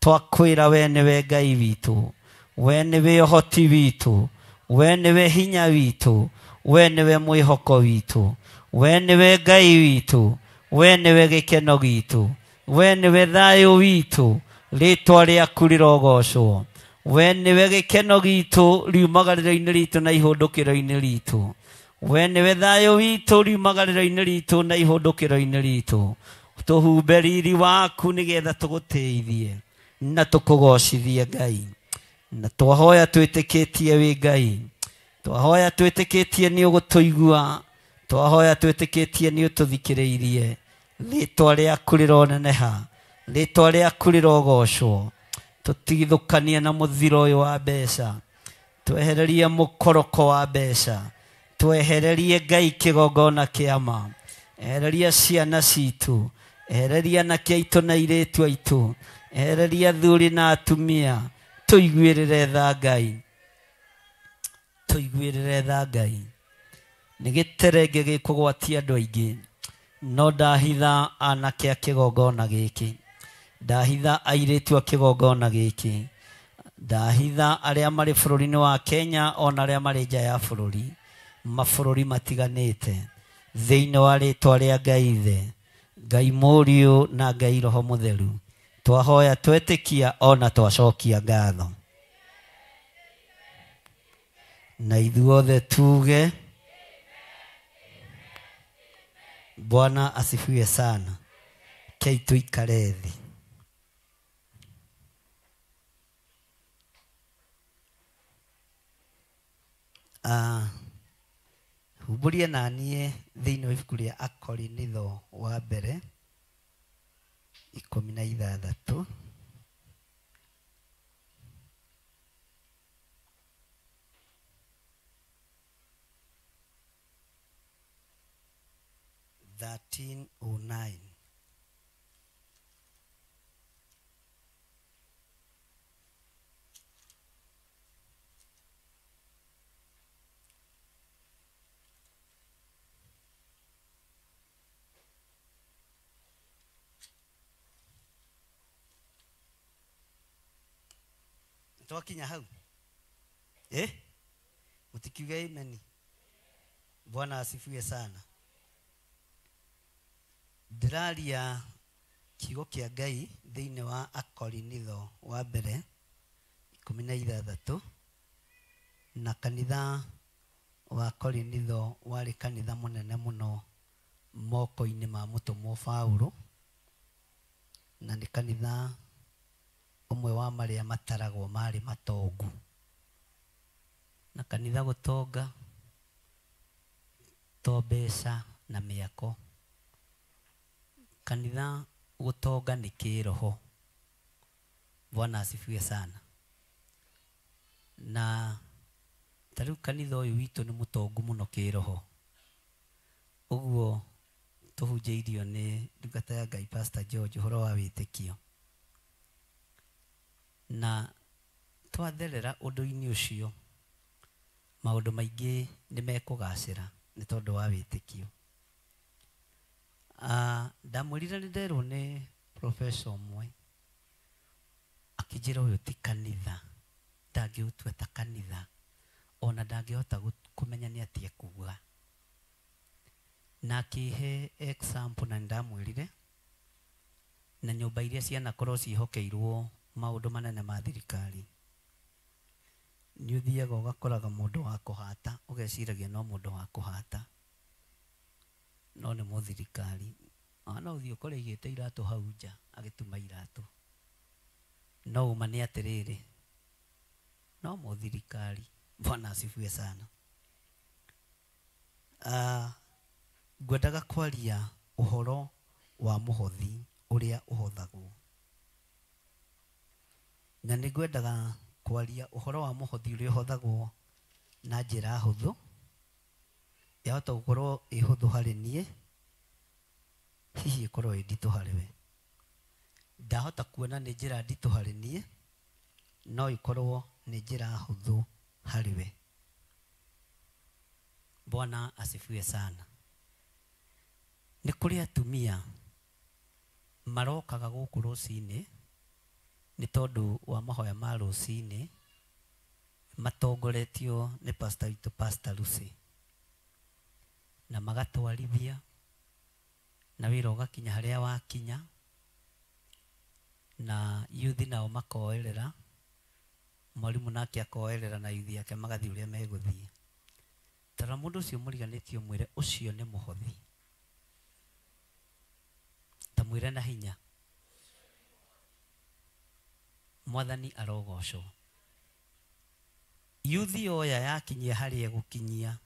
Twakwĩra we nĩwe Ngai witũ, we nĩwe ũhoti witũ, we nĩwe hinya witũ, we nĩwe mwĩhoko witũ, we nĩwe Ngai witũ, we nĩwe gĩkeno gitũ, we nĩwe thayũ witũ. Rĩtwa rĩaku rĩrogocwo. We nĩwe gĩkeno gitũ riumagarĩro-inĩ ritũ na ihũndũkĩro-inĩ ritũ. We nĩwe thayũ witũ riumagarĩro-inĩ ritũ na ihũndũkĩro-inĩ ritũ. Tũhumbe riri waku nĩgetha tũgũtĩithie na tũkũgocithie Ngai. Na twahoya twĩtĩkĩtie wĩ Ngai, twahoya twĩtĩkĩtie nĩ ũgũtũigua, twahoya twĩtĩkĩtie nĩ ũtũthikĩrĩirie. Rĩtwa rĩaku rĩroneneha, rĩtwa rĩaku rĩrogocwo. Tũtigithũkanie na mũthiro ũyũ wa mbeca, twehererie mũkoroko wa mbeca, twehererie Ngai kĩgongona kĩa ma, ehereria ciana citũ, ehereria anake aitũ na airĩtu aitũ, ehereria athuri na atumia. Tũiguĩrĩre tha Ngai, tũiguĩrĩre tha Ngai. Nĩ gĩterenge gĩkũgwatia andũ aingĩ, no ndahitha anake a kĩgongona gĩkĩ. Ndahitha airĩtu a kĩgongona gĩkĩ, ndahitha arĩa marĩ bũrũri-inĩ wa Kenya ona arĩa marĩ nja ya bũrũri, mabũrũri matiganĩte, thĩinĩ wa rĩtwa rĩa Ngai Ithe, Ngai Mũriũ na Ngai Roho Mũtheru, twahoya twetĩkia ona twacokia ngatho. Na ithuothe tuge Bwana asifiwe sana. Kei tuikare thĩ. Humbũrie na niĩ thĩinĩ wa ibuku rĩa Akorinitho wa mbere 16. 13:09. Twakinya hau mutikiuge amen. Bwana asifiwe sana. Ndĩraria kiugo kĩa Ngai thĩinĩ wa Akorinitho wa mbere 16, na kanitha wa Korinitho warĩ kanitha mũnene mũno moko-inĩ ma mũtũmwo Paulo, na nĩ kanitha ũmwe wa marĩa mataragwo marĩ matongu. Na kanitha gũtonga to mbeca na mĩako, kanitha gũtonga nĩ kĩroho. Bwana asifiwe sana. Na ta rĩu kanitha ũyũ witũ nĩ mũtongu mũno kĩroho, ũguo tũhunjĩirio nĩ ndungata ya Ngai Pastor George ũhoro wa wĩtĩkio. Na twatherera ũndũ-inĩ ũcio, maũndũ maingĩ nĩ mekũgacĩra nĩ tondũ wa wĩtĩkio. Ndamwĩrire nĩ nderwo nĩ professor ũmwe, akĩnjĩra ũyũ ti kanitha, ndangĩũtua ta kanitha, ona ndangĩhota kũmenya nĩ atĩa kuga. Na akĩhe example, na nĩndamwĩrire na nyũmba iria cianakorwo ciĩhokeirwo maũndũ manene ma thirikari, nĩ ũthiaga ũgakoraga mũndũ wa kũhata, ũgeciragia no mũndũ wa kũhata, no nĩ mũthirikari. No ũthiĩ ũkore aigĩte iratũ hau nja agĩtuma iratũ, no ũma nĩ atĩrĩrĩ, no mũthirikari. Bwana asifiwe sana. Ngwendaga kwaria ũhoro wa mũhothi ũrĩa ũhothagwo, na nĩ ngwendaga kwaria ũhoro wa mũhothi ũrĩa ũhothagwo na njĩra hũthũ. Yahota gũkorwo ĩ hũthũ harĩ niĩ, hihi ĩkorwo ĩ nditũ harĩ we. Ndahota kuona nĩ njĩra nditũ harĩ niĩ, no ĩkorwo nĩ njĩra hũthũ harĩ we. Bwana asifiwe sana. Nĩ kũrĩ atumia marokaga gũkũ rũcinĩ nĩ tondũ wa mahoya ma rũcinĩ, matongoretio nĩ pastor witũ Pastor Lucy, na magatwarithia na wĩra ũgakinya harĩa wakinya, na yuthi nao makoerera, mwarimu nake akoerera na yuthi yake magathiĩ ũrĩa megũthiĩ. Tara mũndũ ũcio mũriganĩtio mwĩre ũcio nĩ mũhothi, ta mwĩre na hinya, Mwathani arogocwo. Yuthi oya yakinyia harĩa ĩgũkinyia,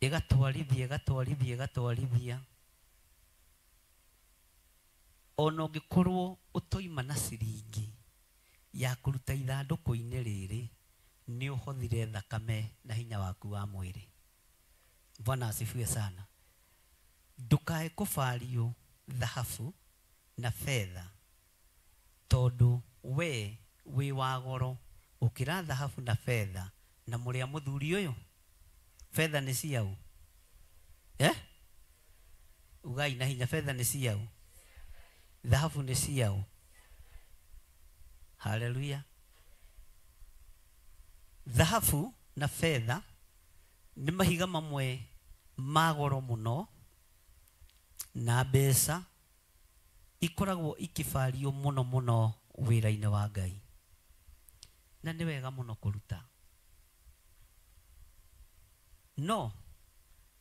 ĩgatwarithia ĩgatwarithia ĩgatwarithia, ona ũngĩkorwo ũtoima na ciringi ya kũruta ithandũkũ-inĩ rĩrĩ, nĩ ũhothire thakame na hinya waku wa mwĩrĩ. Bwana asifiwe sana. Ndũkae kũbario thahabu na fedha, tondũ we wĩ wa goro gũkĩra thahabu na fedha. Na mũrĩa mũthuri ũyũ, fedha nĩ ciaũ? Ugai na hinya, fedha nĩ ciaũ? Thahabu nĩ ciao. Haleluya. Thahabu na fedha nĩ mahiga mamwe ma goro mũno na mbeca ikoragwo ikibario mũno mũno wĩra-inĩ wa Ngai. Na nĩ wega mũno kũruta. No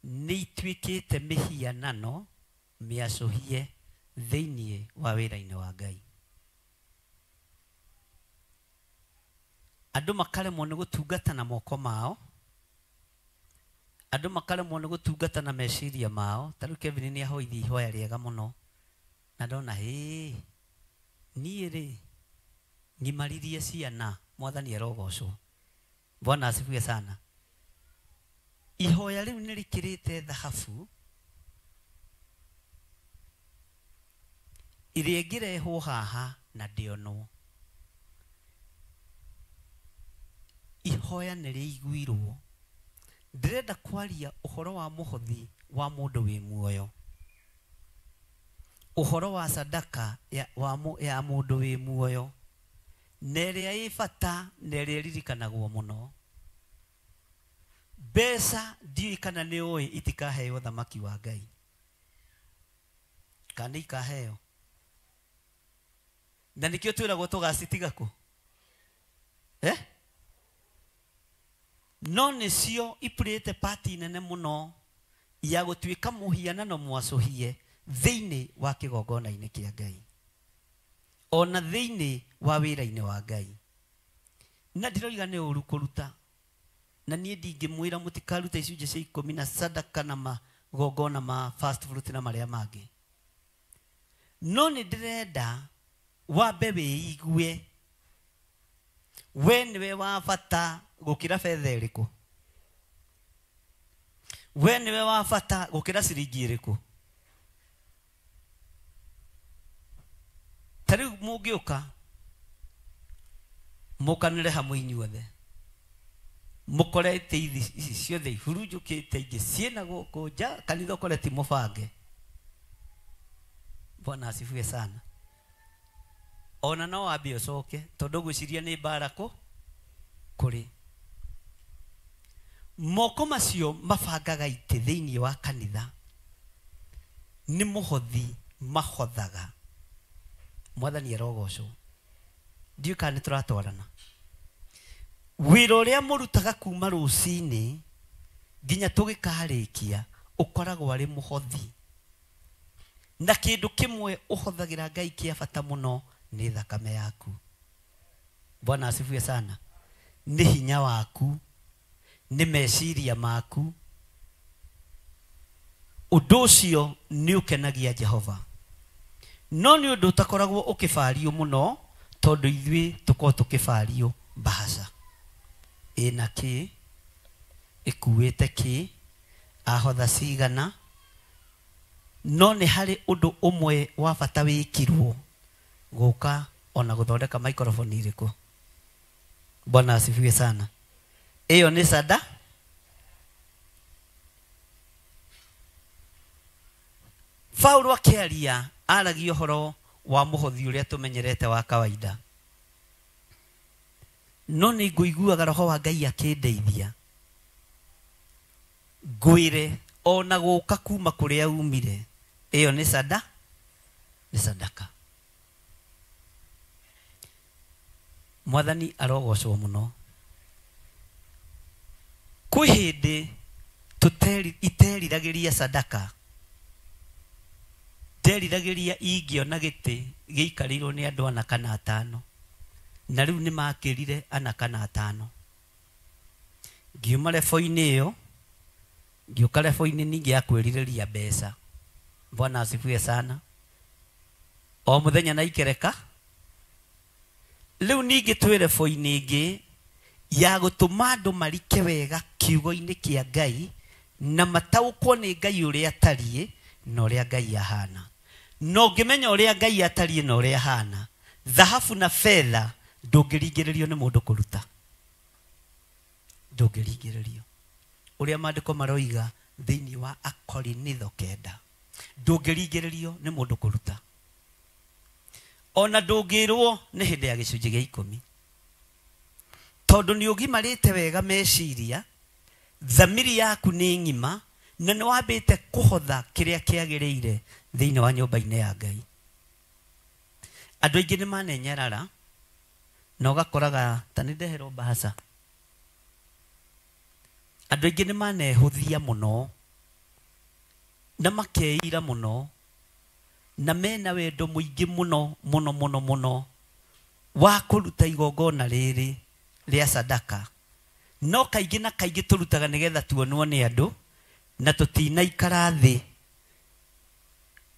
nĩ ituĩkĩte mĩhianano mĩacũhie thĩinĩ wa wĩra-inĩ wa Ngai. Andũ makaremwo nĩ gũtungata na moko mao, andũ makaremwo nĩ gũtungata na meciria mao. Ta rĩu Kevin nĩ ahoithia ihoya rĩega mũno na ndona hĩ niĩ rĩ ng'imaririe ciana. Mwathani arogocwo. Bwana asifiwe sana. Ihoya rĩu nĩ rĩkĩrĩte thahabu ĩrĩa ĩngĩrehwo haha na ndĩonwo. Ihoya nĩ rĩiguirwo. Ndĩrenda kwaria ũhoro wa mũhothi wa mũndũ wĩ muoyo, ũhoro wa sadaka ya mũndũ wĩ muoyo, na ĩrĩa ĩ bata na ĩrĩa ĩririkanagwo mũno. Mbeca ndiũĩ kana nĩ ũĩ itikaheo thamaki wa Ngai, kana ikaheo. Na nĩkĩo twĩragwo tũgacitiga kũ? No nĩcio ipurĩte pati nene mũno ya gũtuĩka mũhianano mwacũhie thĩinĩ wa kĩgongona-inĩ kĩa Ngai, ona thĩinĩ wa wĩra-inĩ wa Ngai. Na ndiroiga nĩ ũru kũruta, na niĩ ndingĩmwĩra mũtikaruta icunjĩ cia 10 na sadaka na magongona ma fast fruit na marĩa mangĩ. No nĩ ndĩrenda wambe wĩigue we nĩwe wa bata gũkĩra betha ĩrĩkũ, we nĩwe wa bata gũkĩra ciringi ĩrĩkũ. Ta rĩu mũngĩũka mũkanĩre hamwe inyuothe, mũkore itĩ ici ciothe ihurunjũkĩte, ingĩ ciĩna gũkũ nja, kanitha ũkore ti mũbange. Bwana asifiwe sana. Ona no wambe ũcoke tondũ ngwĩciria nĩ mbara kũ kũrĩ. Moko macio mabangaga itĩ thĩinĩ wa kanitha nĩ mũhothi mahothaga. Mwathani arogocwo. Ndiũĩ kana nĩ tũratwarana. Wĩra ũrĩa mũrutaga kuma rũcinĩ nginya tũgĩkarĩkia ũkoragwo arĩ mũhothi. Na kĩndũ kĩmwe ũhothagĩra Ngai kĩa bata mũno nĩ thakame yaku. Bwana asifiwe sana. Nĩ hinya waku, nĩ meciria maku. Ũndũ ũcio nĩ ũkenagia Jehova. No nĩ ũndũ ũtakoragwo ũkĩbario mũno tondũ ithuĩ tũkoragwo tũkĩbario mbahaca. Ĩna kĩ, ĩkuĩte kĩ, ahotha cigana. No nĩ harĩ ũndũ ũmwe wa bata wĩkirwo gũka ona gũthondeka microphone irĩkũ. Bwana asifiwe sana. Ĩyo nĩ sada. Paulo akĩaria aragia ũhoro wa mũhothi ũrĩa tũmenyerete wa kawaida. No nĩ ngũiguaga roho wa Ngai akĩndeithia ngwĩre ona gũka kuma kũrĩa umire, ĩyo nĩ sada, nĩ sadaka. Mwathani arogocwo mũno. Kwĩ hĩndĩ iteriragĩria sadaka, nderiragĩria ingĩona gĩtĩ gĩikarĩirwo nĩ andũ 4 kana 5, na rĩu nĩ makĩrire 4 kana 5. Ngiuma rebo-inĩ ĩyo ngĩũka rebo-inĩ ningĩ ya kwĩrirĩria mbeca. Bwana asifiwe sana. O mũthenya na ikereka. Rĩu ningĩ twĩ rebo-inĩ ĩngĩ ya gũtũma andũ marike wega kiugo-inĩ kĩa Ngai na mataũkwo nĩ Ngai ũrĩa atariĩ na ũrĩa Ngai ahana. Na ũngĩmenya ũrĩa Ngai atariĩ na ũrĩa ahana, thahabu na fedha ndũngĩringĩrĩrio nĩ mũndũ kũruta. Ndũngĩringĩrĩrio. Ũrĩa maandĩko maroiga thĩinĩ wa Akorinitho 9, ndũngĩringĩrĩrio nĩ mũndũ kũruta. Ona ndũngĩrwo nĩ hĩndĩ ya gĩcunjĩ gĩa 10. Tondũ nĩ ũgimarĩte wega meciria, thamiri yaku nĩ ng'ima, na nĩ wambĩte kũhotha kĩrĩa kĩagĩrĩire thĩinĩ wa nyũmba-inĩ ya Ngai. Andũ aingĩ nĩ manenyarara na ũgakoraga ta nĩ ndeherwo mbahaca. Andũ aingĩ nĩ manehũthia mũno na makeira mũno na mena wendo mũingĩ mũno mũno mũno mũno wa kũruta igongona rĩrĩ rĩa sadaka. No kaingĩ na kaingĩ tũrutaga nĩgetha tuonwo nĩ andũ na tũtinaikara thĩ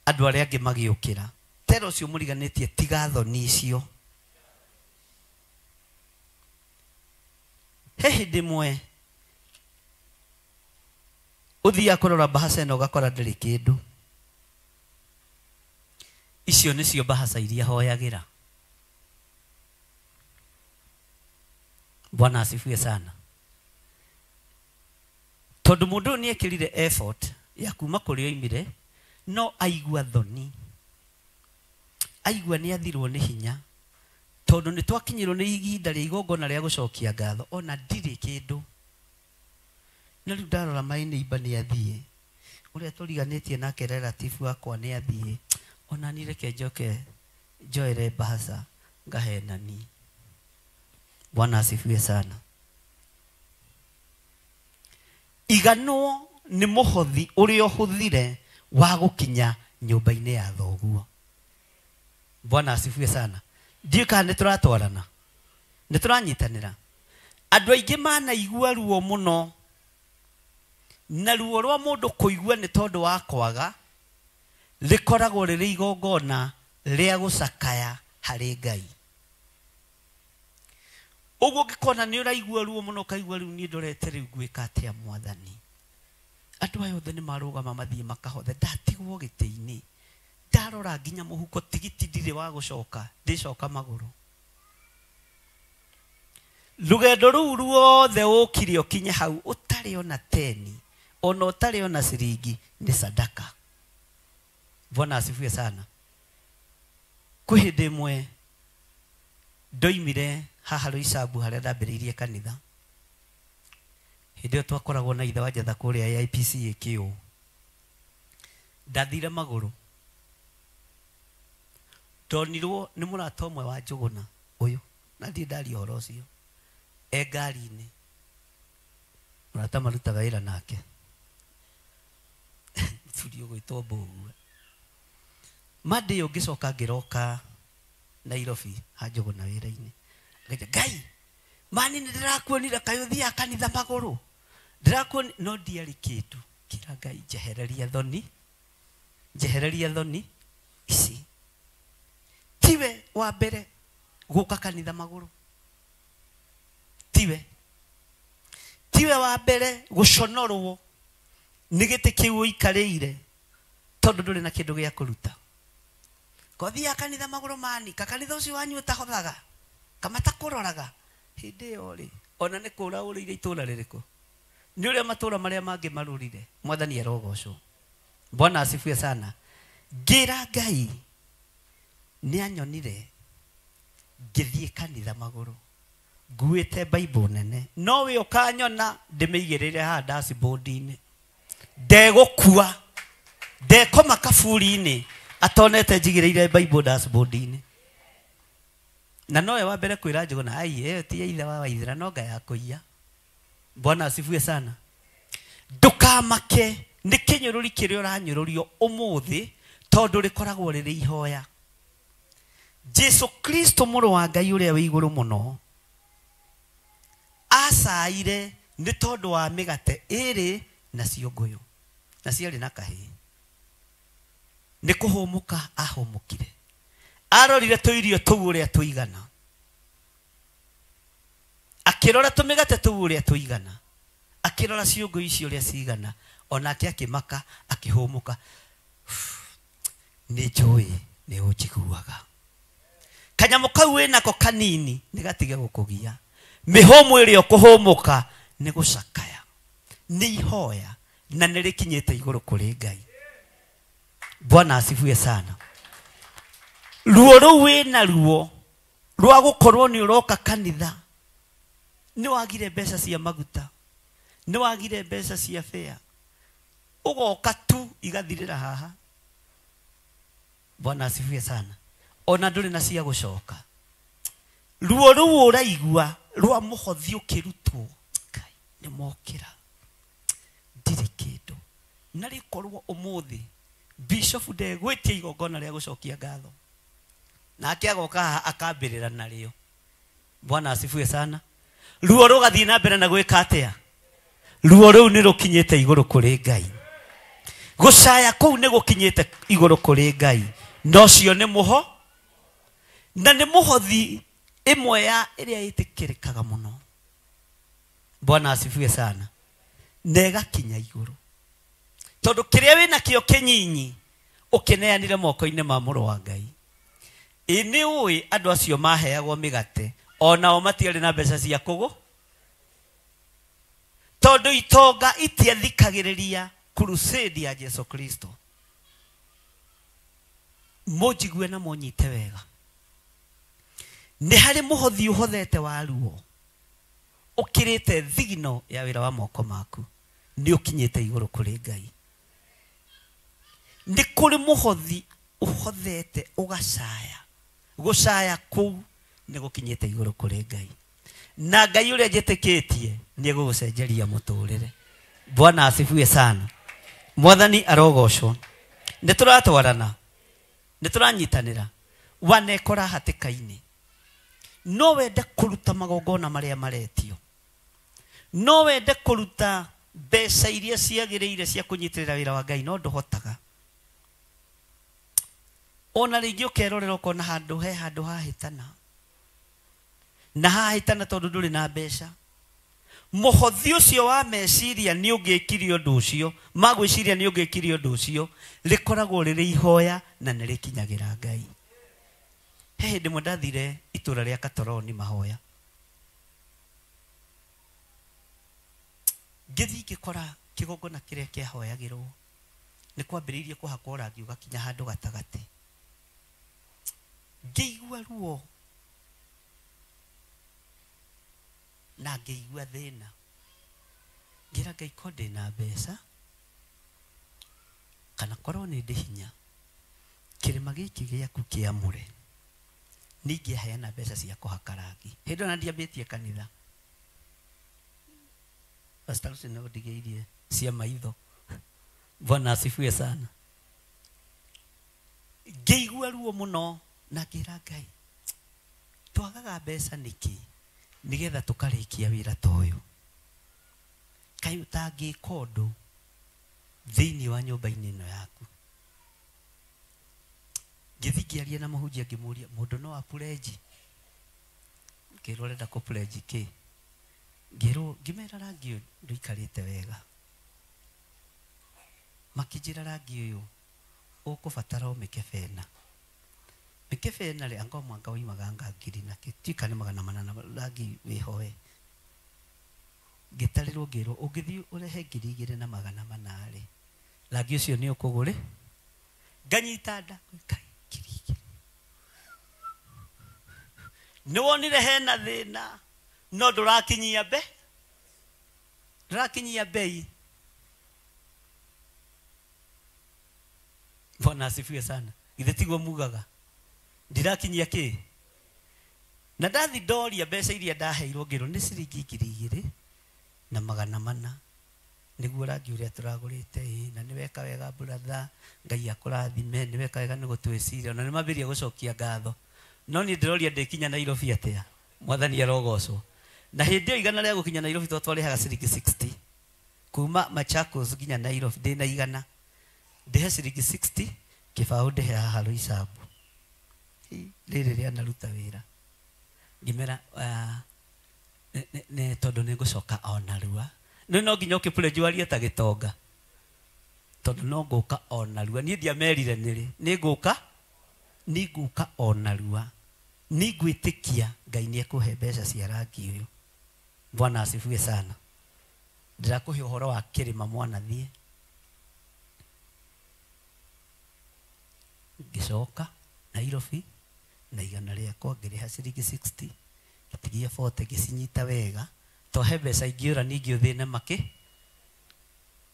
andũ arĩa angĩ magĩũkĩra. Tera ũcio mũriganĩtie tiga thoni icio. He hĩndĩ ĩmwe ũthiaga kũrora mbahaca ĩno ũgakora ndĩrĩ kĩndũ. Icio nĩcio mbahaca iria hoyagĩra. Bwana asifiwe sana. Tondũ mũndũ ũyũ nĩekĩrire effort ya kuma kũrĩa oimire, no aigua thoni, aigua nĩ athirwo nĩ hinya, tondũ nĩ twakinyĩrwo nĩ ihinda rĩa igongona rĩa gũcokia ngatho, ona ndirĩ kĩndũ. Na rĩu ndarora my neighbor nĩ athiĩ, ũrĩa tũriganĩtie nake relative wakwa nĩ athiĩ, ona niĩ reke njoke njoere mbahaca ngahenani. Bwana asifiwe sana. Iganwo nĩ mũhothi ũrĩa ũhũthire wa gũkinya nyũmba-inĩ ya thoguo. Bwana asifiwe sana. Ndiũĩ kana nĩ tũratwarana, nĩ tũranyitanĩra. Andũ aingĩ manaigua ruo mũno, na ruo rwa mũndũ kũigua nĩ tondũ wa kwaga rĩkoragwo rĩrĩ igongona rĩa gũcakaya harĩ Ngai. Ũguo ũngĩkona nĩ ũraigua ruo mũno, ũkaigua rĩu niĩ ndorete rĩu ngwĩka atĩa Mwathani. Andũ aya othe nĩ marũgama mathiĩ makahothe, ndatigwo gĩtĩ-inĩ, ndarora nginya mũhuko tigiti ndirĩ wa gũcoka, ndĩcoka magũrũ. Rũgendo rũu ruothe ũkire ũkinye hau ũtarĩ ona teni, ona ũtarĩ ona ciringi, nĩ sadaka. Bwana asifiwe sana. Kwĩ hĩndĩ ĩmwe ndoimire haha Roysambu harĩa ndambĩrĩirie kanitha. Hĩndĩ ĩyo twakoragwo na ithe wa Njatha kũrĩa AIPC AKO. Ndathire magũrũ. Ndonirwo nĩ mũrata ũmwe wa Njũgũna ũyũ, na ndirĩ ndaria ũhoro ũcio, e ngari-inĩ. Mũrata marutaga wĩra nake, mũthuri ũgwĩtwo Mbũgua. Monday ĩyo ngĩcoka ngĩroka Nairobi ha Njũgũna wĩra-inĩ. Ngaiga, Ngai, mani nĩ ndĩrakuonire kaĩ ũthiaga kanitha magũrũ. Ndĩrakuoni, no ndiarĩ kĩndũ. Kĩra Ngai, njehereria thoni, njehereria thoni ici. Tiwe wa mbere gũka kanitha magũrũ. Tiwe. Tiwe wa mbere gũconorwo nĩ gĩtĩ kĩu ũikarĩire tondũ ndũrĩ na kĩndũ gĩa kũruta. Kothiaga kanitha magũrũ mani, kakanitha ũcio wanyu ũtahothaga, kamatakũroraga. Hĩndĩ ĩyo rĩ, ona nĩ kũra ũrĩire itũũra rĩrĩkũ? Nĩ ũrĩa matũũra marĩa mangĩ marũrire. Mwathani arogocwo. Bwana asifiwe sana. Ngĩra Ngai nĩ anyonire ngĩthiĩ kanitha magũrũ nguĩte Bible nene, no we ũkanyona ndĩmĩigĩrĩre haha dashboard-inĩ, ndegũkua, ndekoma kaburi-inĩ atonete njigĩrĩire Bible dashboard-inĩ. Na nowe wa mbere kwĩra Njũgũna, ai ĩyo ti ya ithe wa Waithera, no nga ya kũiya. Bwana asifiwe sana. Ndũkamake nĩ kĩnyũrũri kĩrĩa ũranyũrũrio ũmũthĩ, tondũ rĩkoragwo rĩrĩ ihoya. Jesu Kristo mũrũ wa Ngai ũrĩa wĩ igũrũ mũno acaire nĩ tondũ wa mĩgate ĩrĩ na ciũngũyũ, na ciarĩ na kahĩĩ. Nĩ kũhũmũka ahũmũkire, arorire tũirio tũu ũrĩa tũigana, akĩrora tũmĩgate tũu ũrĩa tũigana, akĩrora ciũngũyũ icio ũrĩa cigana, onake akĩmaka, akĩhũmũka. Nĩ njũĩ nĩ ũnjiguaga. Kanyamũ kau wĩnako kanini nĩ gatige gũkũgia. Mĩhũmũ ĩrĩa ũkũhũmũka nĩ gũcakaya, nĩ ihoya, na nĩ rĩkinyĩte igũrũ kũrĩ Ngai. Bwana asifiwe sana. Ruo rũu wĩna ruo rwa gũkorwo nĩ ũroka kanitha, nĩ wagire mbeca cia maguta, nĩ wagire mbeca cia fare, ũgoka tu igathirĩra haha. Bwana asifiwe sana. Ona ndũrĩ na cia gũcoka. Ruo rũu ũraigua rwa mũhothi ũkĩrutwo, Ngai nĩ mokĩra, ndirĩ kĩndũ. Na rĩkorwo ũmũthĩ bishop ndegwĩtia igongona rĩa gũcokia ngatho, nake agoka haha akambĩrĩra narĩo. Bwana asifiwe sana. Ruo rũgathiĩ na mbere na gwĩka atĩa? Ruo rũu nĩ rũkinyĩte igũrũ kũrĩ Ngai. Gũcaya kũu nĩ gũkinyĩte igũrũ kũrĩ Ngai. Na ũcio nĩ mũho, na nĩ mũhothi ĩmwe ya ĩrĩa ĩtĩkĩrĩkaga mũno. Bwana asifiwe sana. Na ĩgakinya igũrũ, tondũ kĩrĩa wĩnakĩo kĩnyinyi ũkĩneanire moko-inĩ ma mũrũ wa Ngai. Ĩ nĩ ũĩ andũ acio maheagwo mĩgate onao matiarĩ na mbeca cia kũgũ, tondũ itonga itiathikagĩrĩria crusade ya Jesu Kristo. Mũnjigue na mũnyite wega. Nĩ harĩ mũhothi ũhothete wa ruo ũkĩrĩte thigino ya wĩra wa moko maku, nĩ ũkinyĩte igũrũ kũrĩ Ngai. Nĩ kũrĩ mũhothi ũhothete ũgacaya, gũcaya kũu nĩ gũkinyĩte igũrũ kũrĩ Ngai. Na Ngai ũrĩa njĩtĩkĩtie nĩ egũgũcenjeria mũtũrĩre. Bwana asifiwe sana. Mwathani arogocwo. Nĩ tũratwarana, nĩ tũranyitanĩra. Wanekora hatĩka-inĩ, no wende kũruta magongona marĩa maretio, no wende kũruta mbeca iria ciagĩrĩire cia kũnyitĩrĩra wĩra wa Ngai, no ndũhotaga. Ona rĩngĩ ũkerorera ũkona handũ he handũ hahĩtana, na hahĩtana tondũ ndũrĩ na mbeca. Mũhothi ũcio wa meciria nĩ ũngĩkire ũndũ ũcio, magwĩciria nĩ ũngĩkire ũndũ ũcio, rĩkoragwo rĩrĩ ihoya na nĩ rĩkinyagĩra Ngai. He hĩndĩ ĩmwe ndathire itũra rĩa Katoroni mahoya, ngĩthiĩ ngĩkora kĩgongona kĩrĩa kĩahoyagĩrwo nĩ kwambĩrĩirie kũhakwo rangi ũgakinya handũ gatagatĩ. Ngĩigua ruo na ngĩigua thĩna. Ngĩra Ngai, ko ndĩna mbeca kana korwo nĩ ndĩ hinya, kĩrĩma gĩkĩ gĩaku kĩamũre ningĩaheana mbeca cia kũhaka rangi. Hĩndĩ ĩyo na ndiambĩtie kanitha, Pastor ũcio nĩ ũndigĩirie cia maitho. Bwana asifiwe sana. Ngĩigua ruo mũno na ngĩra Ngai, twagaga mbeca nĩkĩ nĩgetha tũkarĩkia wĩra ta ũyũ? Kaĩ ũtangĩka ũndũ thĩinĩ wa nyũmba-inĩ ĩno yaku? Ngĩthiĩ ngĩaria na mũhunjia ngĩmũria, mũndũ no apurenji? Ngĩrwo ũrenda kũpurenji kĩ? Ngĩrwo, ngĩmera rangi ũyũ ndũikarĩte wega. Makĩnjĩra rangi ũyũ ũkũbatara o mĩkebe ĩna. Mĩkebe ĩna rĩ, anga mwanga woimaga anga ngiri na kĩ, ndiũĩ kana nĩ 400 na rangi wĩho. Ngĩtarĩrwo ngĩrwo ũngĩthiĩ ũrehe 2400 rĩ, rangi ũcio nĩ ũkũgũrĩ. Nganyita nda, Ngai, 2000. Nĩ wonire hena thĩna, no ndũrakinyia mbe, ndũrakinyia bei. Bwana asifiwe sana. Githĩ tiguo mugaga? Ndirakinyia kĩ? Na ndathi ndoria mbeca iria ndaheirwo ngĩrwo nĩ ciringi 2400 nĩguo rangi ũrĩa tũragũrĩte. Ĩ na nĩ weka wega brother, Ngai akũrathime, nĩ weka wega nĩ gũtwĩciria. Na nĩ mambĩrĩria gũcokia ngatho. No niĩ ndĩroria ndĩkinya Nairobi atĩa? Mwathani arogocwo. Na hĩndĩ ĩyo igana rĩa gũkinya Nairobi twarĩhaga ciringi 60 kuma Machakos nginya Nairobi, ndĩna igana ndĩhe ciringi 60, kĩbaũ ndĩhe haha Roysambu. Rĩrĩ rĩanaruta wĩra. Ngĩmera nĩ tondũ nĩ ngũcoka o narua. Nĩ no nginya ũkĩpledge warie ta gĩtonga, tondũ no ngũka o narua. Niĩ ndiamerire nĩrĩ, nĩ ngũka o narua. Nĩ ngwĩtĩkia Ngai nĩ ekũhe mbeca cia rangi ũyũ. Bwana asifiwe sana. Ndĩrakũhe ũhoro wa kĩrĩma mwanathiĩ. Ngĩcoka Nairobi Na igana rĩakwa ngĩrĩha ciringi 60 ngĩtigia 40 ngĩcinyita wega to he mbeca ingĩũra ningĩ ũthĩne makĩ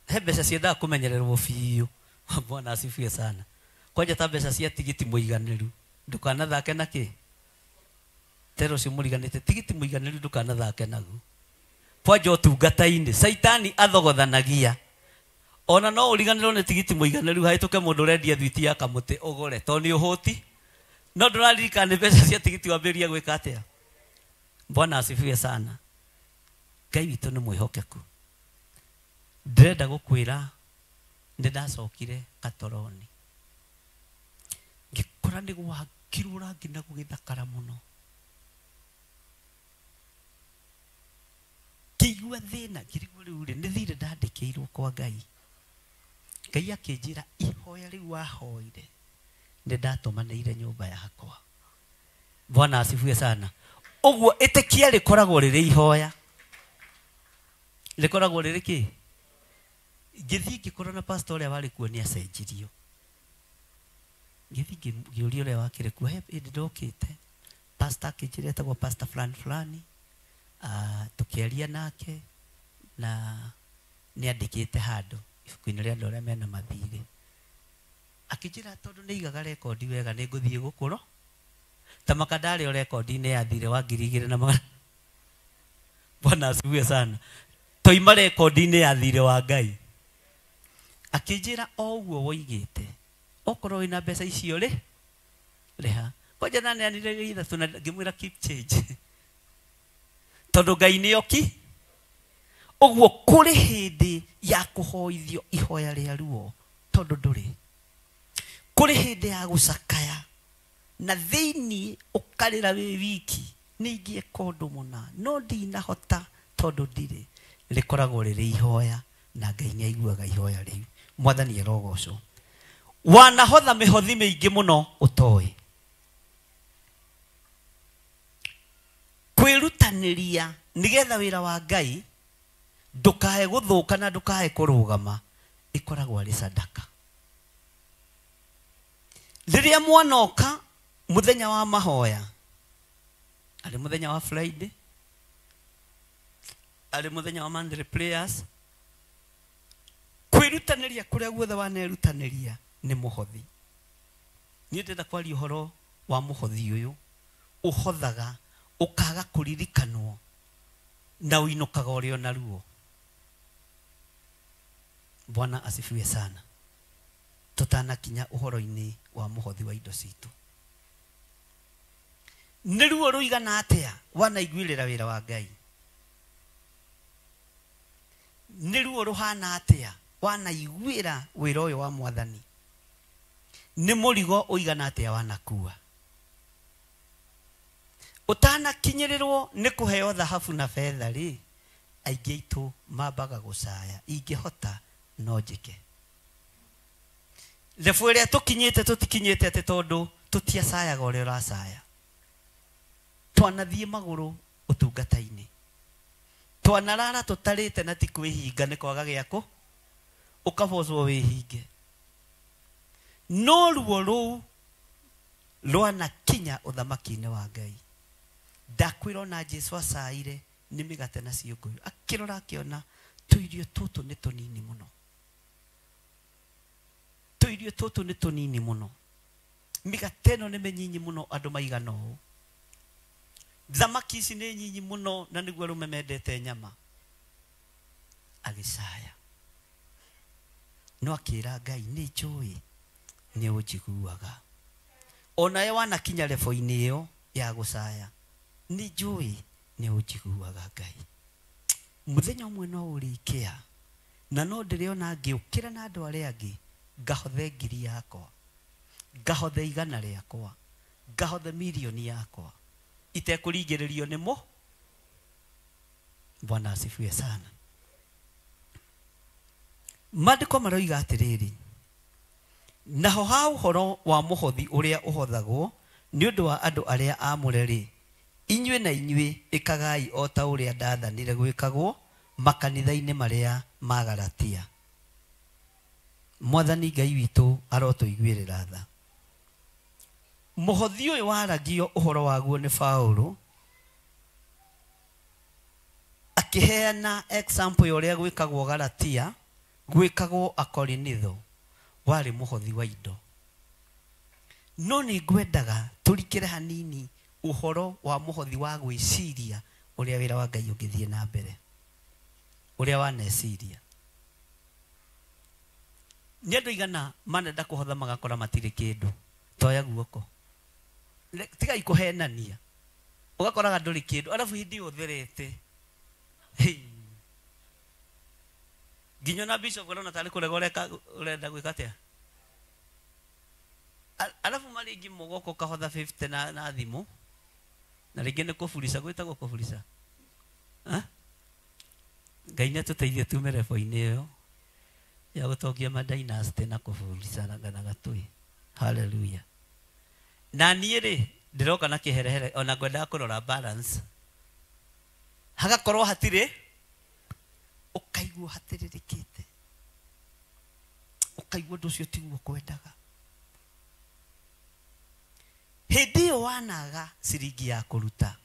he mbeca ciendaga kũmenyererwo biũ. Bwana asifiwe sana. Kwanja ta mbeca cia tigiti mũiganĩru ndũkanathake na kĩ tero ũcio mũriganĩte tigiti mũiganĩru ndũkanathake naguo. Kwanja ũtungata-inĩ caitani athogothanagia ona no ũriganĩrwo nĩ tigiti mũiganĩru haĩtũke mũndũ ũrendia thwiti ya kamũtĩ ũgũre tondũ nĩ ũhũti no ndũraririkana nĩ mbeca cia tigiti wambĩrĩria gwĩka atĩa. Bwana asifiwe sana. Ngai witũ nĩ mwĩhokeku. Ndĩrenda gũkwĩra nĩ ndacokire katoroni ngĩkora nĩ gwakirwo rangi na gũgĩthakara mũno ngĩigua thĩna ngĩrigwo rĩu rĩ nĩ thirĩ ndandĩkĩirwo kwa Ngai. Ngai akĩnjĩra ihoya rĩu wahoire nĩ ndatũmanĩire nyũmba yakwa. Bwana asifiwe sana. Ũguo ĩtĩkia rĩkoragwo rĩrĩ ihoya rĩkoragwo rĩrĩ kĩ ngĩthiĩ ngĩkora na pastor ũrĩa warĩ kuo nĩ acenjirio. Ngĩthiĩ ngĩũria ũrĩa wakĩrĩ kuo he hĩndĩ ndokĩte pastor akĩnjĩra etagwo pastor fulani fulani tũkĩaria nake na nĩ andĩkĩte handũ ibuku-inĩ rĩa andũ arĩa mena mathirĩ akĩnjĩra tondũ nĩ igaga rekondi wega nĩ ngũthiĩ gũkũrwo ta maka ndarĩ o rekondi-inĩ ya thirĩ wa 2000. Bwana asifiwe sana. Toima rekondi-inĩ ya thirĩ wa Ngai akĩnjĩra o ũguo woigĩte okorwo wĩna mbeca icio rĩ rĩha. Kwanja ndaneanire ithatũ na ngĩmwĩra keep change tondũ Ngai nĩ oki. Ũguo kũrĩ hĩndĩ ya kũhoithio ihoya rĩa ruo tondũ ndũrĩ kũrĩ hĩndĩ ya gũcakaya na thĩinĩ ũkarĩra wĩ wiki nĩ ingĩeka ũndũ mũna no ndinahota tondũ ndirĩ rĩkoragwo rĩrĩ ihoya na Ngai nĩ aiguaga ihoya rĩu. Mwathani arogocwo. Wanahotha mĩhothi mĩingĩ mũno ũtoĩ kwĩrutanĩria nĩgetha wĩra wa Ngai ndũkae gũthũka na ndũkae kũrũgama ĩkoragwo arĩ sadaka. Rĩrĩa mwanoka mũthenya wa mahoya arĩ mũthenya wa Friday arĩ mũthenya wa monthly prayers kwĩrutanĩria kũrĩa guothe wanerutanĩria nĩ mũhothi. Niĩ ndĩrenda kwaria ũhoro wa mũhothi ũyũ ũhothaga ũkaga kũririkanwo na ũinũkaga ũrĩ o naruo. Bwana asifiwe sana. Tũtanakinya ũhoro-inĩ wa mũhothi wa indo citũ nĩ ruo rũigana atĩa wanaiguĩrĩra wĩra wa Ngai nĩ ruo rũhana atĩa wanaiguĩra wĩra ũyũ wa Mwathani nĩ mũrigo ũigana atĩa wanakua ũtanakinyĩrĩrwo nĩ kũheo thahabu na betha rĩ aingĩ aitũ mambaga gũcaya ingĩhota no njĩke. Lebu ĩrĩa tũkinyĩte tũtikinyĩte atĩ tondũ tũtiacayaga ũrĩa ũracaya. Twanathiĩ magũrũ ũtungata-inĩ twanarara tũtarĩte na ti kwĩhinga nĩ kwaga gĩakũ ũkabocwo wĩhinge no ruo rũu rwanakinya ũthamaki-inĩ wa Ngai. Ndakwĩra ona Jesũ acaire nĩ mĩgate na ciũngũyũ akĩrora akĩona tũirio tũtũ nĩ tũnini mũno tũirio tũtũ nĩ tũnini mũno mĩgate ĩno nĩ mĩnyinyi mũno andũ maigana ũũ thamaki ici nĩ nyinyi mũno na nĩguo arũme mendete nyama. Agĩcaya no akĩra Ngai nĩ njũĩ nĩ ũnjiguaga. Onawe wanakinya lebo-inĩ ĩyo ya gũcaya nĩ njũĩ nĩ ũnjiguaga Ngai. Mũthenya ũmwe no ũrĩkĩa na no ndĩrĩona ngĩũkĩra na andũ arĩa angĩ ngahothe ngiri yakwa ngahothe igana rĩakwa ngahothe mirioni yakwa itekũringĩrĩrio nĩ mo. Bwana asifiwe sana. Maandĩko maroiga atĩrĩrĩ naho ha ũhoro wa mũhothi ũrĩa ũhothagwo nĩ ũndũ wa andũ arĩa aamũre rĩ inyuĩ na inyuĩ ĩkagai o ta ũrĩa ndathanire gwĩkagwo makanitha-inĩ marĩa ma Galatia. Mwathani Ngai witũ arotũiguĩrĩra tha. Mũhothi ũyũ waragio ũhoro waguo nĩ Paũlũ akĩheana example ya ũrĩa gwĩkagwo Galatia, gwĩkagwo Akorinitho, warĩ mũhothi wa indo. No nĩ ngwendaga tũrikĩre hanini ũhoro wa mũhothi wa gwĩciria ũrĩa wĩra wa Ngai ũngĩthiĩ na mbere, ũrĩa waneciria. Nĩ andũ aigana manenda kũhotha magakora matirĩ kĩndũ, toya guoko. Tigai kũhenania, ũgakoraga ndũrĩ kĩndũ arabu hĩndĩ ĩyo ũtherete. Nginya ona bishop arona tarĩ kũrega ũrenda gwĩka atĩa. Arabu marĩ mũgoka ũkahotha 50 na thimũ, na rĩngĩ nĩ kũburica, gwĩtagwo kũburica. Ngai nĩ atũteithie tume rebo-inĩ ĩyo ya gũtongia ma dynasty na kũburica na gatũĩ. Hallelujah. Na niĩ rĩ ndĩroka na kĩherehere ona ngwendaga kũrora balance, hagakorwo hatirĩ, ũkaigua hatĩrĩrĩkĩte, ũkaigua ũndũ ũcio tiguo kwendaga. Hĩndĩ ĩyo wanaga ciringi ya kũruta,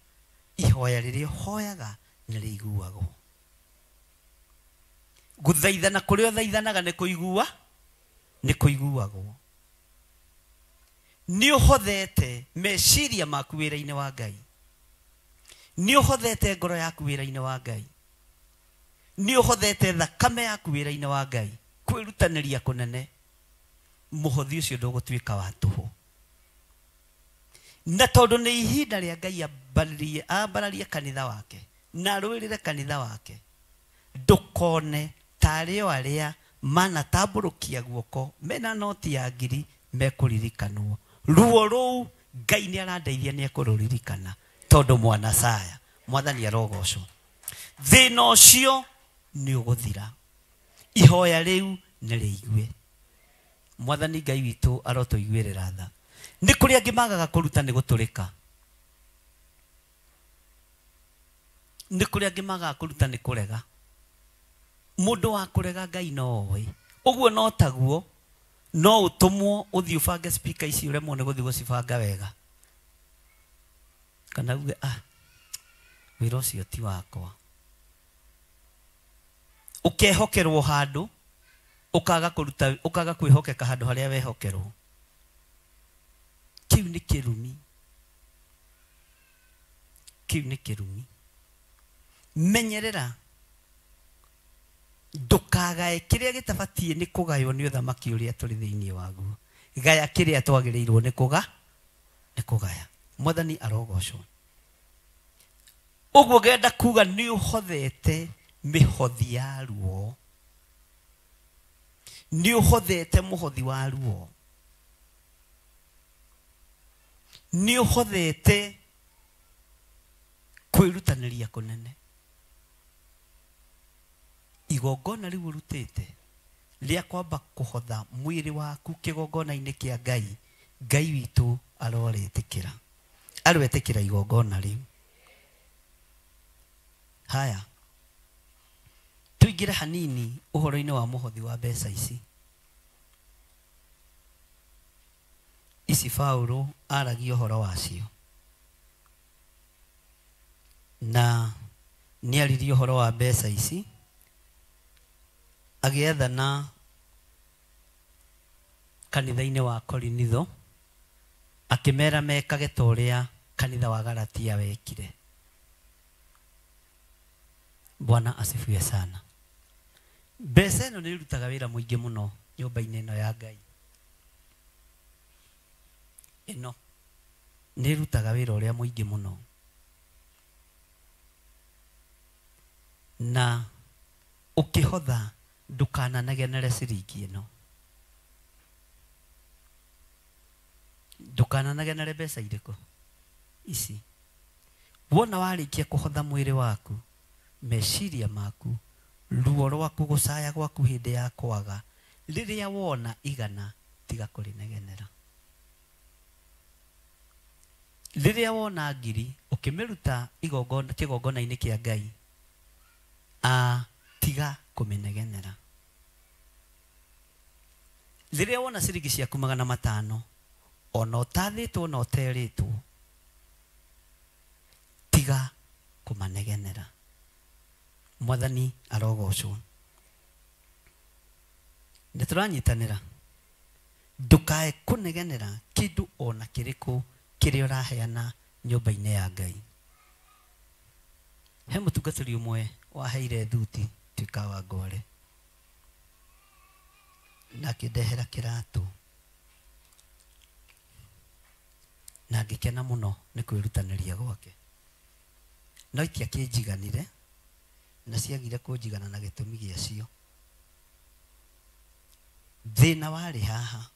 ihoya rĩrĩa ũhoyaga nĩ rĩiguagwo. Gũthaithana kũrĩa ũthaithanaga nĩ kũigua, nĩ kũiguagwo. Nĩ ũhothete meciria maku wĩra-inĩ wa Ngai, nĩ ũhothete ngoro yaku wĩra-inĩ wa Ngai, nĩ ũhothete thakame yaku wĩra-inĩ wa Ngai, kwĩrutanĩria kũnene, mũhothi ũcio ndũgũtuĩka wa tũhũ. Na tondũ nĩ ihinda rĩa Ngai ambararie kanitha wake na arũĩrĩre kanitha wake, ndũkone tarĩ o arĩa manatambũrũkia guoko mena noti ya ngiri mekũririkanwo. Ruo rũu Ngai nĩ arandeithia nĩ ekũrũririkana, tondũ mwana saya Mwathani arogocwo. Thĩna ũcio nĩ ũgũthira, ihoya rĩu nĩ rĩigue. Mwathani Ngai witũ arotũiguĩrĩra tha. Nĩ kũrĩ angĩ magaga kũruta nĩ gũtũrĩka, nĩ kũrĩ angĩ magaga kũruta nĩ kũrega. Mũndũ wa kũrega Ngai no oĩ. Ũguo no taguo no ũtũmwo ũthiĩ ũbange speaker ici ũremwo nĩ gũthiĩ gũcibanga wega, kana uge wĩra ũcio ti wakwa. Ũkehokerwo handũ ũkaga kũruta, ũkaga kwĩhokeka handũ harĩa wehokerwo. Kĩu nĩ kĩrumi, kĩu nĩ kĩrumi. Menyerera ndũkagae kĩrĩa gĩtabatiĩ nĩ kũgaywo nĩ ũthamaki ũrĩa tũrĩ thĩinĩ waguo. Gaya kĩrĩa twagĩrĩirwo nĩ kũgaya. Mwathani arogocwo. Ũguo ngenda kuga nĩ ũhothete mĩhothi ya ruo, nĩ ũhothete mũhothi wa ruo, nĩ ũhothete kwĩrutanĩria kũnene. Igongona rĩu ũrutĩte rĩa kwamba kũhotha mwĩrĩ waku kĩgongona-inĩ kĩa Ngai, Ngai witũ arorĩtĩkĩra, arwetĩkĩra igongona rĩu. Haya, tũingĩre hanini ũhoro-inĩ wa mũhothi wa mbeca ici. Ici Paũlũ aragia ũhoro wacio, na nĩaririe ũhoro wa mbeca ici agĩathana kanitha-inĩ wa Korinitho, akĩmera mekage ta ũrĩa kanitha wa Galatia wekire. Bwana asifiwe sana. Mbeca ĩno nĩ ĩrutaga wĩra mũingĩ mũno nyũmba-inĩ ĩno ya Ngai. Ĩno nĩ ĩrutaga wĩra ũrĩa mũingĩ mũno, na ũkĩhotha ndũkananagenere ciringi ĩno, ndũkananagenere mbeca irĩkũ ici. Wona warĩkia kũhotha mwĩrĩ waku, meciria maku, ruo rwaku, gũcaya gwaku hĩndĩ ya kwaga, rĩrĩa wona igana tiga kũrĩnegenera. Rĩrĩa wona ngiri ũkĩmĩruta igongona kĩgongona-inĩ kĩa Ngai, tiga kũmĩnegenera. Rĩrĩa wona ciringi ciaku 500 Ona ũtathĩtwo na ũterĩtwo, tiga kũmanegenera. Mwathani arogocwo. Nĩ tũranyitanĩra. Ndũkae kũnegenera kĩndũ ona kĩrĩkũ kĩrĩa ũraheana nyũmba-inĩ ya Ngai. He mũtungatĩri ũmwe waheire thuti tuĩka wa ngware, na akĩndehera kĩratũ, na ngĩkena mũno nĩ kwĩrutanĩria gwake, no itiakĩnjiganire na ciagire kũnjigana na gĩtũmi gĩacio. Thĩna warĩ haha,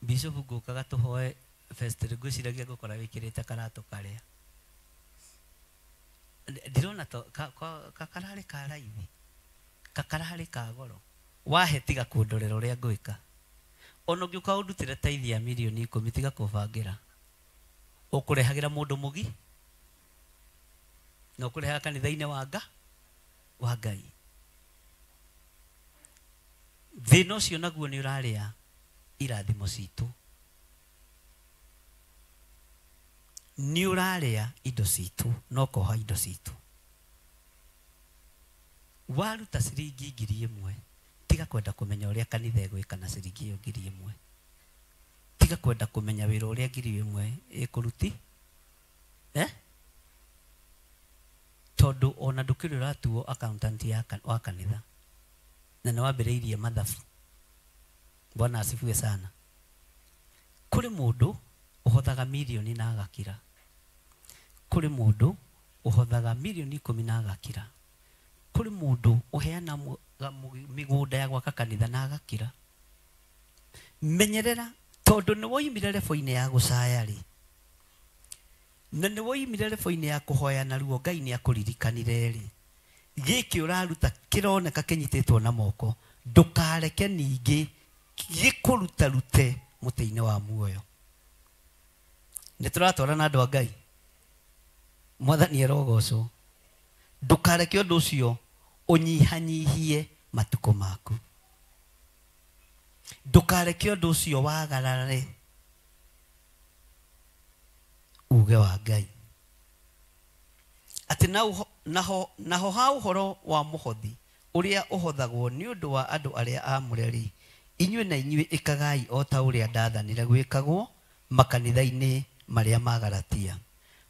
Bishop ngũkaga tũhoe fest, ngwĩciragia ngũkora wĩkĩrĩte karatũ karĩa ndirona to kakararĩ ka raithi, kakararĩ ka goro. Wahe tiga kũndorera ũrĩa ngwĩka. Ona ũngĩũka ũndutĩre taithi ya mirioni 10 tiga kũbangĩra. Ũkũrehagĩra mũndũ mũgi na ũkũrehaga kanitha-inĩ wa Ngai. Thĩna ũcio naguo nĩ ũrarĩa irathimo citũ, nĩ ũrarĩa indo citũ na ũkoha indo citũ. Waruta ciringi 1000, tiga kwenda kũmenya ũrĩa kanitha ĩgwĩka na ciringi ĩyo 1000. Tiga kwenda kũmenya wĩra ũrĩa 1000 ĩkũruti, tondũ ona ndũkĩrĩ ũratuo accountant wa kanitha na nĩ wambĩrĩirie mathabu. Bwana asifiwe sana. Kũrĩ mũndũ ũhothaga mirioni na agakira, kũrĩ mũndũ ũhothaga mirioni 10 na agakira, kũrĩ mũndũ ũheana mĩgũnda ya gwaka kanitha na agakira. Menyerera, tondũ nĩ woimire rebo-inĩ ya gũcaya rĩ, na nĩ woimire rebo-inĩ ya kũhoya na ruo, Ngai nĩ akũririkanire rĩ, gĩkĩ ũraruta kĩroneka kĩnyitĩtwo na moko, ndũkareke ningĩ gĩkũrutarute mũtĩ-inĩ wa muoyo. Nĩ tũratwarana andũ a Ngai. Mwathani arogocwo. Ndũkareke ũndũ ũcio ũnyihanyihie matukũ maku. Ndũkareke ũndũ ũcio wagarare uge wa Ngai. Atĩ naho ha ũhoro wa mũhothi ũrĩa ũhothagwo nĩ ũndũ wa andũ arĩa aamũre rĩ, inyuĩ na inyuĩ ĩkagai o ta ũrĩa ndathanire gwĩkagwo makanitha-inĩ marĩa ma Galatia.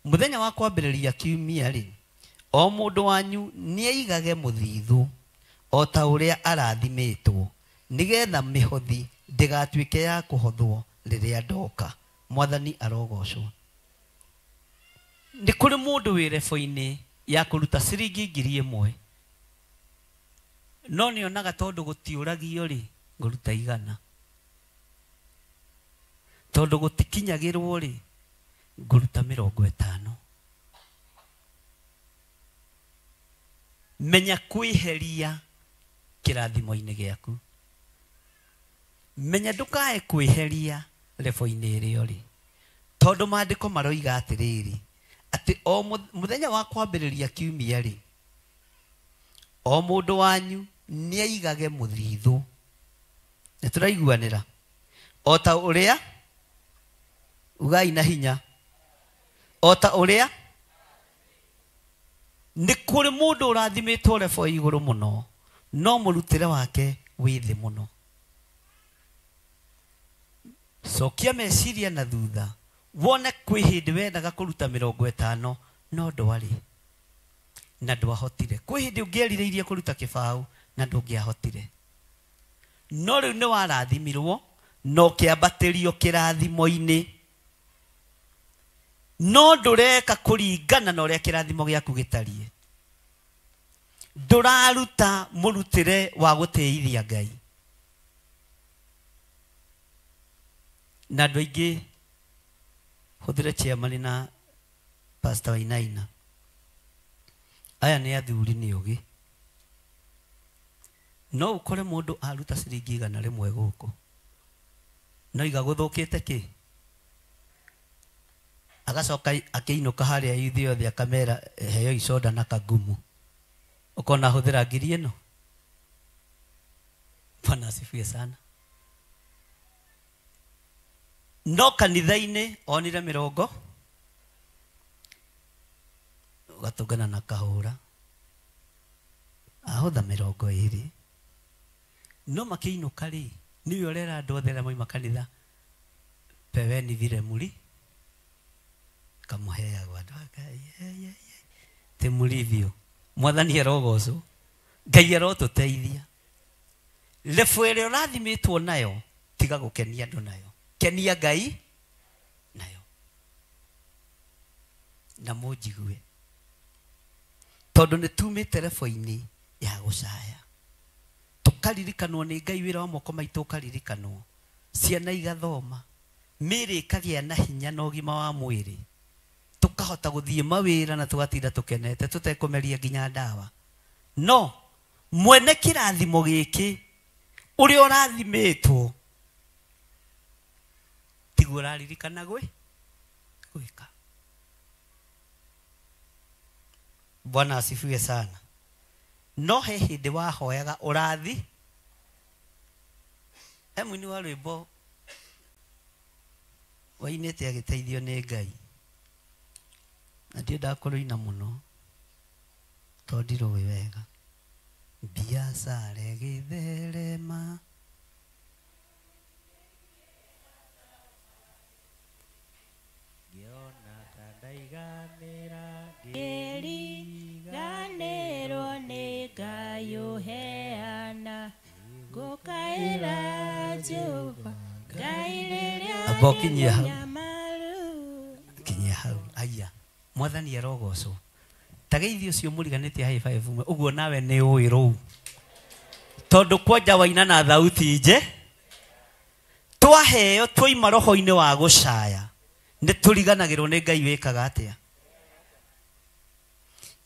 Mũthenya wa kwambĩrĩria kiumia rĩ, o mũndũ wanyu nĩaigage mũthithũ o ta ũrĩa arathimĩtwo, nĩgetha mĩhothi ndĩgatuĩke ya kũhothwo rĩrĩa ndoka. Mwathani arogocwo. Nĩ kũrĩ mũndũ wĩ rebo-inĩ ya kũruta ciringi 1000, no nĩonaga tondũ gũtiũragio rĩ, ngũruta 100, tondũ gũtikinyagĩrwo rĩ, ngũruta 50. Menya kwĩheria kĩrathimo-inĩ gĩaku. Menya ndũkae kwĩheria rebo-inĩ ĩrĩa ũrĩ, tondũ maandĩko maroiga atĩrĩrĩ, atĩ o mũthenya wa kwambĩrĩria kiumia rĩ, o mũndũ wanyu nĩaigage mũthithũ. Nĩ tũraiguanĩra? O ta ũrĩa ugai na hinya, o ta ũrĩa nĩ kũrĩ mũndũ ũrathimĩtwo rebo igũrũ mũno, no mũrutĩre wake wĩ thĩ mũno. Cokia meciria na thutha, wone kwĩ hĩndĩ wendaga kũruta 50 no ndwarĩ na ndwahotire. Kwĩ hĩndĩ ũngĩerirĩirie kũruta kĩbaũ na ndũngĩahotire, no rĩu nĩ warathimirwo na ũkĩambatĩrio kĩrathimo-inĩ, no ndũreka kũringana na ũrĩa kĩrathimo gĩaku gĩtariĩ. Ndũraruta mũrutĩre wa gũtĩithia Ngai. Na andũ aingĩ, hũthĩre chairman na Pastor Wainaina, aya nĩ athuri nĩ ũgĩ. No ũkore mũndũ aruta ciringi 100 gũkũ, no iga gũthũkĩte kĩ, agacoka akĩinũka harĩa ithuĩ othe akamera heo icoda na kagumu, ũkona hũthĩra ngiri ĩno. Bwana asifiwe sana. No kanitha-inĩ onire mĩrongo ũgatũngana na kahũra ahotha 20 no makĩinũka rĩ nĩwe ũrera andũ othe arĩa moima kanitha peweni vile muri kamũheagwo andũ ti mũrithio. Mwathani arogocwo, Ngai arotũteithia. Lebu ĩrĩa ũrathimĩtwo nayo tiga gũkenia andũ nayo, kenia Ngai nayo. Na mũnjigue tondũ nĩ tumĩte lebo-inĩ ya gũcaya tũkaririkanwo nĩ Ngai, wĩra wa moko maitũ ũkaririkanwo, ciana igathoma, mĩĩrĩ ĩkagĩa na hinya na ũgima wa mwĩrĩ, tukahota gũthiĩ mawĩra na tũgatinda tũkenete tũtekũmeria nginya ndawa. No mwene kĩrathimo gĩkĩ ũrĩa ũrathimĩtwo tiguo ũraririkana gwĩka. Bwana asifiwe sana. No he hĩndĩ wahoyaga ũrathi he mũini wa rwĩmbo wainĩte agĩteithio nĩ Ngai, na ndiendaga kũrũina mũno tondũ ndirũĩ wega. Biacara ĩgĩtherema ngĩona ta ndaiganĩra ngĩriganĩrwo nĩ Ngai ũheana ngũkaĩra Jehova Ngai rĩrĩa amba ũkinyie hau, kinyia hau. Aya, Mwathani arogocwo. Ta geithio ũcio mũriganĩtie high five ũguo nawe nĩ ũĩ rũu, tondũ kwanja waina na thauti nje twaheo twaima roho-inĩ wa gũcaya nĩ tũriganagĩrwo nĩ Ngai wĩkaga atĩa,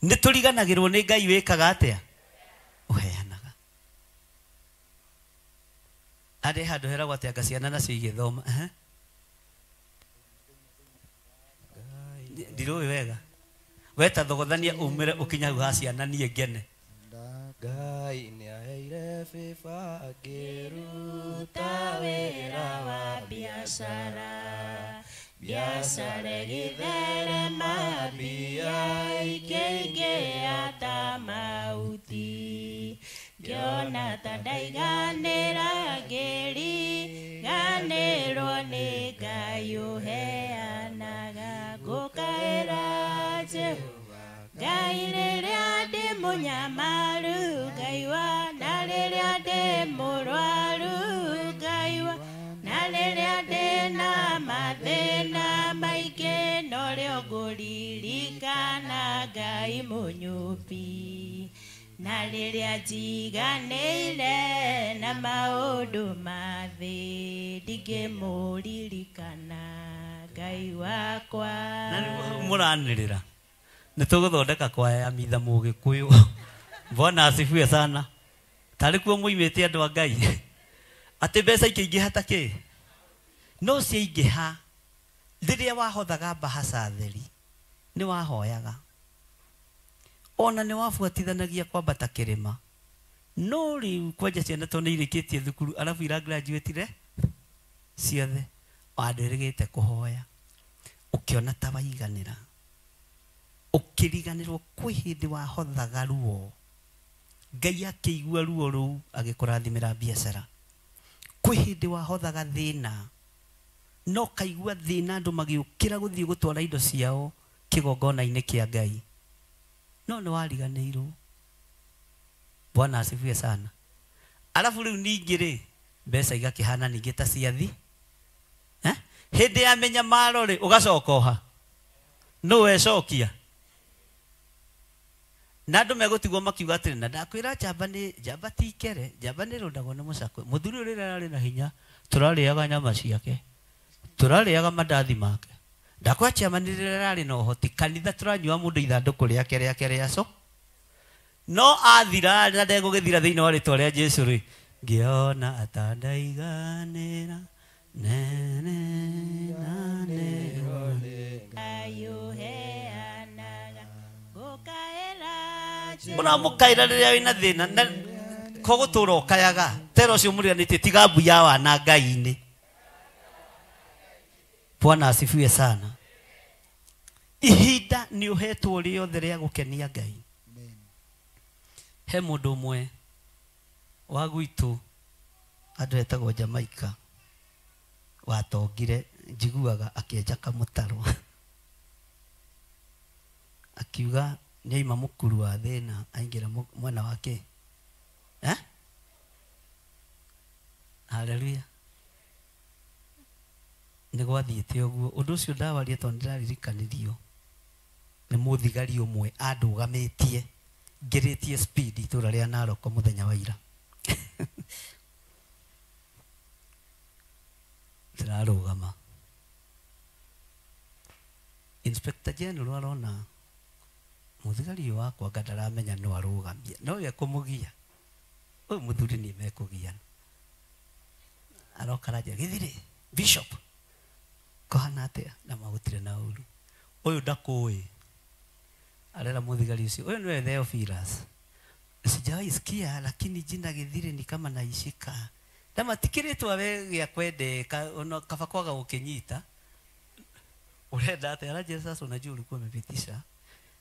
nĩ tũriganagĩrwo nĩ Ngai wĩkaga atĩa, ũheanaga. Harĩ handũ heragwo atĩ anga ciana nacio igĩthoma. Ndirũĩ wega weta thogothania umĩre ũkinya hau ha ciana niĩ ngene. Ngai nĩaheire baba ngĩruta wĩra wa biacara, biacara ĩgĩtherema, mbia ikĩingĩha ta mahuti, ngĩona ta ndaiganĩra ngĩriganĩrwo nĩ Ngai ũheanaga ngũkaĩra Jehova Ngai rĩrĩa ndĩ mũnyamaru, Ngai wa na rĩrĩa ndĩ mũrwaru, Ngai wa na rĩrĩa ndĩ na mathĩna maingĩ norĩo ngũririkana Ngai mũnyũmbi, na rĩrĩa njiganĩire na maũndũ ma thĩ ndingĩmũririkana Ngai wakwa. Na nĩguo hau mũranĩrĩra nĩ tũgũthondeka kwaya ya mitha mũgĩkũyũ. Bwana asifiwe sana. Tarĩ kuo mũimĩte andũ a Ngai atĩ mbeca ikĩingĩha ta kĩ, no ciaingĩha rĩrĩa wahothaga mbahaca theri nĩ wahoyaga ona nĩ wabuatithanagia kwambata kĩrĩma. No rĩu kwanja ciana tondũ nĩ irĩkĩtie thukuru arabu ira graduate ciothe wandĩrĩgĩte kũhoya ũkĩona ta waiganĩra, ũkĩriganĩrwo kwĩ hĩndĩ wahothaga ruo, Ngai akĩigua ruo rũu agĩkũrathimĩra biacara. Kwĩ hĩndĩ wahothaga thĩna no kaigua thĩna andũ magĩũkĩra gũthiĩ gũtwara indo ciao kĩgongona-inĩ kĩa Ngai, no nĩ wariganĩirwo. Bwana asifiwe sana. Arabu rĩu ningĩ rĩ mbeca igakĩhana ningĩ ta ciathi hĩndĩ ya mĩnyamaro rĩ ũgacoka oha nũ wecokia na andũ megũtigwo makiuga atĩrĩ na ndakwĩra njamba nĩ njamba ti ikere, njamba nĩ ĩrũndagwo nĩ mũcakwe. Mũthuri ũrĩa ararĩ na hinya tũrarĩaga nyama ciake, tũrarĩaga mandathi make, ndakwĩra chairman rĩrĩa ararĩ na ũhoti kanitha tũranyua mũndũ ithandũkũ rĩake rĩake rĩaco, no athira na ndegũgĩthira thĩinĩ wa rĩtwa rĩa Jesũ rĩ ngĩona atandaiganĩra nene nane Ngai ũheanaga ngũkaĩra ũramũkaĩra rĩrĩa wĩna thĩna na Ko gũtũra ũkayaga tera ũcio mũriganĩtie tiga mbu ya wana Ngai-inĩ. Bwana asifiwe sana. Ihinda nĩ ũhetwo rĩothe rĩa gũkenia Ngai. He mũndũ ũmwe wa gwitũ andũ etagwo Jamaica watongire njiguaga akĩenja kamũtaro akiuga nĩaima mũkuru wa thĩna aingĩra mwena wake. Haleluya. Nĩ gwathiĩte ũguo ũndũ ũcio ndawaria tondũ ndĩraririkanirio nĩ mũthigari ũmwe andũgamĩtie ngĩrĩtie speed itũra rĩa Narok mũthenya wa ira. Ndĩrarũgama Inspector General arona mũthigari ũyũ wakwa anga ndaramenya no arũgamie no we ekũmũgia ũyũ mũthuri nĩ mekũgiana aroka aranjĩra gĩthirĩ Bishop kũhana atĩa na magũtirĩ na ũru ũyũ ndakũĩ arera mũthigari ũcio ũyũ nĩwe Theophilus sijawahi sikia lakini jina Gĩthirĩ ni kama naishika na matikĩrĩtwo we gĩa kwendeka ono kaba kwaga gũkĩnyita urenda atĩa aranjĩra sasa unajua ulikuwa umepitisha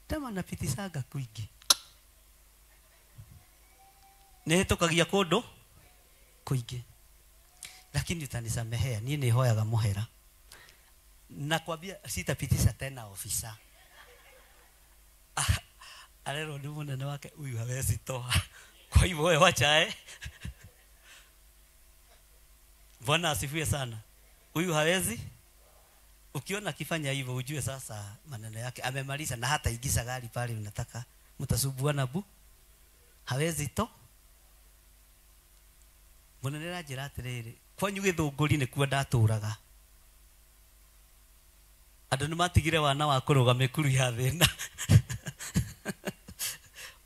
tama napitisaga kuingi nĩhĩtũkagia kũndũ kũingĩ lakini utanisamehea niĩ nĩhoyaga mũhera na kwambia sitapitisha tena ofisa. Arerwo nĩ mũnene wake huyu hawezi toa kwa hivyo wewe wacha Bwana asifiwe sana. Huyu hawezi. Ukiona akifanya hivyo ujue sasa maneno yake amemaliza na hata ingiza gari pale unataka mtasubuana bu hawezi to. Mũnene aranjĩra atĩrĩrĩ kwanyu gĩthũngũri nĩkuo ndatũraga andũ nĩmatigire wana wa kũrũga mĩkuru ya thĩna.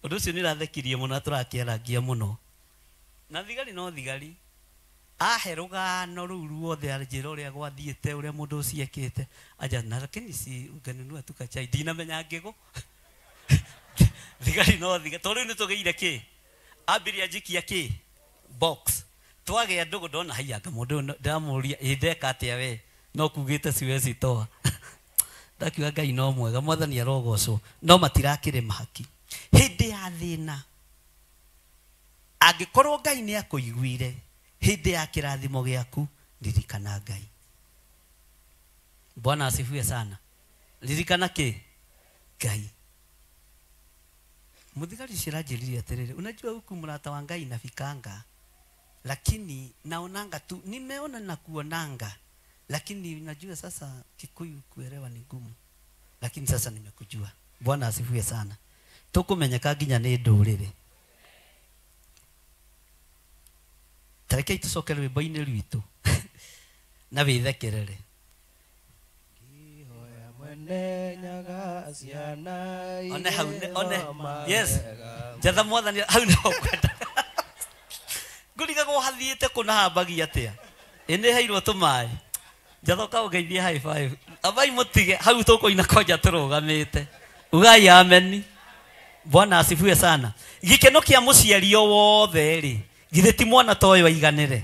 Ũndũ ũcio nĩũrathekirie mũno na tũrakĩarangia mũno na thigari no thigari ahe rũgano rũu ruothe anjĩra ũrĩa gwathiĩte ũrĩa mũndũ ũcio ekĩte anja na lakini si ungenunua tu kachai ndinamenya ngĩgũ. Thigari no thigari tondũ rĩu nĩtũgĩire kĩ ambiria njikia kĩ box twagĩa ndũgũ ndona haianga mũndũ ũyũ ndamũria ĩ ndeka atĩa we no kugĩte siwezi toa. Ndakiuga Ngai no mwega mwathani arogocwo no matirakĩrĩ mahaki hĩndĩ ya thĩna angĩkorwo Ngai nĩ akũiguire hĩndĩ ya kĩrathimo gĩaku ririkana Ngai. Bwana asifiwe sana. Ririkana kĩ Ngai. Mũthigari ciranjĩrire atĩrĩrĩ unajua huku mũrata wa Ngai nafikanga lakini naonanga tu nimeona na kuonanga lakini unajua sasa Kikuyu kuelewa ni ngumu lakini sasa nimekujua. Bwana asifiwe sana. Tũkũmenyeka nginya nĩ ndũrĩrĩ. Tareke tũcoke rwĩmbo-inĩ rwitũ na wĩthekerere. One hau one yes njatha mwathani hau nĩho ngwenda ngũrigagwo hathiĩte kũ na hambagia atĩa ĩ nĩheirwo tũmaĩ njatha ũka ũngeithie high five ambai mũtige hau tũkũina kwanja tũrũgamĩte ugai ameni. Bwana asifiwe sana. Gĩkeno kĩa mũciari o wothe rĩ githĩ ti mwana ta ũyũ aiganĩre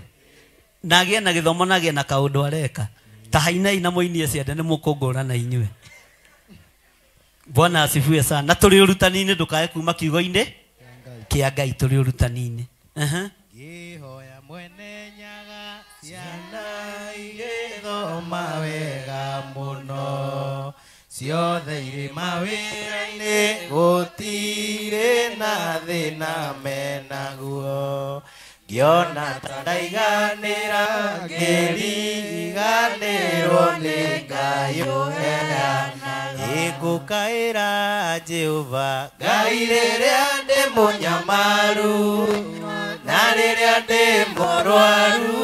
na agĩe na gĩthomo na agĩe na kaũndũ areka ta hainai na mũinie ciande nĩ mũkũngũrana inyuĩ. Bwana asifiwe sana. Na tũrĩ ũrutani-inĩ ndũkae kuma kiugo-inĩ kĩa Ngai tũrĩ ũrutani-inĩ. Ngĩhoya mwene nyaga ciana igĩthoma wega mũno ciothe irĩ mawĩra-inĩ gũtirĩ na thĩna menaguo ngĩona ta ndaiganĩra ngĩriganĩrwo nĩ Ngai ũheanaga ĩngũkaĩra Jehova Ngai rĩrĩa ndĩ mũnyamaru na rĩrĩa ndĩ mũrwaru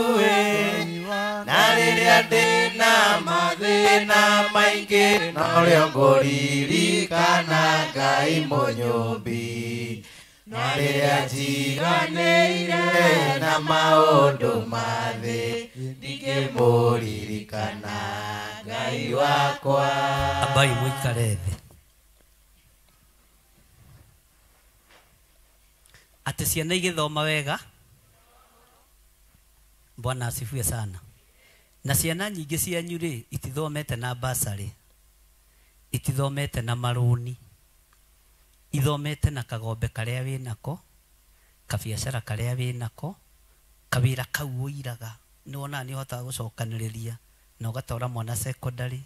na rĩrĩa ndĩ na mathĩna maingĩ norĩo ngũririkana Ngai mũnyũmbi na rĩrĩa njiganĩire na maũndũ ma thĩ ndingĩmũririkana Ngai wakwa. Ambai mũikare thĩ. Atĩ ciana igĩthoma wega. Bwana asifiwe sana. Na ciana nyingĩ cianyu rĩ itithomete na basarĩ, itithomete na marũni, ithomete na kagombe karĩa wĩnako, kabiacara karĩa wĩnako, kawĩra kau ũiraga. Nĩ wonaga nĩ ũhotaga gũcokanĩrĩria na ũgatwara mwana secondary,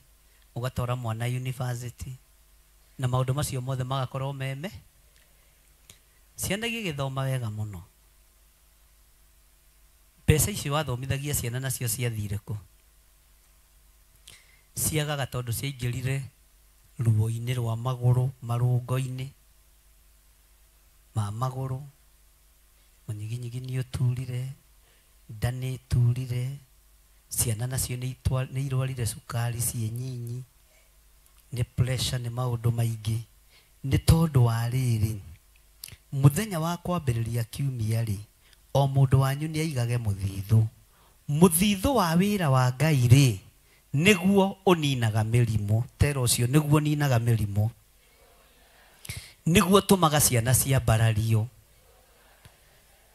ũgatwara mwana university, na maũndũ macio mothe magakorwo meme. Ciana igĩgĩthoma wega mũno. Mbeca icio wathomithagia ciana nacio ciathire kũ? Ciagaga tondũ ciaingĩrire ruo-inĩ rwa magũrũ, marũngo-inĩ ma magũrũ, mũnyiginyigi nĩ ũturire, nda nĩ ĩturire, ciana nacio nĩ irwarire cukari ciĩ nyinyi, nĩ pressure, nĩ maũndũ maingĩ. Nĩ tondũ wa rĩrĩ, mũthenya wa kwambĩrĩria kiumia rĩ, o mũndũ wanyu nĩ aigage mũthithũ. Mũthithũ wa wĩra wa Ngai rĩ, nĩguo ũninaga mĩrimũ. Tera ũcio nĩguo ũninaga mĩrimũ, nĩguo ũtũmaga ciana ciambarario,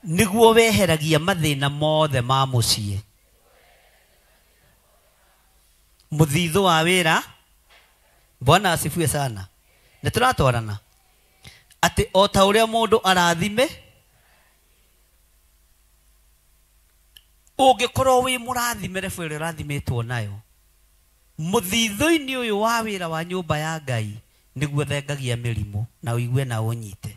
nĩguo weheragia mathĩna mothe ma mũciĩ. Mũthithũ wa wĩra. Bwana asifiwe sana. Nĩ tũratwarana atĩ o ta ũrĩa mũndũ arathime, ũngĩkorwo wĩ mũrathime rebu ĩrĩa ũrathimĩtwo nayo, mũthithũ-inĩ ũyũ wa wĩra wa nyũmba ya Ngai nĩguo thengagia mĩrimũ, na ũigue na ũnyite,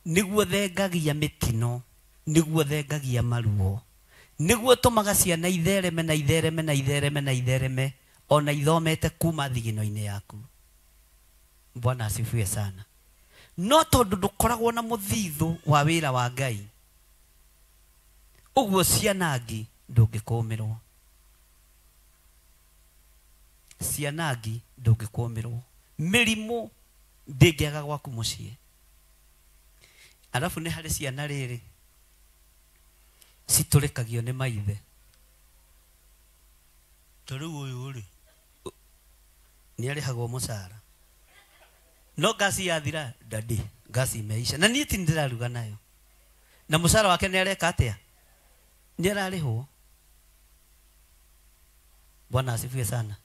nĩguo thengagia mĩtino, nĩguo thengagia maruo, nĩguo tũmaga ciana ithereme na ithereme na ithereme na ithereme ona ithomete kuma thigino-inĩ yaku. Bwana asifiwe sana. No tondũ ndũkoragwo na mũthithũ wa wĩra wa Ngai, ũguo ciana ngi ndũngĩkũmĩrwo, ciana ngi ndũngĩkũmĩrwo, mĩrimũ ndĩngĩaga gwaku mũciĩ. Arabu nĩ harĩ ciana rĩrĩ citũrĩkagio nĩ maithe. Ta rĩu ũyũ rĩ nĩ arĩhagwo mũcara, no ngasi yathira, dadi ngasi imeisha, na niĩ ti ndĩraruga nayo, na mũcara wake nĩ areka atĩa? Nĩ ararĩhwo. Bwana asifiwe sana.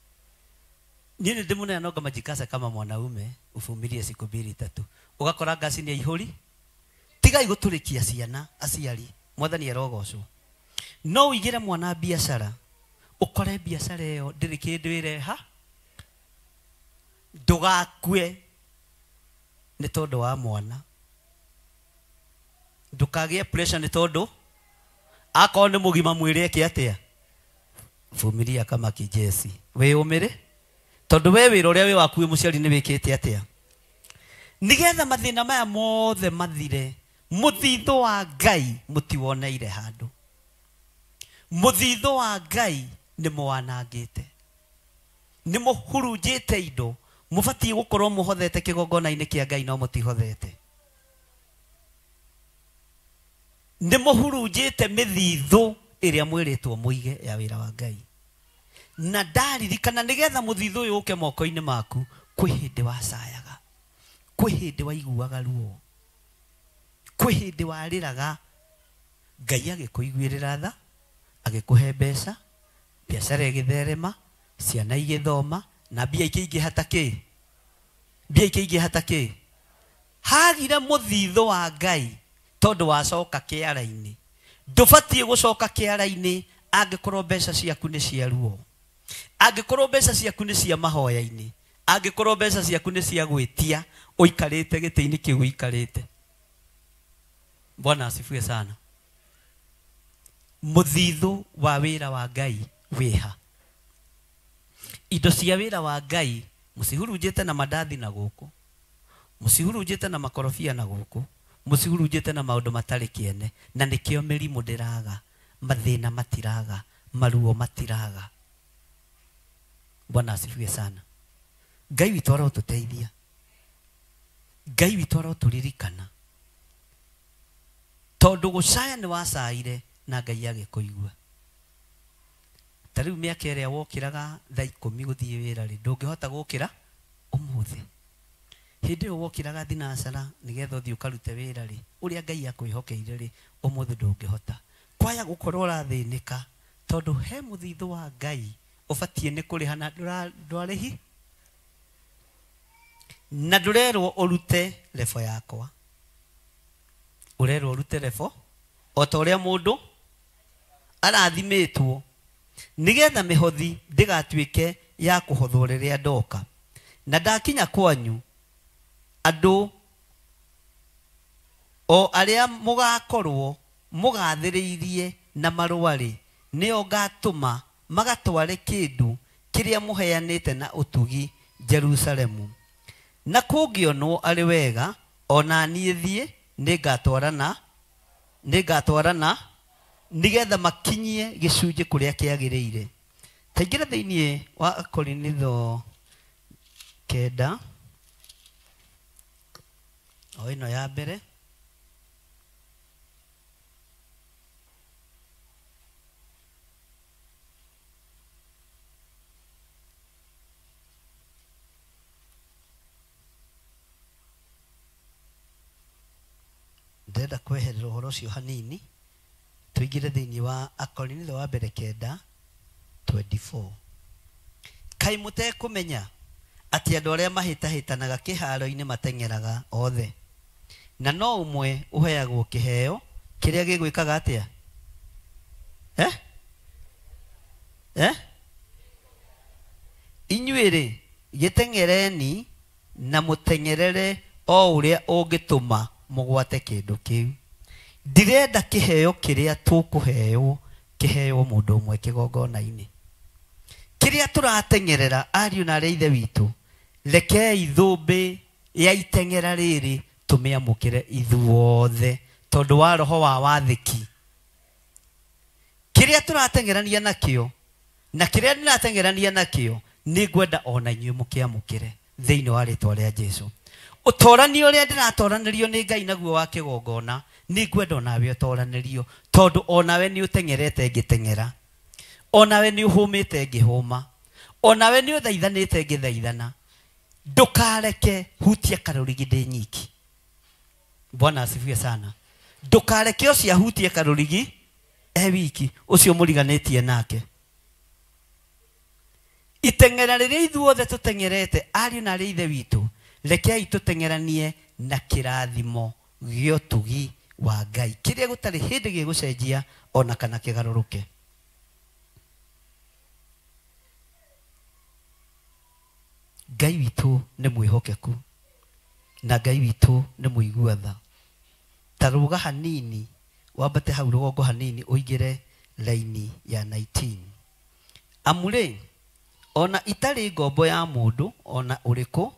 Niĩ nĩ ndĩmũneana no ngamajikasa kama mwanaume, uvumilie siku mbili tatu, ũgakora ngasi nĩ aihũri. Tigai gũtũrĩkia ciana aciari, Mwathani arogocwo. No ũigĩre mwana biacara, ũkore biacara ĩyo ndĩrĩ kĩndũ ĩreha, ndũgakue nĩ tondũ wa mwana, ndũkagĩe pressure nĩ tondũ akorwo nĩ mũgima mwĩrĩ eke atĩa, vumilia kama kijesi, wĩyũmĩre, tondũ we wĩra ũrĩa wĩ waku wĩ mũciari nĩ wĩkĩte atĩa, nĩgetha mathĩna maya mothe mathire. Mũthithũ wa Ngai mũtiwoneire handũ, mũthithũ wa Ngai nĩ mũwanangĩte, nĩ mũhurunjĩte indo mũbatiĩ gũkorwo mũhothete kĩgongona-inĩ kĩa Ngai no mũtihothete. Nĩ mũhurunjĩte mĩthithũ ĩrĩa mwĩrĩtwo mũige ya wĩra wa Ngai. Na ndaririkana nĩgetha mũthithũ ũyũ ũke moko-inĩ maku, kwĩ hĩndĩ wacayaga, kwĩ hĩndĩ waiguaga ruo, kwĩ hĩndĩ warĩraga, Ngai agĩkũiguĩrĩra tha, agĩkũhe mbeca, biacara ĩgĩtherema, ciana igĩthoma, na mbia ikĩingĩha ta kĩ, mbia ikĩingĩha ta kĩ. Hagire mũthithũ wa Ngai tondũ wacoka kĩara-inĩ. Ndũbatiĩ gũcoka kĩara-inĩ angĩkorwo mbeca ciaku nĩ cia ruo, angĩkorwo mbeca ciaku nĩ cia mahoya-inĩ, angĩkorwo mbeca ciaku nĩ cia gwĩtia, ũikarĩte gĩtĩ-inĩ kĩu ũikarĩte. Bwana asifiwe sana. Mũthithũ wa wĩra wa Ngai wĩha. Indo cia wĩra wa Ngai mũcihurunjĩte na mandathi na gũkũ, mũcihurunjĩte na makorobia na gũkũ, mũcihurunjĩte na maũndũ matarĩ kĩene, na nĩkĩo mĩrimũ ndĩraga, mathĩna matiraga, maruo matiraga. Bwana asifiwe sana. Ngai witũ arotũteithia, Ngai witũ arotũririkana, tondũ gũcaya nĩ wacaire na Ngai agĩkũigua. Ta rĩu mĩaka ĩrĩa wokĩraga thaa 10 gũthiĩ wĩra rĩ, ndũngĩhota gũkĩra ũmũthĩ. Hĩndĩ ĩyo wokĩraga thinacara nĩgetha ũthiĩ ũkarute wĩra rĩ, ũrĩa Ngai akwĩhokeire rĩ, ũmũthĩ ndũngĩhota. Kwaya gũkorwo ũrathĩnĩka tondũ he mũthithũ wa Ngai ũbatiĩ nĩ kũrĩha na ndwarĩhi na ndũrerwo ũrute lebo yakwa, ũrerwo ũrute lebo o ta ũrĩa mũndũ arathimĩtwo nĩgetha mĩhothi ndĩgatuĩke ya kũhothwo rĩrĩa ndoka. Na ndakinya kwanyu andũ o arĩa mũgakorwo mũgathĩrĩirie na marũa rĩ, nĩo ngatũma magatware kĩndũ kĩrĩa mũheanĩte na ũtugi Jerusalemu. Na kũngĩonwo arĩ wega ona niĩ thiĩ nĩngatwarana nĩgetha makinyie gĩcunjĩ kũrĩa kĩagĩrĩire. Taingĩra thĩinĩ wa Akorinitho 9 o ĩno ya mbere. Ndĩrenda kweherera ũhoro ũcio hanini tũingĩre thĩinĩ wa Akorinitho wa mbere 9:24. Kaĩ mũtekũmenya atĩ andũ arĩa mahĩtahĩtanaga kĩharo-inĩ mateng'eraga othe, na no ũmwe ũheagwo kĩheo kĩrĩa gĩgwĩkaga atĩa? Inyuĩ rĩ, gĩteng'ereni na mũteng'erere o ũrĩa ũngĩtũma mũgwate kĩndũ kĩu. Ndirenda kĩheo kĩrĩa tũkũheo kĩheo mũndũ ũmwe kĩgongona-inĩ. Kĩrĩa tũrateng'erera ariũ na arĩa ithe witũ, rekei thũmbĩ ya iteng'era rĩrĩ tũmĩamũkĩre ithuothe tondũ wa roho wa wathĩki. Kĩrĩa tũrateng'erania nakĩo na kĩrĩa ndĩrateng'erania nakĩo nĩngwenda ona inyuĩ mũkĩamũkĩre thĩinĩ wa rĩtwa rĩa Jesũ. Ũtorani ũrĩa ndĩratoranĩrio nĩ Ngai naguo wa kĩgongona nĩngwenda onawe ũtoranĩrio tondũ onawe nĩ ũteng'erete ngĩteng'era, onawe nĩ ũhũmĩte ngĩhũma, onawe nĩ ũthaithanĩte ngĩthaithana. Ndũkareke hutie karũrigi ndĩ nyiki. Bwana asifiwe sana. Ndũkareke ũcio ahutie karũrigi e wiki, ũcio mũriganĩtie nake. Iteng'era rĩrĩa ithuothe tũteng'erete ariũ na arĩa ithe witũ, rekei tũteng'eranie na kĩrathimo gĩa ũtugi wa Ngai kĩrĩa gũtarĩ hĩndĩ gĩgũcenjia ona kana kĩgarũrũke. Ngai witũ nĩ mwĩhokeku na Ngai witũ nĩ mũigua tha. Ta rũga hanini wambate hau rũgongo hanini ũingĩre laini ya 19. Amu rĩ, ona itarĩ ngombo ya mũndũ ona ũrĩkũ,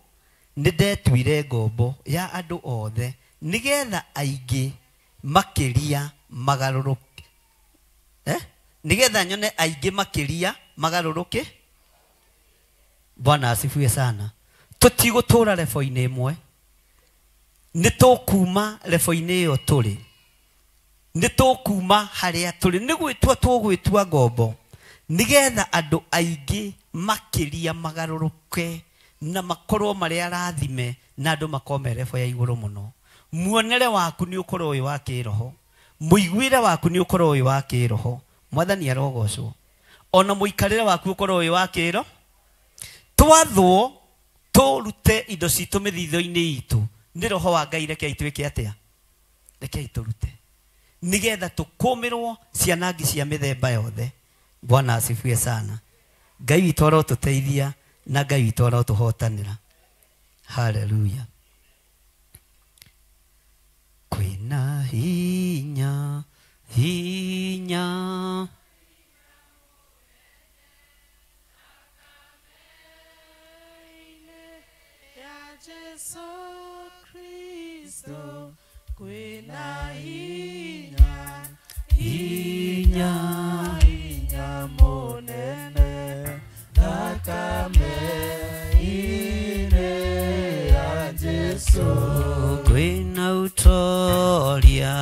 nĩndetuire ngombo ya andũ othe nĩgetha aingĩ makĩria magarũrũke. Nĩgetha nyone aingĩ makĩria magarũrũke. Bwana asifiwe sana. Tũtigũtũra lebo-inĩ ĩmwe, nĩtũkuma lebo-inĩ ĩyo tũrĩ, nĩtũkuma harĩa tũrĩ, nĩ gwĩtua tũgwĩtua ngombo nĩgetha andũ aingĩ makĩria magarũrũke na makorwo marĩ arathime na andũ makorwo me lebo ya igũrũ mũno. Muonere waku nĩ ũkorwo wĩ wa kĩroho, mũiguĩre waku nĩ ũkorwo wĩ wa kĩroho. Mwathani arogocwo. Ona mũikarĩre waku ũkorwo wĩ wa kĩro. Twathwo tũrute indo citũ mĩthithũ-inĩ itũ nĩ roho wa Ngai, rekei twĩke atĩa? Rekei tũrute nĩgetha tũkũmĩrwo cianangi cia mĩthemba yothe. Bwana asifiwe sana. Ngai witũ arotũteithia na Ngai witũ arotũhotanĩra. Haleluya. Kwĩna hinya hinya Jesu Kristo, kwĩna hinya hinya hinya mũnene thakame-inĩ ya Jesu. Kwĩna ũtoria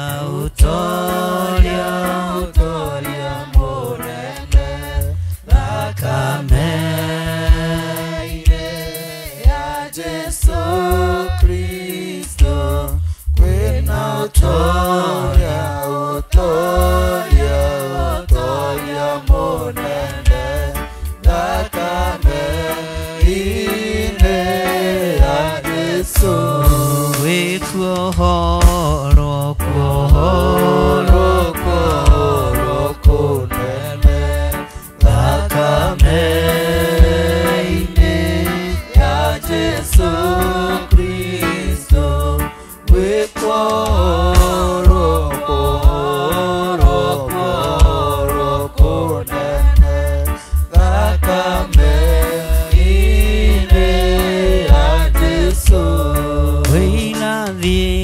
ũtoria ũtoria mũnene thakame-inĩ ya Jesu Thakame-inĩ ya Jesũ. Wĩkuohorwo kuohorwo kuohorwo kũnene thakame-inĩ ya Jesũ Kristo. Wĩkuohorwo kuohorwo kuohorwo kũnene thakame-inĩ ya Jesũ. Wĩna thiĩ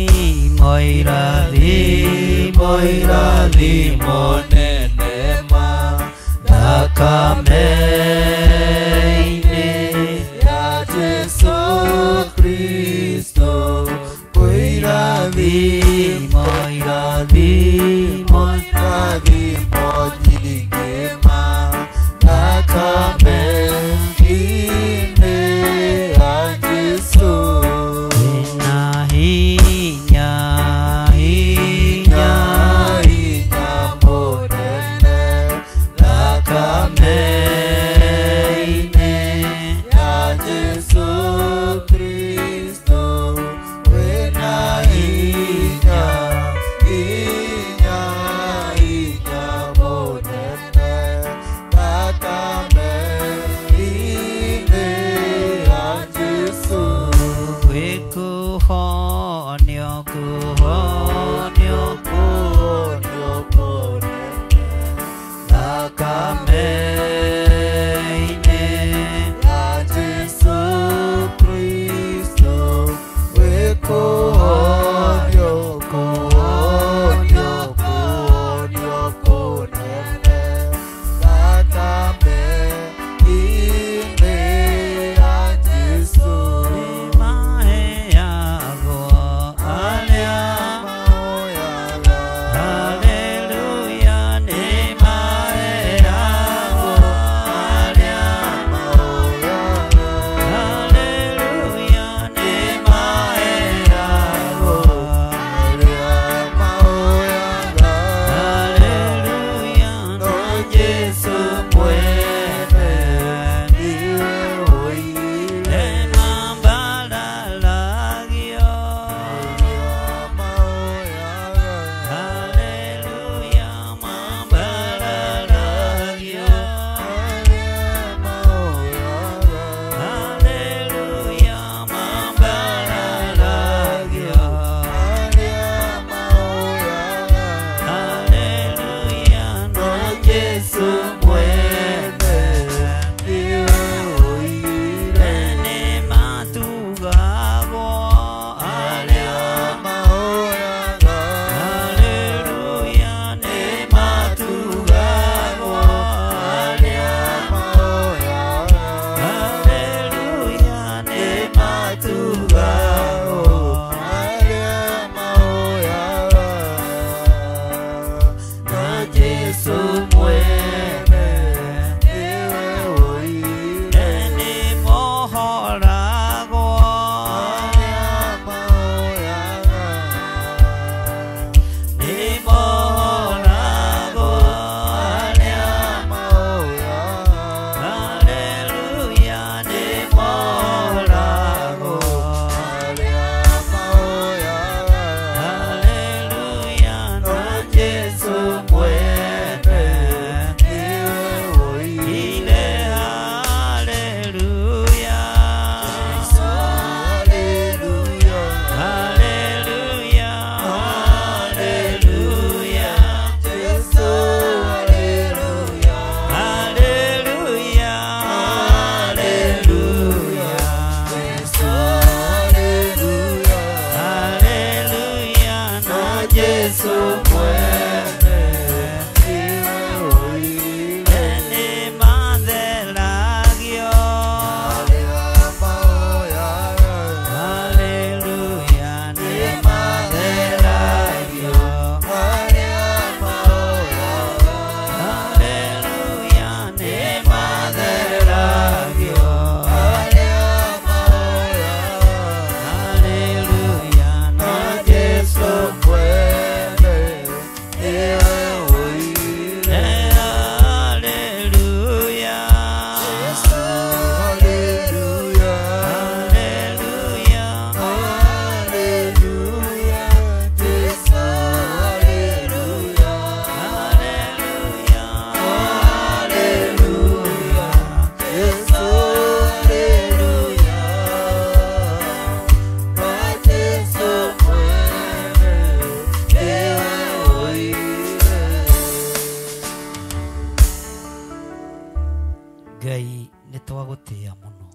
Twagũtĩĩa mũno.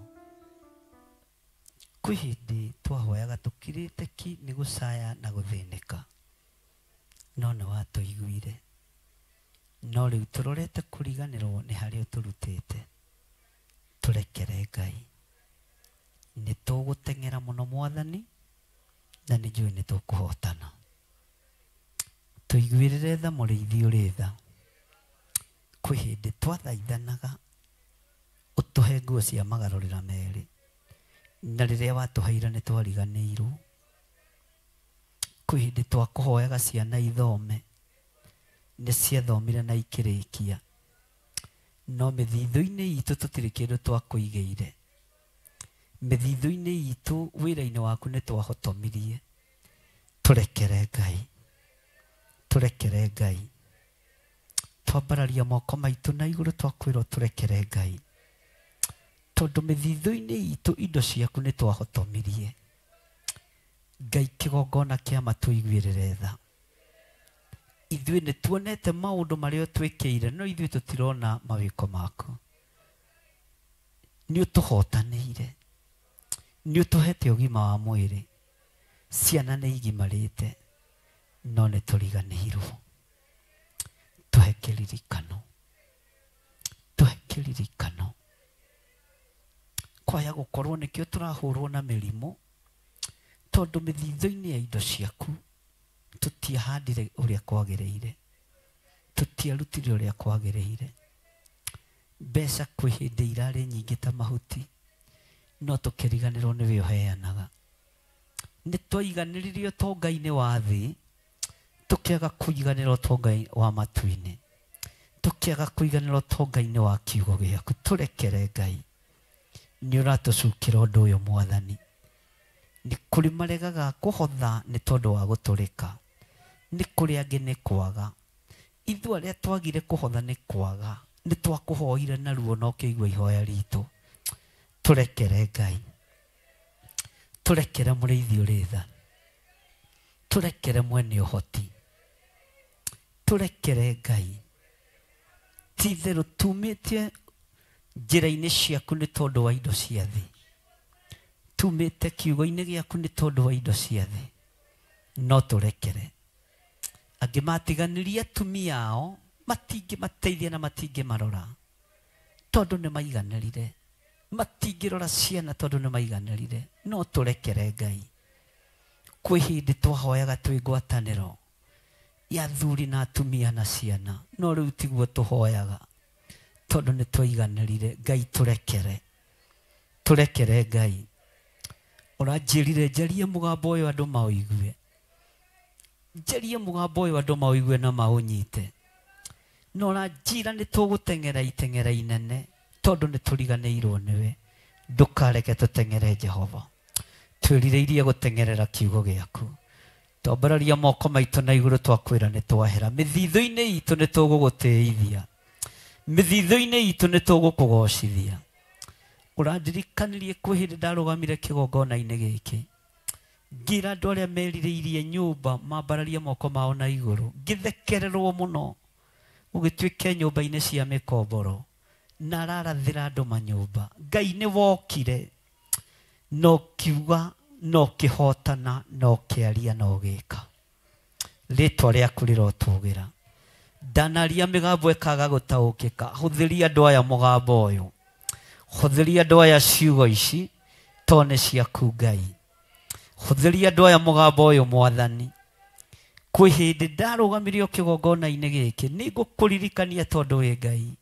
Kwĩ hĩndĩ twahoyaga tũkirĩte ki nĩ gũcaya na gũthĩnĩka, no nĩ watũiguire. No rĩu tũrorete kũriganĩrwo nĩ harĩa ũtũrutĩte. Tũrekere Ngai. Nĩ tũgũteng'era mũno Mwathani, na nĩ njũĩ nĩ tũkũhotana. Tũiguĩrĩre tha mũrĩithi ũrĩ tha. Kwĩ hĩndĩ twathaithanaga ũtũhe nguo cia magarũrĩra merĩ, na rĩrĩa watũheire nĩ twariganĩirwo. Kwĩ hĩndĩ twakũhoyaga ciana ithome, nĩ ciathomire na ikĩrĩkia, no mĩthithũ-inĩ itũ tũtirĩ kĩndũ twakũigĩire. Mĩthithũ-inĩ itũ wĩra-inĩ waku nĩ twahotomirie. Tũrekere Ngai, tũrekere Ngai. Twambararia moko maitũ na igũrũ twakwĩrwo tũrekere Ngai, tondũ mĩthithũ-inĩ itũ indo ciaku nĩ twahotomirie. Ngai kĩgongona kĩa matũiguĩrĩre tha. Ithuĩ nĩ tuonete maũndũ marĩa ũtwĩkĩire, no ithuĩ tũtirona mawĩko maku. Nĩ ũtũhotanĩire, nĩ ũtũhete ũgima wa mwĩrĩ, ciana nĩ igimarĩte, no nĩ tũriganĩirwo. Tũhe kĩririkano, tũhe kĩririkano. Kwaya gũkorwo nĩkĩo tũrahũrwo na mĩrimũ, tondũ mĩthithũ-inĩ ya indo ciaku tũtiahandire ũrĩa kwagĩrĩire, tũtiarutire ũrĩa kwagĩrĩire. Mbeca kwĩ hĩndĩ irarĩ nyingĩ ta mahuti, no tũkĩriganĩrwo nĩwe ũheanaga. Nĩ twaiganĩririe ũtonga-inĩ wa thĩ, tũkĩaga kũiganĩra ũtonga wa matu-inĩ, tũkĩaga kũiganĩra ũtonga-inĩ wa kiugo gĩaku. Tũrekere Ngai, nĩ ũratũcukĩra ũndũ ũyũ Mwathani. Nĩ kũrĩ maregaga kũhotha nĩ tondũ wa gũtũrĩka, nĩ kũrĩ angĩ nĩ kwaga. Ithuĩ arĩa twagire kũhotha nĩ kwaga, nĩ twakũhoire na ruo na ũkĩigua ihoya ritũ. Tũrekere Ngai, tũrekere mũrĩithi ũrĩ tha, tũrekere mwene ũhoti, tũrekere Ngai. Ti itherũ tumĩtie njĩra-inĩ ciaku nĩ tondũ wa indo cia thĩ, tumĩte kiugo-inĩ gĩaku nĩ tondũ wa indo cia thĩ, no tũrekere. Angĩ matiganĩrie atumia ao, matingĩmateithia na matingĩmarora tondũ nĩ maiganĩrire, matingĩrora ciana tondũ nĩ maiganĩrire, no tũrekere Ngai. Kwĩ hĩndĩ twahoyaga twĩ ngwatanĩro ya athuri na atumia na ciana, no rĩu tiguo tũhoyaga tondũ nĩ twaiganĩrire. Ngai tũrekere, tũrekere Ngai. Ũranjĩrire njarie mũgambo ũyũ andũ maũigue, njarie mũgambo ũyũ andũ maũigue na maũnyite, no ũranjĩra nĩ tũgũteng'era iteng'era inene tondũ nĩ tũriganĩirwo nĩwe. Ndũkareke tũteng'ere Jehova, twĩrirĩirie gũteng'erera kiugo gĩaku. Twambararia moko maitũ na igũrũ twakwĩra nĩ twahera. Mĩthithũ-inĩ itũ nĩ tũgũgũtĩithia, mĩthithũ-inĩ itũ nĩ tũgũkũgocithia. Ũrandirikanirie kwĩ hĩndĩ ndarũgamire kĩgongona-inĩ gĩkĩ, ngĩra andũ arĩa merirĩirie nyũmba mambararie moko mao na igũrũ, ngĩthekererwo mũno gũgĩtuĩke nyũmba-inĩ cia mĩkomboro, na ararathĩra andũ manyũmba. Ngai nĩ wokire na ũkiuga na ũkĩhotana na ũkĩaria na ũgĩka. Rĩtwa rĩaku rĩrotũgĩra. Ndanaria mĩgambo ĩkaga gũtaũkĩka, hũthĩria andũ aya mũgambo ũyũ, hũthĩria andũ aya ciugo ici to nĩ ciaku Ngai. Hũthĩria andũ aya mũgambo ũyũ Mwathani. Kwĩ hĩndĩ ndarũgamirie kĩgongona-inĩ gĩkĩ, nĩ ngũkũririkania tondũ wĩ Ngai,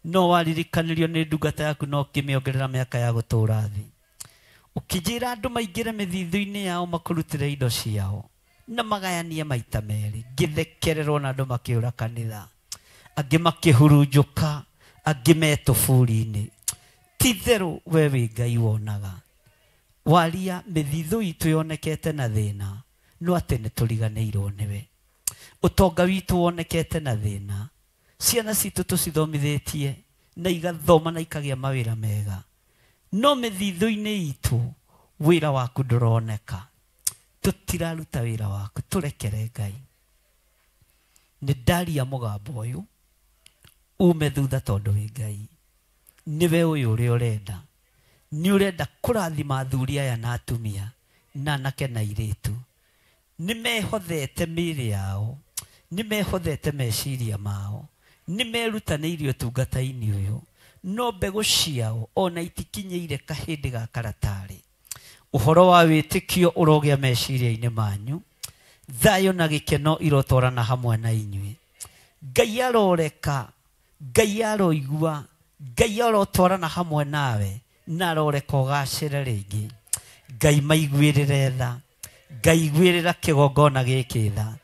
no waririkanirio nĩ ndungata yaku na ũkĩmĩongerera mĩaka ya gũtũũra thĩ. Ũkĩnjĩra andũ maingĩre mĩthithũ-inĩ yao makũrutĩre indo ciao na magayanie maita merĩ. Ngĩthekererwo na andũ makĩũra kanitha, angĩ makĩhurunjũka, angĩ me tũburi-inĩ. Ti itherũ we wĩ Ngai wonaga. Waria mĩthithũ itũ yonekete na thĩna, no atĩ nĩ tũriganĩirwo nĩwe. Ũtonga witũ wonekete na thĩna, ciana citũ tũcithomithĩtie na igathoma na ikagĩa mawĩra mega, no mĩthithũ-inĩ itũ wĩra waku ndũroneka. Tũtiraruta wĩra waku, tũrekere Ngai. Nĩ ndaria mũgambo ũyũ ume thutha tondũ wĩ Ngai. Nĩwe ũyũ ũrĩa ũrenda. Nĩ ũrenda kũrathima athuri aya na atumia na anake na airĩtu. Nĩ mehothete mĩĩrĩ yao, nĩ mehothete meciria mao, nĩ merutanĩirie ũtungata-inĩ ũyũ, no mbegũ ciao ona itikinyĩire kahĩndĩ ga karatarĩ. Ũhoro wa wĩtĩkio ũrogĩa meciria-inĩ manyu, thayũ na gĩkeno irotwarana hamwe na inyuĩ. Ngai aroreka, Ngai aroigua, Ngai arotwarana hamwe nawe na aroreka ũgacĩre rĩngĩ. Ngai maiguĩrĩre tha, Ngai iguĩrĩra kĩgongona gĩkĩ tha.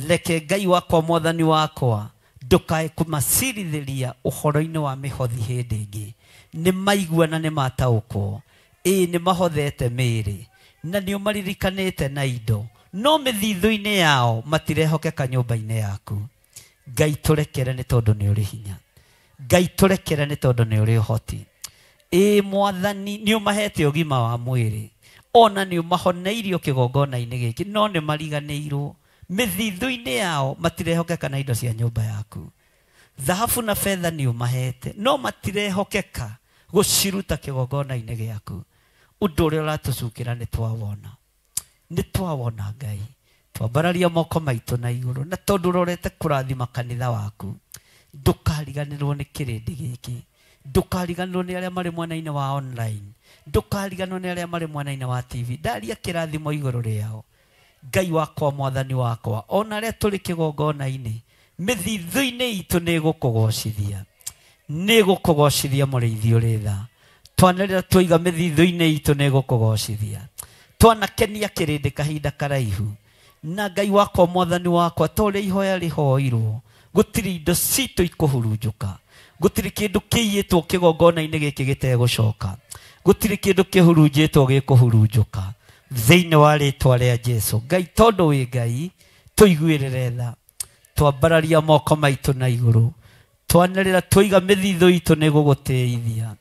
Reke Ngai wakwa mwathani wakwa ndũkae kũmacirithĩria ũhoro-inĩ wa mĩhothi hĩndĩ ĩngĩ. Nĩ maigua na nĩ mataũkwo, ĩĩ nĩ mahothete mĩĩrĩ na nĩ ũmaririkanĩte na indo, no mĩthithũ-inĩ yao matirehokeka nyũmba-inĩ yaku. Ngai tũrekere nĩ tondũ nĩ ũrĩ hinya. Ngai tũrekere nĩ tondũ nĩ ũrĩ ũhoti. Ĩĩ mwathani nĩ ũmahete ũgima wa mwĩrĩ, ona nĩ ũmahoneirio kĩgongona-inĩ gĩkĩ, no nĩ mariganĩirwo mĩthithũ-inĩ yao matirehokeka na indo cia nyũmba yaku. Thahabu na betha nĩ ũmahete, no matirehokeka gũciruta kĩgongona-inĩ gĩaku. Ũndũ ũrĩa ũratũcukĩra nĩ twawona, nĩ twawona Ngai. Twambararia moko maitũ na igũrũ, na tondũ ũrorete kũrathima kanitha waku, ndũkariganĩrwo nĩ kĩrĩndĩ gĩkĩ, ndũkariganĩrwo nĩ arĩa marĩ mwena-inĩ wa online, ndũkariganĩrwo nĩ arĩa marĩ mwena-inĩ wa TV. Ndaria kĩrathimo igũrũ rĩao. Ngai wakwa mwathani wakwa, ona arĩa tũrĩ kĩgongona-inĩ, mĩthithũ-inĩ itũ nĩ ĩgũkũgocithia, nĩ ĩgũkũgocithia mũrĩithi ũrĩ tha. Twanĩrĩra twaiga mĩthithũ-inĩ itũ nĩ ĩgũkũgocithia. Twanakenia kĩrĩndĩ kahinda karaihu, na Ngai wakwa mwathani wakwa, ta ũrĩa ihoya rĩhoirwo, gũtirĩ indo citũ ikũhurunjũka, gũtirĩ kĩndũ kĩiyĩtwo kĩgongona-inĩ gĩkĩ gĩtegũcoka, gũtirĩ kĩndũ kĩhurunjĩtwo gĩkũhurunjũka thĩinĩ wa rĩtwa rĩa Jesu. Ngai tondũ wĩ Ngai, tũiguĩrĩre tha. Twambararia moko maitũ na igũrũ, twanĩrĩra twaiga mĩthithũ itũ nĩ ĩgũgũtĩithia,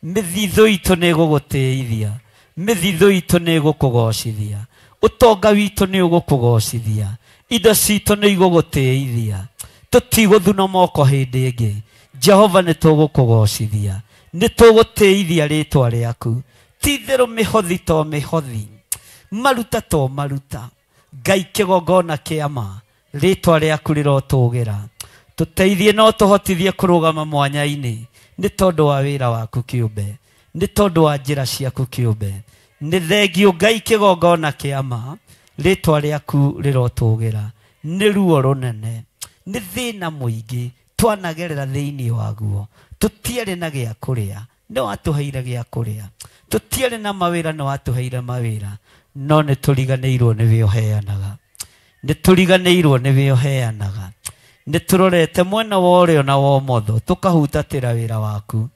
mĩthithũ itũ nĩ ĩgũgũtĩithia, mĩthithũ itũ nĩ ĩgũkũgocithia, ũtonga witũ nĩ ũgũkũgocithia, indo citũ nĩ igũgũtĩithia. Tũtigũthuna moko hĩndĩ ĩngĩ. Jehova nĩ tũgũkũgocithia, nĩ tũgũtĩithia rĩtwa rĩaku. Ti-itherũ mĩhothi to mĩhothi, maruta to maruta. Ngai kĩgongona kĩa ma, rĩtwa rĩaku rĩrotũgĩra. Tũteithie no tũhotithie kũrũgama mwanya-inĩ nĩ tondũ wa wĩra waku kĩũmbe, nĩ tondũ wa njĩra ciaku kĩũmbe. Nĩ thengio Ngai kĩgongona kĩa ma, rĩtwa rĩaku rĩrotũgĩra. Nĩ ruo rũnene, nĩ thĩna mũingĩ twanagerera thĩinĩ waguo. Tũtiarĩ na gĩa kũrĩa, nĩ watũheire gĩa kũrĩa. Tũtiarĩ na mawĩra, nĩ watũheire mawĩra. No nĩ tũriganĩirwo nĩwe ũheanaga, nĩ tũriganĩirwo nĩwe ũheanaga. Nĩ tũrorete mwena wa ũrĩo na wa ũmotho, tũkahutatĩra wĩra waku,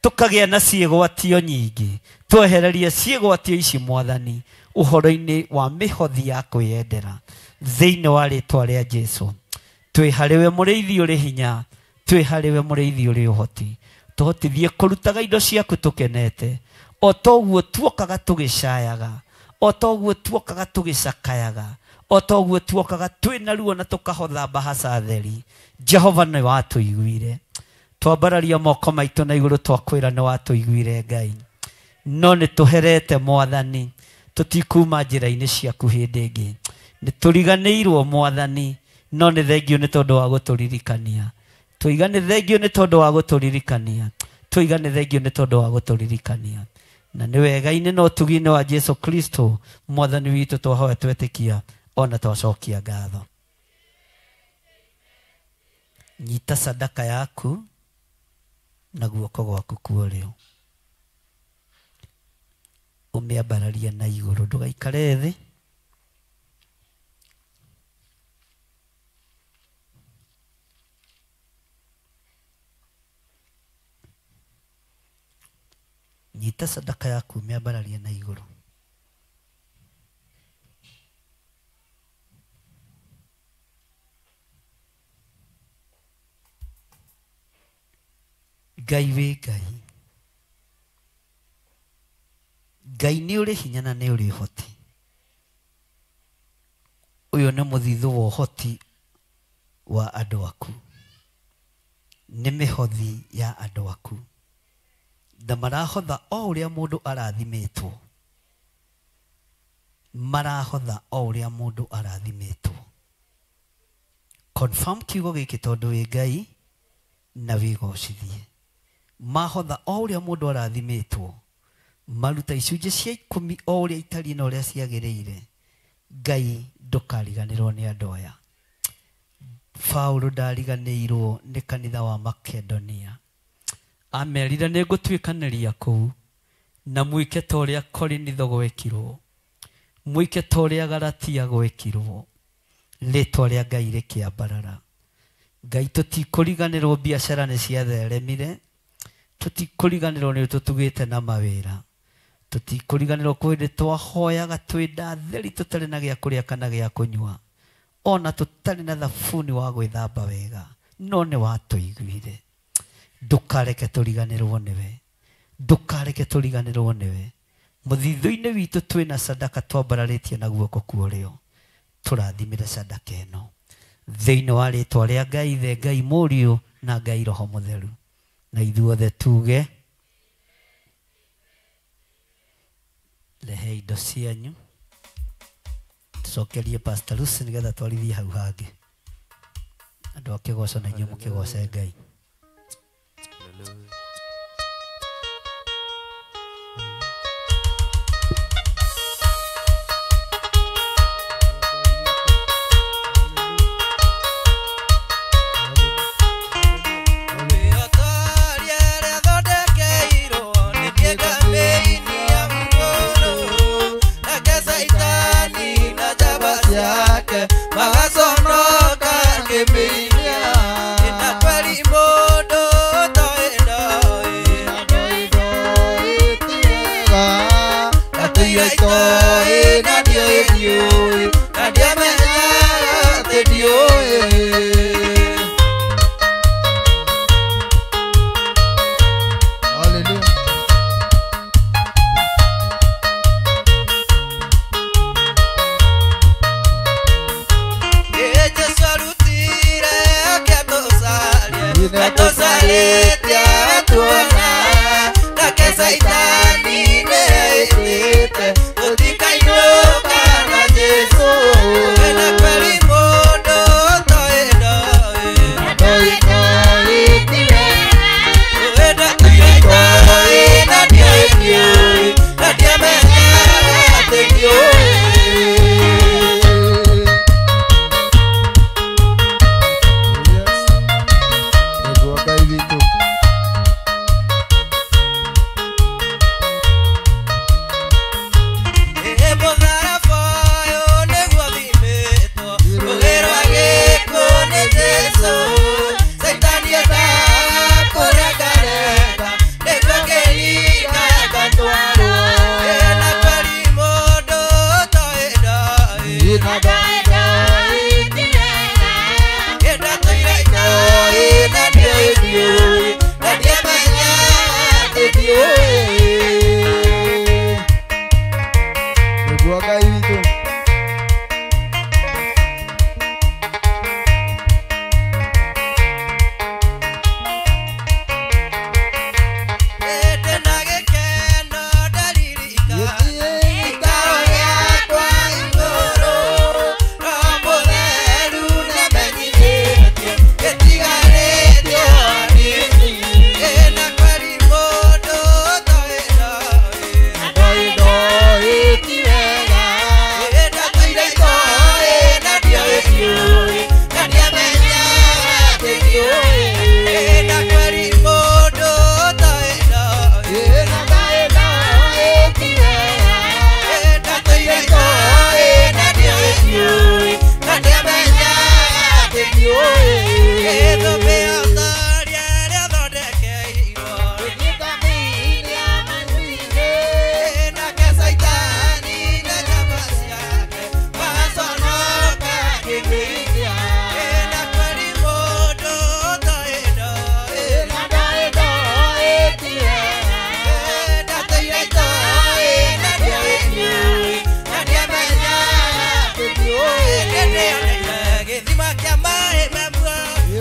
tũkagĩa na ciĩgwatio nyingĩ. Twehererie ciĩgwatio ici mwathani ũhoro-inĩ wa mĩhothi ya kwĩyendera thĩinĩ wa rĩtwa rĩa Jesu. Twĩ harĩwe mũrĩithi ũrĩ hinya, twĩ harĩwe mũrĩithi ũrĩ ũhoti. Tũhotithie kũrutaga indo ciaku tũkenete, o toguo tuokaga tũgĩcayaga, o toguo tuokaga tũgĩcakayaga, o toguo tuokaga twĩna ruo na tũkahotha mbahaca theri. Jehova nĩ watũiguire. Twambararia moko maitũ na igũrũ twakwĩra nĩ watũiguire Ngai, no nĩ tũherete mwathani, tũtikuma njĩra-inĩ ciaku hĩndĩ ĩngĩ. Nĩ tũriganĩirwo mwathani, no nĩ thengio nĩ tondũ wa gũtũririkania. Tũiga nĩ thengio nĩ tondũ wa gũtũririkania, tũiga nĩ thengio nĩ tondũ wa gũtũririkania. Na nĩ wega-inĩ na ũtugi-inĩ wa Jesu Kristo mwathani witũ twahoya twetĩkia ona twacokia ngatho. Nyita sadaka yaku na guoko gwaku kwa ũrĩo, ũmĩambararie na igũrũ, ndũgaikare thĩ. Nyita sadaka yaku ũmĩambararie na igũrũ. Ngai wĩ Ngai, Ngai nĩ ũrĩ hinya na nĩ ũrĩ ũhoti. Ũyũ nĩ mũthithũ wa ũhoti wa andũ aku, nĩ mĩhothi ya andũ aku. Na marahotha o ũrĩa mũndũ arathimĩtwo. Marahotha o ũrĩa mũndũ arathimĩtwo. Confirm kiugo gĩkĩ tondũ wĩ Ngai na wĩgocithie. Mahotha o ũrĩa mũndũ arathimĩtwo. Maruta icunjĩ cia 10 o ũrĩa itariĩ na ũrĩa ciagĩrĩire. Ngai ndũkariganĩrwo nĩ andũ aya. Paulo ndariganĩirwo nĩ kanitha wa Makedonia. Amerire nĩ ngũtuĩkanĩria kũu na mwĩke ta ũrĩa Korinitho gwekirwo, mwĩke ta ũrĩa Galatia gwekirwo. Rĩtwa rĩa Ngai rĩkĩambarara. Ngai tũtikũriganĩrwo biacara nĩ ciatheremire, tũtikũriganĩrwo nĩ tũtugĩte na mawĩra, tũtikũriganĩrwo kwĩ hĩndĩ twahoyaga twĩ ndatheri tũtarĩ na gĩa kũrĩa kana gĩa kũnyua, ona tũtarĩ na thabuni wa gwĩthamba wega, no nĩ watũiguire. Ndũkareke tũriganĩrwo nĩwe, ndũkareke tũriganĩrwo nĩwe. Mũthithũ-inĩ witũ twĩna sadaka twambararĩtie na guoko kwa ũrĩo, tũrathimĩre sadaka ĩno thĩinĩ wa rĩtwa rĩa Ngai Ithe, Ngai Mũriũ na Ngai Roho Mũtheru. Na ithuothe tuge rehe indo cianyu tucokerie Pastor Lucy nĩgetha twarithie hau hangĩ. Andũ a kĩgoco na inyuĩ mũkĩgoce Ngai.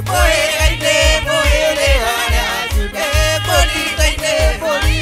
Mũhĩrĩga-inĩ, mũhĩrĩga, mũrita-inĩ, mũrita.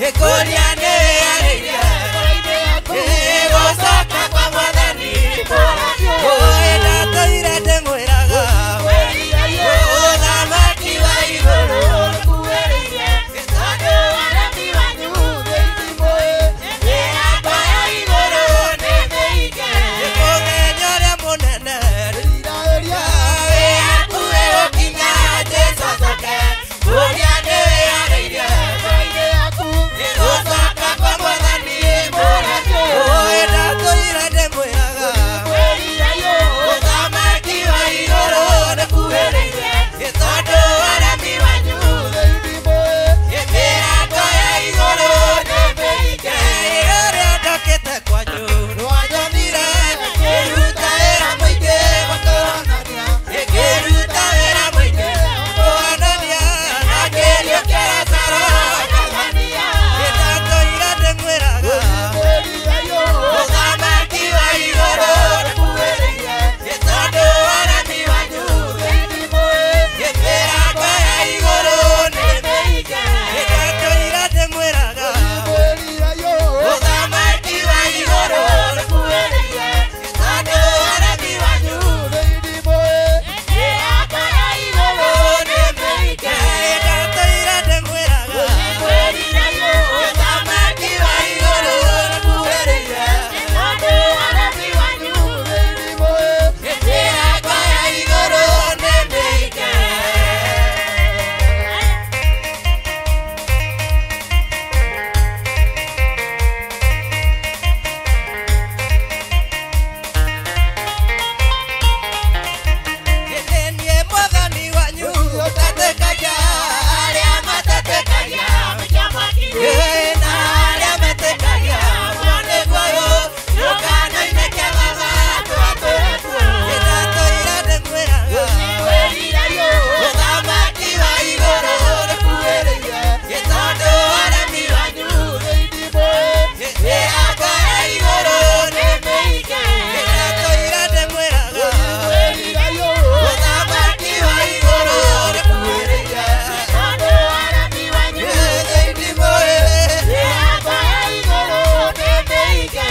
Ĩkũria nĩ yarĩirie gũcoka kwa Mwathani. Ũĩ ndatũire ndĩmwĩraga ũthamaki wa igũrũ mũthenya ũrĩa mũnene wĩ hakuhĩ gũkinya Jesũ acoke. Kũria nĩ wĩharĩirie gũcoka kwa Mwathani. Ũĩ ndatũire ndĩmwĩraga ũthamaki wa igũrũ nĩkuhĩrĩirie tondũ aremi wanyu mĩrango ya igũrũ nĩ mĩhinge. Ũrĩa ndokĩte kwanyu nĩwanyonire ngĩruta wĩra mũingĩ wa kũhonania, ngĩruta wĩra mũingĩ wa kũhonania na ngĩriũkia Lazaro. Ndatũire ndĩmwĩraga ũthamaki wa igũrũ nĩkuhĩrĩirie tondũ aremi wanyu mĩrango ya igũrũ nĩ mĩhinge. Ndatũire ndĩmwĩraga ũthamaki wa igũrũ nĩkuhĩrĩirie tondũ aremi wanyu mĩrango ya igũrũ nĩ mĩhinge. Ndatũire ndĩmwĩraga ũthamaki wa igũrũ nĩkuhĩrĩirie tondũ aremi wanyu mĩrango ya igũrũ nĩ mĩhinge. Niĩ Mwathani wanyu ũtatekagia arĩa matatekagia na arĩa metĩkagia muone guoyo rũgano-inĩ kĩa baba twatũre kuo. Ndatũire ndĩmwĩraga ũthamaki wa igũrũ nĩkuhĩrĩirie tondũ aremi wanyu mĩrango ya igũrũ nĩ mĩhinge. Ndatũire ndĩmwĩraga ũthamaki wa igũrũ nĩkuhĩrĩirie tondũ aremi wanyu mĩrango ya igũrũ nĩ mĩhinge.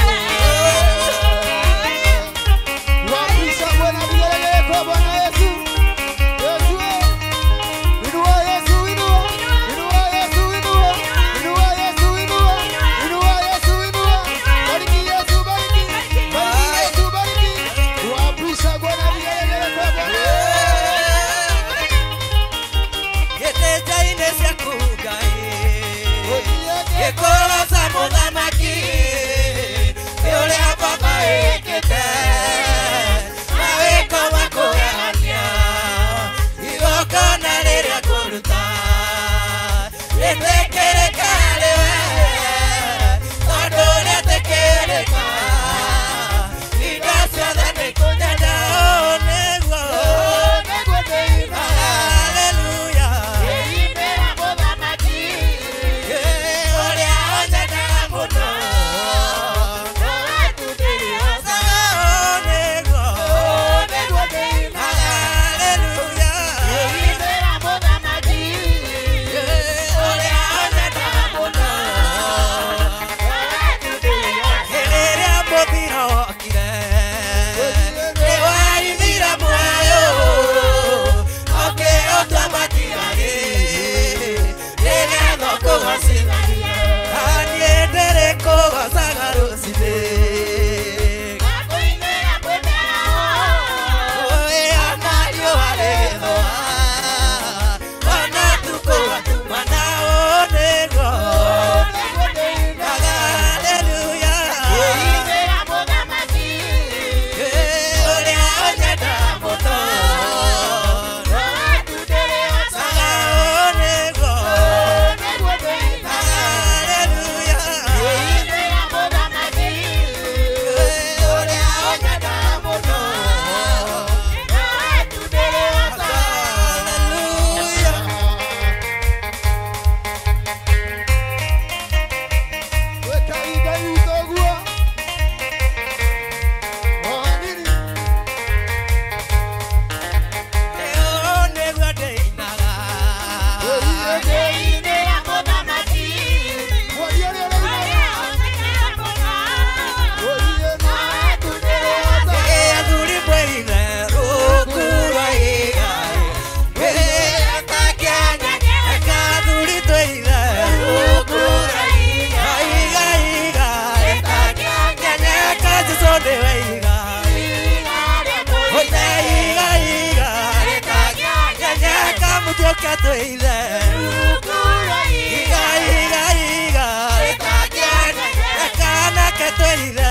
Wapisha Bwana vigelegele kwa Bwana Yesu. Yesu inua, Yesu inua, inua Yesu inua, inua Yesu inua, inua Yesu inua. Bariki Yesu, bariki, bariki Yesu, bariki. Wapisha Bwana vigelegele kwa Bwana Gĩtĩnja-inĩ ciaku Ngai gĩkũroca mũthamaki nĩ ũrĩa baba ĩkĩte mawĩko ma kũgegania igongona rĩrĩa ngũruta rĩtĩkĩrĩka harĩ we tondũ rĩtĩkĩrĩka indo ciothe nĩkũnyenda. Ũũ nĩguo Haleluya ũrĩa ũnyendaga mũno. Haleluya ũrĩa ũnyendaga Mũtioka twĩithe Iga iga iga Ekanake twĩithe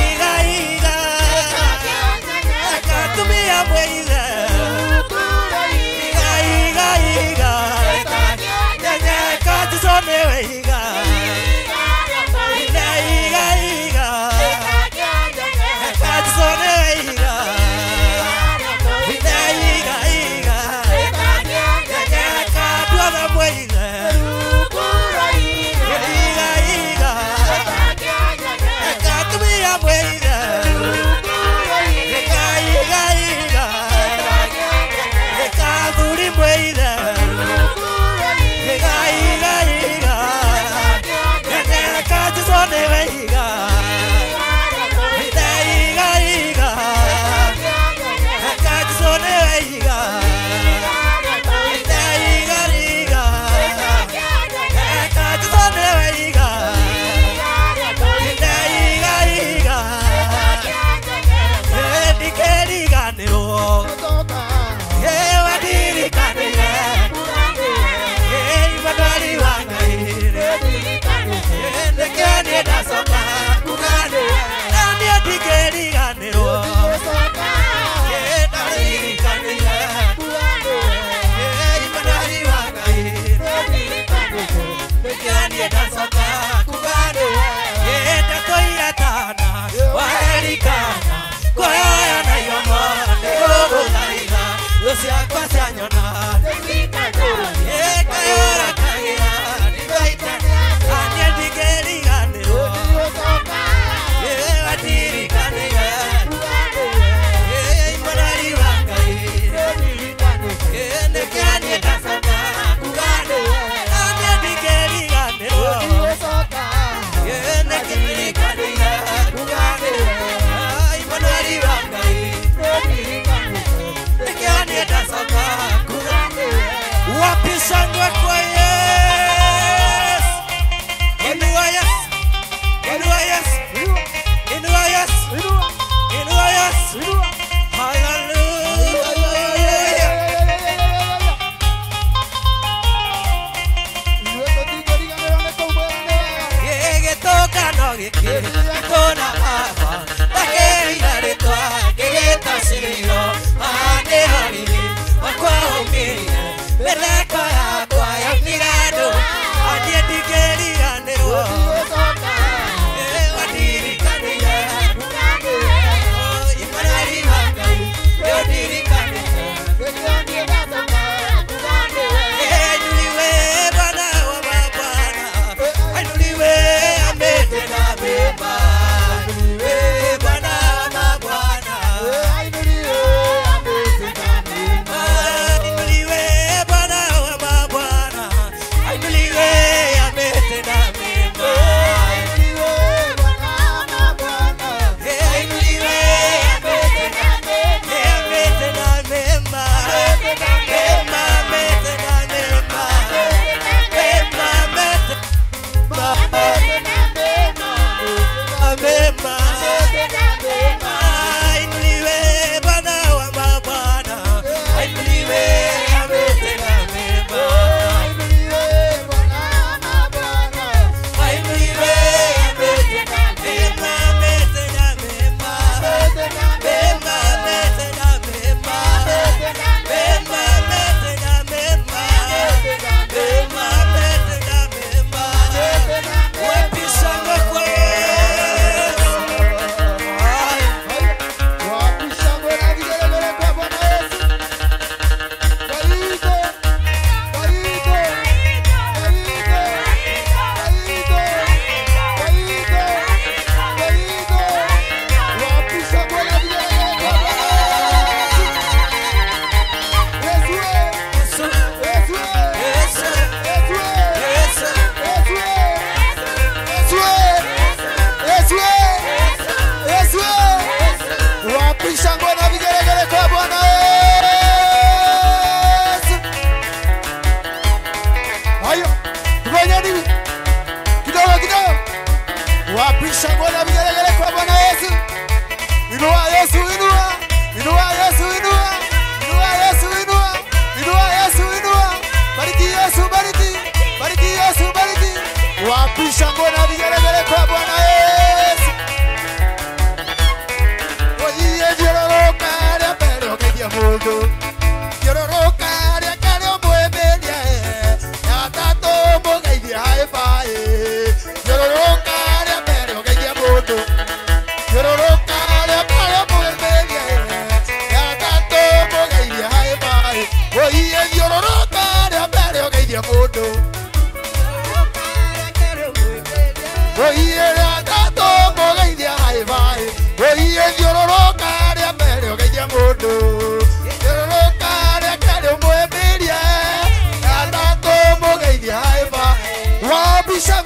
Iga iga Ekatumia mwĩithe Iga iga iga Eka Jesu nĩwe iga Iga iga iga Eka Jesu nĩwe iga Iga iga iga Eka duothe mwĩithe Iga iga Eka tumia mwĩithe Eka iga iga Eka thuri mwĩithe Iga iga iga Eka Jesu nĩwe iga Iga iga iga Eka Jesu nĩwe iga Iga iga iga Eka Jesu nĩwe iga Iga iga iga Ndikeriganĩrwo Ewa ndirikanĩre Imanwari wa Ngai Nĩkĩo niĩ ndacoka kuga na niĩ ndingĩriganĩrwo Ndarikanĩire Imanwari wa Ngai Nĩkĩo niĩ ndacoka kuga ndatũire tana waerikana kuoya na iomo nĩgũgũthaitha thũ ciakwa cianyona Kayora kagira nĩngwaite na niĩ ndingĩriganĩrwo Watirikanĩire Imanwari wa Ngai Nĩkĩo niĩ ndacoka kuga na niĩ ndingĩriganĩrwo Nĩkĩririkanĩire kuga Imanwari wa Ngai Nĩkĩo niĩ ndacoka kuga Wapi shangwe kwa Yesu? Inua Yesu. Inua Yesu. Inua Yesu. Inua Yesu. Hallelujah. Gĩgĩtũngano gĩkĩ gĩtũna baba ndakĩiga rĩtwa ngĩgĩta Shilo haha nĩho riri wakwa umĩrire mĩtheko yakwa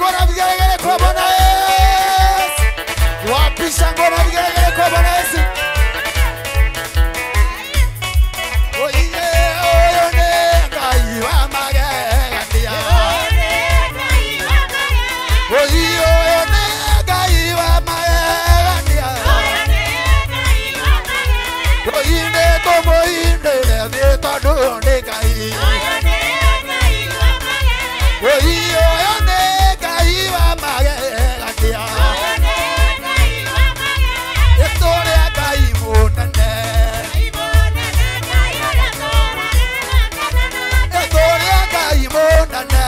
shangwe na vigelegele kwa Bwana Yesu? Wapi shangwe na vigelegele kwa Bwana Yesu? Oye oyo ne Ngai wa magegania. Oye oyo ne Ngai wa magegania. Oye ne tomoinde ne tondu ne Ngai. Oye oyo ne Ngai wa magegania. Etore Ngai munene. Etore Ngai munene.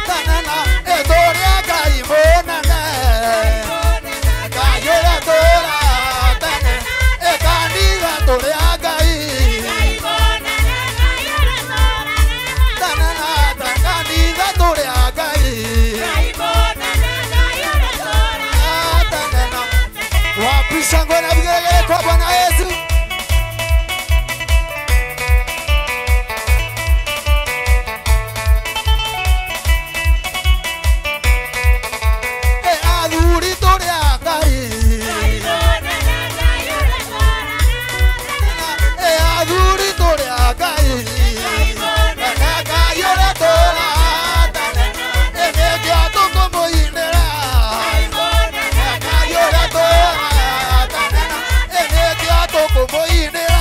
Tanana etore Ngai munene. Ngai ũrĩa tũra tene. Ekanitha tũrĩ a Ngai. Tanana kanitha tũrĩ a Ngai. Tanana. Wapi shangwe na vigelegele kwa Bwana Yesu? Athuri tũrĩ a Ngai. Athuri tũrĩ a Ngai. Na Ngai ũrĩa tũra tene. Nĩkĩo tũkũmũinĩra. Ngai ũrĩa tũra tene. Nĩkĩo tũkũmũinĩra.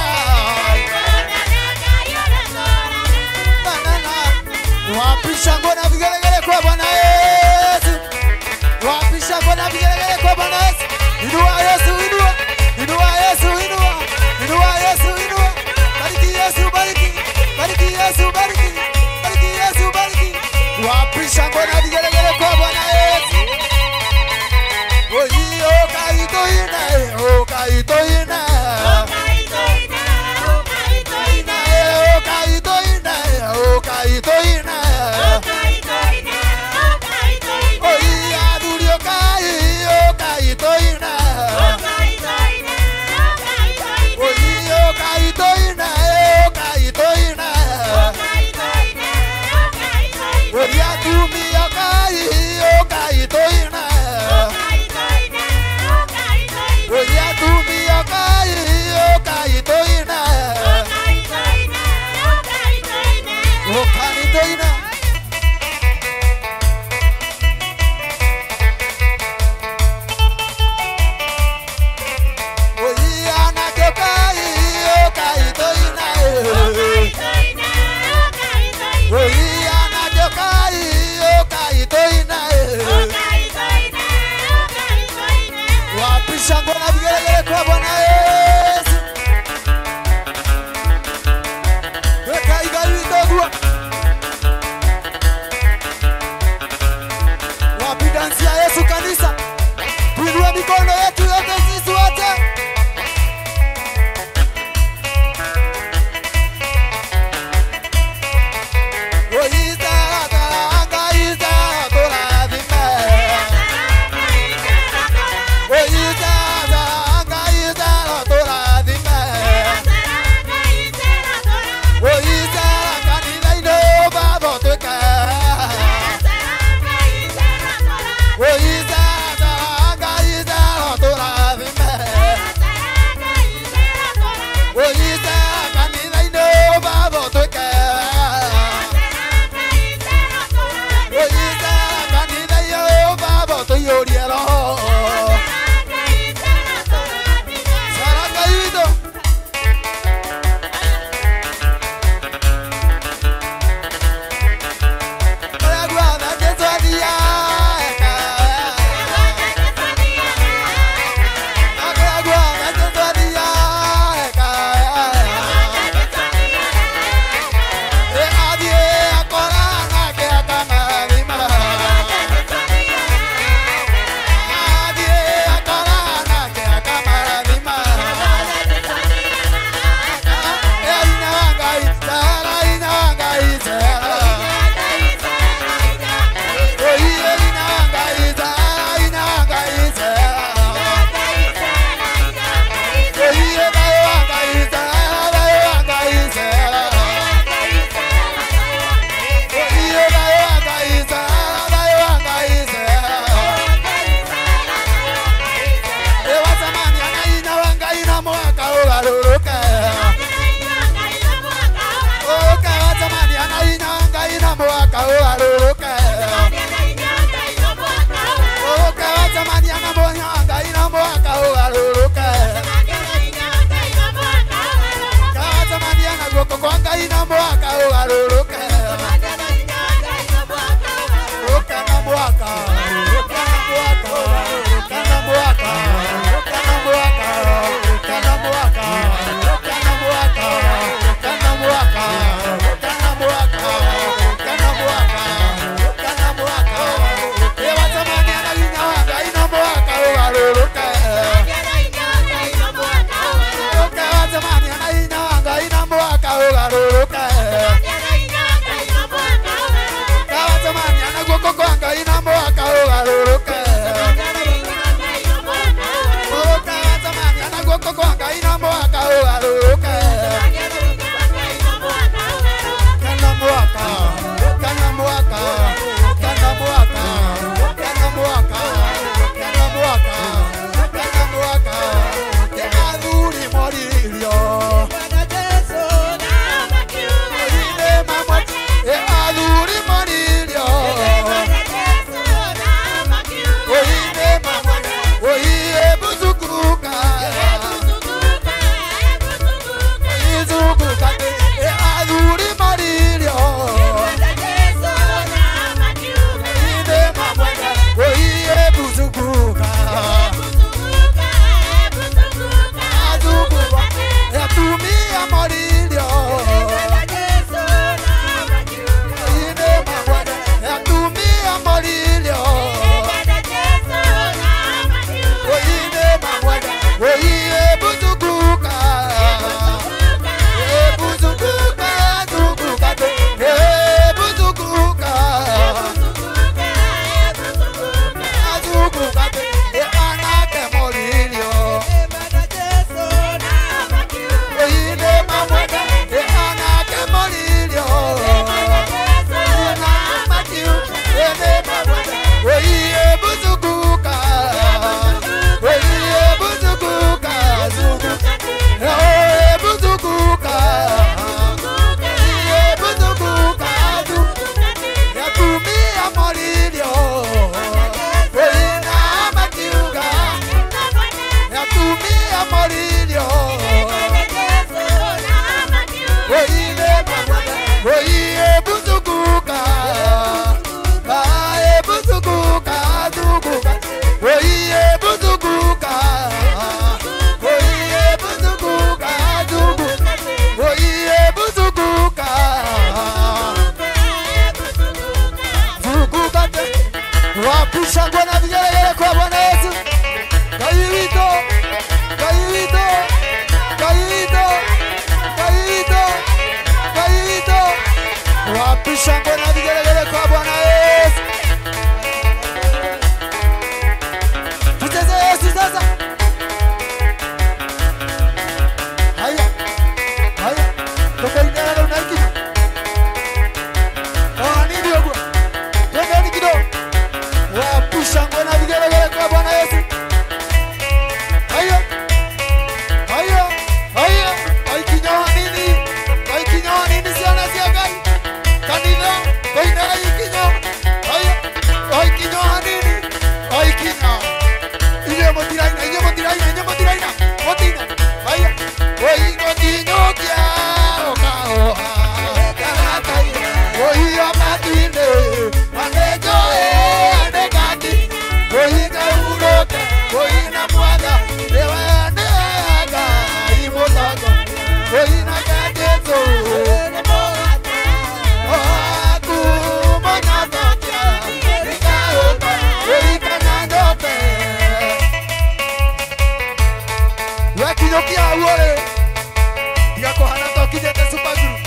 Wapi shangwe na vigelegele kwa Bwana Yesu? Wapi shangwe na vigelegele kwa Bwana Yesu? Inua Yesu, inua. Inua Yesu, inua. Inua Yesu, inua. Bariki Yesu, bariki. Bariki Yesu, bariki. Bariki Yesu, bariki. Wapi shangwe na vigelegele kwa Bwana Yesu? Oyi o kaito ine, o kaito ine. O kaito ine, o kaito ine. Oyi athuri o kai, o kaito ine. Oyi o kaito ine, o kaito ine. Oyi atumia o kai, o kaito ine. Oyi atumia o kai, o kaito ine. O kaito ine. Oyi anake o kai, o kaito ine. Oyi anake o kai, o kaito ine. Wapi shangwe na vigelegele kwa Bwana Yesu? Weka igai witogua. Wapi dansi ya Yesu kanisa? Tuinue mikono yetu yote sisi wote. ũgarũrũke. Ũka na mwaka, ũka na mwaka, ũka na mwaka, ũka na mwaka, ũka na mwaka, ũka na mwaka, ũka na mwaka, ũka na mwaka, ũka na mwaka, ũka na mwaka. Ĩ wacemania na hinya wa Ngai na mwaka ũgarũrũke. Ũka wacemania na hinya wa Ngai na mwaka ũgarũrũke. Ũka wacemania na guoko kwa Ngai na mwaka ũgarũrũke. Ũka wacemania na guoko kwa Ngai na mwaka ũgarũrũke. Kana mwaka, kana mwaka, kana mwaka, kana mwaka, kana mwaka, kana mwaka. Athuri moririo. Athuri moririo. Oiye buzukuka. Izukuka. Athuri moririo. Oiye buzukuka. Azukuka. Atumia moririo. Atumia moririo. Oiye buzukuka. Buzukuka, zukuka, buzukuka. Azukuka, anake moririo. Oiye mamwenda, anake moririo. Oiye buzukuka. Oiye buzukuka, zukuka. Oiye buzukuka. Oiye buzukuka, zukuka. Atumia moririo. Oina makiuga. Atumia moririo. Oine mamwenda. Oiye buzukuka. Ae buzukuka, zukuka. Oiye buzukuka. Oiye buzukuka, zukuka. Oiye buzukuka. Zukuka te. Wapisha ngwe na vigelegele kwa Bwana Yesu. Ngai witũ, Ngai witũ, Ngai witũ, Ngai witũ, Ngai witũ. Wapisha ngwe na vigelegele kwa Bwana Yesu. Tucheze Yesu sasa. Haya, haya. Tukaingia leo na hiki. Oh, nini huko? Twendeni kidogo. Wapisha ngwe na vigelegele kwa Bwana Yesu. Haya. Haya, haya. Aikinyoa nini? Aikinyoa nini ciana cia Ngai? Kanitha, koinaga ikinyo. Haya. Aikinyoa nini? Aikinyoa. Inyuĩ mũtiraina, inyuĩ mũtiraina, inyuĩ mũtiraina. Mũtina. Haya. Oingo kinyũkia ũkaoha. Oiyo matu-inĩ, anenjoe, anengaki. Oinga urũke, oina mwatha, nĩwe Ngai mũtongo. Oina Jesũ, aku mũnyotokia, nĩkaũka, oikana ndote. Wekinyũkia hau ũrĩ, tiga kũhana ta ũkinyĩte Super Glue.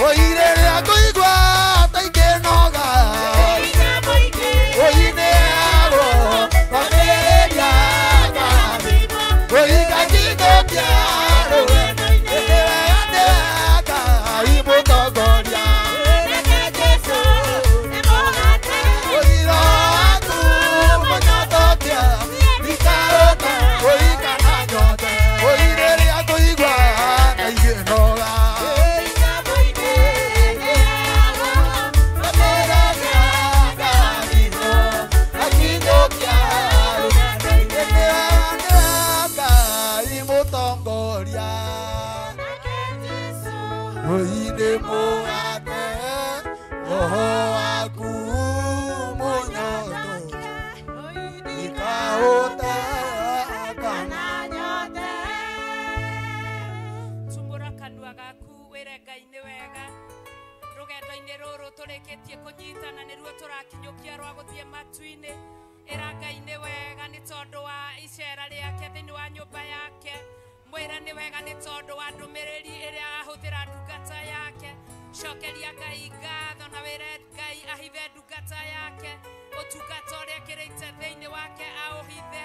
Oire rĩrĩa ngũigua ta ingĩnoga. Oine agwo, kwambĩrĩria ngathi. Oiga kinyũkia rũĩ, nĩwe Ngai mũtongoria. Oira aku mũnyotokia, nĩkaũka, rũrũ tũrĩkĩtie kũnyitana nĩruo tũrakinyũkia rwa gũthiĩ matu-inĩ. Ĩra Ngai nĩ wega nĩ tondũ wa icera rĩake thĩinĩ wa nyũmba yake. Mwĩre nĩ wega nĩ tondũ wa ndũmĩrĩri ĩrĩa ahũthĩra ndungata yake. Cokeria Ngai ngatho na wĩre Ngai ahithe ndungata yake. Ũtungata ũrĩa ekĩrĩte thĩinĩ wake aũhithe.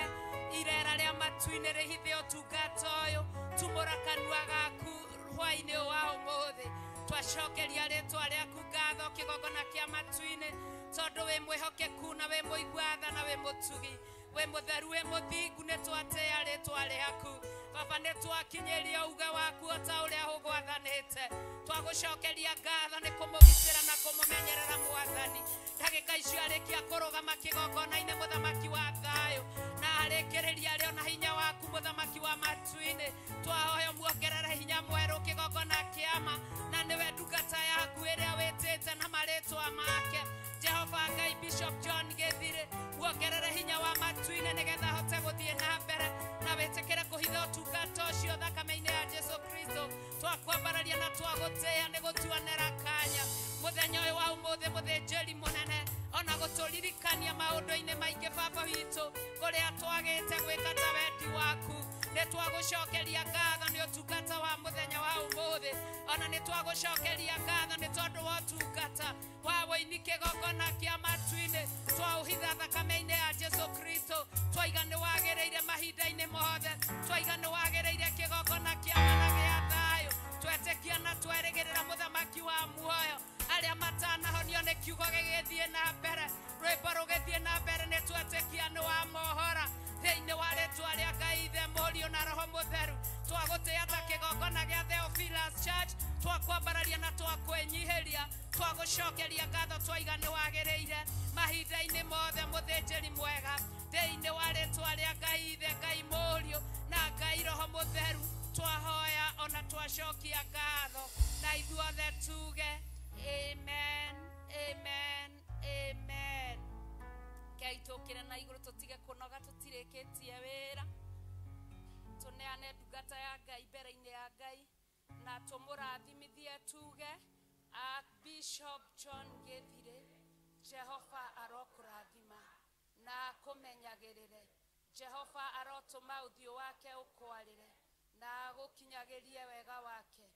Irera rĩa matu-inĩ rĩhithe ũtungata ũyũ. Tumũra kanua gaku hwaĩ-inĩ ũyũ wa ũmũthĩ. Twacokeria rĩtwa rĩaku ngatho kĩgongona kĩa matu-inĩ, tondũ wĩ mwĩhokeku na wĩ mũigua tha na wĩ mũtugi, wĩ mũtheru wĩ mũthingu. Nĩ twatĩa rĩtwa rĩaku Baba, nĩ twakinyĩria uge waku o ta ũrĩa ũgwathanĩte. Twagũcokeria ngatho nĩ kũmũgitĩra na kũmũmenyerera Mwathani. Ndagĩka icio arĩkia kũrũgama kĩgongona-inĩ mũthamaki wa thayũ, na arĩkĩrĩria arĩ ona hinya waku mũthamaki wa matu-inĩ. Twahoya muongerere hinya mwerũ kĩgongona kĩama, na nĩwe ndungata yaku ĩrĩa wĩtĩte na marĩtwa make. Jehova Ngai, Bishop John Gĩthirĩ, muongerere hinya wa matu-inĩ nĩgetha ahote gũthiĩ na mbere na wĩtĩkĩre kũhitha ũtungata ũcio thakame-inĩ ya Jesu Kristo. Twakwambararia na twagũtĩĩa nĩ gũtuonera kanya mũthenya ũyũ wa ũmũthĩ, mũthĩnjĩri mũnene, ona gũtũririkania maũndũ-inĩ maingĩ Baba witũ kũrĩa twagĩte gwĩka ta wendi waku. Nĩ twagũcokeria ngatho nĩ ũtungata wa mũthenya wa ũmũthĩ, ona nĩ twagũcokeria ngatho nĩ tondũ wa ũtungata wa wũini kĩgongona kĩa matu-inĩ. Twaũhitha thakame-inĩ ya Jesu Kristo. Twaiga nĩ wagĩrĩire mahinda-inĩ mothe, twaiga nĩ wagĩrĩire kĩgongona kĩa mana gĩa thayũ. Twetĩkia na twerĩgĩrĩra mũthamaki wa muoyo. Arĩa matanahonio nĩ kiugo gĩgĩthiĩ na mbere, rwĩmbo rũgĩthiĩ na mbere, nĩ twetĩkia nĩ wa mohora thĩinĩ wa rĩtwa rĩa Ngai Ithe, Mũriũ na Roho Mũtheru. Twagũtĩĩa ta kĩgongona gĩa Theophilus Church, twakwambararia na twakwĩnyihĩria, twagũcokeria ngatho, twaiga nĩ wagĩrĩire mahinda-inĩ mothe, mũthĩnjĩri mwega, thĩinĩ wa rĩtwa rĩa Ngai Ithe, Ngai Mũriũ na Ngai Roho Mũtheru. Twahoya ona twacokia ngatho, na ithuothe tuge amen, amen, amen. Ngai tũkĩre na igũrũ, tũtige kũnoga, tũtirĩkĩtie wĩra. Tũneane ndungata ya Ngai mbere-inĩ ya Ngai na tũmũrathimithie tuge Bishop John Gĩthirĩ, Jehova arokũrathima na akũmenyagĩrĩre. Jehova arotũma ũthiũ wake ũkwarĩre na agũkinyagĩrie wega wake.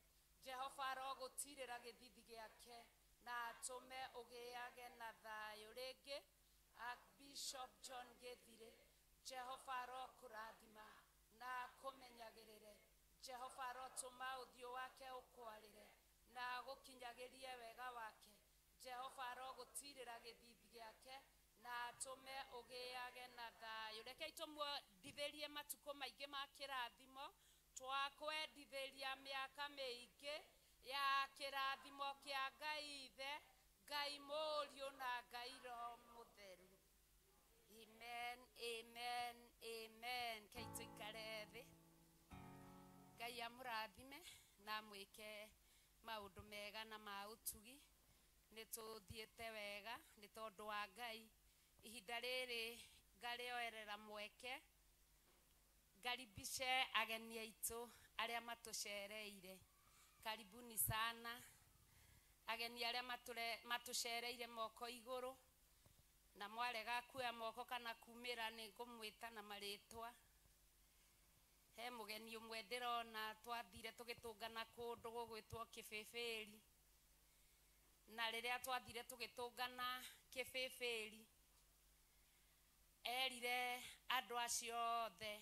Jehova arogũtirĩra gĩthithi gĩake na atũme ũgĩage na thayũ. Rĩngĩ Bishop John Gĩthirĩ, Jehova arokũrathima na akũmenyagĩrĩre. Jehova arotũma ũthiũ wake ũkwarĩre na agũkinyagĩrie wega wake. Jehova arogũtirĩra gĩthithi gĩake na atũme ũgĩage na thayũ. Rekei tũmwendithĩrie matukũ maingĩ ma kĩrathimo. Twakwendithĩria mĩaka mĩingĩ ya kĩrathimo kĩa Ngai Ithe, Ngai Mũriũ na Ngai Roho Mũtheru. Amen, amen, amen. Kei tũikare thĩ. Ngai amũrathime na amwĩke maũndũ mega na ma ũtugi. Nĩ tũthiĩte wega nĩ tondũ wa Ngai. Ihinda rĩrĩ ngarĩoerera mweke ngaribishe ageni aitũ arĩa matũcereire. Karibuni sana ageni arĩa matũcereire moko igũrũ, na mwarega kuoya moko kana kumĩra nĩ ngũmwĩta na marĩtwa. He mũgeni ũmwe ndĩrona twathire tũgĩtũngana kũndũ gũgwĩtwo Kĩbĩbĩri, na rĩrĩa twathire tũgĩtũngana Kĩbĩbĩri erire andũ acio othe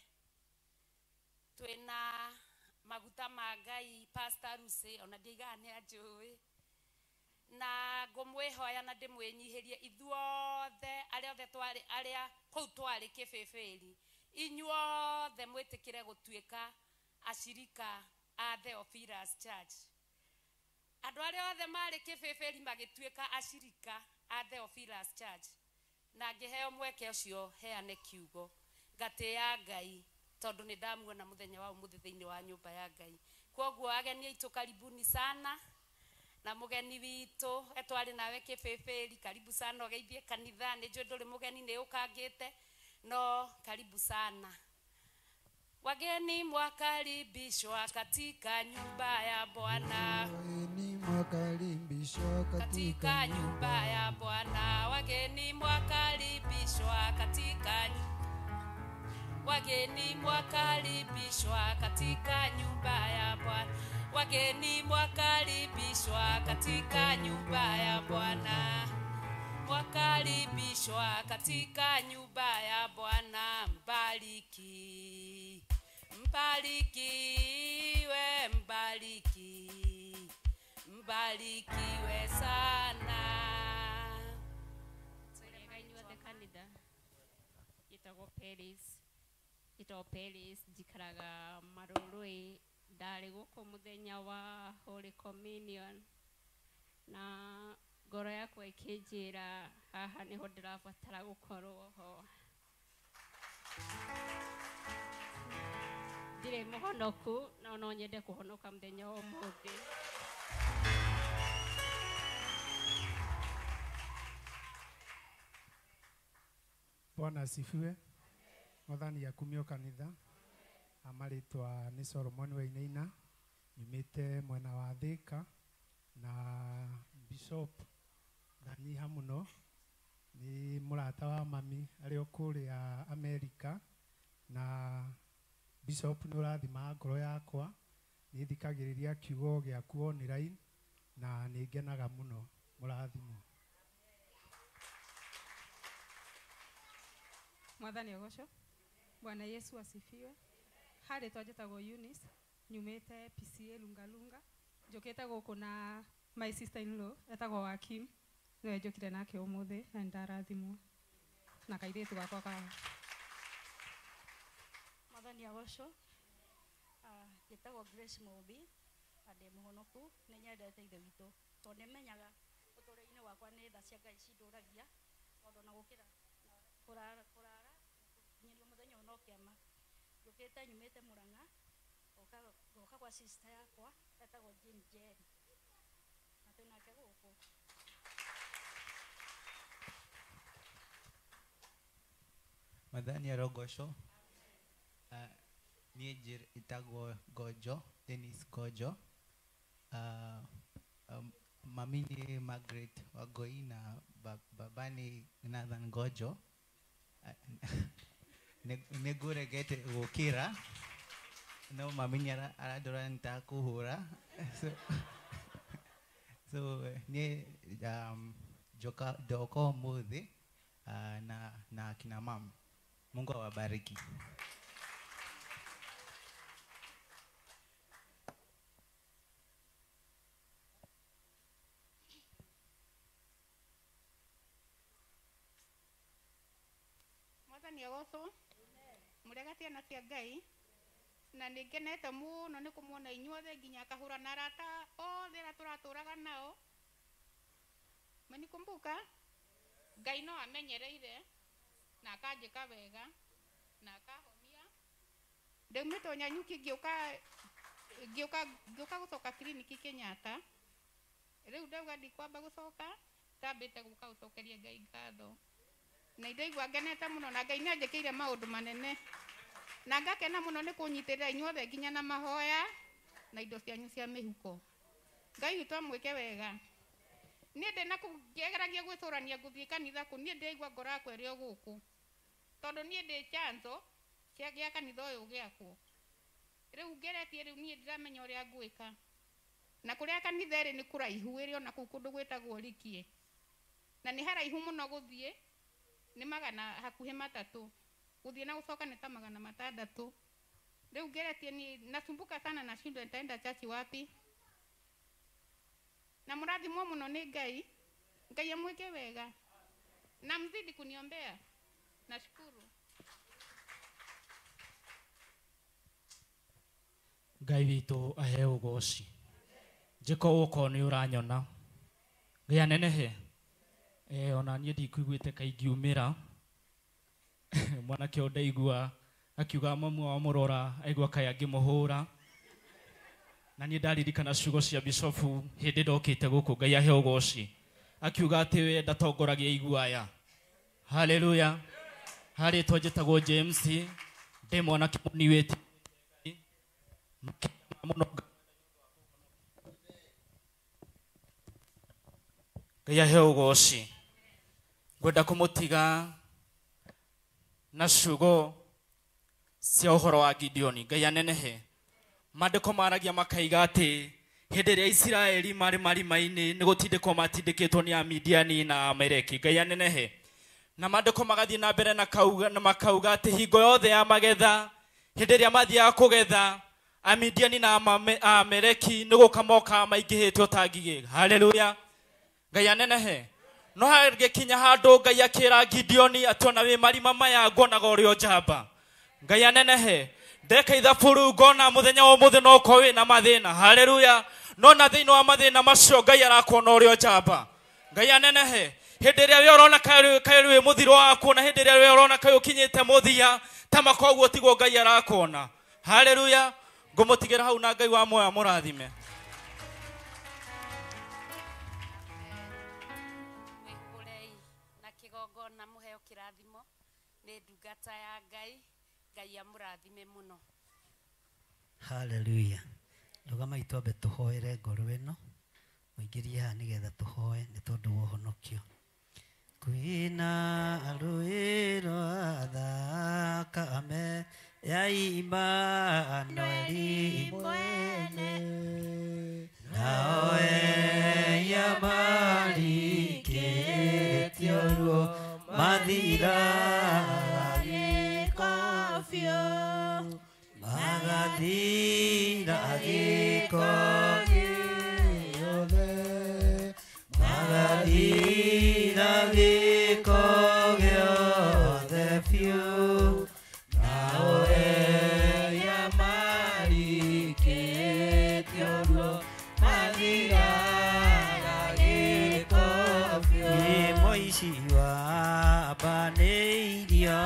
twĩna maguta ma Ngai, Pastor Lucy, ona ndiaigaga nĩ anjũĩ, na ngũmwĩhoya na ndĩmwĩnyihĩrie ithuothe arĩa othe twarĩ arĩa kũu twarĩ Kĩbĩbĩri, inyuothe mwĩtĩkĩre gũtuĩka acirika a Theophilus Church. Andũ arĩa othe marĩ Kĩbĩbĩri magĩtuĩka acirika a Theophilus Church, na ngĩheo mweke ũcio heane kiugo ngatĩĩa Ngai tondũ nĩ ndamuona mũthenya wa ũmũthĩ thĩinĩ wa nyũmba ya Ngai. Kwoguo ageni aitũ karibuni sana, na mũgeni witũ etwarĩ nawe Kĩbĩbĩri, karibu sana ũgeithie kanitha. Nĩ njũĩ ndũrĩ mũgeni, nĩ ũkangĩte, no karibu sana. Wageni mwakaribishwa katika nyumba ya Bwana. Wageni mwakaribishwa katika nyumba ya Bwana. Wageni mwakaribishwa katika wageni mwakaribishwa katika nyumba ya Bwana. Wageni mwakaribishwa katika nyumba ya Bwana. Mwakaribishwa katika nyumba ya Bwana. Mbariki, mbarikiwe, mbariki, mbarikiwe sana. Twĩrega inyuothe kanitha. Njĩtagwo Peris, njĩtagwo Peris, njikaraga Marũrũĩ. Ndarĩ gũkũ mũthenya wa Holy Communion na ngoro yakwa ĩkĩnjĩra haha nĩho ndĩrabatara gũkorwo ho. Ndirĩ mũhonoku no no nyende kũhonoka mũthenya wa ũmũthĩ. Bwana asifiwe. Mwathani akumio kanitha. Amarĩtwa nĩ Solomon Wainaina, nyumĩte mwena wa Thika na Bishop ndanyiha mũno, nĩ mũrata wa mami arĩ o kũrĩa Amerika, na Bishop nĩ ũrathimaga ngoro yakwa, nĩ thikagĩrĩria kiugo gĩaku online na nĩ ngenaga mũno. Mũrathimwo. Mwathani agocwo. Bwana Yesu asifiwe. Harĩ twa njĩtagwo Eunice, nyumĩte PCA Lungalunga, njũkĩte gũkũ na my sister in law etagwo Wakim, nĩwe njũkire nake ũmũthĩ na nĩndarathimwo na kairĩtu gakwa ka. Mwathani agocwo. Njĩtagwo Grace Mũmbi na ndĩ mũhonoku, nĩ nyendete Ithe witũ tondũ nĩmenyaga ũtũũro-inĩ wakwa nĩ tha cia Ngai cindũragia, tondũ ona gũkĩra kũrara kũrara nginyĩrio mũthenya ũyũ no kĩama. Njũkĩte nyumĩte Murang'a, ngoka gwa sister yakwa etagwo Jane Njeri, na twĩ nake gũkũ. Mwathani arogocwo. Niĩ njĩtagwo Ngojo, Dennis Ngojo. Mami nĩ Margaret Wangui na baba nĩ Nathan Ngojo. Nĩ ngũregete gũkĩra no mami nĩ arandora nĩ ta kũhũra. So niĩ ndoka ũmũthĩ na akina mama. Mungu awabariki. Mwathani agocwo. Mũrega ciana cia Ngai, na nĩ ngenete mũno nĩ kũmuona inyuothe nginya akahũra na arata othe arĩa tũratũraga nao. Menikumbuka Ngai no amenyereire na akanjĩka wega na akahonia. Ndaumĩte Nyanyuki ngĩũka ngĩũka gũcoka kiriniki Kenyatta. Rĩu ndauga ndikwamba gũcoka, ndambĩte gũka gũcokeria Ngai ngatho. Na ndaigua ngenete mũno na Ngai nĩanjĩkĩire maũndũ manene. Na ngakena mũno nĩ kũnyitĩrĩra inyuothe nginya na mahoya na indo cianyu cia mĩhuko. Ngai witũ amwĩke wega. Niĩ ndĩ na kũu ngĩgeragia gwĩcũrania ngũthiĩ kanitha kũ, niĩ ndĩraigua ngoro yakwa ĩrĩ o gũkũ. Tondũ niĩ ndĩ chanzo cia gĩa kanitha ũyũ gĩakwo. Rĩu ngeretie rĩu niĩ ndiramenya ũrĩa ngwĩka. Na kũrĩa kanitha ĩrĩ nĩ kũraihu, ĩrĩ ona kũu kũndũ gwĩtagwo Rikie. Na nĩ haraihu mũno gũthiĩ, nĩ magana hakuhĩ matatũ. Gũthiĩ na gũcoka nĩ ta 600. Rĩu ngeretie niĩ nasumbuka sana nashindwa nitaenda church wapi. Na mũrathimwo mũno nĩ Ngai. Ngai amwĩke wega. Na mzidi kuniombea. Nashukuru. Ngai witũ aheo ũgoci. Njĩko ũkorwo nĩ ũranyona. Ngai anenehe. Ona niĩ ndikuiguĩte kaingiumĩra. Mwanake ũyũ ndaigua akiuga mamu wao mũrora aigua kaĩ angĩmũhũra. Na niĩ ndaririkana ciugo cia bishofu hĩndĩ ndokĩte gũkũ. Ngai aheo ũgoci. Akiuga atĩ we ndatongoragia igua aya. Haleluya. Harĩtwa njĩtagwo James, ndĩ mwanake mũnini wĩtĩkĩtie Mũno Ngai ahe ũgoci. Ngwenda kũmũtiga na ciugo cia ũhoro wa Gideoni. Ngai anenehe. Maandĩko maragia makaiga atĩ hĩndĩ ĩrĩa Isiraeli marĩ marima-inĩ nĩ gũtindĩkwo matindĩkĩtwo nĩ Amidiani na Amaleki. Ngai anenehe. Na maandĩko magathiĩ na mbere na kauga na makauga atĩ hingo yothe ya magetha hĩndĩ ĩrĩa mathiaga kũgetha Amidiani na Amaleki nĩ gũka mokaga maingĩhĩtwo ta ngigĩ. Haleluya. Ngai anenehe. No hagĩkinya handũ Ngai akĩra Gideoni atĩ ona wĩ marima maya nguonaga ũrĩ o njamba. Ngai anenehe. Ndeka ithabu ngona mũthenya wa ũmũthĩ no ũkorwo wĩna mathĩna. Haleluya. No na thĩinĩ wa mathĩna macio Ngai arakuona ũrĩ o njamba. Ngai anenehe. Hĩndĩ ĩrĩa we ũrona kaĩ wĩ mũthiro waku na hĩndĩ ĩrĩa we ũrona kaĩ ũkinyĩte mũthia ta makoguo tiguo Ngai arakuona. Haleluya. Ngũmũtigĩra hau na Ngai wa muoyo amũrathime. Mwĩhũrei na kĩgongona mũheo kĩrathimo nĩ ndungata ya Ngai. Ngai amũrathime mũno. Haleluya. Rũgamai twambe tũhoere ngoro ĩno. Mũingĩrie haha nĩgetha tũhoe nĩ tondũ wa ũhonokio. Kwĩna rũĩ rwa thakame ya Imanueli mwene, nao eya marikĩtio ruo mathiraga gĩko biũ, magathira gĩko gĩothe, magathira gĩko gĩothe biũ, nao eya marikĩtio ruo mathiraga gĩko biũ. Nĩ mũici wambanĩirio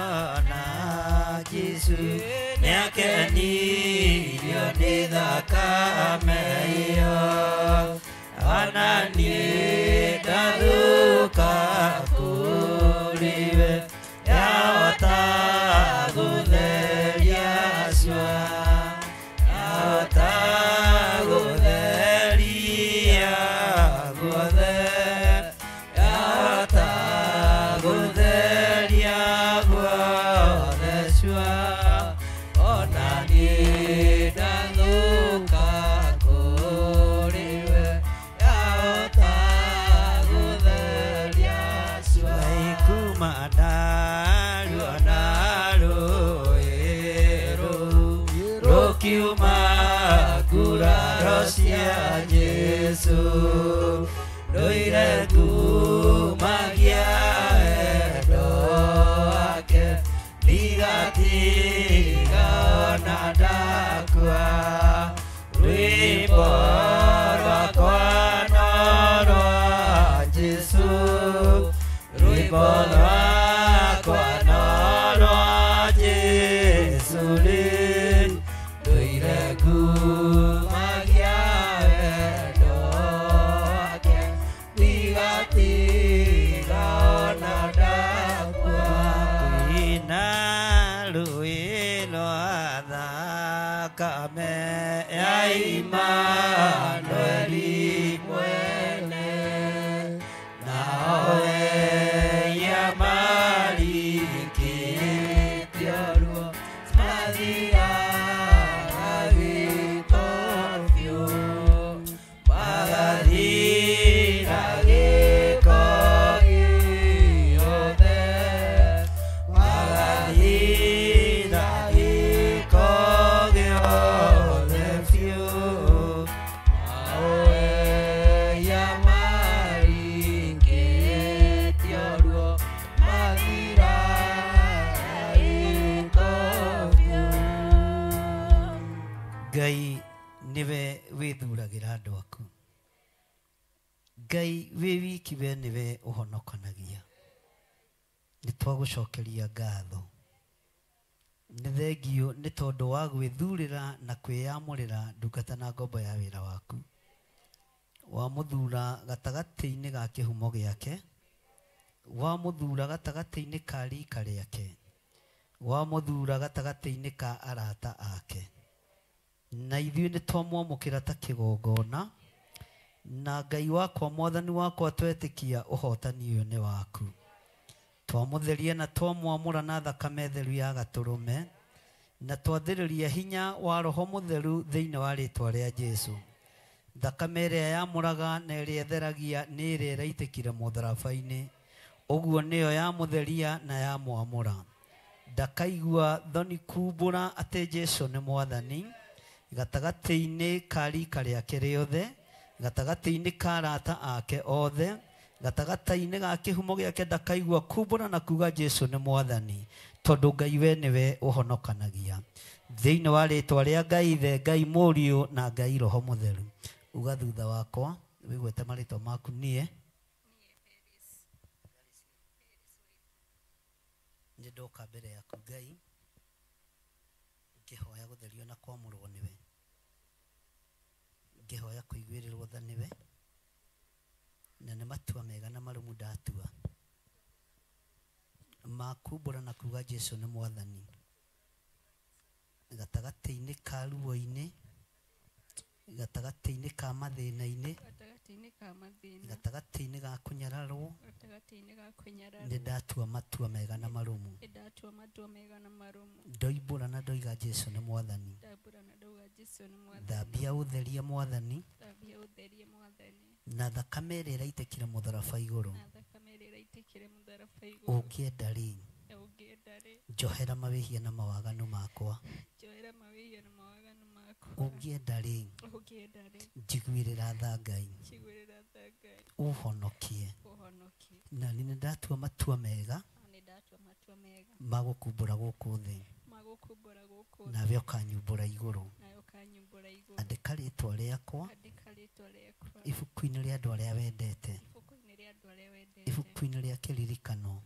na Jesũ nĩakenirio nĩ thakame ĩyo, ona niĩ ndathũka kũrĩ we, yahota gũtheria cua, yahota gũtheria guothe, yahota gũtheria guothe cua, ona niĩ ndathũka kũrĩ we, yahota gũtheria cua. Kuma ndaruona rũĩ rũu rũkiuma nguraro cia Jesũ, ndũire ngumagia wendo wake, ndigatiga ona ndakua. Rwĩmbo rwakwa no rwa Jesũ, rwĩmbo rwakwa no rwa Jesũ rĩ, ndũire ngumagia wendo wake, ndigatiga ona ndakua. Kwĩna rũĩ rwa thakame ya Imanueli mwene, nao eya marikĩtio ruo mathiraga gĩko biũ, magathira gĩko gĩothe, magathira gĩko gĩothe biũ, nao eya marikĩtio ruo mathiraga gĩko biũ. Ngai nĩwe wĩthuragĩra andũ aku. Ngai wĩ wiki we nĩwe ũhonokanagia. Nĩ twagũcokeria ngatho. Nĩ thengio nĩ tondũ wa gwĩthurĩra na kwĩyamũrĩra ndungata na ngombo ya wĩra waku. Wamũthura gatagatĩ-inĩ ga kĩhumo gĩake, wamũthura gatagatĩ-inĩ ka rika rĩake, wamũthura gatagatĩ-inĩ ka arata ake. Na ithuĩ nĩ twamwamũkĩra ta kĩgongona. Na Ngai wakwa, Mwathani wakwa, twetĩkia ũhotani ũyũ nĩ waku. Twamũtheria na twamwamũra na thakame theru ya gatũrũme, na twathĩrĩria hinya wa Roho Mũtheru thĩinĩ wa rĩtwa rĩa Jesũ. Thakame ĩrĩa yamũraga na ĩrĩa ĩtheragia nĩ ĩrĩa ĩraitĩkire mũtharaba-inĩ, ũguo nĩyo yamũtheria na yamwamũra. Ndakaigua thoni kumbũra atĩ Jesũ nĩ Mwathani gatagatĩ-inĩ ka rika rĩake rĩothe, gatagatĩ-inĩ ka arata ake othe, gatagatĩ-inĩ ga kĩhumo gĩake ndakaigua kumbũra na kuga Jesũ nĩ Mwathani, tondũ Ngai we nĩwe ũhonokanagia. Thĩinĩ wa rĩtwa rĩa Ngai Ithe, Ngai Mũriũ na Ngai Roho Mũtheru. Uga thutha wakwa, wĩgwete marĩtwa maku. Niĩ nĩ ndoka mbere yaku Ngai, ngĩhoya gũtherio na kwamũrwo nĩwe, ngĩhoya kũiguĩrĩrwo tha nĩwe, na nĩ matua mega na marũmu ndatua makumbũra na kuga Jesũ nĩ Mwathani gatagatĩ-inĩ ka ruo-inĩ, gatagatĩ-inĩ ka mathĩna-inĩ, gatagatĩ-inĩ ga kũnyararwo, nĩ ndatua matua mega na marũmu. Ndoimbũra na ndoiga Jesũ nĩ Mwathani. Thambia ũtherie Mwathani na thakame ĩrĩa ĩraitĩkire mũtharaba igũrũ. Ũngĩenda rĩ, njohera mawĩhia na mawaganu makwa. Ũngĩenda rĩ, njiguĩrĩra tha Ngai, ũhonokie. Na nĩ ndatua matua mega ma gũkumbũra gũkũ thĩ, nawe ũkanyumbũra igũrũ. Andĩka rĩtwa rĩakwa ibuku-inĩ rĩa andũ arĩa wendete, ibuku-inĩ rĩa kĩririkano,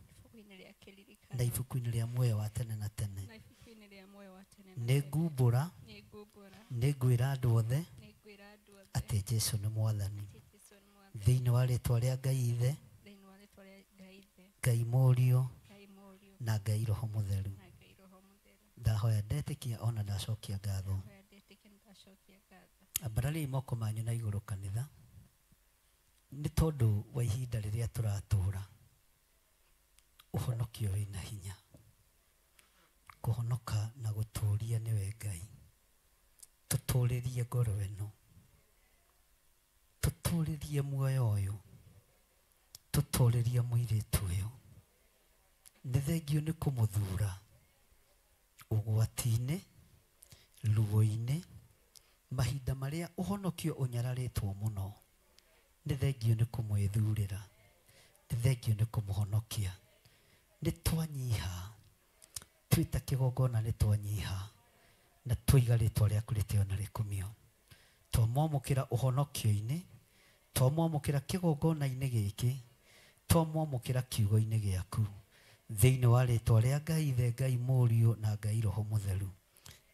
na ibuku-inĩ rĩa muoyo wa tene na tene. Nĩ ngumbũra, nĩ ngwĩra andũ othe atĩ Jesũ nĩ Mwathani. Thĩinĩ wa rĩtwa rĩa Ngai Ithe, Ngai Mũriũ na Ngai Roho Mũtheru. Ndahoya ndetĩkia ona ndacokia ngatho. Ambarariai moko manyu na igũrũ kanitha, nĩ tondũ wa ihinda rĩrĩa tũratũra, ũhonokio wĩna hinya. Kũhonoka na gũtũũria nĩwe Ngai. Tũtũũrĩrie ngoro ĩno, tũtũũrĩrie muoyo ũyũ, tũtũũrĩrie mũirĩtu ũyũ. Nĩ thengio nĩ kũmũthura ũgwati-inĩ, ruo-inĩ, mahinda marĩa ũhonokio ũnyararĩtwo mũno. Nĩ thengio nĩ kũmwĩthurĩra, nĩ thengio nĩ kũmũhonokia. Nĩ twanyiha, twĩta kĩgongona nĩ twanyiha, na twaiga rĩtwa rĩaku rĩtĩo na rĩkumio. Twamwamũkĩra ũhonokio-inĩ, twamwamũkĩra kĩgongona-inĩ gĩkĩ, twamwamũkĩra kiugo-inĩ gĩaku. Thĩinĩ wa rĩtwa rĩa Ngai Ithe, Ngai Mũriũ na Ngai Roho Mũtheru.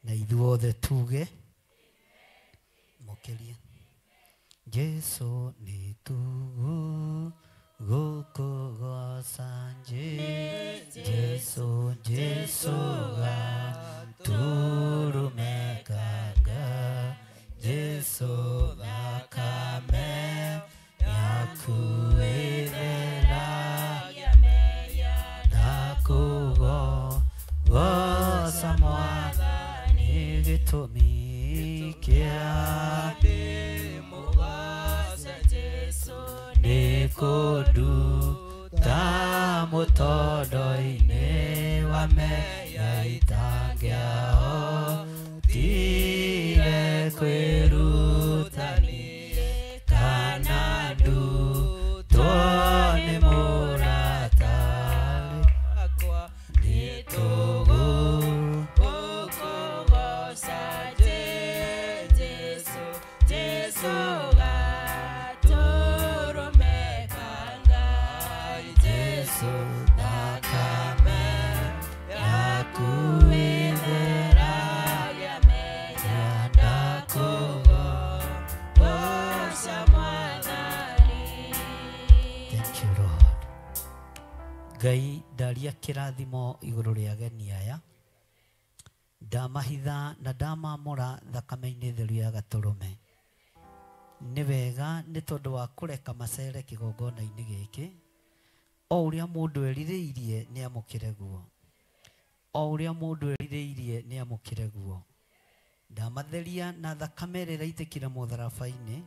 Na ithuothe tuge mũkĩrie Jesũ nĩ tugu gũkũgoca, Jesũ, Jesũ gatũrũme ka Ngai, Jesũ thakame yaku ĩtheragia ndakũgoca Mwathani, gĩtũmi kĩa nĩ kũnduta mũtondo-inĩ wa mehia itangĩahotire kwĩruta niĩ, kana ndutwo nĩ mũrata wakwa. Nĩ tũgũkũgoca Jesũ, Jesũ gatũrũme ka Ngai, Jesũ thakame yaku ĩtheragia mehia, ndakũgoca Mwathani. Thank you Lord. Ngai ndaria kĩrathimo igũrũ rĩa ageni aya, Ndamahitha na ndamamũra thakame-inĩ theru ya gatũrũme. Nĩ wega nĩ tondũ wa kũreka macere kĩgongona-inĩ gĩkĩ. O ũrĩa mũndũ erirĩirie nĩ amũkĩre guo. O ũrĩa mũndũ erirĩirie nĩ amũkĩre guo. Ndamatheria na thakame ĩrĩa ĩraitĩkire mũtharaba-inĩ.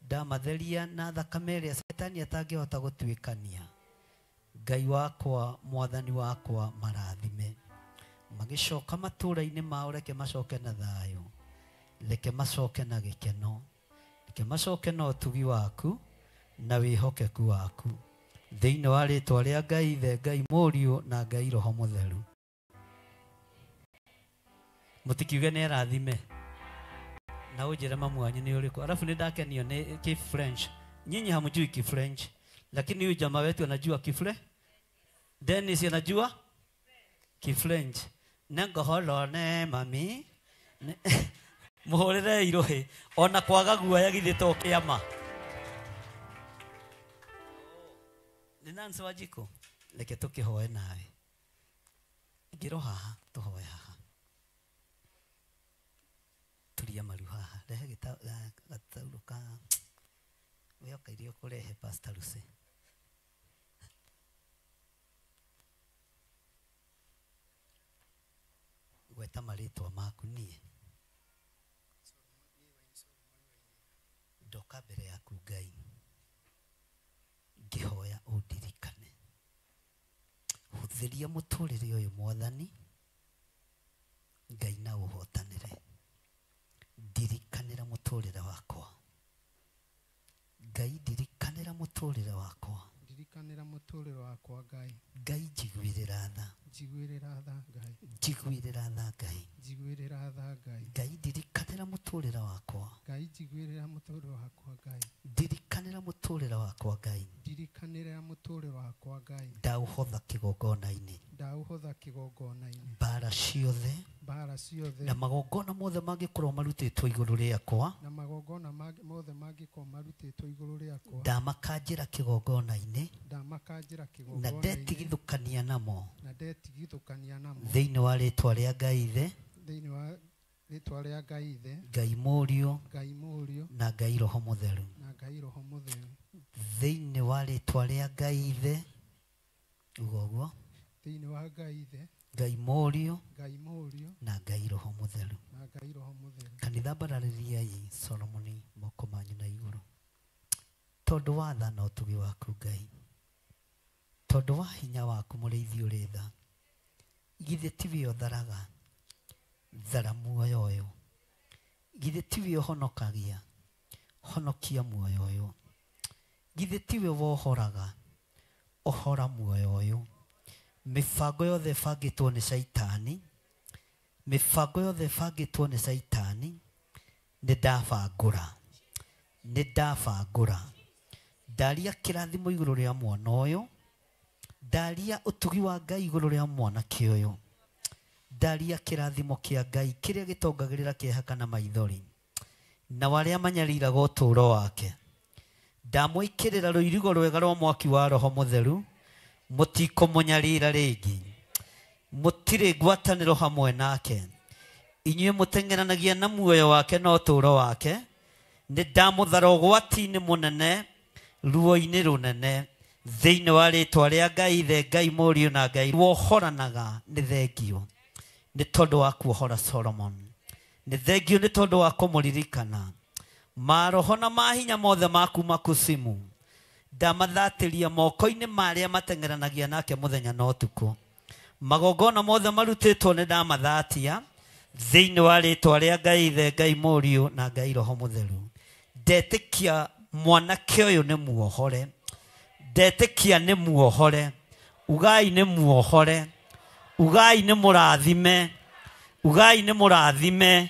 Ndamatheria na thakame ĩrĩa Satani atangĩhota gũtuĩkania. Ngai wakwa, mwathani wakwa, marathime. Magĩcoka matũũra-inĩ mao, reke macoke na thayũ, reke macoke na gĩkeno, reke macoke na ũtugi waku na wĩhokeku waku, thĩinĩ wa rĩtwa rĩa Ngai Ithe, Ngai Mũriũ na Ngai Roho Mũtheru. Mũtikiuge nĩ arathime na ũnjĩre mamu wanyu nĩ ũrĩkũ. Alafu nĩ ndakenio nĩ Kifrench. Nyinyi hamjui Kifrench, lakini huyu jamaa wetu anajua Kifre. Dennis anajua Kifrench. Nengoholo ne mami muhũrĩre irũhĩ ona kwaga guoya githĩ to kĩama. Nĩ Nancy Wanjikũ, reke tũkĩhoe nawe. Ingĩrwo haha tũhoe haha, turia maru haha, rehe gataurũ ka wĩoka iria ũkũrehe Pastor Lucy. Gweta marĩtwa maku niĩ ndoka mbere yaku Ngai ngĩhoya ũndirikane. Hũthĩria mũtũrĩre ũyũ mwathani Ngai na ũhotanĩre. Ndirikanĩra mũtũrĩre wakwa Ngai, ndirikanĩra mũtũrĩre wakwa, ndirikanĩra mũtũrĩre wakwa Ngai. Ngai njiguĩrĩra tha, njiguĩrĩra tha Ngai, njiguĩrĩra tha Ngai, njiguĩrĩra tha Ngai. Ngai ndirikanĩra mũtũrĩre wakwa, Ngai njiguĩrĩra mũtũrĩre wakwa Ngai, ndirikanĩra mũtũrĩre wakwa Ngai, ndirikanĩra mũtũrĩre wakwa Ngai. Ndaũhotha kĩgongona-inĩ, ndaũhotha kĩgongona-inĩ. Mbara ciothe, mbara ciothe, na magongona mothe mangĩkorwo marutĩtwo igũrũ rĩakwa, na magongona mothe mangĩkorwo marutĩtwo igũrũ rĩakwa, ndamakanjĩra kĩgongona-inĩ, ndamakanjĩra na kĩgongona-inĩ, ndetigithũkania namo, na ndetigithũkania namo, thĩinĩ wa rĩtwa rĩa Ngai Ithe, thĩinĩ wa rĩtwa rĩa Ngai Ithe, Ngai Mũriũ, Ngai Mũriũ, na Ngai Roho Mũtheru. na Ngai Roho Mũtheru. Thĩinĩ wa rĩtwa rĩa Ngai Ithe, uga ũguo, thĩinĩ wa Ngai Ithe, Ngai Mũriũ, Ngai Mũriũ, na Ngai Roho Mũtheru. na Ngai Roho Mũtheru. Kanitha mbararĩriai Solomoni moko manyu na igũrũ, tondũ wa tha na ũtugi waku Ngai, tondũ wa hinya waku mũrĩithi ũrĩ tha, githĩ tiwe ũtharaga thara muoyo ũyũ, githĩ tiwe ũhonokagia honokia muoyo ũyũ, githĩ tiwe wohoraga ũhora muoyo ũyũ. Mĩbango yothe ĩbangĩtwo nĩ Caitani, mĩbango yothe ĩbangĩtwo nĩ Caitani, nĩ ndabangũra, nĩ ndabangũra. Ndaria kĩrathimo igũrũ rĩa mwana ũyũ, ndaria ũtugi wa Ngai igũrũ rĩa mwanake ũyũ, ndaria kĩrathimo kĩa Ngai kĩrĩa gĩtongagĩrĩra kĩeha kana maithori, na arĩa manyariraga ũtũũro wake. Ndamwĩkĩrĩra rũirigo rwega rwa mwaki wa Roho Mũtheru, mũtikũmũnyarira rĩngĩ, mũtirĩ ngwatanĩro hamwe nake. Inyuĩ mũteng'eranagia na muoyo wake na ũtũũro wake. Nĩ ndamũthara ũgwati-inĩ mũnene, ruo-inĩ rũnene, thĩinĩ wa rĩtwa rĩa Ngai Ithe, Ngai Mũriũ na Ngai wohoranaga. Nĩ thengio nĩ tondũ wa kuohora Solomon, nĩ thengio nĩ tondũ wa kũmũririkana. Maroho na mahinya mothe ma kuma kusimu ndamathatĩria moko-inĩ marĩa mateng'eranagia nake mũthenya na ũtukũ. Magongona mothe marutĩtwo nĩ ndamathatia thĩinĩ wa rĩtwa rĩa Ngai Ithe, Ngai Mũriũ na Ngai Roho Mũtheru. Ndetĩkia mwanake ũyũ nĩ muohore, ndetĩkia nĩ muohore, ugai nĩ muohore, ugai nĩ mũrathime, ugai nĩ mũrathime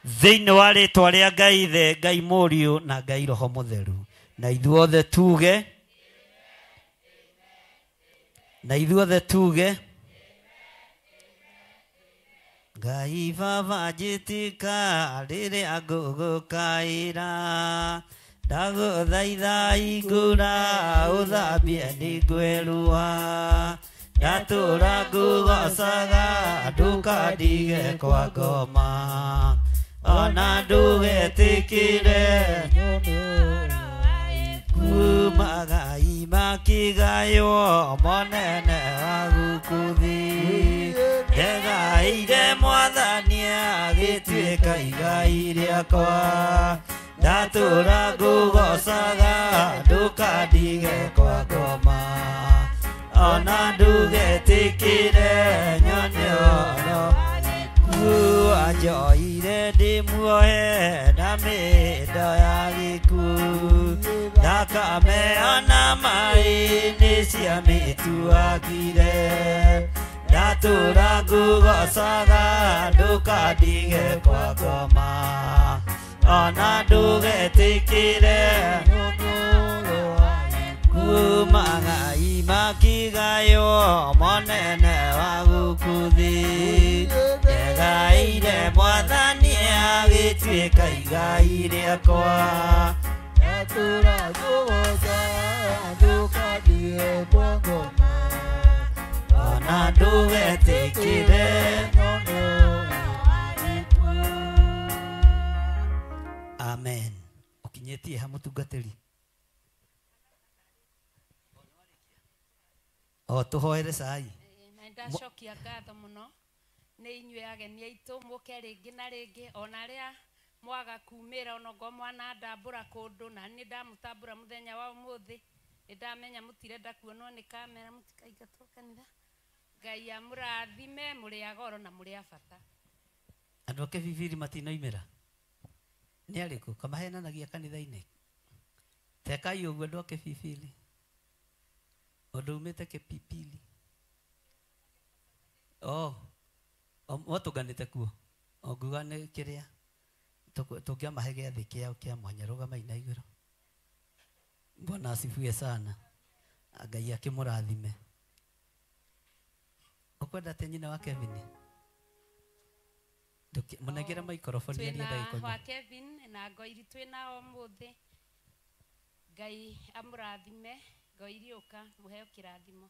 thĩinĩ wa rĩtwa rĩa Ngai Ithe, Ngai Mũriũ na Ngai Roho Mũtheru. Na ithuothe tuge, na ithuothe tuge, Ngai Baba njĩtĩka rĩrĩa ngũgũkaĩra, ndagũthaitha hingũra ũthambie nĩngwerũha, Ndatũra ngũgocaga ndũkandige kwa ngoma ona ndũgetĩkĩre kumagai makĩgaywo monene wa gũkũ thĩ ndegaire mwathani agĩtuĩka igai rĩakwa ndatũra ngũgocaga ndũkandige kwa ngoma ona ndũgetĩkĩre nyone ũhoro anjoire ndĩ muohe na mĩndo ya gĩkuũ thakame ona maĩ nĩ ciamĩtuagire ndatũra ngũgocaga ndũkandige kwa ngoma ona ndũgetĩkĩre kumagai makĩgaywo monene wa gũkũ thĩ ndegaire mwathani agĩtuĩka igai rĩakwa Ndatũra ngũgocaga ndũkandige kwa ngoma ona ndũgetĩkĩre amen. Ũkinyĩtie ha mũtungatĩri o tũhoere cai. Na ndacokia ngatho mũno nĩ inyuĩ ageni aitũ mũke rĩngĩ na rĩngĩ ona arĩa mwaga kumĩra ona ngo mwanandambũra kũndũ na nĩ ndamũtambũra mũthenya wa ũmũthĩ nĩ ndamenya mũtirenda kuonwo nĩ kamera mũtikaingatwo kanitha. Ngai amũrathime mũrĩ a goro na mũrĩ a bata. Andũ a kĩbibiri matinoimĩra nĩ arĩkũ kamahenanagia kanitha-inĩ tekai ũguo andũ a kĩbibiri ũndũ umĩte kĩpipili o mwatũnganĩte kuo o nguga nĩ kĩrĩa tũngĩamahe gĩathĩ kĩao kĩa mwanya rũgamai na igũrũ. Bwana asifiwe sana. Ngai akĩmũrathime. Ũkwenda atĩa nyina wa Kevin? Mũnengere maikroboni arie ndagĩka wa Kevin na Ngoiri twĩnao ũmũthĩ. Ngai amũrathime. Ngoiri ũka mũheo kĩrathimo.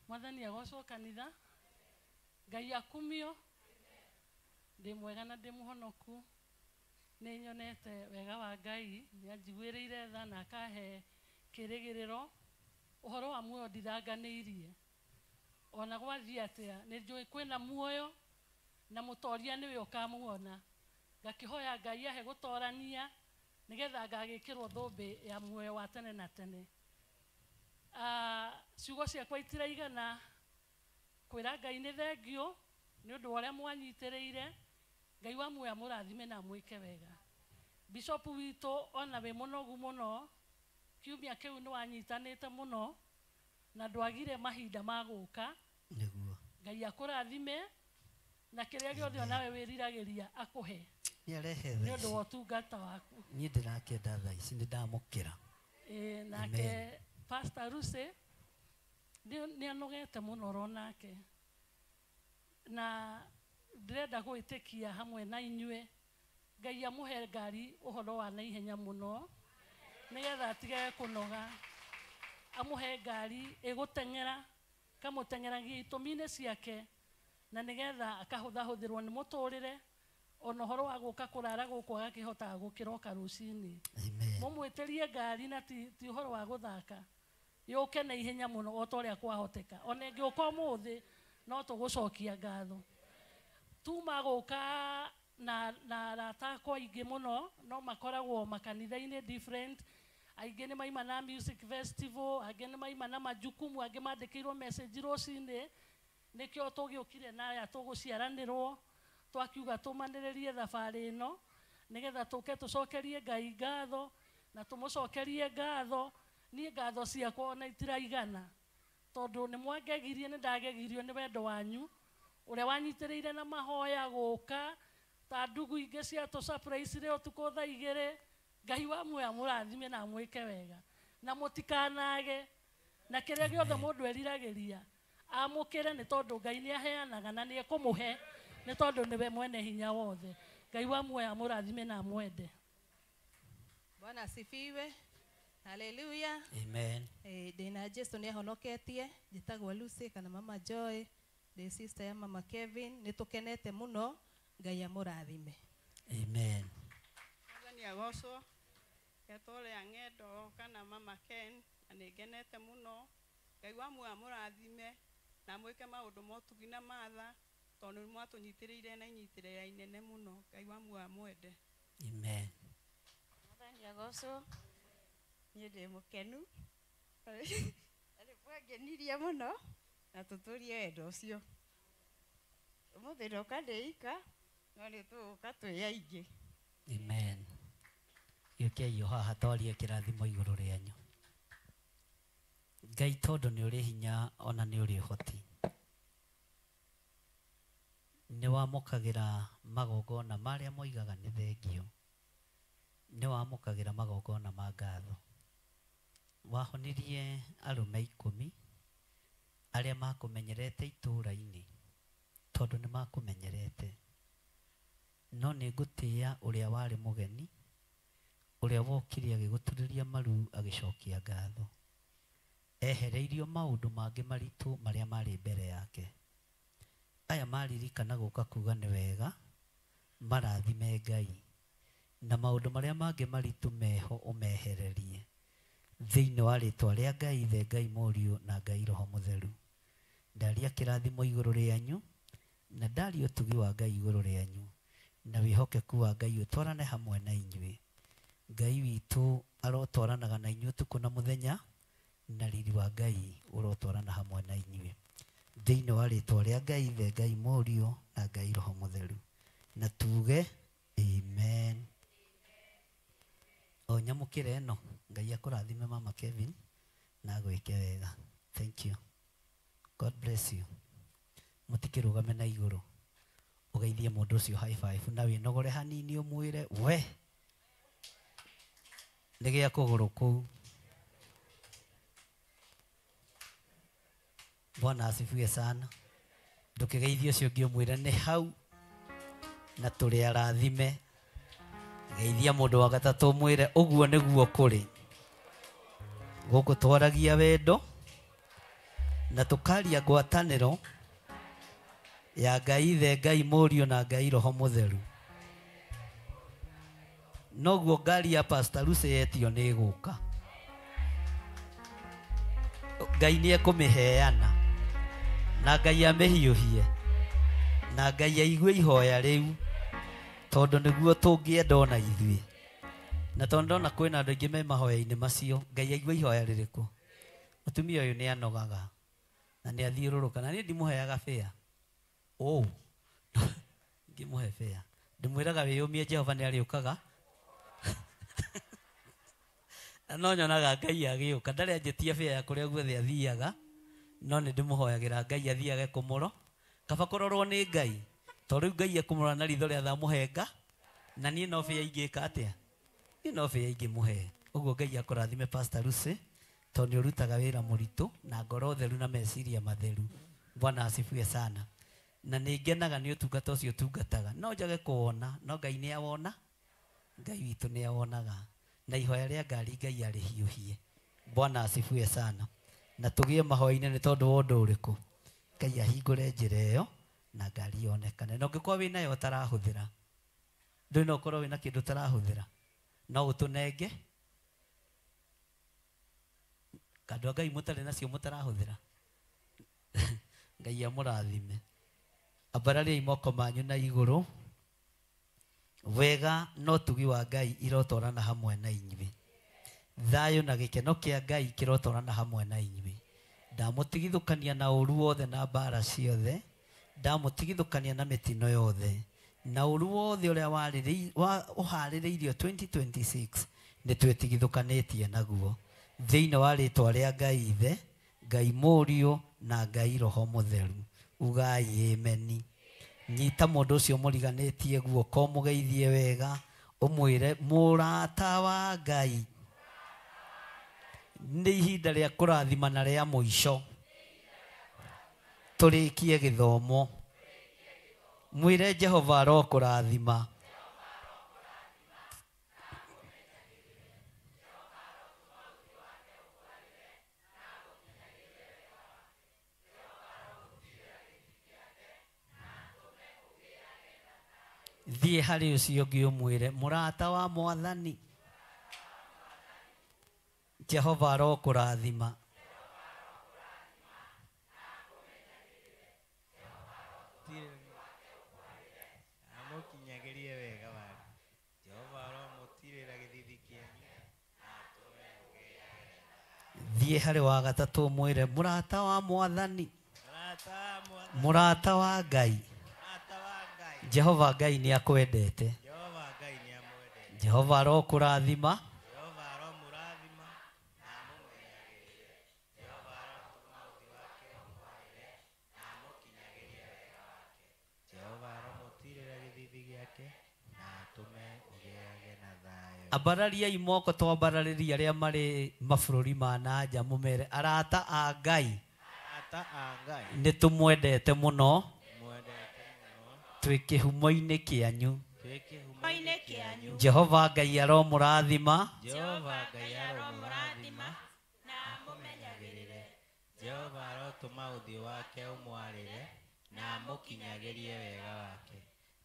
Mwathani agocwo kanitha. Ngai akumio. Ndĩ mwega na ndĩ mũhonoku. Nĩ nyonete wega wa Ngai nĩ anjiguĩrĩire tha na akahe kĩrĩgĩrĩro. Ũhoro wa muoyo ndithanganĩirie ona gwathiĩ atĩa nĩ njũĩ kwĩna muoyo na mũtoria nĩwe ũkamuona. Ngakĩhoya Ngai ahe gũtorania nĩgetha ngagĩkĩrwo thũmbĩ ya muoyo wa tene na tene. Ciugo ciakwa itiraigana kwĩra Ngai nĩ thengio nĩ ũndũ wa ũrĩa mwanyitĩrĩire. Ngai wa muoyo amũrathime na amwĩke wega. Bishop witũ ona wĩ mũnogu mũno kiumia kĩu nĩ wanyitanĩte mũno na ndwagire mahinda ma gũka. Nĩguo Ngai akũrathime na kĩrĩa gĩothe onawe wĩriragĩria akũhe nĩarehe nĩ ũndũ wa ũtungata waku. Niĩ ndĩrakĩenda thaa ici nĩ ndamũkĩra. Nake Pastor Ruse nĩ anogete mũno oro nake na ndĩrenda gwĩtĩkia hamwe na inyuĩ Ngai amũhe ngari ũhoro wa naihenya mũno nĩgetha atige kũnoga. Amũhe ngari ĩgũteng'era kamũteng'eragia itũmi-inĩ ciake na nĩgetha akahũthahũthĩrwo nĩ mũtũrĩre ona ũhoro wa gũka kũrara gũkũ agakĩhotaga gũkĩroka rũcinĩ. Mũmwĩtĩrie ngari na ti ũhoro wa gũthaka yũke na ihenya mũno o ta ũrĩa kwahoteka. Ona ĩngĩũka ũmũthĩ no tũgũcokia ngatho. Tuma gũka na arata akwa aingĩ mũno no makoragwo makanitha-inĩ different. Aingĩ nĩ maima na music festival, angĩ nĩ maima na majukumu, angĩ mandĩkĩirwo message rũcinĩ. Nĩkĩo tũgĩũkire na aya tũgũciaranĩrwo twakiuga tũmanĩrĩrie thabarĩ ĩno nĩgetha tũke tũcokerie Ngai ngatho na tũmũcokerie ngatho. Niĩ ngatho ciakwa ona itiraigana tondũ nĩ mwangegirie, nĩ ndagegirio nĩ wendo wanyu ũrĩa wanyitĩrĩire na mahoya gũka ta ndugu ingĩ cia tũ surprise rĩ ũtukũ thaa igĩrĩ. Ngai wa muoyo amũrathime na amwĩke wega na mũtikanage na kĩrĩa gĩothe mũndũ eriragĩria amũkĩre nĩ tondũ Ngai nĩ aheanaga na nĩ ekũmũhe nĩ tondũ nĩwe mwene hinya wothe. Ngai wa muoyo amũrathime na amwende. Bwana asifiwe. Haleluya. Amen. Ndĩna Jesu nĩ ahonoketie, njĩtagwo Lucy kana Mama Joy, ndĩ sister ya Mama Kevin, nĩ tũkenete mũno, Ngai amũrathime. Amen. Mwathani agocwo, etwo rĩa ng'endo kana Mama Ken, na nĩ ngenete mũno. Ngai wa muoyo amũrathime na mwĩke maũndũ ma ũtugi na matha, tondũ nĩ mwatũnyitĩrĩire na inyitĩrĩra inene mũno. Ngai wa muoyo amwende. Amen. Mwathani agocwo, niĩ ndĩ mũkenu. Na nĩ mwangenirie mũno na tũtũrie wendo ũcio. Ũmũthĩ ndoka ndĩ ika, no nĩ tũgũka twĩ aingĩ. Amen. Gĩũkei o haha twarie kĩrathimo igũrũ rĩanyu. Ngai tondũ nĩ ũrĩ hinya ona nĩ ũrĩ ũhoti, nĩ wamũkagĩra magongona marĩa moigaga nĩ thengio, nĩ wamũkagĩra magongona ma ngatho. Wahonirie arũme 10 arĩa makũmenyerete itũũra-inĩ tondũ nĩ makũmenyerete, no nĩ ngũtĩĩa ũrĩa warĩ mũgeni, ũrĩa wokire agĩgũturĩria maru agĩcokia ngatho. Ehereirio maũndũ mangĩ maritũ marĩa marĩ mbere yake. Aya maririkana gũka kuga nĩ wega, marathime Ngai, na maũndũ marĩa mangĩ maritũ meho ũmehererie thĩinĩ wa rĩtwa rĩa Ngai Ithe, Ngai Mũriũ na Ngai Roho Mũtheru. Ndaria kĩrathimo igũrũ rĩanyu, na ndaria ũtugi wa Ngai igũrũ rĩanyu, na wĩhokeku wa Ngai ũtwarane hamwe na inyuĩ. Ngai witũ arotwaranaga na inyuĩ ũtukũ na mũthenya, na riri wa Ngai ũrotwarana hamwe na inyuĩ thĩinĩ wa rĩtwa rĩa Ngai Ithe, Ngai Mũriũ na Ngai Roho Mũtheru. Na tuge amen. O nyamũkĩre ĩno, Ngai akũrathime Mama Kevin na agwĩke wega. Thank you. God bless you. Mũtikĩrũgame na igũrũ ũgeithie mũndũ ũcio high five na wĩnogore hanini ũmwĩre we nĩ gĩa kũgũrũ kũu. Bwana asifiwe sana. Ndũkĩgeithie ũcio ũngĩ ũmwĩre nĩ hau na tũrĩ arathime. Geithia mũndũ wa gatatũ ũmwĩre ũguo nĩguo kũrĩ. Gũkũ twaragia wendo na tũkaria ngwatanĩro ya Ngai Ithe, Ngai Mũriũ na Ngai Roho Mũtheru. Noguo ngari ya Pastor Lucy yetio nĩ ĩgũka. Ngai nĩ ekũmĩheana na Ngai amĩhiũhie na Ngai aigue ihoya rĩu, tondũ nĩguo tũngĩenda ona ithuĩ. Na tondũ ndona kwĩna andũ aingĩ me mahoya-inĩ macio, Ngai aigue ihoya rĩrĩkũ? Mũtumia ũyũ nĩ anogaga na nĩ athiũrũrũka, na niĩ ndimũheaga bĩa. Ngĩmũhe bĩa, ndĩmwĩraga wĩyũmie, Jehova nĩ arĩũkaga. Na no nyonaga Ngai agĩũka, ndarĩ anjĩtia bĩa ya kũrĩa guothe athiaga, no nĩ ndĩmũhoyagĩra Ngai athiage kũmũro. Kaba kũrorwo nĩ Ngai, tondũ rĩu Ngai ekũmũrora na ritho rĩa thamũhenga, na niĩ no bĩa ingĩka atĩa? Niĩ no bĩa ingĩmũhe. Ũguo Ngai akũrathime Pastor Lucy, tondũ nĩ ũrutaga wĩra mũritũ na ngoro theru na meciria matheru. Bwana asifiwe sana. Na nĩ ngenaga nĩ ũtungata ũcio ũtungataga. No njage kũwona, no Ngai nĩ awona. Ngai witũ nĩ awonaga. Na ihoya rĩa ngari Ngai arĩhiũhie. Bwana asifiwe sana. Na tũgĩe mahoya-inĩ nĩ tondũ wa ũndũ ũrĩkũ? Ngai ahingũre njĩra ĩyo na ngari yonekane. Na ũngĩkorwo wĩnayo ũtarahũthĩra, ndũĩ no ũkorwo wĩna kĩndũ ũtarahũthĩra, no ũtũnenge. Andũ a Ngai mũtarĩ nacio mũtarahũthĩra, Ngai amũrathime. Ambarariai moko manyu na igũrũ. Wega na ũtugi wa Ngai irotwarana hamwe na inyuĩ. Thayũ na gĩkeno kĩa Ngai kĩrotwarana hamwe na inyuĩ. Ndamũtigithũkania na ũru wothe na mbara ciothe, ndamũtigithũkania na mĩtino yothe, na ũru wothe ũrĩa ũharĩrĩirio 2026 nĩ twĩtigithũkanĩtie naguo thĩinĩ wa rĩtwa rĩa Ngai Ithe, Ngai Mũriũ na Ngai Roho Mũtheru. Ugai ameni. Nyita mũndũ ũcio mũriganĩtie guoko, mũgeithie wega, ũmwĩre mũrata wa Ngai nĩ ihinda rĩa kũrathimana rĩa mũico, tũrĩkie gĩthomo. Mwĩre Jehova arokũrathima. Thiĩ harĩ ũcio ũngĩ ũmwĩre mũrata wa mwathani Jehova arokũrathima. Amũkinyagĩrie wega wake. Jehova aromũtirĩra gĩthithi kĩanyu. Thiĩ harĩ wa gatatũ ũmwĩre mũrata wa mwathani, mũrata wa Ngai, Jehova Ngai nĩ akwendete. Jehova arokũrathima. Jehova aromũtirĩra gĩthithi gĩake na atũme ũgĩage na thayũ. Ambarariai moko twambararĩrie arĩa marĩ mabũrũri ma na nja mũmere arata a Ngai Arata a Ngai nĩ tũmwendete mũno, mwendete mũno, twĩ kĩhumo-inĩ kĩanyu. Twĩ kĩhumo-inĩ kĩanyu. Jehova Ngai aromũrathima. Jehova Ngai aromũrathima na amũmenyagĩrĩre. Jehova arotũma ũthiũ wake ũmwarĩre na amũkinyagĩrie wega wake.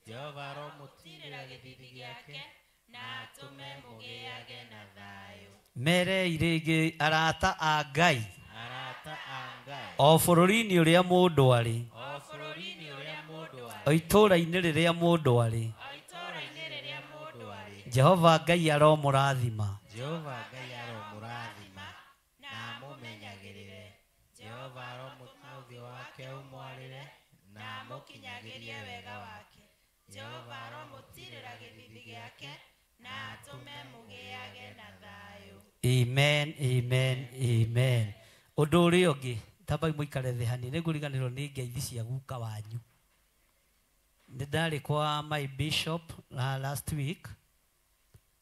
Jehova aromũtirĩra gĩthithi gĩake na atũme mũgĩage na thayũ. Merei rĩngĩ arata a Ngai, Arata a Ngai, o bũrũri-inĩ ũrĩa mũndũ arĩ, o bũrũri-inĩ ũrĩa mũndũ o arĩ, itũũra-inĩ rĩrĩa mũndũ arĩ, o itũũra-inĩ rĩrĩa mũndũ arĩ, Jehova Ngai aromũrathima. Jehova Ngai aromũrathima na amũmenyagĩrĩre. Jehova aromũtũma ũthiũ wake ũmwarĩre na amũkinyagĩrie wega wake. Jehova aromũtirĩra gĩthithi gĩake na atũme mũgĩage na thayũ. Amen, amen, amen. Ũndũ ũrĩa ũngĩ tambai mũikare thĩ hanini nĩngũriganĩrwo nĩ ngeithi cia guka wanyu. Nĩ ndarĩ kwa my bishop last week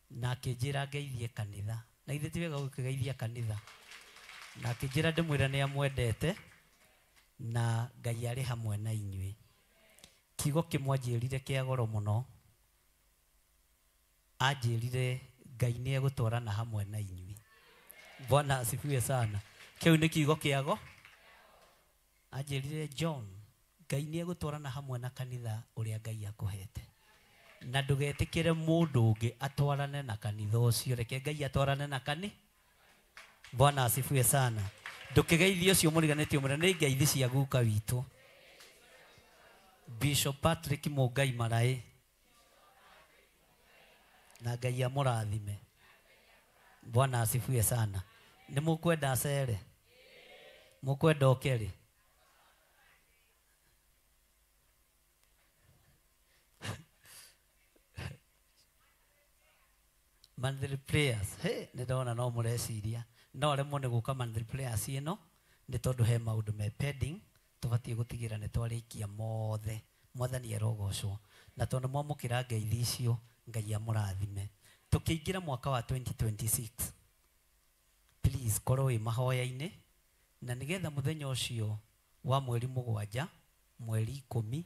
na akĩnjĩra ngeithie kanitha, na ithuĩ ti wega gũkĩgeithia kanitha, na akĩnjĩra ndĩmwĩre nĩ amwendete na Ngai arĩ hamwe na inyuĩ. Kiugo kĩmwe anjĩrire kĩa goro mũno, anjĩrire Ngai nĩ egũtwarana hamwe na inyuĩ. Bwana asifiwe sana. Kĩu nĩ kiugo kĩago. Anjĩrire John, Ngai nĩ egũtwarana hamwe na kanitha ũrĩa Ngai akũhete, na ndũgetĩkĩre mũndũ ũngĩ atwarane na kanitha ũcio, reke Ngai atwarane na kani. Bwana asifiwe sana. Ndũkĩgeithie ũcio mũriganĩtie ũmwĩre nĩ ngeithi cia guka witũ Bishop Patrick Mũngai Maraĩ, na Ngai amũrathime. Bwana asifiwe sana. Nĩ mũkwenda acere? Mũkwenda oke rĩ? Monthly prayers. Hey, nĩ ndona no mũreciria no aremwo nĩ gũka monthly prayers ĩno nĩ tondũ he maũndũ me pending tũbatiĩ gũtigĩra nĩ twarĩkia mothe. Mwathani arogocwo. Na tondũ mwamũkĩra ngeithi icio, Ngai amũrathime. Tũkĩingĩra mwaka wa 2026, please korwo wĩ mahoya-inĩ, na nĩgetha mũthenya ũcio wa mweri 7, mweri 10,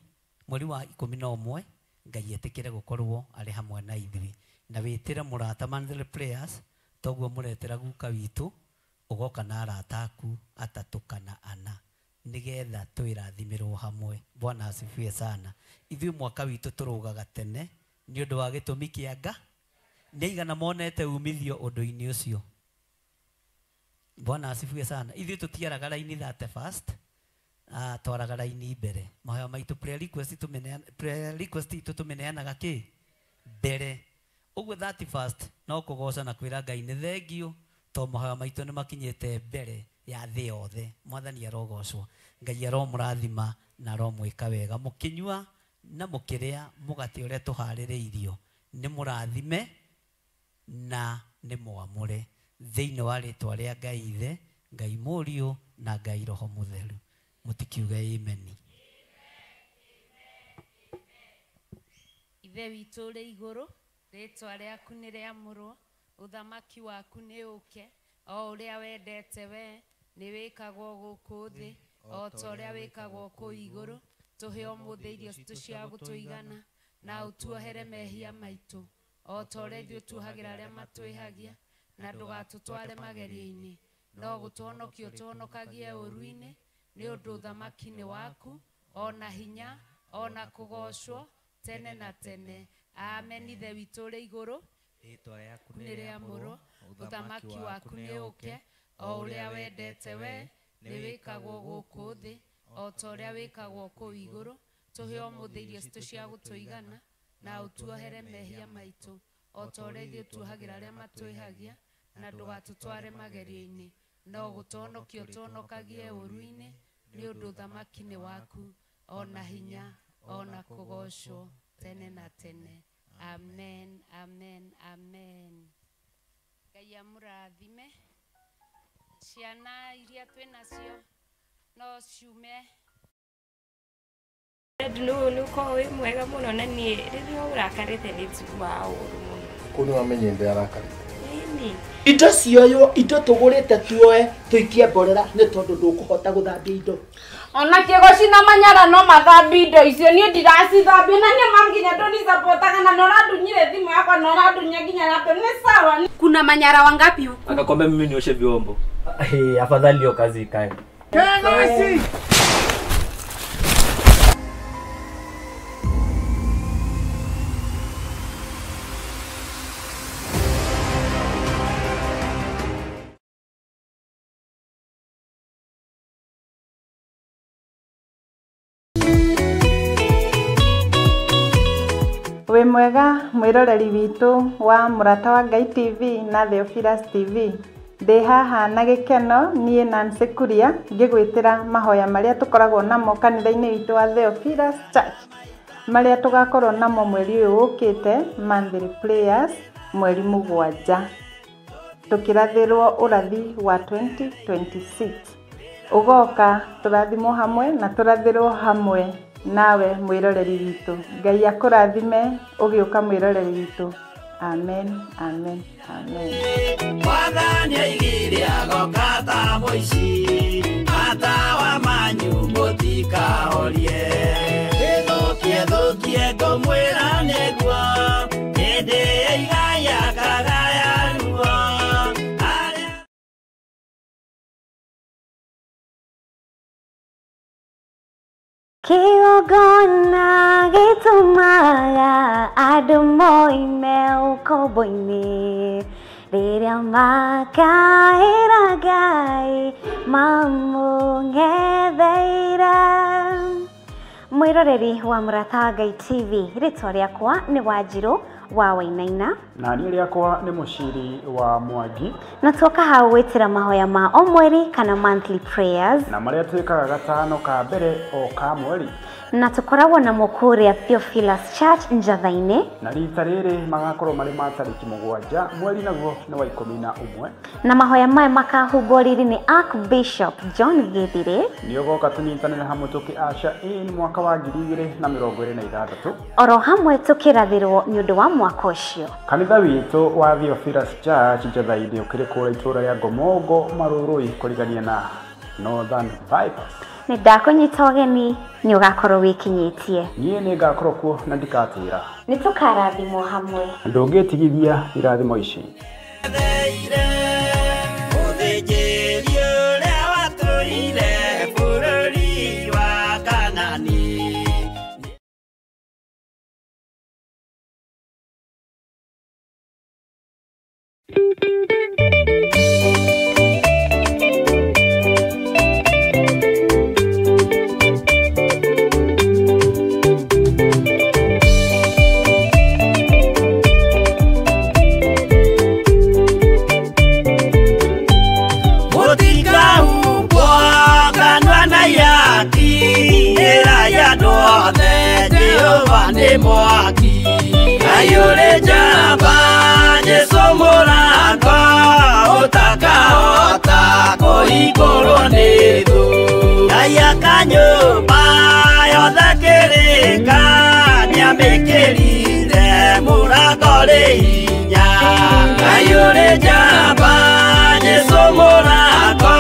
mweri wa 11, Ngai etĩkĩre gũkorwo arĩ hamwe na ithuĩ. Na wĩtĩre mũrata monthly prayers, toguo mũretĩra guka witũ, ũgoka na arata aku 3 kana 4, nĩgetha twĩrathimĩrwo hamwe. Bwana asifiwe sana. Ithuĩ mwaka witũ tũrũgaga tene nĩ ũndũ wa gĩtũmi kĩa nga nĩ aigana monete umithio ũndũ-inĩ ũcio. Bwana asifiwe sana. Ithuĩ tũtiaraga raini 31st, twaraga raini mbere. Mahoya maitũ prayer request itũ tũmĩneanaga kĩ mbere. Ũguo 31st no kũgoca na kwĩra Ngai nĩ thengio to mahoya maitũ nĩ makinyĩte mbere ya thĩ yothe. Mwathani arogocwo. Ngai aromũrathima na aromwĩka wega. Mũkĩnyua na mũkĩrĩa mũgate ũrĩa tũharĩrĩirio, nĩ mũrathime na nĩ mwamũre thĩinĩ wa rĩtwa rĩa Ngai Ithe, Ngai Mũriũ na Ngai Roho Mũtheru. Mũtikiuge amen. Ithe witũ ũrĩ igũrũ, rĩtwa rĩaku nĩ rĩamũrwo, ũthamaki waku nĩ ũke, o ũrĩa wendete we nĩ wĩkagwo gũkũ thĩ o ta ũrĩa wĩkagwo kũu igũrũ. Tũhe ũmũthĩ irio citũ cia gũtũigana, na ũtuohere mehia maitũ o ta ũrĩa ithuĩ tuohagĩra arĩa matwĩhagia, na ndũgatũtware magerio-inĩ, no gũtũhonokia ũtũhonokagie ũũru-inĩ, nĩ ũndũ ũthamaki nĩ waku, o na hinya, o na kũgoocwo tene na tene. Amen. Ithe witũ ũrĩ igũrũ, rĩtwa rĩaku nĩ rĩamũrwo, ũthamaki waku nĩ ũke, o ũrĩa wendete we nĩ wĩkagwo gũkũ thĩ o ta ũrĩa wĩkagwo kũu igũrũ. Tũhe ũmũthĩ irio citũ cia gũtũigana, na ũtuohere mehia maitũ o ta ũrĩa ithuĩ tuohagĩra arĩa matwĩhagia, na ndũgatũtware magerio-inĩ, no gũtũhonokia ũtũhonokagie ũũru-inĩ, nĩ ũndũ ũthamaki nĩ waku, o na hinya, o na kũgoocwo tene na tene. Amen, amen, amen. Ngai amũrathime. Ciana iria twĩ nacio no ciume. Ndu nĩ ũkoragwo wĩ mwega mũno, na niĩ rĩrĩa ũrakarĩte nĩ njiguaga ũru mũno. Kũu nĩ wamenyete arakarĩte. Ĩni. Indo cioywo, indo tũgũrĩte tuoe tũikie mborera nĩ tondũ ndũkũhota gũthambia indo. Ona kĩgoci na manyara no mathambie indo icio, niĩ ndiracithambia na niĩ ma nginya ndũnicapotaga na nĩũrandunyire thimũ yakwa na ũrandunya nginya laptop, nĩ sawa. Kuna manyara wangapi huku? Akakwambia mimi nioshe vyombo. Hey, afadhali hiyo kazi ikae. Kenosi! Wĩ mwega mwĩroreri witũ wa Mũrata wa Ngai TV na Theophilus TV. Ndĩ haha na gĩkeno niĩ Nancy Kuria ngĩgwĩtĩra mahoya marĩa tũkoragwo namo kanitha-inĩ witũ wa Theophilus Church, marĩa tũgakorwo namo mweri ũyũ ũkĩte, monthly prayers mweri 7, tũkĩrathĩrwo ũrathi wa 2026. Ũgoka tũrathimwo hamwe na tũrathĩrwo hamwe nawe mwĩroreri witũ. Ngai akũrathime ũgĩũka mwĩroreri witũ. Amen, amen, amen. Mwathani aigire agoka ta mũici, matawa manyu mũtikahorie. Ĩthũkie thũkie ngũmwĩra nĩguo, hĩndĩ ĩigai akagaya ruo. Kĩgongona gĩtũmaga andũ moime ũkombo-inĩ, rĩrĩa makaĩra Ngai mamũng'etheire. Mwĩroreri wa Mũrata wa Ngai TV, rĩtwa rĩakwa nĩ Wanjirũ wa Wainaina, na niĩ rĩakwa nĩ Mũciri wa Mwangi, na tuoka hau gwĩtĩra mahoya ma o mweri kana monthly prayers, na marĩa twĩkaga gatano ka mbere o ka mweri, na tũkoragwo namo kũrĩa Theophilus Church Njatha-inĩ, na rita rĩrĩ magakorwo marĩ ma tarĩki 7 mweri naguo nĩ wa 11, na mahoya maya makahumbwo riri nĩ Archbishop John Githire. Nĩ ũgoka tũnyitanĩre hamwe tũkĩ usher in mwaka wa 2026, oro hamwe tũkĩrathĩrwo nĩ ũndũ wa mwaka ũcio. Kanitha witũ wa Theophilus Church Njatha-inĩ ũkĩrĩ kũrĩa itũũra rĩa Ngomongo Marũrũi kũrigania na Northern Bypass. Nĩ ndakũnyita ũgeni, nĩ ũgakorwo wĩkinyĩtie. Niĩ nĩ ngakorwo kuo na ndikatĩra. Nĩ tũkarathimwo hamwe. Ndũngĩtigithia irathimo ici. Mũthĩnjĩri ũrĩa watũire bũrũri wa Kanani. Nĩ mwaki Ngai njamba Jesũ mũrango ũtakahota kũhingũrwo nĩ thũ. Ngai akanyũmba yothe kĩrĩka nĩamĩkĩrire mũrango rĩ hinya. Ngai ũrĩ njamba Jesũ mũrango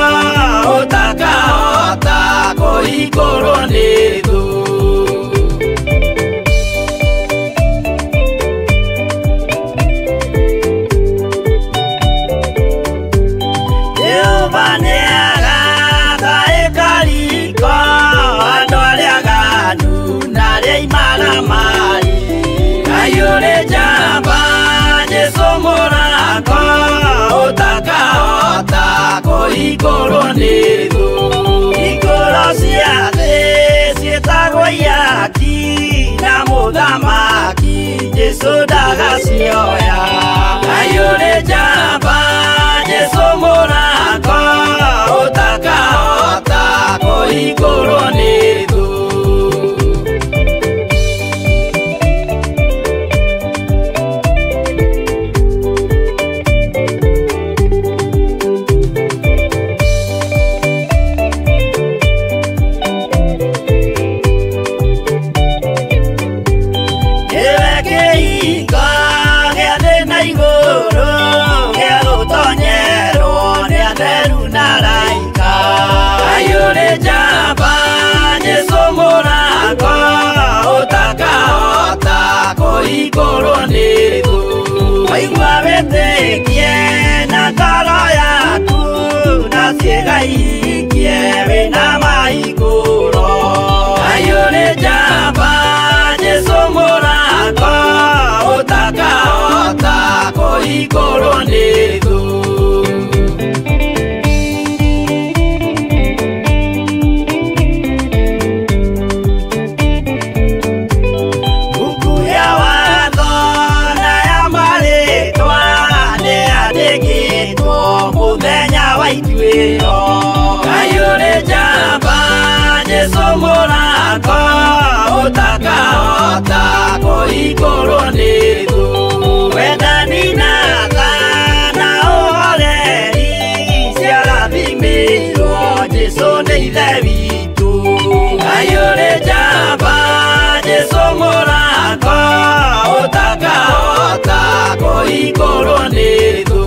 ũtakahota kũhingũrwo nĩ thũ. Ũtakahota kũhingũrwo nĩ thũ. Hingũro cia thĩ ciĩtagwo ihaki na mũthamaki Jesũ ndagacioya. Ngai ũrĩ njamba Jesũ mũrango ũtakahota kũhingũrwo nĩ thũ. Kũhingũrwo nĩ thũ. Waigua wĩtĩkie na ngoro yaku na ciĩga ihingie wĩna mahingũro. Ngai ũrĩ njamba Jesũ mũrango ũtakahota kũhingũrwo nĩ thũ. Ngai ũrĩ njamba Jesũ mũrango ũtakahota kũhingũrwo nĩ thũ. Wendani na tha na ũhoreri ciarathimĩirwo Jesũ nĩ Ithe witũ. Ngai ũrĩ njamba Jesũ mũrango ũtakahota kũhingũrwo nĩ thũ.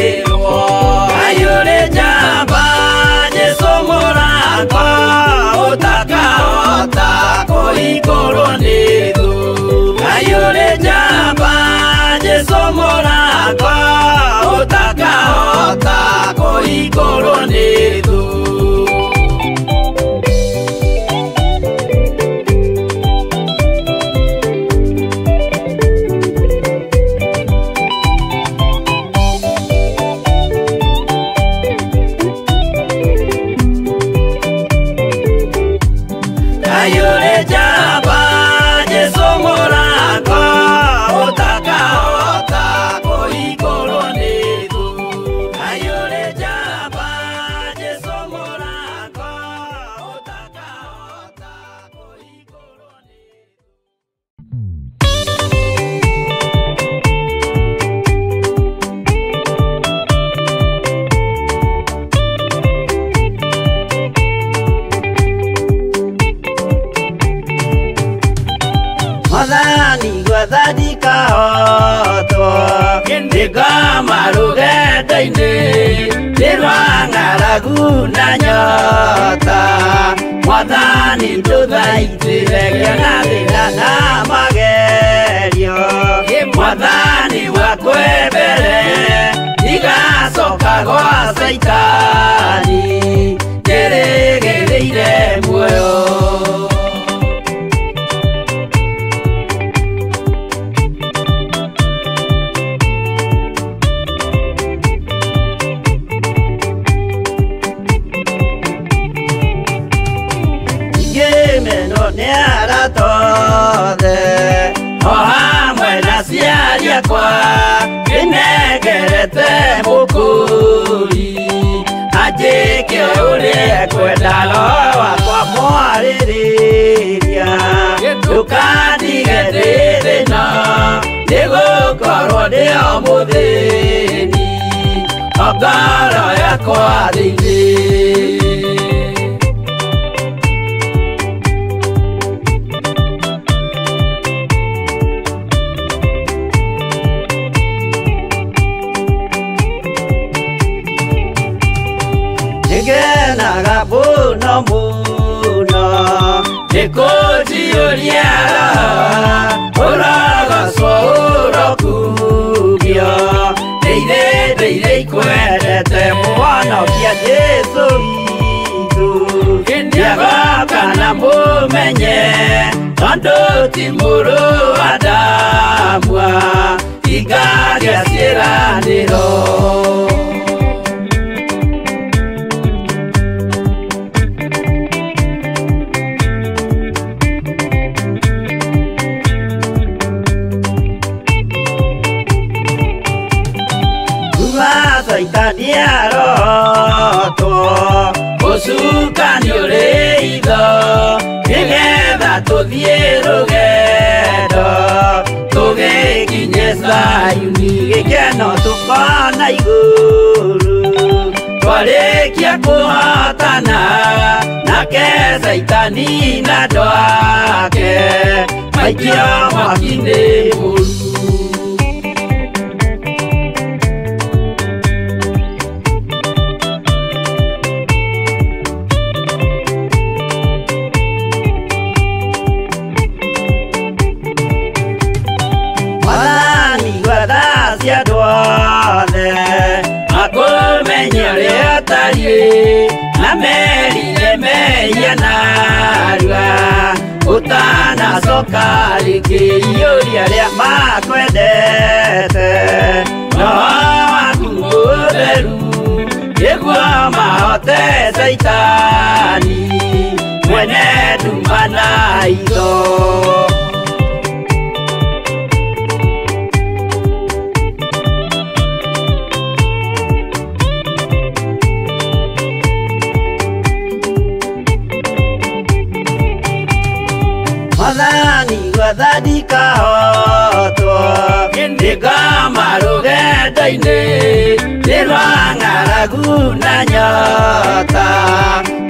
Ngai ũrĩ njamba Jesũ mũrango ũtakahota kũhingũrwo nĩ thũ. Ngai ũrĩ njamba Jesũ mũrango ũtakahota kũhingũrwo nĩ thũ. Ngai ũrĩ njamba Jesũ mũrango ũtakahota kũhingũrwo nĩ thũ. Ngai ũrĩ njamba Jesũ mũrango ũtakahota kũhingũrwo nĩ thũ. Mwathani gwetha ndikahotwo nĩngoma rũgendo-inĩ nĩ rwa ng'aragu na nyota. Mwathani ndũthaitĩre ngĩona thĩna na magerio. Mwathani wakwe mbere ndigacoka gwa Caitani njĩrĩgĩrĩire muoyo. Ngĩmenwo nĩ arata othe o hamwe na aciari akwa nĩnengerete mũkũri anjĩke ũrĩa ekwenda roho wakwa mwarĩrĩria. Ndũkandige ndĩ thĩna nĩgũkorwo ndĩ o mũthĩni o ngoro yakwa thĩinĩ. Nĩngenaga mũno mũno. Iyũria roho ũrogocwo ũrokugio Ndeire ndeire ikwendete mũhonokia Jesũ witũ Nĩagoka na mũmenye tondũ ti mũrũ wa Adamu Igaria ciĩranĩro Saitani arotwo ũcukani ũrĩ itho nĩgetha tũthiĩ rũgendo tũgĩkinye Zayuni gĩkeno tũkona igũrũ twarĩkia kũhotana nake Saitani na andũ ake maikio mwaki-inĩ mũru. Akũmenye ũrĩa ũtariĩ na merire mehia narua ũtanacoka rĩngĩ iyũria arĩa makwendete roho waku mũtheru nĩguo mahote Saitani mwene nduma na itho. Mwathani gwathani kahotwo nĩngoma rũgendo-inĩ nĩ rwa ng'aragu na nyota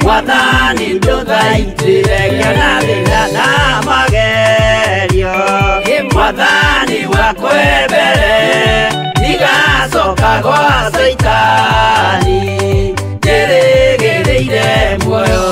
Mwathani ndũthaitĩre ngĩona thĩna na magerio Mwathani wakwe mbere ndigacoka gwa Saitani njĩrĩgĩrĩire muoyo.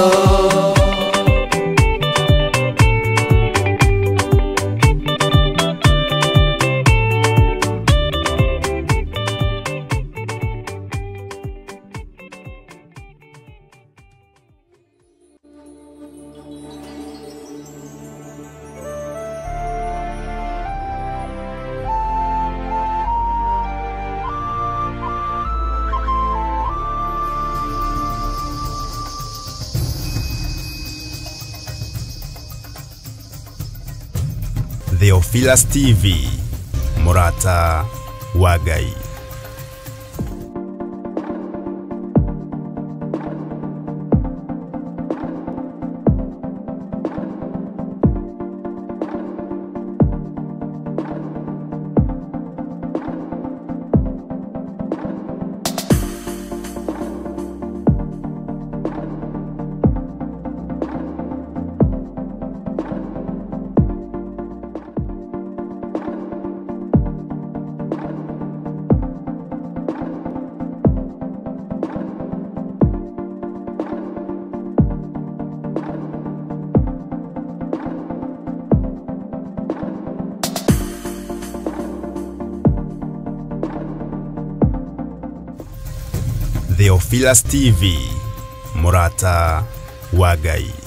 Theophilus TV, Murata wa Ngai. Theophilus TV, Murata wa Ngai.